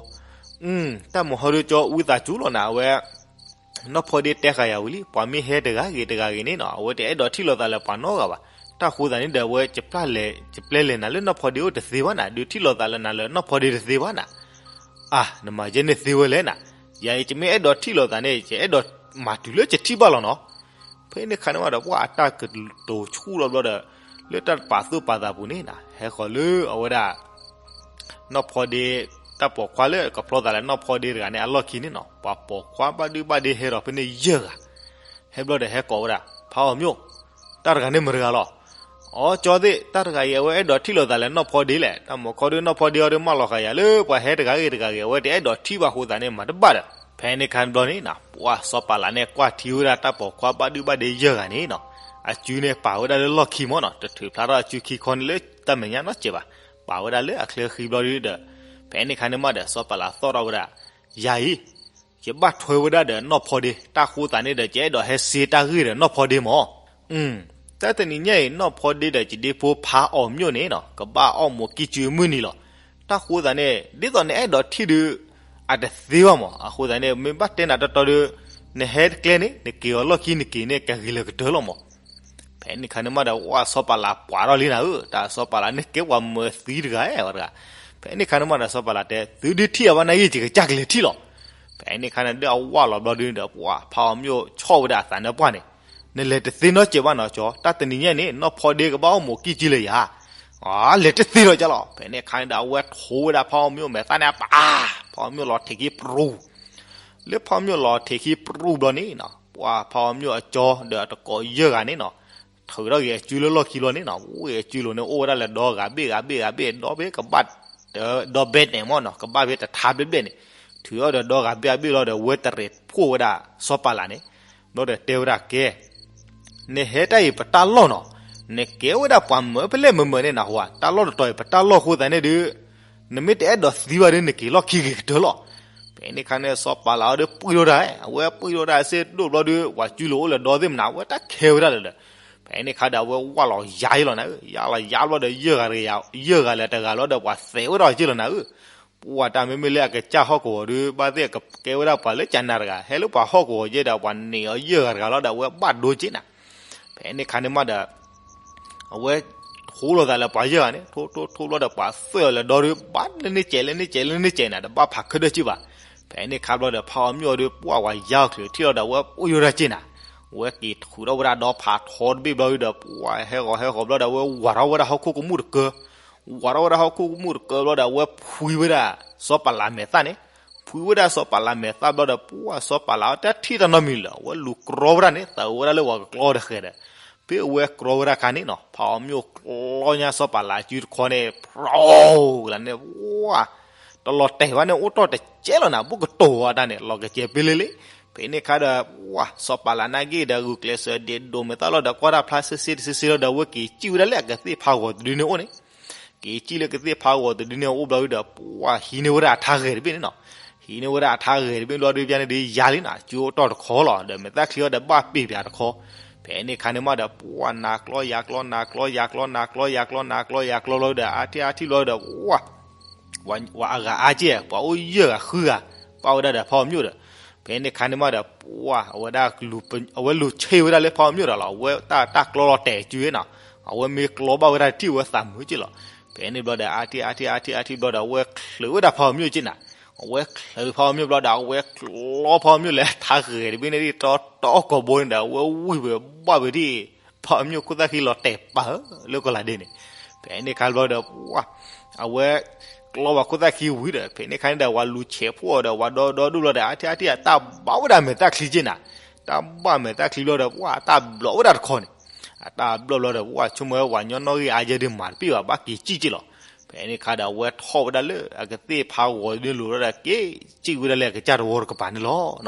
တၢ်မုာ်ဟီဒုကၠီ ဝံသးစူၤလီၤနၤ အဝဲ နီၢ်ဖီဒ့တဲဃာ်ယၤဝံၤလံ, ပှၤမ့ၢ်ဟဲတဂၤဂ့ၤတဂၤဂ့ၤန့ၣ်နီၤ အဝဲတအဲၣ်ဒိးထံၣ်လိာ်သးလၢပှၤနီတဂၤဘၣ်. တၢ်ဃိသးန့ၣ်ဒီး အဝဲ ယပျဲလဲၤနၤလၢနီၢ်ဖီဒ့အိၣ်တသ့ဘၣ်နၤ, ဒုးထံၣ်လိာ်သးလၢနၤလၢနီၢ်ဖီဒ့တသ့ဘၣ်နၤ. အါ, နမၤယဲန့ၣ်သ့ဝဲလဲၣ်နၤ. ယၤအံၤယမ့ၢ်အဲၣ်ဒိးထံၣ်လိာ်သးန့ၣ် ယအဲၣ်ဒိးမၤတုၤလၢယထံၣ်ဘၣ်လီၤနီၤ. ဖဲန့ၣ်ခါန့ၣ်မးဒီး ပှၢ်အတၢ်ကတိၤဆူၣ်လီၤဘျီဒီး လၢတၢ်တပာ်သူၣ်ပာ်သးပူၤန့ၣ်နၤ ဟဲဃီၤလၢအဝဲဒၣ် နီၢ်ဖီဒ့ တၢ်ပိာ်ခွါလၢကဖျီသးလၢနီၢ်ဖီဒ့တဂၤန့ၣ် အလီၢ်ခံန့ၣ်နီၤ, ပှၤပိာ်ခွါဘၣ်ဒုဘၣ်ဒ့ဟဲဒီးဖဲန့ၣ်ယဲၢ်ဂၤ. ဟဲဘျီဒီးဟဲကိးဝဲဒၣ် ဖးအီၤမျိၣ်, တၢ်တဂၤန့ၣ်မတၤတဂၤလီၤ. အိ ကၠီသ့ၣ်, တၢ်တဂၤအံၤ အဝဲအဲၣ်ဒိးထံၣ်လိာ်သးလၢနီၢ်ဖီဒ့လဲၣ်. တၢ်မုာ်ခီဒုနီၢ်ဖီဒ့အီၤဒုးမၢလီၤဃာ်ယၤလၢပှၤဟဲတဂၤဂ့ၤတဂၤဂ့ၤ အဝဲတအဲၣ်ဒိးထံၣ်ဘၣ်ဃိသးန့ၣ် မၤတဘၣ်ဒီး. ဖဲန့ၣ်ခါန့ၣ်ဘျီန့ၣ်နၤ ပှၢ်စီၤပၤလးန့ၣ်ကွၢ်ထံဝဲဒၣ်တၢ်ပိာ်ခွါဘၣ်ဒုဘၣ်ဒ့ယဲၢ်ဂၤန့ၣ်နီၤ, အစုန့ၣ်ပာ်ဝဲဒၣ်လၢလီၢ်ခံမးနီၤ, တထုးဖျါထီၣ်အစုခံခီန့ၣ်လၢတၢ်မဲာ်ညါနီတစဲးဘၣ်, ပာ်ဝဲဒၣ်လၢအချၢဃံဘျီဒုဒီး ဖဲန့ၣ်ခါန့ၣ်မးဒီး စီၤပၤလးသီၣ်ထီၣ်ဝဲဒၣ်, ယၤအံၤ ယဘၣ်ထွဲဝဲဒၣ်ဒီးနီၢ်ဖီဒ့ တၢ်ဃိသးန့ၣ်ဒီး ယအဲၣ်ဒိးဟဲစ့တၢ်ဂ့ၢ်ဒီးနီၢ်ဖီဒ့မး. တၢ်တနံၤညါအံၤ နီၢ်ဖီဒ့ဒီးယဒ့ဖိဖးအီၤမျိၣ်န့ၣ်နီၤ ကဘၣ်အီၣ်မူးကံၢ်စုမုၢ်နံၤလီၤ. တၢ်ဃိသးန့ၣ် ဒ်သိးနအဲၣ်ဒိးထံၣ်ဒုး အတသ့ဘၣ်မး. အဃိသတးန့ၣ် မ့ၢ်ဘၣ်တဲနၤတီတီဒီး နဟဲတကျဲန့ၣ် နက့ၤအီၤလီၢ်ခံနက့ၤန့ၣ် ကဂ့ၤလၢကတၢၢ်လီၤမး. ဖဲန့ၣ်ခါန့ၣ်မးဒီး ဝၢ်စီၤပၤလးပှၤထီၣ်လံနၤဧၢ, တၢ်စီၤပၤလးန့ၣ်ကဲပှၤမၢသံတဂၤဝဲတဂၤ. ဖဲန့ၣ်ခါန့ၣ်မးဒီး စီၤပၤလးတဲ သုဒုးထံၣ်အီၤဘၣ်နၤဂ့ၤ ယကစၢ်ကလဲၤထံၣ်လီၤ. ဖဲန့ၣ်ခါန့ၣ်ဒီးအဝၢ်လီၤဘျီဒုဒီး ပှၤဖးအီၤမျိၣ်ဆီၣ်ဝဲဒၣ်အသးနၢပှၢ်န့ၣ်, နလဲၤတသ့နီတစဲးဘၣ်နီၤကၠီ, တၢ်တနံၤညါန့ၣ် နီၢ်ဖီဒ့ကဘၣ်အီၣ်မူးကံၢ်စုလၢယၤ လဲၤတသ့လီၤကၠီလီၤ. ဖဲန့ၣ်ခါန့ၣ်ဒီး အဝဲထိးဝဲဒၣ်ဖးအီၤမျိၣ်မဲာ်သၣ်န့ၣ် ပာ်, ဖးအီၤမျိၣ်လီၤထံးခံပြူၤ, လၢဖးအီၤမျိၣ်လီၤထံးခံပြူၤဘျီန့ၣ်နီၤ ပှၤဖးအီၤမျိၣ်အကၠီဒီးအတကိးယဲၢ်ဂၤန့ၣ်နီၤ ထုးထီၣ်က့ၤအစုလၢလီၢ်ခံလီၤန့ၣ်နီၤ, ဝ့ၢ်အစုလိၤန့ၣ် အိၣ်ဝဲဒၣ်လၢဒီဂၤဘ့ၣ်ဂၤဘ့ၣ်ဂၤဘ့ၣ် ဒီဘ့ၣ်ကဘၣ်, ဒီဘ့ၣ်န့ၣ်မ့ၢ်နီၤ ကဘၣ်ဘ့ၣ်တထါဘျဲၣ်ဘျဲၣ်န့ၣ်, ထုးထီၣ်ဒီးဒီဂၤဘ့ၣ်ဂၤဘ့ၣ်လီၤဒီး ဝဲတရံးဖှိၣ်ဝဲဒၣ်စီၤပၤလးန့ၣ်, ဘျီဒီးတဲဝဲဒၣ်ကဲ နဟဲတၢ်အံၤပတၢ်လီၢ်နီၤ, နကဲဝဲဒၣ်ပှၤမၢဖဲလဲၣ်မၢမၢန့ၣ်နဟူဧါ, တၢ်လီၢ်တတီၤအံၤပတၢ်လီၢ်အဃိသတးန့ၣ်ဒီး နမ့ၢ်တအဲၣ်ဒိးသံဘၣ်ဒီး နက့ၤလီၢ်ခံဂ့ၤကတၢၢ်လီၤ. ဖဲန့ၣ်ခါန့ၣ် စီၤပၤလးအီၤဒီးပှံၢ်ထီၣ်တၢ်, အဝဲပှံၢ်ထီၣ်တၢ်စ့ၢ်ဒိၣ်ဘျီဒီး ပှၤစုလိၤအိၣ်လၢဒီသ့ၣ်မနုၤ အဝဲတၢ်ခဲဝဲဒၣ်လၢာ်လၢာ်. ဖဲန့ၣ်ခါဒီး အဝဲဝၢ်လီၤယါယလီၤနၤ, ယါလီၤယါဘျီဒီး ယဲၢ်ဂၤလၢတဂၤလီၤဒီး ပှၤသဲးဝဲဒၣ်ယလီၤနၤဧၢ. ပှၤတၢ်မ့မ့ၢ်လၢအကစၢ်ဟီၣ်ကဝီၤဒီး ဘၣ်သ့ၣ်ကကဲဝဲဒၣ်ပှၤလၢကၠနၤတဂၤ, ဟဲလၢပှၤဟီၣ်ကဝီၤယဲဒီး ပှၤန့ၢ်အီၤယဲၢ်ဂၤတဂၤလီၤဒီး အဝဲဘၣ်ဒိက့နၤ. ဖဲန့ၣ်ခါန့ၣ်မးဒီး အဝဲထိလိာ်သးလၢပှၤယဲၢ်ဂၤန့ၣ် ထိထိထိဘျီဒီး ပှၤသွဲၣ်အီၤလၢဒီဒီး ဘၣ်လၢန့ၣ်ကဲးလၢန့ၣ်ကဲးလၢန့ၣ်ကဲးနၤ တဘၣ်ဖးခၢၣ်ဒၢၣ်က့ဘၣ်. ဖဲန့ၣ်ခါဘျီဒီး ဖးအီၤမျိၣ်ဒီး ပှၤဝဲယါအီၤချုးထံၣ်လီၤဒီး အဝဲအိၣ်ယိာ်တၢ်က့နၤ, အဝဲက့ၤထုးထီၣ်ဝဲဒၣ်ဒီဖးထီတဘ့ၣ်ဘျီဒီး ပှၤဟဲဂီၤဟဲဂီၤဘျီဒီး အဝဲဝးထီၣ်ဝဲဒၣ်ဟီၣ်ခိၣ်ကမူၣ်တကၢ, ဝးထီၣ်ဝဲဒၣ်ဟီၣ်ခိၣ်ကမူၣ်တကၢဘျီဒီး အဝဲဖှံဝဲဒၣ်စီၤပၤလးမဲာ်သၣ်န့ၣ်, ဖှံဝဲဒၣ်စီၤပၤလးမဲာ်သၣ်ဘျီဒီး ပှၤစီၤပၤလးအီၤတၢ်ထံၣ်တၢ်နီတမံၤလၢၤ အဝဲလူၤကြီဝဲဒၣ်န့ၣ် သးဝဲဒၣ်လၢပှၤကကြီတဃဲၤဒီး ဖဲအဝဲကြီဝဲဒၣ်ခါန့ၣ်နီၤ ဖးအီၤမျိၣ်ကြီညါစီၤပၤလးစုတခီန့ၣ် ဖြိးကလးန့ၣ် ဝါ, တလီၤတဲာ်ဘၣ်န့ၣ် အိၣ်တီၢ်တကဲလီၤနၤ ဘူးကတိၤဝဲတၢ်န့ၣ် လီၤကကဲပ့လ့လ့. ဖဲန့ၣ်ခါဒီး ပှၤစီၤပၤလးနာ်က့ဒီး ဂုာ်ကျဲးစၢးဒ့းဒိးမဲာ်သၣ်လီၤဒီး ကွၢ်တၢ်ဖျါစ့စ့တစ့စ့လီၤဒီး အဝဲက့ၤစံၣ်ဝဲဒၣ်လၢအကသ့ၣ်ဖးဂီၤတဒုန့ၣ်အိၣ်န့ၣ် က့ၤစံၣ်လၢကသ့ၣ်ဖးဂီၤတဒုန့ၣ်အိၣ်ဘျီဒုဒီး ပှၤဟံးန့ၢ်ဝဲဒၣ်အထါဂဲၤတဘ့ၣ်န့ၣ်နီၤ. ဟံးန့ၢ်ဝဲဒၣ်အထါဂဲၤတဘ့ၣ်ဘျီဒု ပျၢ်န့ၣ်ဒုးယၤလံနီၤ အစုအိၣ်တီၢ်တခီလီၤ ဒီးမဲာ်သၣ်ချံအီၤဒီးဘၣ်ပ့ၤပၠးတခီ. ဖဲန့ၣ်ခါန့ၣ်မးဒီး ပှၤနၤကျီယၤကျီ နၤကျီယၤကျီ နၤကျီယၤကျီ နၤကျီယၤကျီလီၤဒီး အါထံၣ်အါထံၣ်ဘျီဒီး ပှၤ ပှၤအဂၤအါက့ၢ် ပှၤအိၣ်ယဲၢ်ဂၤဃုဂၤ ပာ်ဝဲဒၣ်ဒီးဖးအီၤမျိၣ်ဒီး ဖဲန့ၣ်ခါန့ၣ်မးဒီး ပှၤ အဝဲဒၣ် အဝဲလူၤဆ့ဝဲဒၣ်လၢဖးအီၤမျိၣ်ဒီးလီၤ အဝဲတၢ်တၢ်ကျီလီၤတဲာ်စုနီၤ. အဝဲမ့ၢ်ကျီဘၣ်ဝဲဒၣ်တထံၣ်ဝဲသးမုာ်က့ၢ်လီၤ. ဖဲန့ၣ်ဘျီဒီး အါထံၣ်အါထံၣ်အါထံၣ်အါထံၣ်ဘျီဒီး အဝဲချုးဝဲဒၣ်ဖးအီၤမျိၣ်က့ၢ်နၤ. အဝဲချုးဖးအီၤမျိၣ်ဘျီဒီး အဝဲကျီဖးအီၤမျိၣ်လဲၤထါဂဲၤတဘ့ၣ်န့ၣ်ဒ်တီတီအီၣ်ကိာ်ဘိန့ၣ်ဒီး အဝဲဝံၤဝဲဘၣ်ဝဲဒ် ဖးအီၤမျိၣ်ခိၣ်သၣ်ခံလီၤတဲာ်ပာ်ဧၢ လၢကီၢ်လးဒ့န့ၣ်. ဖဲန့ၣ်ခါဘျီဒီး ပှၤ အဝဲ ကျီဝဲခိၣ်သၣ်ခံဝံၤဒီး ဖဲန့ၣ်ခါန့ၣ်ဒီး ပှၤလူၤဆဲးဖှိၣ်အီၤဒီး ပှၤဒီဒီဒူၣ်ဘျီဒီး အါထံၣ်အါထံၣ်အတၢ်ဘၣ်ဝဲဒၣ်မဲာ်သၣ်ချံက့ၢ်နၤ. တၢ်ဘၣ်မဲာ်သၣ်ချံဘျီဒီး ပှၤအတၢ်ဘျီးဝဲဒၣ်တခီန့ၣ်. အတၢ်ဘျီးဘျီဒီး ပှၤဆိကမိၣ်ဝဲပှၤညီနီၣ်ဂံၢ်အါယဲဒုးမၤတပ့ၢ်ဘၣ် ဘၣ်က့ၤစံၣ်က့ၢ်လီၤ. ဖဲန့ၣ်ခါဒီး အဝဲထီၣ်ဝဲဒၣ်လၢအကသ့ၣ်ဖးဂီၤဒုးလိၤလီၤဒီး က့ၤစံၣ်ဝဲဒၣ်လၢအကစၢ်တဝီတကပၤန့ၣ်လီၤ.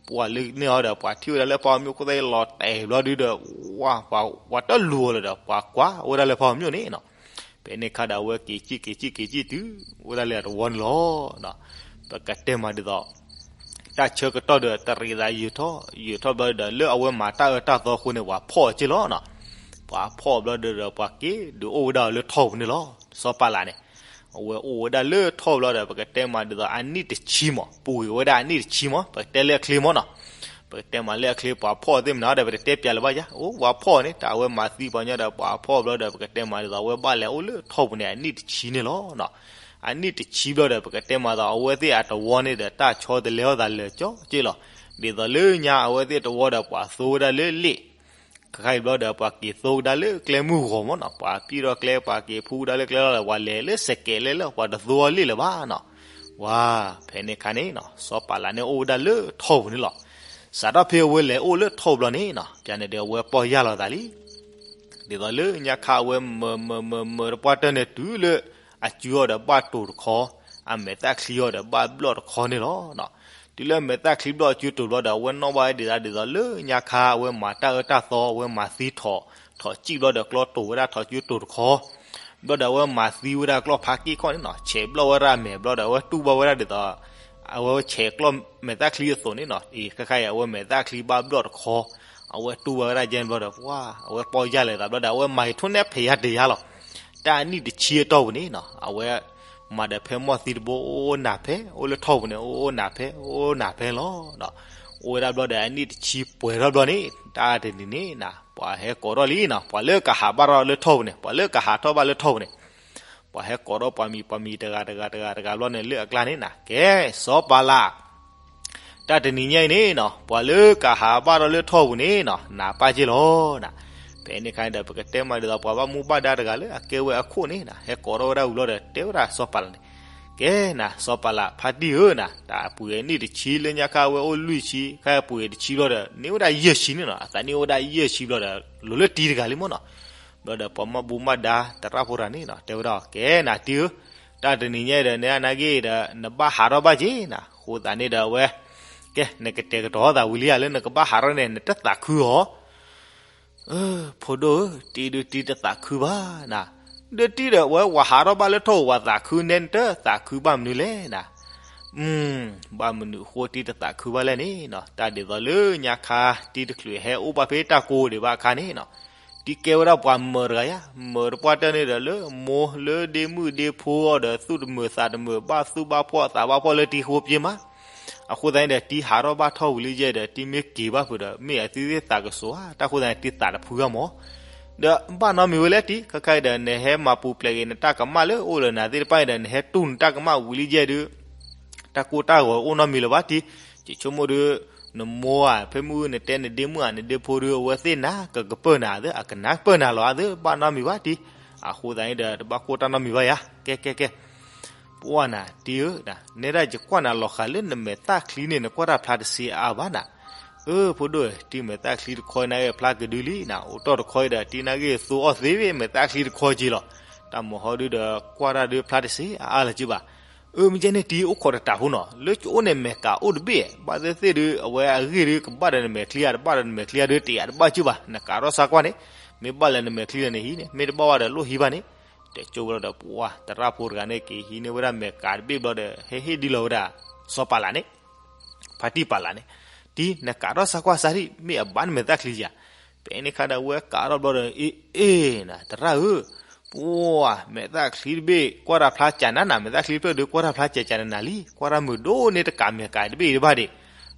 ပှၤလၢန့ၣ်အီၤဒီး ပှၤထံၣ်ဝဲဒၣ်လၢဖးအီၤမျိၣ်ခိၣ်သၣ်လီၤတဲာ်ဘျီဒုဒီး ပှၤ ပှၤတလူၤအီၤလၢၤဒီး ပှၤကွၢ်ဝဲဒၣ်လၢဖးအီၤမျိၣ်န့ၣ်နီၤ. ဖဲန့ၣ်ခါဒီး အဝဲက့ၤစံၣ်က့ၤစံၣ်က့ၤစံၣ်တုၤ ဝဲဒၣ်လၢအတဝီန့ၣ်လီၤ. ပကတဲမးဒ်သိး တၢ်ဆၢကတီၢ်ဒီးတရံးသးယုာ်ထီၣ် ယုာ်ထီၣ်ဘျီဒီး လၢအဝဲမၤတၢ်အၢတၢ်သီအဃိန့ၣ် ပှၤဖီၣ်အီၤက့ၢ်လီၤနီၤ. ပှၤဖီၣ်အီၤဘျီဒီး ပှၤက့ၤဒုးအိၣ်ဝဲဒၣ်အီၤလၢထီၣ်ပူၤန့ၣ်လီၤ. စီၤပၤလးန့ၣ် အဝဲအိၣ်ဝဲဒၣ်လၢထီၣ်ဘျီဒီး ပကတဲမးဒ်သိးအနံၣ်တဆံမး ပူၤကွံာ်ဝဲဒၣ်အနံၣ်တဆံမး ပကတဲလၢအချ့မးနီၤ. ပကတဲမးလၢအချ့ ပှၤဖီၣ်အီၤသ့ၣ်မနုၤဒီး ပတတဲပၠးလၢၤဘၣ်ယါ အိၣ်ပှၤဖီၣ်အီၤန့ၣ် တၢ်အဝဲမၤသံပှၤညီဒီး ပှၤဖီၣ်အီၤဘျီဒီး ပကတဲမးဒ်သိး အဝဲဘၣ်လဲၤအိၣ်လၢထီၣ်ပူၤန့ၣ် အနံၣ်တဆံန့ၣ်လီၤ. အနံၣ်တဆံဘျီဒီး ပကတဲမးဒ်သိး အဝဲသ့ၣ်အတဝီန့ၣ်ဒီး တၢ်ဆီတလဲအီၤသးလၢာ်ကၠီက့ၢ်လီၤ. ဒ်သိးလၢညါအဝဲသ့ၣ်တဝီဒီး ပှၤသိဝဲဒၣ်လၢလ့ၣ် ခဲခါအံၤဘျီဒီး ပှၤက့ၤသိဝဲဒၣ်လၢကျဲမုၢ်ဂီၤမးနီၤ. ပှၤပျံၢ်ထီၣ်ကျဲ ပှၤက့ၤဖူဝဲဒၣ်လၢကျဲလီၤဒီး ပှၤလဲၤလၢစဲးကဲးလဲၣ်လၢ ပှၤတသိအီၤလ့ၣ်လၢၤဘၣ်နီၤ. ဝါ ဖဲန့ၣ်ခါန့ၣ်နီၤ စီၤပၤလးန့ၣ်အိၣ်ဝဲဒၣ်လၢထီၣ်ပူၤန့ၣ်လီၤ. စးထီၣ်ဖဲအဝဲလဲၤအိၣ်လၢထီၣ်ပူၤဘျီန့ၣ်နီၤ ပျၢ်န့ၣ်ဒီး အဝဲပီၢ်ယၢ်လီၤသးလံ. ဒ်သိးလၢညါခါအဝဲမၤမၤမၤမၤတပှၢ်တၢၢ်န့ၣ် တုၤလၢအစုအီၤဒီးဘၣ်တိၤတခီ, အမဲာ်သၣ်ချံအီၤဒီးဘၣ်ဘျီၣ်တခီန့ၣ်လီၤ. တုၤလၢအမဲာ်သၣ်ချံဘျီၣ်အစုတိၤဘျီဒီး အဝဲနီၣ်ဘၣ်ဝဲဒၣ်ဒ်သိးလၢညါခါ အဝဲမၤတၢ်အၢတၢ်သီ အဝဲမၤသံထီၣ်, ထီၣ်စံၣ်ဘျီဒီးကျီတိၤဝဲဒၣ်ထီၣ်စုတိၤတခီ, ဘျီဒီးအဝဲမၤသံဝဲဒၣ်ကျီၢ်ဖးက့ၢ်ခီန့ၣ်နီၤ, ဆဲးဘျီၣ်ဝဲဒၣ်အမဲာ်ဘျီဒီး အဝဲတူၢ်ဘၣ်ဝဲဒၣ်ဒ်သိး အဝဲဆဲးကျီၢ်မဲာ်သၣ်ချံအသိးန့ၣ်နီၤ, အံၤခဲခါအံၤ အဝဲမဲာ်သၣ်ချံဘၣ်ဘျီၣ်တခီ, အဝဲတူၢ်ဘၣ်ဝဲဒၣ်ယဲၢ်ဘျီဒီး ပှၤ အဝဲပီၢ်ယၢ်လီၤသးဘျီဒီး အဝဲမၤအံၤထိၣ်နဲၣ်ဖဲးယါတယါလီၤ. တၢ်အနံၣ်တဆံအတီၢ်ပူၤန့ၣ်နီၤ အဝဲ မၤဒီးဖဲမီၢ်သံတဘိ အိၣ်နၤဖဲ အိၣ်လၢထီၣ်ပူၤန့ၣ် အိၣ်နၤဖဲ အိၣ်နၤဖဲလီၤ. အိၣ်ဝဲဒၣ်ဘျီဒီး အနံၣ်တဆံပှဲၤထီၣ်ဘျီန့ၣ် တၢ်တနံၤန့ၣ်နီၤ ပှၤဟဲကိးထီၣ်လံနီၤ, ပှၤလၢကဟးဘၣ်ထီၣ်လၢထီၣ်ပူၤန့ၣ် ပှၤလၢကဟးထီၣ်ဘၣ်လၢထီၣ်ပူၤန့ၣ် ပှၤဟဲကိးထီၣ်ပှၤမံၤပှၤမံၤတဂၤတဂၤတဂၤတဂၤဘျီန့ၣ် လၢအကျါန့ၣ်နီၤ, ကဲ စီၤပၤလး တၢ်တနံၤညါအံၤန့ၣ်နီၤ ပှၤလၢကဟးဘၣ်ထီၣ်လၢထီၣ်ပူၤန့ၣ်နီၤ နၤပၢ်က့ၢ်လီၤနီၤ. ဖဲန့ၣ်ခါန့ၣ်ဒီး ပကတဲမးဒ်သိး ပှၤဘၣ်မူဘၣ်ဒါတဂၤလၢအကဲဝဲအခိၣ်န့ၣ်နီၤ ဟဲကိးထီၣ်ဝဲဒၣ်ဝံၤလီၤဒီး တဲဝဲဒၣ်စီၤပၤလးန့ၣ်, ကဲနၤ စီၤပၤလးဖါတံၢ်ဧၢနၤ, တၢ်ပှ့ၤအနံၣ်တဆံလၢညါခါဝဲအိၣ်လွံၢ်ဆံ ခါပှ့ၤတဆံဘျီဒီး န့ၢ်ဝဲဒၣ်ယဲၢ်ဆံန့ၣ်နီၤ, အသးန့ၢ်ဝဲဒၣ်ယဲၢ်ဆံဘျီဒီး လိၤလၢတံၤတဂၤလံမ့ၢ်နီၤ. ဘျီဒီးပှၤမူဘၣ်ဒါသရၣ်ဖိတဂၤန့ၣ်နီၤ တဲဝဲဒၣ် ကဲနၤတံၢ်ဧၢ, တၢ်တနံၤညါအံၤဒီး နနာ်က့ဒီး နဘၣ်ဟးထီၣ်ဘၣ်က့ၤနၤ, အဃိသတးန့ၣ်ဒီးအဝဲ ကဲ နကတဲာ်ကတီၤသးဝံၤလံဧါ, လၢနကဘၣ်ဟးထီၣ်န့ၣ် နတသးခုဧါ. ဖိဒိၣ်ဧၢ, တံၤဒုးတံၤတသးခုဘၣ်နၤ, ဒုးတံၤဒီး အဝဲဝဲဟးထီၣ်ဘၣ်လၢထီၣ်ပူၤ ဝဲသးခုနဲနတသးခုဘၣ်မနုၤလဲၣ်နၤ. ဘၣ်မနုၤအဃိတံၤတသးခုဘၣ်လဲၣ်န့ၣ်နီၤ, တၢ်ဒ်သိးလၢညါခါ တံၤတချုးဟဲအိၣ်ဘၣ်ဖဲတၢ်ကိးဒံးဘၣ်အခါန့ၣ်နီၤ, တံၤကဲဝဲဒၣ်ပှၤမၢၤတဂၤယါ, မၢၤတပှၢ်တၢၢ်န့ၣ်ဒီး လၢမိၢ်လၢဒ့မုၣ်ဒ့ဖိအီၤဒီး သူၣ်တမုာ်သးတမုာ် ဘၣ်သူၣ်ဘၣ်ဖှီၣ်သးဘၣ်ဖှီၣ်လၢတံၤဃိပျ့ၤမး. အဃိသတးန့ၣ်ဒီး တံၤဟးထီၣ်ဘၣ်ထီၣ်ဝံၤလံယဲၢ်ဒီး တံၤမ့ၢ်က့ၤဘၣ်ဖုးဒီး မ့ၢ်အသုသ့ၣ်သးကစိၤဧါ, တၢ်ဃိသတးန့ၣ် တံၤသးတဖုဂၤမး ဒီးဘၣ်နီတမံၤဝဲလဲၣ်တံၤ, ခဲခါအံၤဒီး နဟဲမၤပူၤဖျဲးက့ၤနတၢ်ကမၣ်လၢအိၣ်လၢနၤသ့ၣ်တဖၣ်အံၤဒီး နဟဲတူၢ်နတၢ်ကမၣ်ဝံၤလံယဲၢ်ဒုး တၢ်ကိၢ်တၢ်ဂီၤအိၣ်နီတမံၤလၢၤဘၣ်တံၤ, ယဆိကမိၣ်ဒီး နမိၢ်ဧါ ဖဲမုၢ်နတဲနဒ့မုၣ်ဧါ နဒ့ဖိဒီး အဝဲသ့ၣ်နၤကကပၢၢ်နၤသ့ အကနၢ်ပၢၢ်နၤလီၤသ့ ဘၣ်နီတမံၤဘၣ်တံၤ, အဃိသတးန့ၣ်ဒီး တဘၣ်ကိၢ်တၢ်နီတမံၤဘၣ်ယါ, ကဲကဲကဲ ပှၤနၤတံၤဧၢ, နဲဒၣ်ယကွၢ်နၤလီၤဃာ်လၢနမဲာ်သၣ်ချံန့ၣ် နကွၢ်တၢ်ဖျါတဆံးအါအါဘၣ်နၤ. အၢ ဖိဒိၣ်ဧၢ, တံၤမဲာ်သၣ်ချံတခီနာ်က့ဖျါကဒုလံနၤ, အိၣ်တီၢ်တခီအံၤဒီး တံၤနာ်က့သိအီၣ်သ့ဝဲမဲာ်သၣ်ချံတခီက့ၤလီၤ. တၢ်မၤဟီဒုဒီး ကွၢ်တၢ်ဒုဖျါတဆံးအါအါလၢၤက့ၤဘၣ်. အၢ မ့ၢ်ကဲန့ၣ် တံၤအိၣ်ခိးတတးဖိနီၤ, လၢကအိၣ်န့ၣ် မဲာ်ကးအိၣ်တဘ့ၣ်, ဘၣ်သ့ၣ်သ့ၣ်ဒုး အဝဲအဂ့ၢ်ဒုး ကဘၣ်ဒီးနမဲာ်ချံဧါ, တဘၣ်ဒီးနမဲာ်ချံဧါဒုး တယာ်တဘၣ်ကၢၢ်ဘၣ်, နကးထီၣ်ဆါကွၢ်န့ၣ်, မ့ၢ်ဘၣ်လၢနမဲာ်ချံလၢနဟံးန့ၣ်, မ့ၢ်တဘၣ်ဝဲဒီးလိၣ်ဟံးဘၣ်န့ၣ်, တဲကၠိဝဲဒီး ပှၤသရၣ်ဖိတဂၤန့ၣ် က့ၤဟံးန့ၢ်ဝဲဒၣ်မဲာ်ကးတဘ့ၣ်ဘျီဒီး ဟဲဟ့ၣ်ဒ်လီၤဝဲဒၣ် စီၤပၤလးန့ၣ် ဖါတံၢ်ပာ်လးန့ၣ်, တံၤ နကးထီၣ်ဆါကွၢ်စးထံၣ် မ့ၢ်အဘၣ်နမဲာ်သၣ်ချံဧါ. ဖဲန့ၣ်ခါဒီး အဝဲကးထီၣ်ဘျီဒီး အ့ အ့ နၤ သရၣ်ဧၢ, ပှၤ မဲာ်သၣ်ချံတဘ့ၣ် ကွၢ်တၢ်ဖျါကၢ်နးနၤ, မဲာ်သၣ်ချံတဖျၢၣ်ဒီး ကွၢ်တၢ်ဖျါကၢ်ကၢ်နးနၤလံ, ကွၢ်တၢ်မုာ်ဒိၣ်န့ၢ်တကးမဲာ်ကးတဘ့ၣ်အံၤတဘၣ်ဒံး.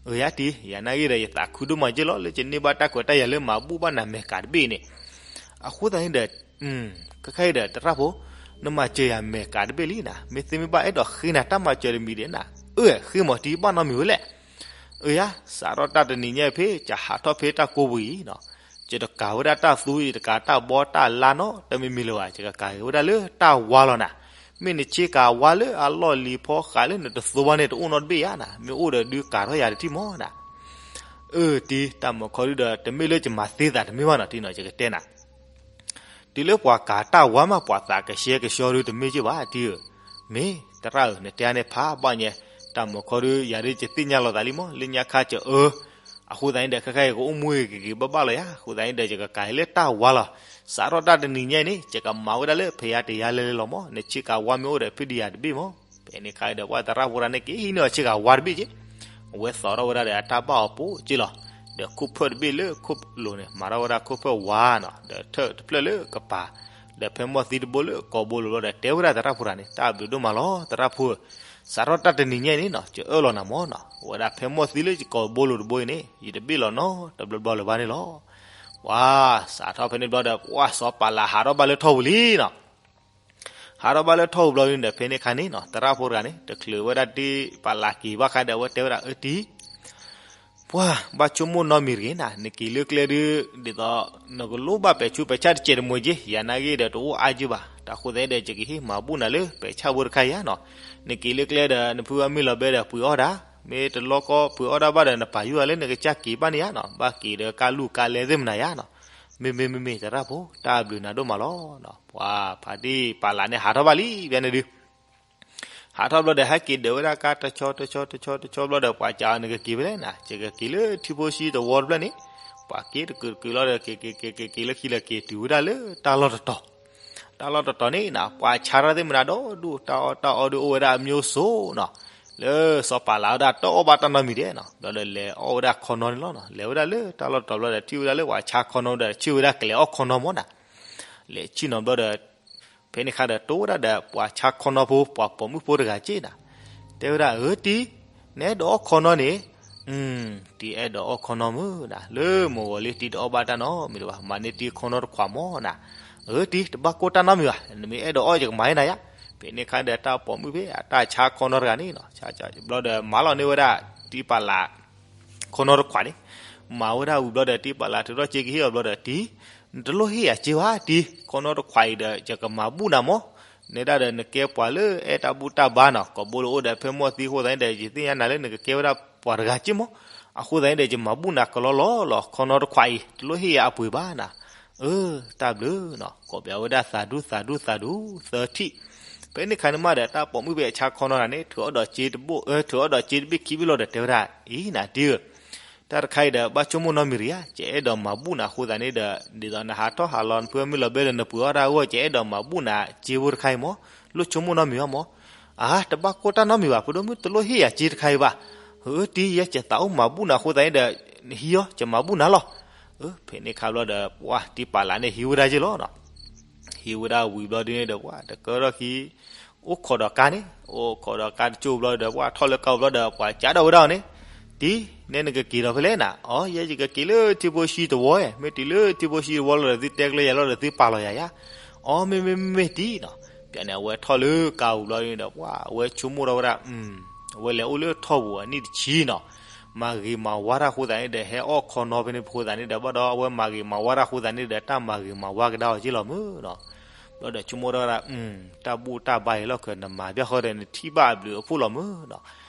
အၢ ယၤတံၤ ယၤနာ်ဂ့ၤဒီး ယသးခုဒိၣ်မးက့လီၤ လၢကန့ၢ်ဘၣ်တၢ်ခွဲးတၢ်ယာ်လၢမၤဘူၣ်ဘၣ်နၤမဲာ်ကးတဘ့ၣ်အံၤန့ၣ်, အဃိသတးန့ၣ်ဒီး ခဲခါအံၤဒီး သရၣ်ဖိ, နမၤစၢၤယၤမဲာ်ကးတဘ့ၣ်လံနၤ, မ့ၢ်သ့မ့ၢ်ဘၣ် အဲၣ်ဒိးဃ့နၤတၢ်မၤစၢၤတမံၤဒံးနၤ, အၢ ဃ့မီၤတံၤ ဘၣ်နီတမံၤဝဲလဲၣ်. အၢ ယၤ စးထီၣ်တၢ်တနံၤညါဖဲ ယဟးထီၣ်ဖဲတၢ်ကိးပူၤအံၤနီၤ, ယတကးဝဲဒၣ်တၢ်သူ ယတကးတၢ်ဘီတၢ်လါနီတမံၤမံၤလၢၤဘၣ်, ယကကးက့ၤဝဲဒၣ်လၢတၢ်ဝါလီၤနၤ, မ့ၢ်နဆ့ကၤဝါလၢအလီၢ်လံၤဖီဃးလၢနတသိဘၣ်န့ၣ် တအိၣ်နီတဘ့ၣ်ယါနၤ, မ့ၢ်အိၣ်ဒီးဒုးကးထီၣ်ယၤတထံၣ်မီၤနၤ. အၢ တံၤ တၢ်မၤခီဒုဒီး တမ့ၢ်လၢယမၤသ့သးတမ့ၢ်ဘၣ်နီၤ တံၤနီၤ ယကတဲနၤ တုၤလၢပှၤကးတၢ်ဝါမး ပှၤသးကဆှဲကဆှီဒုတမ့ၢ်က့ဘၣ် တံၤဧၢ, မ့ၢ်သရၣ်ဧၢ နတဲန့ၣ်ဖးဘၣ်ညါ, တၢ်မၤခီဒု ယၤဒုးယသ့ၣ်ညါလီၤသးလံမီၤ လၢညါခါကအၢ, အဃိသတးန့ၣ်ဒီး ခဲခါယကအိၣ်မူဂ့ၤဂ့ၤဘၣ်ဘၣ်လီၤယၤ, အဃိသတးန့ၣ်ဒီး ယကကးလၢတၢ်ဝါလီၤ, စးထီၣ်တၢ်တနံၤညါအံၤန့ၣ် ယကမၤဝဲဒၣ်လၢဖဲယၤတယၤလဲၤလဲၤလီၤမီၤ, နဆ့ကၤဝါမ့ၢ်အိၣ်ဒီးဖုဒံယၤတဘ့ၣ်မီၤ. ဖဲန့ၣ်ခါဒီး ပှၤသရၣ်ဖိတဂၤန့ၣ် က့ၤဟံးန့ၢ်အီၤဆ့ကၤဝါတဘ့ၣ်က့, အဝဲသိးထီၣ်ဝဲဒၣ်ဒီးအတၢ်ဘၣ်အီၤပိာ်က့လီၤ, ဒီးခိၣ်ဖၢၣ်တဘ့ၣ်လၢခိၣ်လိၤန့ၣ် မၤထီၣ်ဝဲဒၣ်ခိၣ်ဖၢၣ်ဝါနီၤ, ဒီးထၢၣ်တဖျၢၣ်လၢကပၤ, ဒီးဖဲမီၢ်သံတဘိလၢကိာ်ဘိလိၤဘျီဒီး တဲဝဲဒၣ်သရၣ်ဖိတဂၤန့ၣ် တၢ်ဘျုးဒိၣ်မးလီၤ သရၣ်ဖိဧၢ, စးထီၣ်တၢ်တနံၤညါအံၤန့ၣ်နီၤ ကအၢၣ်လီၤနၤမီၤနီၤ, အဝဲဒၣ်ဖဲမီၢ်သံလၢယကိာ်ဘိလိၤတဘိအံၤန့ၣ် ယတဘ့ၣ်လီၤနီတဘျီဘျီလၢၤဘၣ်န့ၣ်လီၤ. ပှၤစးထီၣ်ဖဲန့ၣ်ဘျီဒီး ပှၤစီၤပၤလးဟးထီၣ်ဘၣ်လၢထီၣ်ပူၤလံနီၤ ဟးထီၣ်ဘၣ်လၢထီၣ်ပူၤဘျီန့ၣ်ဒီး ဖဲန့ၣ်ခါန့ၣ်နီၤ သရၣ်ဖိတဂၤန့ၣ် တချုးဝဲဒၣ်တံၤပာ်လးက့ၤဘၣ်ခါဒီး အဝဲတဲဝဲဒၣ် အၢတံၤ, ပှၤဘၣ်ဆိကမိၣ်နီတမံၤတဂ့ၤနၤ, နက့ၤလၢကျဲဒုး ဒ်သိး နကလိၣ်ဘၣ်ပဲာ်ဆူပဲာ်ဆၣ်တစဲးတမှဲၤက့, ယၤနာ်ဂ့ၤဒီးတအိၣ်အါက့ဘၣ်, တၢ်ဃိသတးဒီး ယကဟ့ၣ်မၤဘူၣ်နၤလၢပဲာ်ဆၣ်ဖိတခါအံၤဧါနီၤ, နက့ၤလၢကျဲဒီး နဖုအမ့ၢ်လီၤဘဲဒီးပှ့ၤအီၣ်ဒၣ်, မ့ၢ်တလီၢ်ကီပှ့ၤအီၣ်ဒၣ်ဘၣ်ဒီး နပာ်ယုၢ်အီၤလၢနကစၢ်က့ၤဘၣ်န့ၣ်ဧါနီၤ, ဘၣ်က့ၤဒီးကါလူၢ်ကါလဲသ့ၣ်မနၤဧါနီၤ, မ့မ့ၢ်မ့မ့ၢ်သရၣ်ဖိ တၢ်ဘျုးနၤဒိၣ်မးလီၤနီၤ, ပှၤဖါတံၢ်ပာ်လးန့ၣ်ဟးထီၣ်ဘၣ်လံ ဖဲန့ၣ်ဒုး ဟးထီၣ်ဘျီဒီး ဟဲက့ၤဒၢးဝဲဒၣ်ကါတဆီတဆီတဆီတဆီဘျီဒီး ပှၤစံးအီၤ နကက့ၤဖဲလဲၣ်နၤ, ယကက့ၤလၢထံဖိဆံးတဝီတဖျၢၣ်န့ၣ်, ပှၤက့ၤတကုာ်တကုာ်လီၤဒီး က့ၤက့ၤက့ၤက့ၤက့ၤလၢခံလၢက့ၤ တုၤဝဲဒၣ်လၢတၢ်လီၢ်တတီၤ, တၢ်လီၢ်တတီၤန့ၣ်နၤ ပှၤဆါတၢ်သ့ၣ်မနၤဒီဒူၣ် တၢ်အီၣ်တၢ်အီဒုးအိၣ်ဝဲဒၣ်အမျိုးစုံနီၤ, လၢစီၤပၤလးဝဲဒၣ်တအီၣ်ဘၣ်တၢ်နီတမံၤဒဲးနီၤ, ဘျီဒီးလဲၤအီၣ်ဝဲဒၣ်ခီနီန့ၣ်လီၤနီၤ, လဲၤဝဲဒၣ်လၢတၢ်လီၢ်တတီၤဘျီဒီး ထံၣ်ဝဲဒၣ်လၢပှၤဆါခီနီဒီး ထံၣ်ဝဲဒၣ်ကလဲၤအီၣ်ခီနီမီၤနၤ လဲၤဆံၣ်နီၤဘျီဒီး ဖဲန့ၣ်ခါဒီး တိၢ်ဝဲဒၣ်ဒီးပှၤဆါခီနီဖိ ပှၤပိာ်မုၣ်ဖိတဂၤက့နၤ, တဲဝဲဒၣ် အၢတံၤ, နအဲၣ်ဒိးအီၣ်ခီနီန့ၣ်, တံၤအဲၣ်ဒိးအီၣ်ခီနီမုၢ်နၤ, လၢမုၢ်ဂီၤလံတံၤတအီၣ်ဘၣ်တၢ်နီတမံၤဘၣ်, မၤန့ၢ်တံၤခီနီတခွးမီၤနၤ, အၢတံၤ တဘၣ်ကိၢ်တၢ်နီတမံၤဘၣ်, နမ့ၢ်အဲၣ်ဒိးအီၣ်ယကမၤဟ့ၣ်နၤယါ, ဖဲန့ၣ်ခါဒီးတၢ်ပိာ်မုၣ်ဖဲအတၢ်ဆါခီနီတဂၤန့ၣ်နီၤ, ဘျီဒီးမၤလီၤန့ၢ်ဝဲဒၣ် တံၤပာ်လး ခီနီတခွးန့ၣ်, မၤဝဲဒၣ်ဝံၤဘျီဒီး တံၤပာ်လးထုးထီၣ်စ့ကဟ့ၣ်အီၤဘျီဒီး တံၤ, နတလိၣ်ဟ့ၣ်ယၤစ့ဘၣ်တံၤ, ခီနီတခွးအံၤဒီး ယကမၤဘူၣ်နၤမီၤ, နဲဒၣ်ဒီးနကဲပှၤလၢအဲၣ်တၢ်ဘူၣ်တၢ်ဘါနီၤ, ကိာ်ဘိလၢအိၣ်ဒီးဖဲမီၢ်သံအဃိသတးန့ၣ်ဒီး ယသ့ၣ်ညါနၤလၢနကကဲဝဲဒၣ်ပှၤတဂၤစ့မီၤ, အဃိသတးန့ၣ်ဒီး ယမၤဘူၣ်နၤကလီလီလီၤ, ခီနီတခွးအံၤ တလိၣ်ဟ့ၣ်ယၤအပှ့ၤဘၣ်နၤ, အၢ တၢ်ဘျုးနီၤ, ကိးပျးဝဲဒၣ်သးဒူသးဒူသးဒူ သၢထံၣ်, ဖဲန့ၣ်ခါန့ၣ်မးဒီး တၢ်ပိာ်မုၣ်ဖဲအဆါခီနီတဂၤန့ၣ် ထုးအီၣ်ဒီးစ့တဘ့ၣ်ခံဘ့ၣ်လီၤဒီး တဲဝဲဒၣ် အံၤနၤတံၤဧၢ တၢ်တခါအံၤဒီး ဘၣ်ဆိကမိၣ်နီတမံၤတဂ့ၤဧါ, ယအဲၣ်ဒိးမၤဘူၣ်နၤအဃိသတးန့ၣ်ဒီး ဒ်သိးနဟးထီၣ်ဟးလီၤ နဖုအမ့ၢ်လီၤဘဲဒီးနပှ့ၤအီၣ်တၢ်အဂီၢ် ယအဲၣ်ဒိးမၤဘူၣ်နၤစ့ဖိတခါအံၤမီၤ, လိၣ်ဆိကမိၣ်နီတမံၤဘၣ်မီၤ, အါ တဘၣ်ကိၢ်တၢ်နီတမံၤဘၣ် ဖိဒိၣ်မုၣ် တလိၣ်ဟ့ၣ်ယၤစ့တခါအံၤဘၣ်, အၢ တံၤ ယဲယသးအိၣ်မၤဘူၣ်နၤအဃိသတးန့ၣ်ဒီး နဟံးအီၤ ယမၤဘူၣ်နၤလီၤ, ဖဲန့ၣ်ခါဘျီဒီး ပှၤတံၤပာ်လးန့ၣ်ဟံးဝဲဒၣ်ယ့ၢ်လီၤ ဟံးဝဲဒၣ်ဝံၤဘျီဒ်န့ၣ်ဒီး ပှၤတကၢထီၣ်ခံ အိၣ်ခိးဒီးကါန့ၣ်, အိၣ်ခိးဒီးကါတကၠိဘျီဒီး ပှၤထီၣ်လၢကါဘျီဒီး ပှၤကးဒီးဝဲဒၣ်အီၤန့ၣ်, တံၤ နဲနကက့ၤဒီးဖဲလဲၣ်နၤ, အီ ယဲယကက့ၤလၢထံဖိဆံးတဝီဧါ, မ့ၢ်တုၤလၢထံဖိဆံးတဝီလီၤဒီး သုတဲကျဲယၤလီၤဒီး သုပာ်လီၤယၤယါ, အီ မ့မ့ၢ်မ့မ့ၢ်တံၤနီၤ, ပျဲန့ၣ် အဝဲထီၣ်လၢကါဝံၤဘျီဒ်န့ၣ်ဒီး ပှၤအဝဲဆိကမိၣ်ထီၣ်ဝဲဒၣ် အဝဲလဲၤအိၣ်လၢထီၣ်ပူၤအနံၣ်တဆံနီၤ, မၤဂ့ၤမၤဝါတၢ်အဃိသတးန့ၣ်ဒီး ဟဲအီၣ်ခီနီဖဲန့ၣ်ဖိသတးန့ၣ်ဒီး ဘၣ်ဒီးအဝဲမၤဂ့ၤမၤဝါတၢ်အဃိသတးန့ၣ်ဒီး တၢ်မၤဂ့ၤမၤဝါကဒါအီၤက့လီၤမုၢ်နီၤ, ဘျီဒီးဆိကမိၣ်ထီၣ်ဝဲဒၣ် တၢ်ဘူၣ်တၢ်ဘါအံၤလီၢ်ခၢၣ် နမၤဘၣ်ဃီဒီး နထံၣ်ဘၣ်အဘျုးအဖှိၣ်လီၤမုၢ်နီၤ,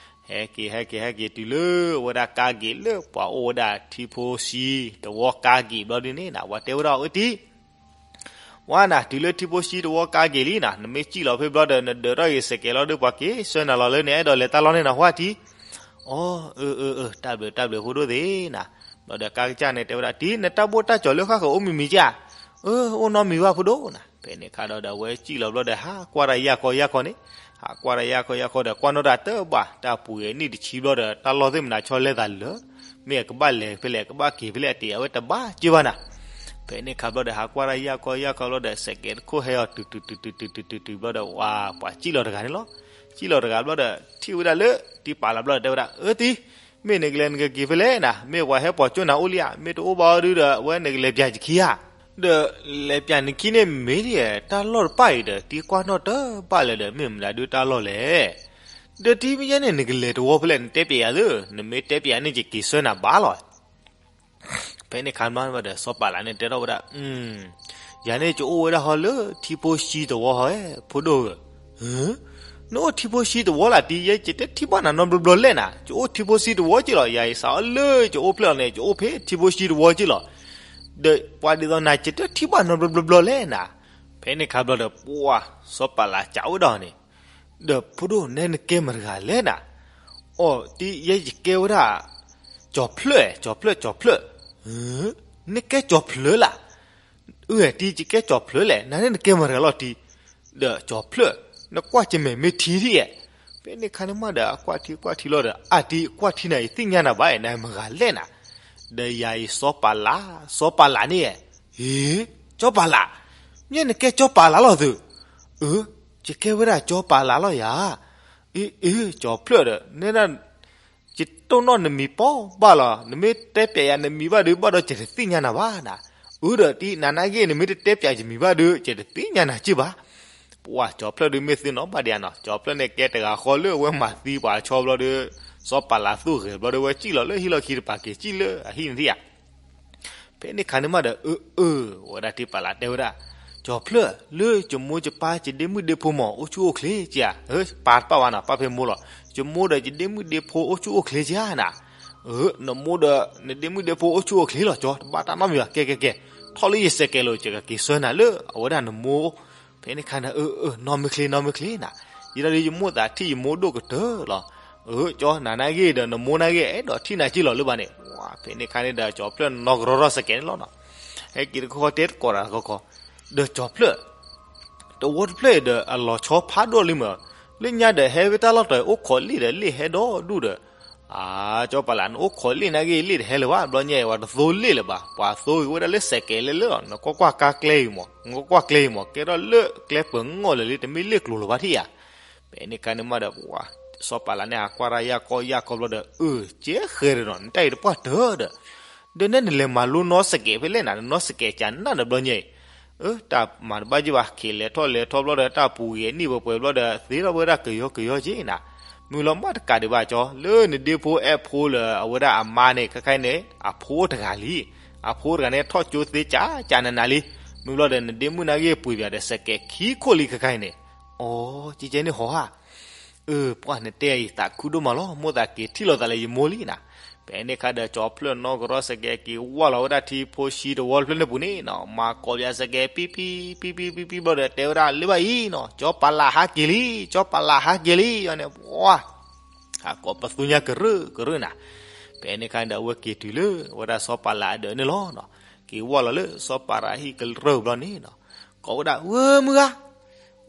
ဟဲက့ၤ ဟဲက့ၤ ဟဲက့ၤတုၤလၢဝဲဒၣ်ကါဂ့ၤလၢ ပှၤအိၣ်ဝဲဒၣ်ထံဖိဆံးတဝီကါဂ့ၤဘျီဒ်န့ၣ်နီၤ, ပှၤတဲဝဲဒၣ် အၢ တံၤ ပှၤနၤ တုၤလၢထံဖိဆှံတဝီကါက့ၤလံနၤ, နမ့ၢ်စံၣ်လီၤဖဲဘျီဒီး နဒၢးထီၣ်ဂ့ၤစဲးကဲးလီၤဒီး ပှၤက့ၤဆှၢနၤလီၤလၢနအဲၣ်ဒိးလဲၤတၢ်လီၢ်န့ၣ်နၤ ဟါတံၢ်. အီ, အၢ အၢ အၢ တၢ်ဘျုး တၢ်ဘျုးဖိဒိၣ်သ့နၤ. ဘျီဒီးကါကစၢ်န့ၣ်တဲဝဲဒၣ် တံၢ် နတၢ်ဘိၣ်တၢ်စီၤလၢဃၣ်ဃၢၤအိၣ်မံၤမံၤကၢ်ဧါ. အၢ အိၣ်နီတမံၤဘၣ်ဖိဒိၣ်နၤ. ဖဲန့ၣ်အခါဒီး အဝဲစံၣ်လီၤဘျီဒီး ဟးကွၢ်တၢ်ယၢ်ခီယၢ်ခီန့ၣ်, ဟးကွၢ်တၢ်ယၢ်ခီယၢ်ခီဒီး ကွၢ်နီၣ်တၢ်တဘၣ်, တၢ်ပူၤဂဲၤနံၣ်တဆံဘျီဒီး တၢ်လီၢ်သ့ၣ်မနၤဆီလဲသးလၢာ်, မ့ၢ်အကဘၣ်လဲၤဖဲလဲၣ် အကဘၣ်က့ၤဖဲလဲၣ် အတ့ၢ်အဝဲတဘၣ်က့ၤဘၣ်နၤ. ဖဲန့ၣ်အခါဘျီဒီး ဟးကွၢ်တၢ်ယၢ်ခီယၢ်ခီဘျီဒီး စဲးကဲးတခိၣ်ဟဲအီၤ တုၤတုၤတုၤတုၤတုၤတုၤတုၤဘျီဒီး ဝၤ ပှၤစံၣ်လီၤတဂၤန့ၣ်လီၤ. စံၣ်လီၤတဂၤဘျီဒီး ထံၣ်ဝဲဒၣ်လၢ တံၢ်ပာ်လးဘျီဒီး တဲဝဲဒၣ် အၢ တံၢ်, မ့ၢ်နကလဲၤနကက့ၤဖဲလဲၣ်နၤ, မ့ၢ်ပှၤဟဲပိာ်ကၠိနၤအိၣ်လံဧါ, မ့ၢ်တအိၣ်ဘၣ်အီၤဒုဒီး အဝဲနကလဲၤပၠးယခံဧါ. ဒီးလဲၤပၠးနခံန့ၣ်မ့ၢ်ဒ် တၢ်လီၢ်တဖၣ်အံၤဒီး တံၢ်ကွၢ်နီၣ်တဘၣ်လၢၤဒီး မ့ၢ်မတၤဒုတၢ်လီၢ်လဲၣ်. ဒီးတံၢ်မ့ၢ်ယဲန့ၣ် နကလဲၤတဝီဖဲလဲၣ် နတဲပျဲယၤသု, နမ့ၢ်တဲပျဲန့ၣ် ယက့ၤဆှၢနၤဘၣ်လီၤ. ဖဲန့ၣ်အခါမးဒီး စီၤပၤလးန့ၣ်တဲထီၣ်ဝဲဒၣ်, ယၤန့ၣ် ယအိၣ်ဝဲဒၣ်ဟီလၢထံဖိဆှံတဝီဟီ, ဖိဒိၣ်ဧၢ. နအိၣ်ထံဖိဆှံတဝီလၢ်တံၢ်, ယဲယတထံၣ်ဘၣ်နၤနီတဘျီဘျီလဲၣ်နၤ, ယအိၣ်ထံဖိဆှံတဝီက့လီၤ, ယၤအံၤစးအီၤလၢယအိၣ်ဖျဲၣ်လီၤန့ၣ် ယအိၣ်ဖဲထံဖိဆှံတဝီက့လီၤ. ဒီးပှၤဒ်သိးနၤ ယတထံၣ်ဘၣ်နီတဘျီဘျီလဲၣ်နၤ. ဖဲန့ၣ်အခါဘျီဒီး ပှၤစီၤပၤလးစံးဝဲဒၣ်န့ၣ်, ဒီးဖိဒိၣ် နဲနကဲမတၤတဂၤလဲၣ်နၤ. အီၤတံၢ် ယဲယကဲဝဲဒၣ် ကၠီၤဖျၢၣ်, ကၠီၤဖျၢၣ်, ကၠီၤဖျၢၣ်. နကဲကၠီၤဖျၢၣ်လၢ်. အၢ တံၢ် ယကဲကၠီၤဖျၢၣ်လဲၣ်, နန့ၣ်နကဲမတၤတဂၤလီၤတံၢ်. ဒီးကၠီၤဖျၢၣ် နကွၢ်ကမဲာ်မ့ၢ်ထံဒ်ဧါ. ဖဲန့ၣ်အခါန့ၣ်မးဒီး အကွၢ်ထံကွၢ်ထံလီၤဒီး အါတံၢ် ကွၢ်ထံနၤ ယသ့ၣ်ညါနၤဘၣ် နမတၤတဂၤလဲၣ်နၤ. ဒီးယၤအံၤစီၤပၤလး, စီၤပၤလးန့ၣ်, ဟ့, စီၤပၤလး, မ့ၢ်နကဲစီၤပၤလးလီၤသု. အၢ, ယကဲဝဲဒၣ်စီၤပၤလးလီၤယၤ. အ့ အ့ ကၠီၤဖျၢၣ်ဒီး နဲဒၣ် ယတိၢ်နီၣ်နမံၤပိာ်ဘၣ်လီၤ, နမ့ၢ်တဲပျဲယၤနမံၤဘၣ်ဒီး ဘၣ်ဒီးယတသ့ၣ်ညါနၤဘၣ်နၤ. အၢ ဒီးတံၢ် နၤနာ်က့ နမ့ၢ်တတဲပျဲယမံၤဘၣ်ဒီး ယတသ့ၣ်ညါနၤက့ဘၣ်. ပှၤကၠီၤဖျၢၣ်ဒုးမ့ၢ်သ့နီၤဘၣ်ဒံးဧါနီၤ, ကၠီၤဖျၢၣ်န့ၣ်ကဲတဂၤဃီလၢအဝဲမၤသံပှၤဆီဘျီဒီး စီၤပၤလးသူၣ်ဂဲၤဘျီဒီး အဝဲစံၣ်လီၤလၢဟံၣ်လီၢ်ခံတပၤက့ၤစံၣ်လၢအဟံၣ်န့ၣ်ဧါ. ဖဲန့ၣ်အခါန့ၣ်မးဒီး အၢ အၢ ဝဲဒၣ်တံၢ်ပၤလးတဲဝဲဒၣ်, ကၠီၤဖျၢၣ် လၢယမိၢ်ယပၢ်ယဒ့မုၣ်ဒ့ဖိမး အိၣ်ဆူၣ်အိၣ်ချ့က့ဧါ. ပာ်တပာ်ဝဲနီၤ ပာ်ဖဲမိၢ်လီၤ. ယမိၢ်ဒီးယဒ့မုၣ်ဒ့ဖိအိၣ်ဆူၣ်အိၣ်ချ့က့ဧါနၤ. အၢ နမိၢ်ဒီးနဒ့မုၣ်ဒ့ဖိအိၣ်ဆူၣ်အိၣ်ချ့လီၤကၠီၤ, တဘၣ်တၢ်နီတမံၤဘၣ်, ကဲ ကဲ ကဲ, ထီၣ်လၢယစဲးကဲးလီၤ ယကက့ၤဆှၢနၤလၢအဝဲဒၣ်နမိၢ်. ဖဲန့ၣ်အခါန့ၣ် အၢ အၢ နီၢ်မ့ၢ်ချ့ နီၢ်မ့ၢ်ချ့နၤ, ယဒၣ်ဒီးယမိၢ်သးထံၣ်ယမိၢ်ဒိၣ်ကတၢၢ်လီၤ. အၢ ကၠီၤ နၤနာ်က့ဒီး နမိၢ်နာ်က့ အဲၣ်ဒိးထံၣ်နၤက့လီၤလၢၤဘၣ်န့ၣ်. ဖဲန့ၣ်အခါန့ၣ်ဒီး ကၠီၤဖျၢၣ်နီၢ်ကရီထီၣ်စဲးကဲးန့ၣ်လီၤနီၤ. ဟဲက့ၤတခီတဲတကိးတၢ်တခီခီ, ဒီးကၠီၤဖျၢၣ် တဝီတဖျၢၣ်အံၤဒီး အလီၤဆီဖးဒိၣ်လံမး, လၢညါဒီးဟဲဝဲတၢ်လီၢ်တီၤအံၤ အိၣ်ခိးလ့ၣ်ဒီးလ့ၣ်ဟဲဒီဒူၣ်ဒီး, အၢ ကၠီၤပၤလး နအိၣ်ခိးလ့ၣ်နာ်က့ လ့ၣ်တဟဲလၢၤဘၣ်, ဘျီညါအံၤ ပှၤတသိလ့ၣ်လၢၤဘၣ်, ပှၤသိက့ၤဝဲဒၣ်လၢစဲးကဲးလၢလၢာ်လီၤ, နကွၢ်ကွၢ်ကါကျဲအံၤမး, နကွၢ်ကွၢ်ကျဲအံၤမး ကဲထီၣ်လၢကျဲပၢၤငီၢ်လၢာ်လံ, တမ့ၢ်လ့ၣ်ကျိၤလၢၤဘၣ်ထံၣ်ဧါ. ဖဲန့ၣ်အခါန့ၣ်မးဒီး ပှၤ စီၤပၤလးန့ၣ် ဟးကွၢ်တၢ်ယၢ်ကီယၢ်ကီဘျီဒီး အၢ ကဲဃဲၤဒီးနီၤ, နတၢ်အံၤတပှၢ်တၢၢ်ဒီး ဒီးနဲနလဲၤမၤလိနီၢ်စဲးကဲးဖဲလဲၣ်နၤ, နနီၢ်စဲးကဲးကနၣ်ဒီးဘျီညါအံၤ, အၢ တၢ်မၤတဘၣ်ယဲၢ်ဘၣ်, က့ၤလဲၤထီၣ်လဲၤထီၣ်ဘျီဒီး တၢ်ပူၤဂဲၤနံၣ်ပှဲၤပှဲၤဘျီဒီး သ့ထီၣ်ဝဲဒၣ်ကယီကယီက့နၤ. မုၢ်လီၤမၢ်တကးဒံးဘၣ်ကၠီၤ, လၢနဒ့ဖိအဲၣ်ဖိလၢအဝဲဒၣ်အမါန့ၣ် ခဲခါအံၤန့ၣ် အဖိအိၣ်တဂၤလံ, အဖိအိၣ်တဂၤန့ၣ် ထီၣ်ကၠိသ့ကၠးကၠးနးနးလံ. မုၢ်ဘျီဒီး နဒ့မုၣ်နာ်က့ပှ့ၤပၠးဒီးစဲးကဲးခံခိၣ်လံခဲခါအံၤန့ၣ်. အိ ကဲကဲန့ၣ်ဟီဧါ. အၢ ပှၤနတဲအံၤသးခုဒိၣ်မးလီၤ, မိၢ်သးက့ၤထံၣ်လိာ်သးလၢယမိၢ်လံနၤ. ဖဲန့ၣ်အခါဒီး ကၠီၤဖျၢၣ်နီၢ်ကရီစဲးကဲးက့ၤဝၢ်လီၤဝဲဒၣ်ထံဖိဆှံတဝီတဖျၢၣ်န့ၣ်ပူၤန့ၣ်နီၤ, မၤကိးပၠးစဲးကဲး ပံပံ ပံပံ ပံပံဘျီဒီး တဲဝဲဒၣ်လၢဘၣ်အံၤနီၤ, ကၠီၤပၤလးဟးက့ၤလံ, ကၠီၤပၤလးဟးက့ၤလံအီၤန့ၣ်, ပှၤ ဟးကိးပသူညါကရၢကရၢနၤ. ဖဲန့ၣ်အခါဒီး အဝဲက့ၤတုၤလၢဝဲဒၣ်စီၤပၤလးအဒၢးန့ၣ်လီၤနီၤ. က့ၤဝၢ်လီၤလၢစီၤပၤလးဟံၣ်ကရၢဘျီန့ၣ်နီၤ, ကိးဝဲဒၣ် ဝဲမုၢ်ဂၤ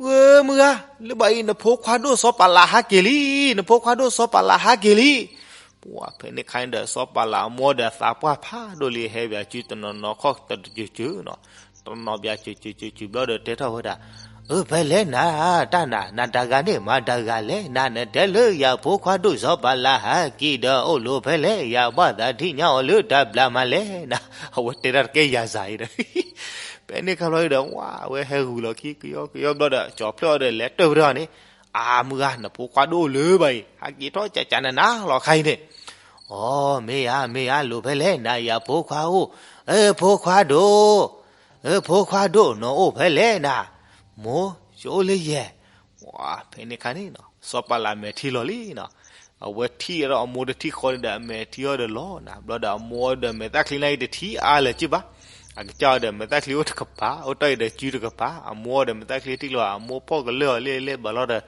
ဝဲမုၢ်ဂၤ, လၢဘၣ်အံၤ နဖိခွါဒိၣ်စီၤပၤလးဟးက့ၤလံ, နဖိခွါဒိၣ်စီၤပၤလးဟးက့ၤလံ. ပှၤ ဖဲန့ၣ်အခါန့ၣ်ဒီး စီၤပၤလးအမိၢ်ဒီးသးပှၢ်ဖးဒိၣ်လံ ဟဲပၠးစုတနီၤနီၤခီၣ်တစၢၤစၢၤနီၤ, တနီၤပၠးစၢၤစၢၤစၢၤစၢၤဘျီဒီးတဲထီၣ်ဝဲဒၣ်, အၢ ဖဲလဲၣ်နၤ, တၢ်နၤ နတဂၤန့ၣ် မၤတဂၤလဲၣ်နၤ, နတဲလၢယဖိခွါဒိၣ်စီၤပၤလးဟးက့ၤဒီး အိၣ်လီၤဖဲလဲၣ်, ယဘၣ်သးထံၣ်ညါအီၤလၢတၢ်ဘျးမးလဲၣ်နၤ. အဝဲတဲတၢ်တကဲယၤစၤအံၤဒီး ဖဲန့ၣ်ခါဘျီဒီး ဝဲ အဝဲဟဲဂုာ်လီၤခံ ကယီကယီဘျီဒီး ကၠီၤဖျၢၣ်အီၤဒီး လဲၤတၢၢ်ဝဲဒၣ်န့ၣ်, အၢ မုၢ်ဂၤ နဖိခွါဒိၣ်အိၣ်လၢၤဘၣ်အံၤ ဟးက့ၤထီၣ်ကၠးကၠးနးနးလီၤခါအံၤန့ၣ်. အိ မ့ၢ်ဧါ မ့ၢ်ဧါ လီၤဖဲလဲၣ်နၤ ယဖိခွါအိၣ်, အၢ ဖိခွါဒိၣ်, အၢ ဖိခွါဒိၣ် နအိၣ်ဖဲလဲၣ်နၤ, မိၢ် ယအိၣ်လၢယဲၢ်. ဝဲ ဖဲန့ၣ်ခါန့ၣ်နီၤ စီၤပၤလးမဲာ်ထံလီၤလံနီၤ. အဝဲထံၣ်ဒီးအမိၢ်တထံၣ်ဃီန့ၣ်ဒီး အမဲာ်ထံအီၤဒီးလီၤနၤ, ဘျီဒီးအမိၢ်ဒီးမဲာ်သၣ်ချံန့ၣ်တထံၣ်အါလၢၤက့ဘၣ်. အကစၢ်အီၤဒီးမဲာ်သၣ်ချံအိၣ်တကပၤ, အိၣ်တ့ၢ်အံၤဒီးစုတကပၤ, အမိၢ်အီၤဒီးမဲာ်သၣ်ချံထံၣ်လီၤ အမိၢ်ဖီၣ်ကလၢာ်အီၤလ့လ့ဘၣ်လီၤဒီး,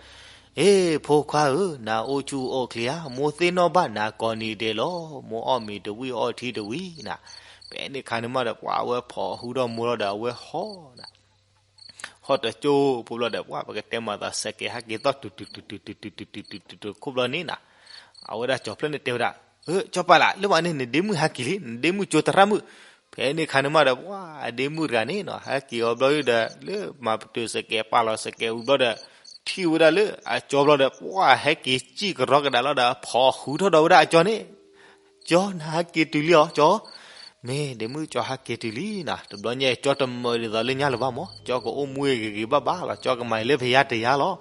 အ့ ဖိခွါဧၢ, နအိၣ်ဆူၣ်အိၣ်ချ့ဧါ, မိၢ်သ့ၣ်နီၣ်ဘၣ်နၤကိးနံၤဒဲးလီၤ, မိၢ်အီၣ်မ့ၤတဝံၣ်အီထံတဝံၣ်နၤ. ဖဲန့ၣ်အခါန့ၣ်မးဒီး ပှၤအဝဲဖီၣ်ဟူထီၣ်မိၢ်လီၤဒီး အဝဲဟီၣ်နၤ ဟီၣ်တကၠိဖိဘျီဒီး ပှၤပကတဲမၤသးစဲးကဲးဟဲက့ၤသီၣ်တုၤတုၤတုၤတုၤတုၤတုၤတုၤတုၤတုၤတုၤခိၣ်ဘျီန့ၣ်နၤ, အဝဲဒၣ်ကၠီၤဖျၢၣ်န့ၣ်တဲဝဲဒၣ်, စီၤပၤလး လၢမးန့ၣ် နဒ့မုၣ်ဟဲက့ၤလံ, နဒ့မုၣ်ကၠိတရၣ်မုၣ်. ဖဲန့ၣ်အခါန့ၣ်မးဒီး ပှၤအဒ့မုၣ်တဂၤန့ၣ်နီၤ ဟဲက့ၤအီၤဘျီဒီး လၢမၤပတုာ်စဲးကဲးပာ်လီၤစဲးကဲးဝံၤဘျီဒီး ထံၣ်ဝဲဒၣ်လၢအကၠီဘျီဒီး ပှၤဟဲက့ၤစံၣ်ကရီကဒါလီၤဒီး ဖီၣ်ဃုာ်ထီၣ်ဒီးဝဲဒၣ်အကၠီန့ၣ် ကၠီ နဟဲက့ၤတုၤလံဧါ ကၠီ. မ့ၢ်ဒ့မုၣ်ကၠီဟဲက့ၤတုၤလံနီၤ, တဘျီညါအကၠီတမၢဒ်သိးလၢညါလၢၤဘၣ်မး, ကၠီကအိၣ်မူဂ့ၤဂ့ၤဘၣ်ဘၣ်လီၤ, ကၠီကမၤအံၤလၢပယါတယါလီၤ.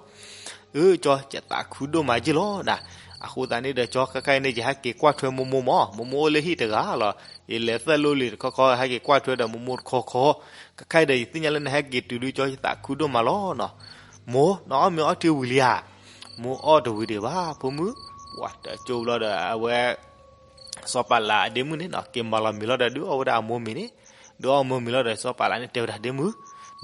အၢ ကၠီ ယသးခုဒိၣ်မးက့ၢ်လီၤနၤ. အဃိသတးန့ၣ်ဒီး ကၠီ ခဲခါအံၤန့ၣ် ယဟဲက့ၤကွၢ်ထွဲမိၢ်မိၢ်မး, မိၢ်မိၢ်အိၣ်လၢဟံၣ်တဂၤလီၤ, ယလဲၤသၢလိလံၤတခီခီ ဟဲက့ၤကွၢ်ထွဲဒီးမိၢ်မိၢ်တခီခီ, ခဲခါအံၤဒီး ယသ့ၣ်ညါလၢနဟဲက့ၤတုၤဒုး ကၠီ ယသးခုဒိၣ်မးလီၤနီၤ. မိၢ် နအီၣ်မ့ၤအီထံဝံၤလံဧါ. မိၢ်အီၣ်တဝံၤဒံးဘၣ် ဖိမုၣ်. ပှၤတကၠိဘျီဒီး အဝဲ စီၤပၤလးအဒ့မုၣ်န့ၣ်နီၤ က့ၤမၤလီၤမ့ၤလီၤဒီး ဒုးအီၣ်ဝဲဒၣ်အမိၢ်မ့ၤန့ၣ်, ဒုးအီၣ်အမိၢ်မ့ၤလီၤဒီး စီၤပၤလးန့ၣ်တဲဝဲဒၣ် ဒ့မုၣ်,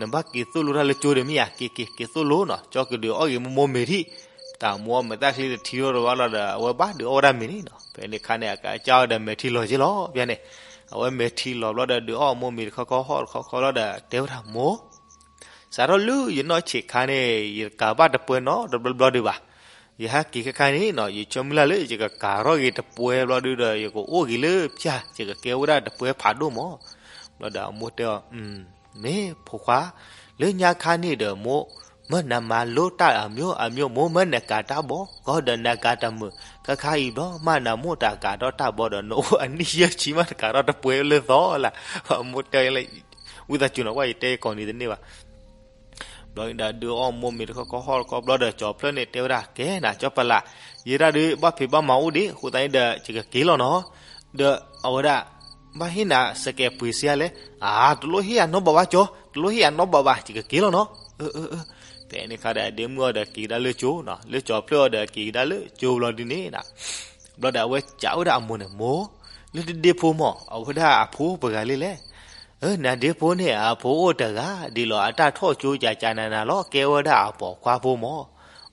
နဘၣ်က့ၤသိၣ်လိတၢ်လၢကၠိဒီးမ့ၢ်ဧါ, က့ၤ က့ၤ က့ၤသိၣ်လိနီၤ, ကၠီကဒုးအီၣ်က့ၤမိၢ်မိၢ်မ့ၤထံၣ်. တၢ်မိၢ်အီၣ်မဲာ်သၣ်ချံတထံၣ်ထီၣ်ဒီးဘၣ်လီၤဒီး အဝဲဘၣ်ဒုးအီၣ်ဝဲဒၣ်မ့ၤန့ၣ်နီၤ. ဖဲန့ၣ်အခါန့ၣ် အကစၢ်အီၤဒီးမဲာ်ထံလီၤက့ၢ်လီၤ ဖဲန့ၣ်, အဝဲမဲာ်ထံလီၤဘျီဒီးဒုးအီၣ်အမိၢ်မ့ၤတခီခီဟီၣ်တခီခီလီၤဒီး တဲဝဲဒၣ်မိၢ် စးထီၣ်လၢယနီၢ်ဆံးခါန့ၣ် ယတကၤဘၣ်တပှဲၤနီတဘျီဘျီဒံးဘၣ်. ယဟဲက့ၤခဲခါန့ၣ်နီၤ ယဆၢမုၢ်လၢ်လၢယကကၤထီၣ်က့ၤတပှဲၤဘျီဒုဒီး ယကအိၣ်က့ၤလၢဖၠၣ် ယကကဲဝဲဒၣ်တပှဲၤဖးဒိၣ်မး. ဘျီဒီးအမိၢ်တဲအီၤ, မ့ၢ်ဖိခွါ, လၢညါခါန့ၣ်ဒီးမိၢ်, မၢနမၤလိတၢ်အမျိုးအမျိုး မိၢ်မၢနကၤတၢ်ဘီ ကီဒီးနကၤတမုာ် ခဲခါအံၤဘျီ မးနမိၢ်တၢ်ကၤထီၣ်တၢ်ဘီဒီး နအိၣ်အနံၣ်ယဲၢ်ဆံမးတကၤထီၣ်တပှဲၤလၢသီလၢ်. အမိၢ်တဲလၢ ဝံသးစူၤနီၤ ကွၢ်ယတဲကိးနံၤတန့ၢ်ဘၣ်. ဘျီဒီးဒုးအီၣ်မိၢ်မ့ၤတခီခီဟီၣ်တခီဘျီဒီး ကၠီၤဖျၢၣ်န့ၣ်တဲဝဲဒၣ် ကဲနၤ စီၤပၤလး, ယဲဒၣ်ဒုး ဘၣ်ဖံးဘၣ်မၤအိၣ်ဒံး အဃိသတးန့ၣ်ဒီး ယကက့ၤလီၤနီၤ. ဒီးအဝဲဒၣ် ဘၣ်ဟ့ၣ်နၤစကဲးပှ့ၤစ့ဧါလဲၣ်. အါ တလိၣ်ဟ့ၣ်ယၤနီတဘျီဘၣ်ကၠီ, တလိၣ်ဟ့ၣ်ယၤနီတဘျီဘၣ် ယကက့ၤလီၤနီၤ. ဖဲန့ၣ်အခါဒီး အဒ့မုၣ်အီၤဒီးက့ၤကဒါလၢကၠိနီၤ, လၢကၠီၤဖျၢၣ်အီၤဒီးက့ၤကဒါလၢကၠိဘျီဒုန့ၣ် ဘျီဒီးအဝဲစံးဝဲဒၣ်အမိၢ်န့ၣ် မိၢ်, လၢတဒ့ဖိမး အဝဲဒၣ်အဖိပှဲၤဂၤလံလဲၣ်. နဒ့ဖိန့ၣ် အဖိအိၣ်တဂၤ ဒ်လီၤအတၢ်ထီၣ်ကၠိကၠးကၠးနၤနၤလီၤ ကဲဝဲဒၣ်အပိာ်ခွါဖိမး.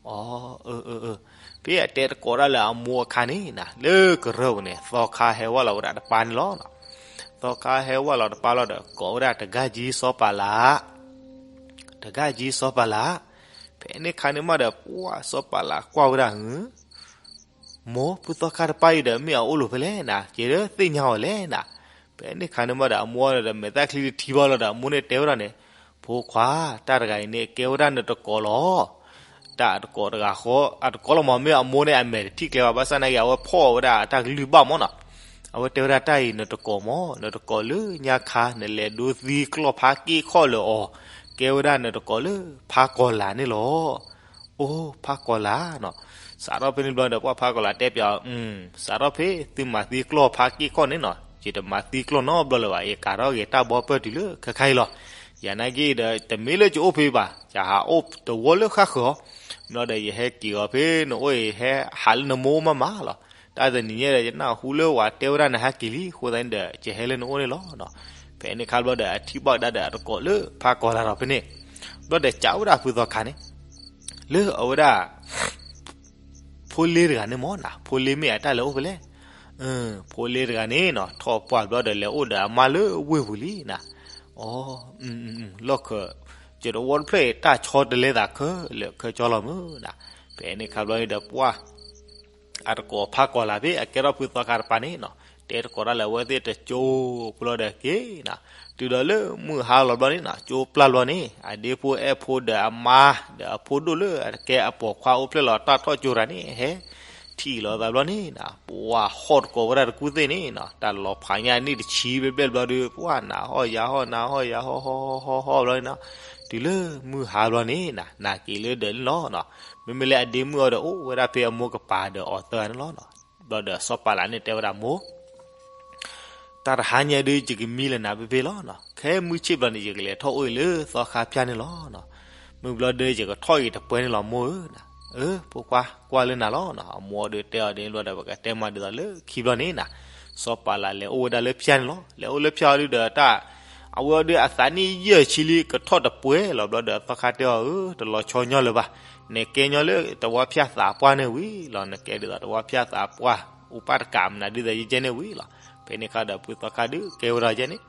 အၢ အၢ အၢ ဖဲအတဲတကိးဒၣ်လၢအမိၢ်အခါန့ၣ် လၢကရၢၢ်ပူၤန့ၣ် သီခါဟဲဝဲလီၤဝဲဒၣ်တပၤန့ၣ်လီၤ. သီခါဟဲဝဲလီၤတပၤလီၤဒီး ကိးဝဲဒၣ်တဂၤကၠံစီၤပၤလး တဂၤကၠံစီၤပၤလး. ဖဲန့ၣ်အခါန့ၣ်မးဒီး ပှၢ်စီၤပၤလးကွၢ်ဝဲဒၣ် မိၢ် ဖုသီခါတပၤအံၤဒီး မ့ၢ်အအိၣ်လိာ်ဖဲလဲၣ်နၤ, ကဲဒီးသ့ၣ်ညါအီၤလဲၣ်နၤ. ဖဲန့ၣ်အခါန့ၣ်မးဒီး အမိၢ်ဒီးမဲာ်သၣ်ချံတထံၣ်ဘၣ်လီၤဒီး အမိၢ်န့ၣ်တဲဝဲဒၣ်န့ၣ်, ဖိခွါ, တၢ်တဂၤအံၤန့ၣ် ကဲဝဲဒၣ်နတကိးလီၤ. တၢ်တကိးတဂၤဃီ အတကိးလီၤမး မ့ၢ်အမိၢ်န့ၣ် အမဲာ်တထံၣ်ကျဲဘၣ် ဘၣ်ဆၣ်နာ်က့ အဝဲဖီၣ်ဝဲဒၣ်တၢ်ကလုၢ်ဘၣ်မးနီၤ. အဝဲတဲဝဲဒၣ်တၢ်အံၤနတကိးမး, နတကိးလၢညါခါ နလဲၤဒိသံကျီၢ်ဖါက့ၢ်ခီၣ်လၢအီၤ, ကဲဝဲဒၣ်နတကိးလၢဖါကီၤလၤန့ၣ်လီၤ. အိၣ် ဖါကီၤလၤနီၤ. စးထီၣ်ဖဲန့ၣ်ဘျီဒီး ပှၢ်ဖါကီၤလၤတဲပၠးအီၤ, စးထီၣ်ဖဲသုမၤသံကျီၢ်ဖါက့ၢ်ခီၣ်န့ၣ်နီၤ, ယတမၤသံကျီၢ်နီတဘျီလၢၤဘၣ်, ယကၤထီၣ်က့ၤတၢ်ဘီပၢၢ်တုၤလၢခဲခါအံၤလီၤ. ယၤနာ်က့ဒီး တမ့ၢ်လၢယအိၣ်ဖဲဘၣ်, ယဟးအိၣ်တဝီလၢဃၣ်ဃၢၤအီၤ, ဘျီဒီးယဟဲက့ၤအီၤဖဲနအိၣ်အံၤ ဟဲဟးလၢနမိၢ်မးမးလီၤ. တၢ်တနံၤညါဒီး ယနၢ်ဟူလၢဝဲတဲဝဲဒၣ်နဟဲက့ၤလံ, အဃိသတးန့ၣ်ဒီး ယဟဲလၢနအိၣ်န့ၣ်လီၤ. ဖဲန့ၣ်အခါဘျီဒီး အထံၣ်ဘၣ်ကဒါဒီးအတကိးလၢဖါကီၤလၤဒီးဖဲန့ၣ်, ဘျီဒီးစံးဝဲဒၣ်ဖုသီခါန့ၣ်, လၢအဝဲဒၣ် ဖိလ့တဂၤန့ၣ်မးနၤ, ဖိလ့မ့ၢ်အတၢ်လဲၤအိၣ်ဖဲလဲၣ်. ဖိလ့တဂၤန့ၣ်နီၤ ထီၣ်ပှၢ်ဘျီဒီး လဲၤအိၣ်ဒီးအမါလၢဝ့ၢ်ပူၤလံနၤ. အီ လီၢ်ခၢၣ်, ယတဝီတဖျၢၣ်အံၤ တၢ်ဆီတလဲသးခဲလၢာ်ခဲဆ့လီၤမုၢ်နၤ. ဖဲန့ၣ်အခါဘျီန့ၣ်ဒီး ပှၢ် အတကိးဖါကီၤလၤဖဲအကဲထီၣ်ဖုသီခါတပၤန့ၣ်နီၤ, တဲတကိးတၢ်လၢအဝဲသ့ၣ်တကၠိဖိလီၤဒီးက့ၤနၤ, တုၤဒီးလၢမုၢ်ဟါလီၤဘျီန့ၣ်နီၤ, ကၠိပျၢ်ဘျီန့ၣ် အဒ့ဖိအဲၣ်ဖိဒီးအမါ ဒီးအဖိဒိၣ်လၢအကဲအပိာ်ခွါအိၣ်ဖျဲၣ်လီၤတၢ်ထီၣ်ကၠိတဂၤန့ၣ် ဟဲထံၣ်လီၤသးဘျီန့ၣ်နၤ, ပှၤဟီၣ်တကိးဝဲဒၣ်တကူၣ်သ့ၣ်န့ၣ်နီၤ, တၢ်လီၤဖးညါန့ၣ်တဆံဘျဲၣ်ဘျဲၣ်ဘျီဒီး ပှၤနၤဟီၣ်ယၤဟီၣ် နၤဟီၣ်ယၤဟီၣ် ဟီၣ်ဟီၣ်ဟီၣ်ဘျီန့ၣ်နီၤ, တုၤလၢမုၢ်ဟါဘျီန့ၣ်နၤ, နၤက့ၤလၢဒၢးန့ၣ်လီၤနီၤ. မ့မ့ၢ်လၢအဒ့မုၣ်အီၤဒီး အိၣ်ဝဲဒၣ်ဖဲအမိၢ်ကပၤဒီးအီၤသၢဂၤန့ၣ်လီၤနီၤ. ဘျီဒီးစီၤပၤလးန့ၣ်တဲဝဲဒၣ်မိၢ်, တၢ်တဟါညါဒုး ယကမံလၢနၤဖဲဖဲလီၤနီၤ. ခဲမုၢ်ဆ့ၣ်ဘျီန့ၣ် ယကလဲၤထီၣ်အိၣ်အံၤလၢသီခါဖၠၣ်န့ၣ်လီၤနီၤ. မုၢ်ဘျီဒီး ယကထီၣ်ဂ့ၤတပှဲၤန့ၣ်လီၤမိၢ်ဧၢနၤ. အၢ ဖိခွါ ကွၢ်လၢနၤလီၤနီၤ. အမိၢ်အီၤဒုးတဲအီၤဒ်န့ၣ်ဘျီဒီး ပကတဲမးဒ်သိးလၢခံဘျီန့ၣ်နၤ, စီၤပၤလးလဲၤအိၣ်ဝဲဒၣ်လၢဖၠၣ်န့ၣ်လီၤ. လဲၤအိၣ်လၢဖၠၣ်အီၤဒုးဒီးတၢ် အဝဲအီၤဒုးအသးနံၣ်ယဲၢ်ဆံလံ ကထီၣ်တပှဲၤလီၤဘျီဒီး သီခါတဲအီၤဧၢ တလီၤဆီညီလၢၤဘၣ်, နကဲညီလၢတဝီဖၠၣ်သးပှၢ်န့ၣ်ဝံၤလီၤ, နကဲဒ်သိးတဝီဖၠၣ်သးပှၢ် အိၣ်ပၢ်တကးမနုၤဒ်သိးယကဲန့ၣ်ဝံၤလီၤ. ဖဲန့ၣ်ခါဒီးဖုသီခါဒုးကဲဝဲဒၣ်ယဲန့ၣ်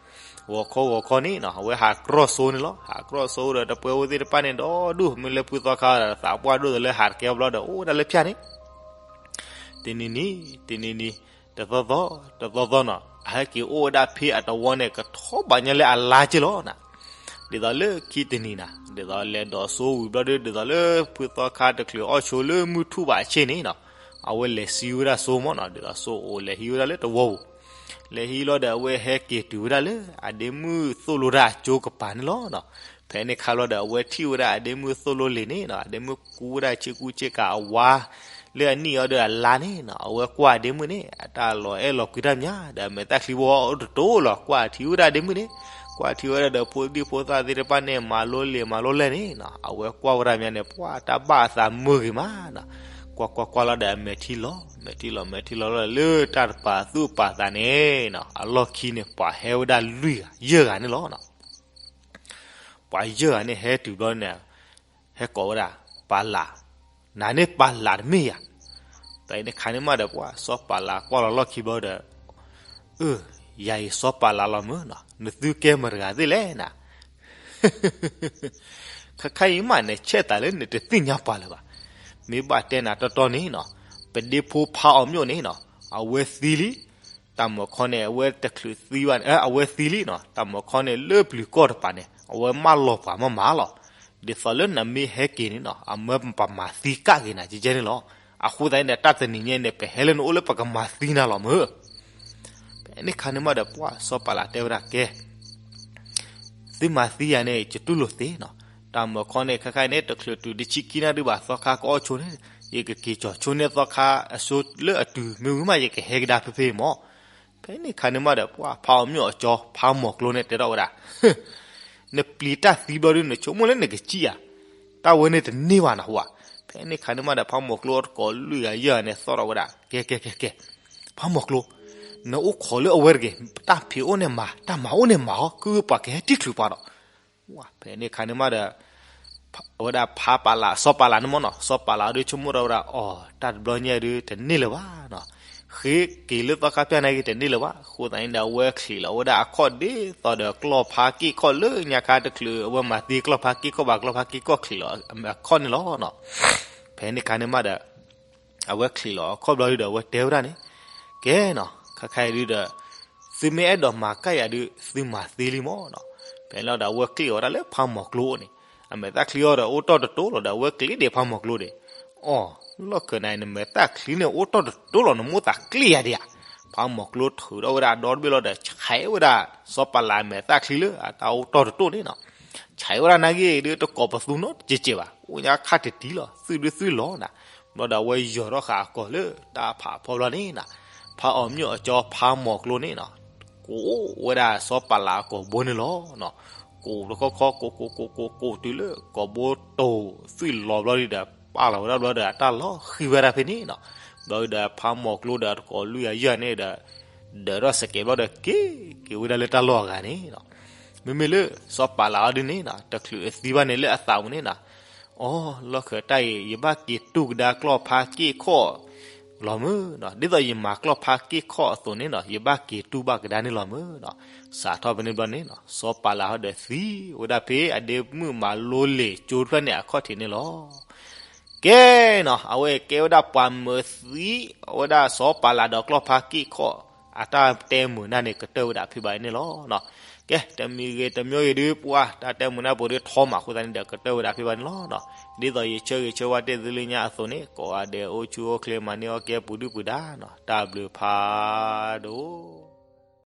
ဂီၤခီဂီၤခီန့ၣ်နီၤ အဝဲဟးကြီၢ်စိန့ၣ်လီၤ. ဟးကြီၢ်စိဒီးတပှဲၤအိၣ်သ့ၣ်တဖၣ်န့ၣ်ဒီဒူၣ် မ့ၢ်လၢဖုသီခါဒီးသးပှၢ်ဒိၣ်ဒီးလၢဟးတကဲဘျီဒီး အိၣ်ဝဲဒၣ်လၢဖၠၣ်န့ၣ် တနံၤနံၤ တနံၤနံၤ တသီသီ တသီသီနီၤ အဟဲက့ၤအိၣ်ဝဲဒၣ်ဖဲအတဝီန့ၣ် ကထီၣ်ဘၣ်ညါလၢအလါက့လီၤနီၤ. ဒ်သိးလၢခံတနံၤနီၤ ဒ်သိးလဲၤဒိးစိဝံၤဘျီဒီး ဒ်သိးလၢဖုသီခါတချုးအီၣ်ဆိလၢမုၢ်ထူၣ်ဘၣ်အဆ့ၣ်န့ၣ်နီၤ အဝဲလဲၤစံဝဲဒၣ်စိမၢ်နီၤ ဒ်သိးစိအိၣ်လဲၤဟံးဝဲဒၣ်လၢတဝီပူၤ လဲၤဟံးလီၤဒီးအဝဲဟဲက့ၤတုၤဝဲဒၣ်လၢအဒ့မုၣ်သိၣ်လိတၢ်အကၠိကပၤန့ၣ်လီၤနီၤ. ဖဲန့ၣ်ခါလီၤဒီး အဝဲထံၣ်ဝဲဒၣ်အဒ့မုၣ်သိၣ်လိလံာ်န့ၣ်နီၤ အဒ့မုၣ်ကူဝဲဒၣ်ဆ့ကူဆ့ကၤအဝါ လၢအနံၣ်အီၤဒီးအလါန့ၣ်နီၤ အဝဲကွၢ်အဒ့မုၣ်န့ၣ် အတၢ်လီၤအဲၣ်လီၤကွံတၢ်မး ဒီးအမဲာ်သၣ်ချံဖိအိၣ်တတိၤလီၤ ကွၢ်ထံဝဲဒၣ်အဒ့မုၣ်န့ၣ် ကွၢ်ထံဝဲဒၣ်ဒီးဖိဒံဖိသၣ်သ့ၣ်တဖၣ်န့ၣ် မၤလိလံာ်မၤလိလဲၢ်န့ၣ်နီၤ အဝဲကွၢ်ဝဲဒၣ်မးန့ၣ် ပှၢ်တၢ်ဘၣ်အသးမုာ်ဂ့ၤမးနီၤ ကွၢ်ကွၢ်ကွၢ်လီၤဒီးအမဲာ်ထံလီၤ မဲာ်ထံလီၤ မဲာ်ထံလီၤလီၤလၢတၢ်တပာ်သူၣ်ပာ်သးန့ၣ်နီၤ အလီၢ်ခံန့ၣ် ပှၤဟဲဝဲဒၣ်လွံၢ်ဂၤ ယဲၢ်ဂၤန့ၣ်လီၤနီၤ. ပှၤယဲၢ်ဂၤန့ၣ်ဟဲတုၤဘျီန့ၣ် ဟဲကိးဝဲဒၣ် ပာ်လး, နၤန့ၣ်ပာ်လးတမ့ၢ်ဧါ. ဖဲန့ၣ်ခါန့ၣ်မးဒီး ပှၤစီၤပာ်လးကွၢ်လီၤလီၢ်ခံဘျီဒီး အၢ ယၤအံၤစီၤပာ်လးလီၤမၢ်နီၤ နသုကဲမတၤတဂၤသ့ၣ်လဲၣ်နၤ ခါခါအံၤမး နဆဲးသးလၢနတသ့ၣ်ညါပှၤလၢၤဘၣ်. မ့ၢ်ဘၣ်တဲနၤတီတီန့ၣ်နီၤ ပဒ့ဖိဖါအီၤမျိာ်န့ၣ်နီၤ အဝဲသံလံ. တၢ်မၢခီန့ၣ် အဝဲတချုးသံဘၣ်န့ၣ် အဝဲသံလံနီၤ တၢ်မၢခီန့ၣ် လၢပျုၤကီၢ်တပၤန့ၣ် အဝဲမၢလီၤပှၤမးမးလီၤ. ဒ်သိးလၢနမ့ၢ်ဟဲက့ၤန့ၣ်နီၤ အမၢပမၤသံကၣ်က့ၤနၤကဲကဲန့ၣ်လီၤ. အဃိသတးန့ၣ်ဒီး တၢ်တနံၤညါန့ၣ် ပဟဲလၢနအိၣ်လၢပကမၤသံနၤလီၤမၢ် ဖဲန့ၣ်ခါန့ၣ်မးဒီး ပှၤစီၤပာ်လးတဲဝဲဒၣ် ကဲ သုမၤသံယၤန့ၣ် ယတူၢ်လိာ်သ့နီၤ. တၢ်မၢခီန့ၣ် ခဲခါအံၤန့ၣ် တချုးတုၤတဆံခံနၣ်ရံၣ်ဘၣ် သီခါကအီၣ်ဆိန့ၣ် ယကက့ၤကၠီၤဆိန့ၢ်သီခါအစိလၢအတုၤမ့ၢ်ဝံၤမး ယကဟဲကဒါဖဲဖဲမၢ်. ဖဲန့ၣ်ခါန့ၣ်မးဒီး ပှၤဖါအီၤမျိာ်အကၠီ ဖါမီၤကျိန့ၣ်တဲထီၣ်ဝဲဒၣ် နပျံၤတၢ်သံဘျီဒုး နဆိကမိၣ်လၢနကစံၣ်ဧါ. တၢ်ဝဲန့ၣ်တန့ၢ်ဘၣ်နဟူဧါ. ဖဲန့ၣ်ခါန့ၣ်မးဒီး ဖါမီၤကျိတကိးလွံၢ်ဂၤယဲၢ်ဂၤန့ၣ် သီၣ်ထီၣ်ဝဲဒၣ် ကဲ ကဲ ကဲ ကဲ ဖါမီၤကျိ နအိၣ်ခိးလၢအဝဲတဂ့ၤ, တၢ်ဖံးအိၣ်န့ၣ်မၤ, တၢ်မၤအိၣ်န့ၣ်မၤအီၤ, ကပှၤကဟဲတံၢ်ချုးပှၤဒီး. ဖဲန့ၣ်ခါန့ၣ်မးဒီး အဝဲဒၣ်ဖါပာ်လး စီၤပာ်လးန့ၣ်မးနီၤ, စီၤပာ်လးအီၤဒုးဆိကမိၣ်ထီၣ်ဝဲဒၣ် အီၤ တၢ်တဘျီညါဒုးတန့ၢ်လၢၤဘၣ်နီၤ. ဃ့က့ၤလၢသီခါဖၠၣ်န့ၣ်ဂ့ၤတန့ၢ်လၢၤဘၣ်. အဃိသတးန့ၣ်ဒီး အဝဲချံးလီၤဝဲဒၣ်အခီၣ်ဒ်သိးဒီးကျီၢ်ဖါက့ၢ်ခီၣ်လၢညါခါတချုး အဝဲမၤသံကျီၢ်ဖါက့ၢ်ခီၣ်ဘၣ် ကျီၢ်ဖါက့ၢ်ခီၣ်ချံးလီၤအခီၣ်န့ၣ်လီၤ. ဖဲန့ၣ်ခါန့ၣ်မးဒီး အဝဲချံးလီၤအခီၣ်ဘျီဒုးဒီး အဝဲတဲဝဲဒၣ်န့ၣ်, ကဲနီၤ, ခဲခါအံၤဒုးဒီး သုမ့ၢ်အဲၣ်ဒိးမၤကၣ်ယၤဒုး သုမၤသ့လံမးနီၤ. ဖဲန့ၣ်လီၤဒီး အဝဲကျ့ၣ်အီၤဒၣ်လၢဖါမီၤကျိန့ၣ်, အမဲာ်သၣ်ချံအီၤဒီး အိၣ်တီၢ်တတိၤလီၤဒီး အဝဲကျ့ၣ်ဒံးဖါမီၤကျိဒံး. အိ, လီၢ်ခၢးနၤအံၤ နမဲာ်သၣ်ချံန့ၣ် အိၣ်တီၢ်တတိၤလီၤ နမိၣ်သးကျ့ၣ်ယၤဒံးဧါ. ဖါမီၤကျိထုးထီၣ်ဝဲဒၣ်ဒီတဘ့ၣ်လီၤဒီး ဆဲးဝဲဒၣ် စီၤပၤလးအမဲာ်သၣ်ချံလၢအတၢ်အိၣ်တီၢ်တတိၤန့ၣ်နီၤ. ဆဲးဝဲဒၣ်နာ်က့ဒုး တကိးပသူနီတစဲးစဲးဘၣ်, အိၣ်ညါခါတတံၢ်လီၤ, သုးဒုးသုးလီၤနၤ. ဘျီဒီး အဝဲယီၤထီၣ်ဃာ်အကိာ်လၢတၢ်ဖးဖီဘျီန့ၣ်နီၤ, ဖါအီၤမျိာ်အကၠီဖါမီၤကျိန့ၣ်နီၤ, ကိးဝဲဒၣ်စီၤပၤလးအကိာ်ဘိန့ၣ်လီၤ. ကိးတခီခီ ကိးကိးကိးကိးကိးတုၤလၢကိာ်ဘိတိၢ်သွံၣ်လီၤဘျီဒီး ပာ်လီၤဝဲဒၣ်ဘျီဒီး အတၢ်လီၤဃံၤဝဲဒၣ်ဖဲန့ၣ်နီၤ. ဘျီဒီး ဖါမီၤကျိဒီးတကိးလွံၢ်ဂၤယဲၢ်ဂၤန့ၣ်ဒီး ဒၢးထီၣ်စကဲးဘျီဒီး က့ၤက့ၤဝဲဒၣ်လၢတၢ်လီၢ်အဂၤန့ၣ်နီၤ. မ့မ့ၢ်လၢစီၤပၤလးအီၤဒုးန့ၣ်နီၤ, တချုးအသံဘၣ်န့ၣ်လၢအသးပူၤန့ၣ်နီၤ, အိ, လီၢ်ခၢးတၢ်အံၤ ယဘၣ်က့ၤတူၢ်ကဒါကျီၢ်ဖါက့ၢ်ခီၣ်လီၤမၢ်နီၤ. ဒ်သိးယမၤကျီၢ်ဖါက့ၢ်ခီၣ်အသိးန့ၣ်နီၤ, ယဘၣ်က့ၤတူၢ်ဘၣ်ကဒါန့ၣ်လီၤမၢ်နီၤ. စးထီၣ်ဖဲန့ၣ်ဘျီန့ၣ်နီၤ, စီၤပၤလးဟီဒီးသံဝဲဒၣ်ဖဲအဒ့မုၣ်မၤလိလံာ်ကၠိတဖျၢၣ်န့ၣ်အခီၣ်ထံးန့ၣ်လီၤ. ကဲနီၤ, အဝဲကဲဝဲဒၣ်ပှၤမၤသံဝဲဒၣ်စီၤပၤလးဒီးကျီၢ်ဖါက့ၢ်ခီၣ် အတၢ်တဲမုာ်နၢ်န့ၣ် ကတၢၢ်ဝဲဒၣ်ဖဲဘၣ်အံၤန့ၣ်လီၤ. ကဲ, တမံၤဂ့ၤတမံၤဂ့ၤဒုး ပှၤတၢ်တဲမုာ်နၢ်ပူၤဒုးထီမးအဃိသတးန့ၣ်ဒီး ကတၢၢ်ဝဲဒၣ်ဖဲဘၣ်န့ၣ်လီၤ. ဒ်သိးယဆၢဂ့ၤဆၢဝါတ့ၢ်သုလၢညါအသိးန့ၣ်, ကိးဂၤဒဲးအိၣ်ဆူၣ်အိၣ်ချ့ မၤန့ၢ်အီၣ်ကဲပူၤဒုၣ်ပူၤဒါနီၤ. တၢ်ဘျုးဖးဒိၣ်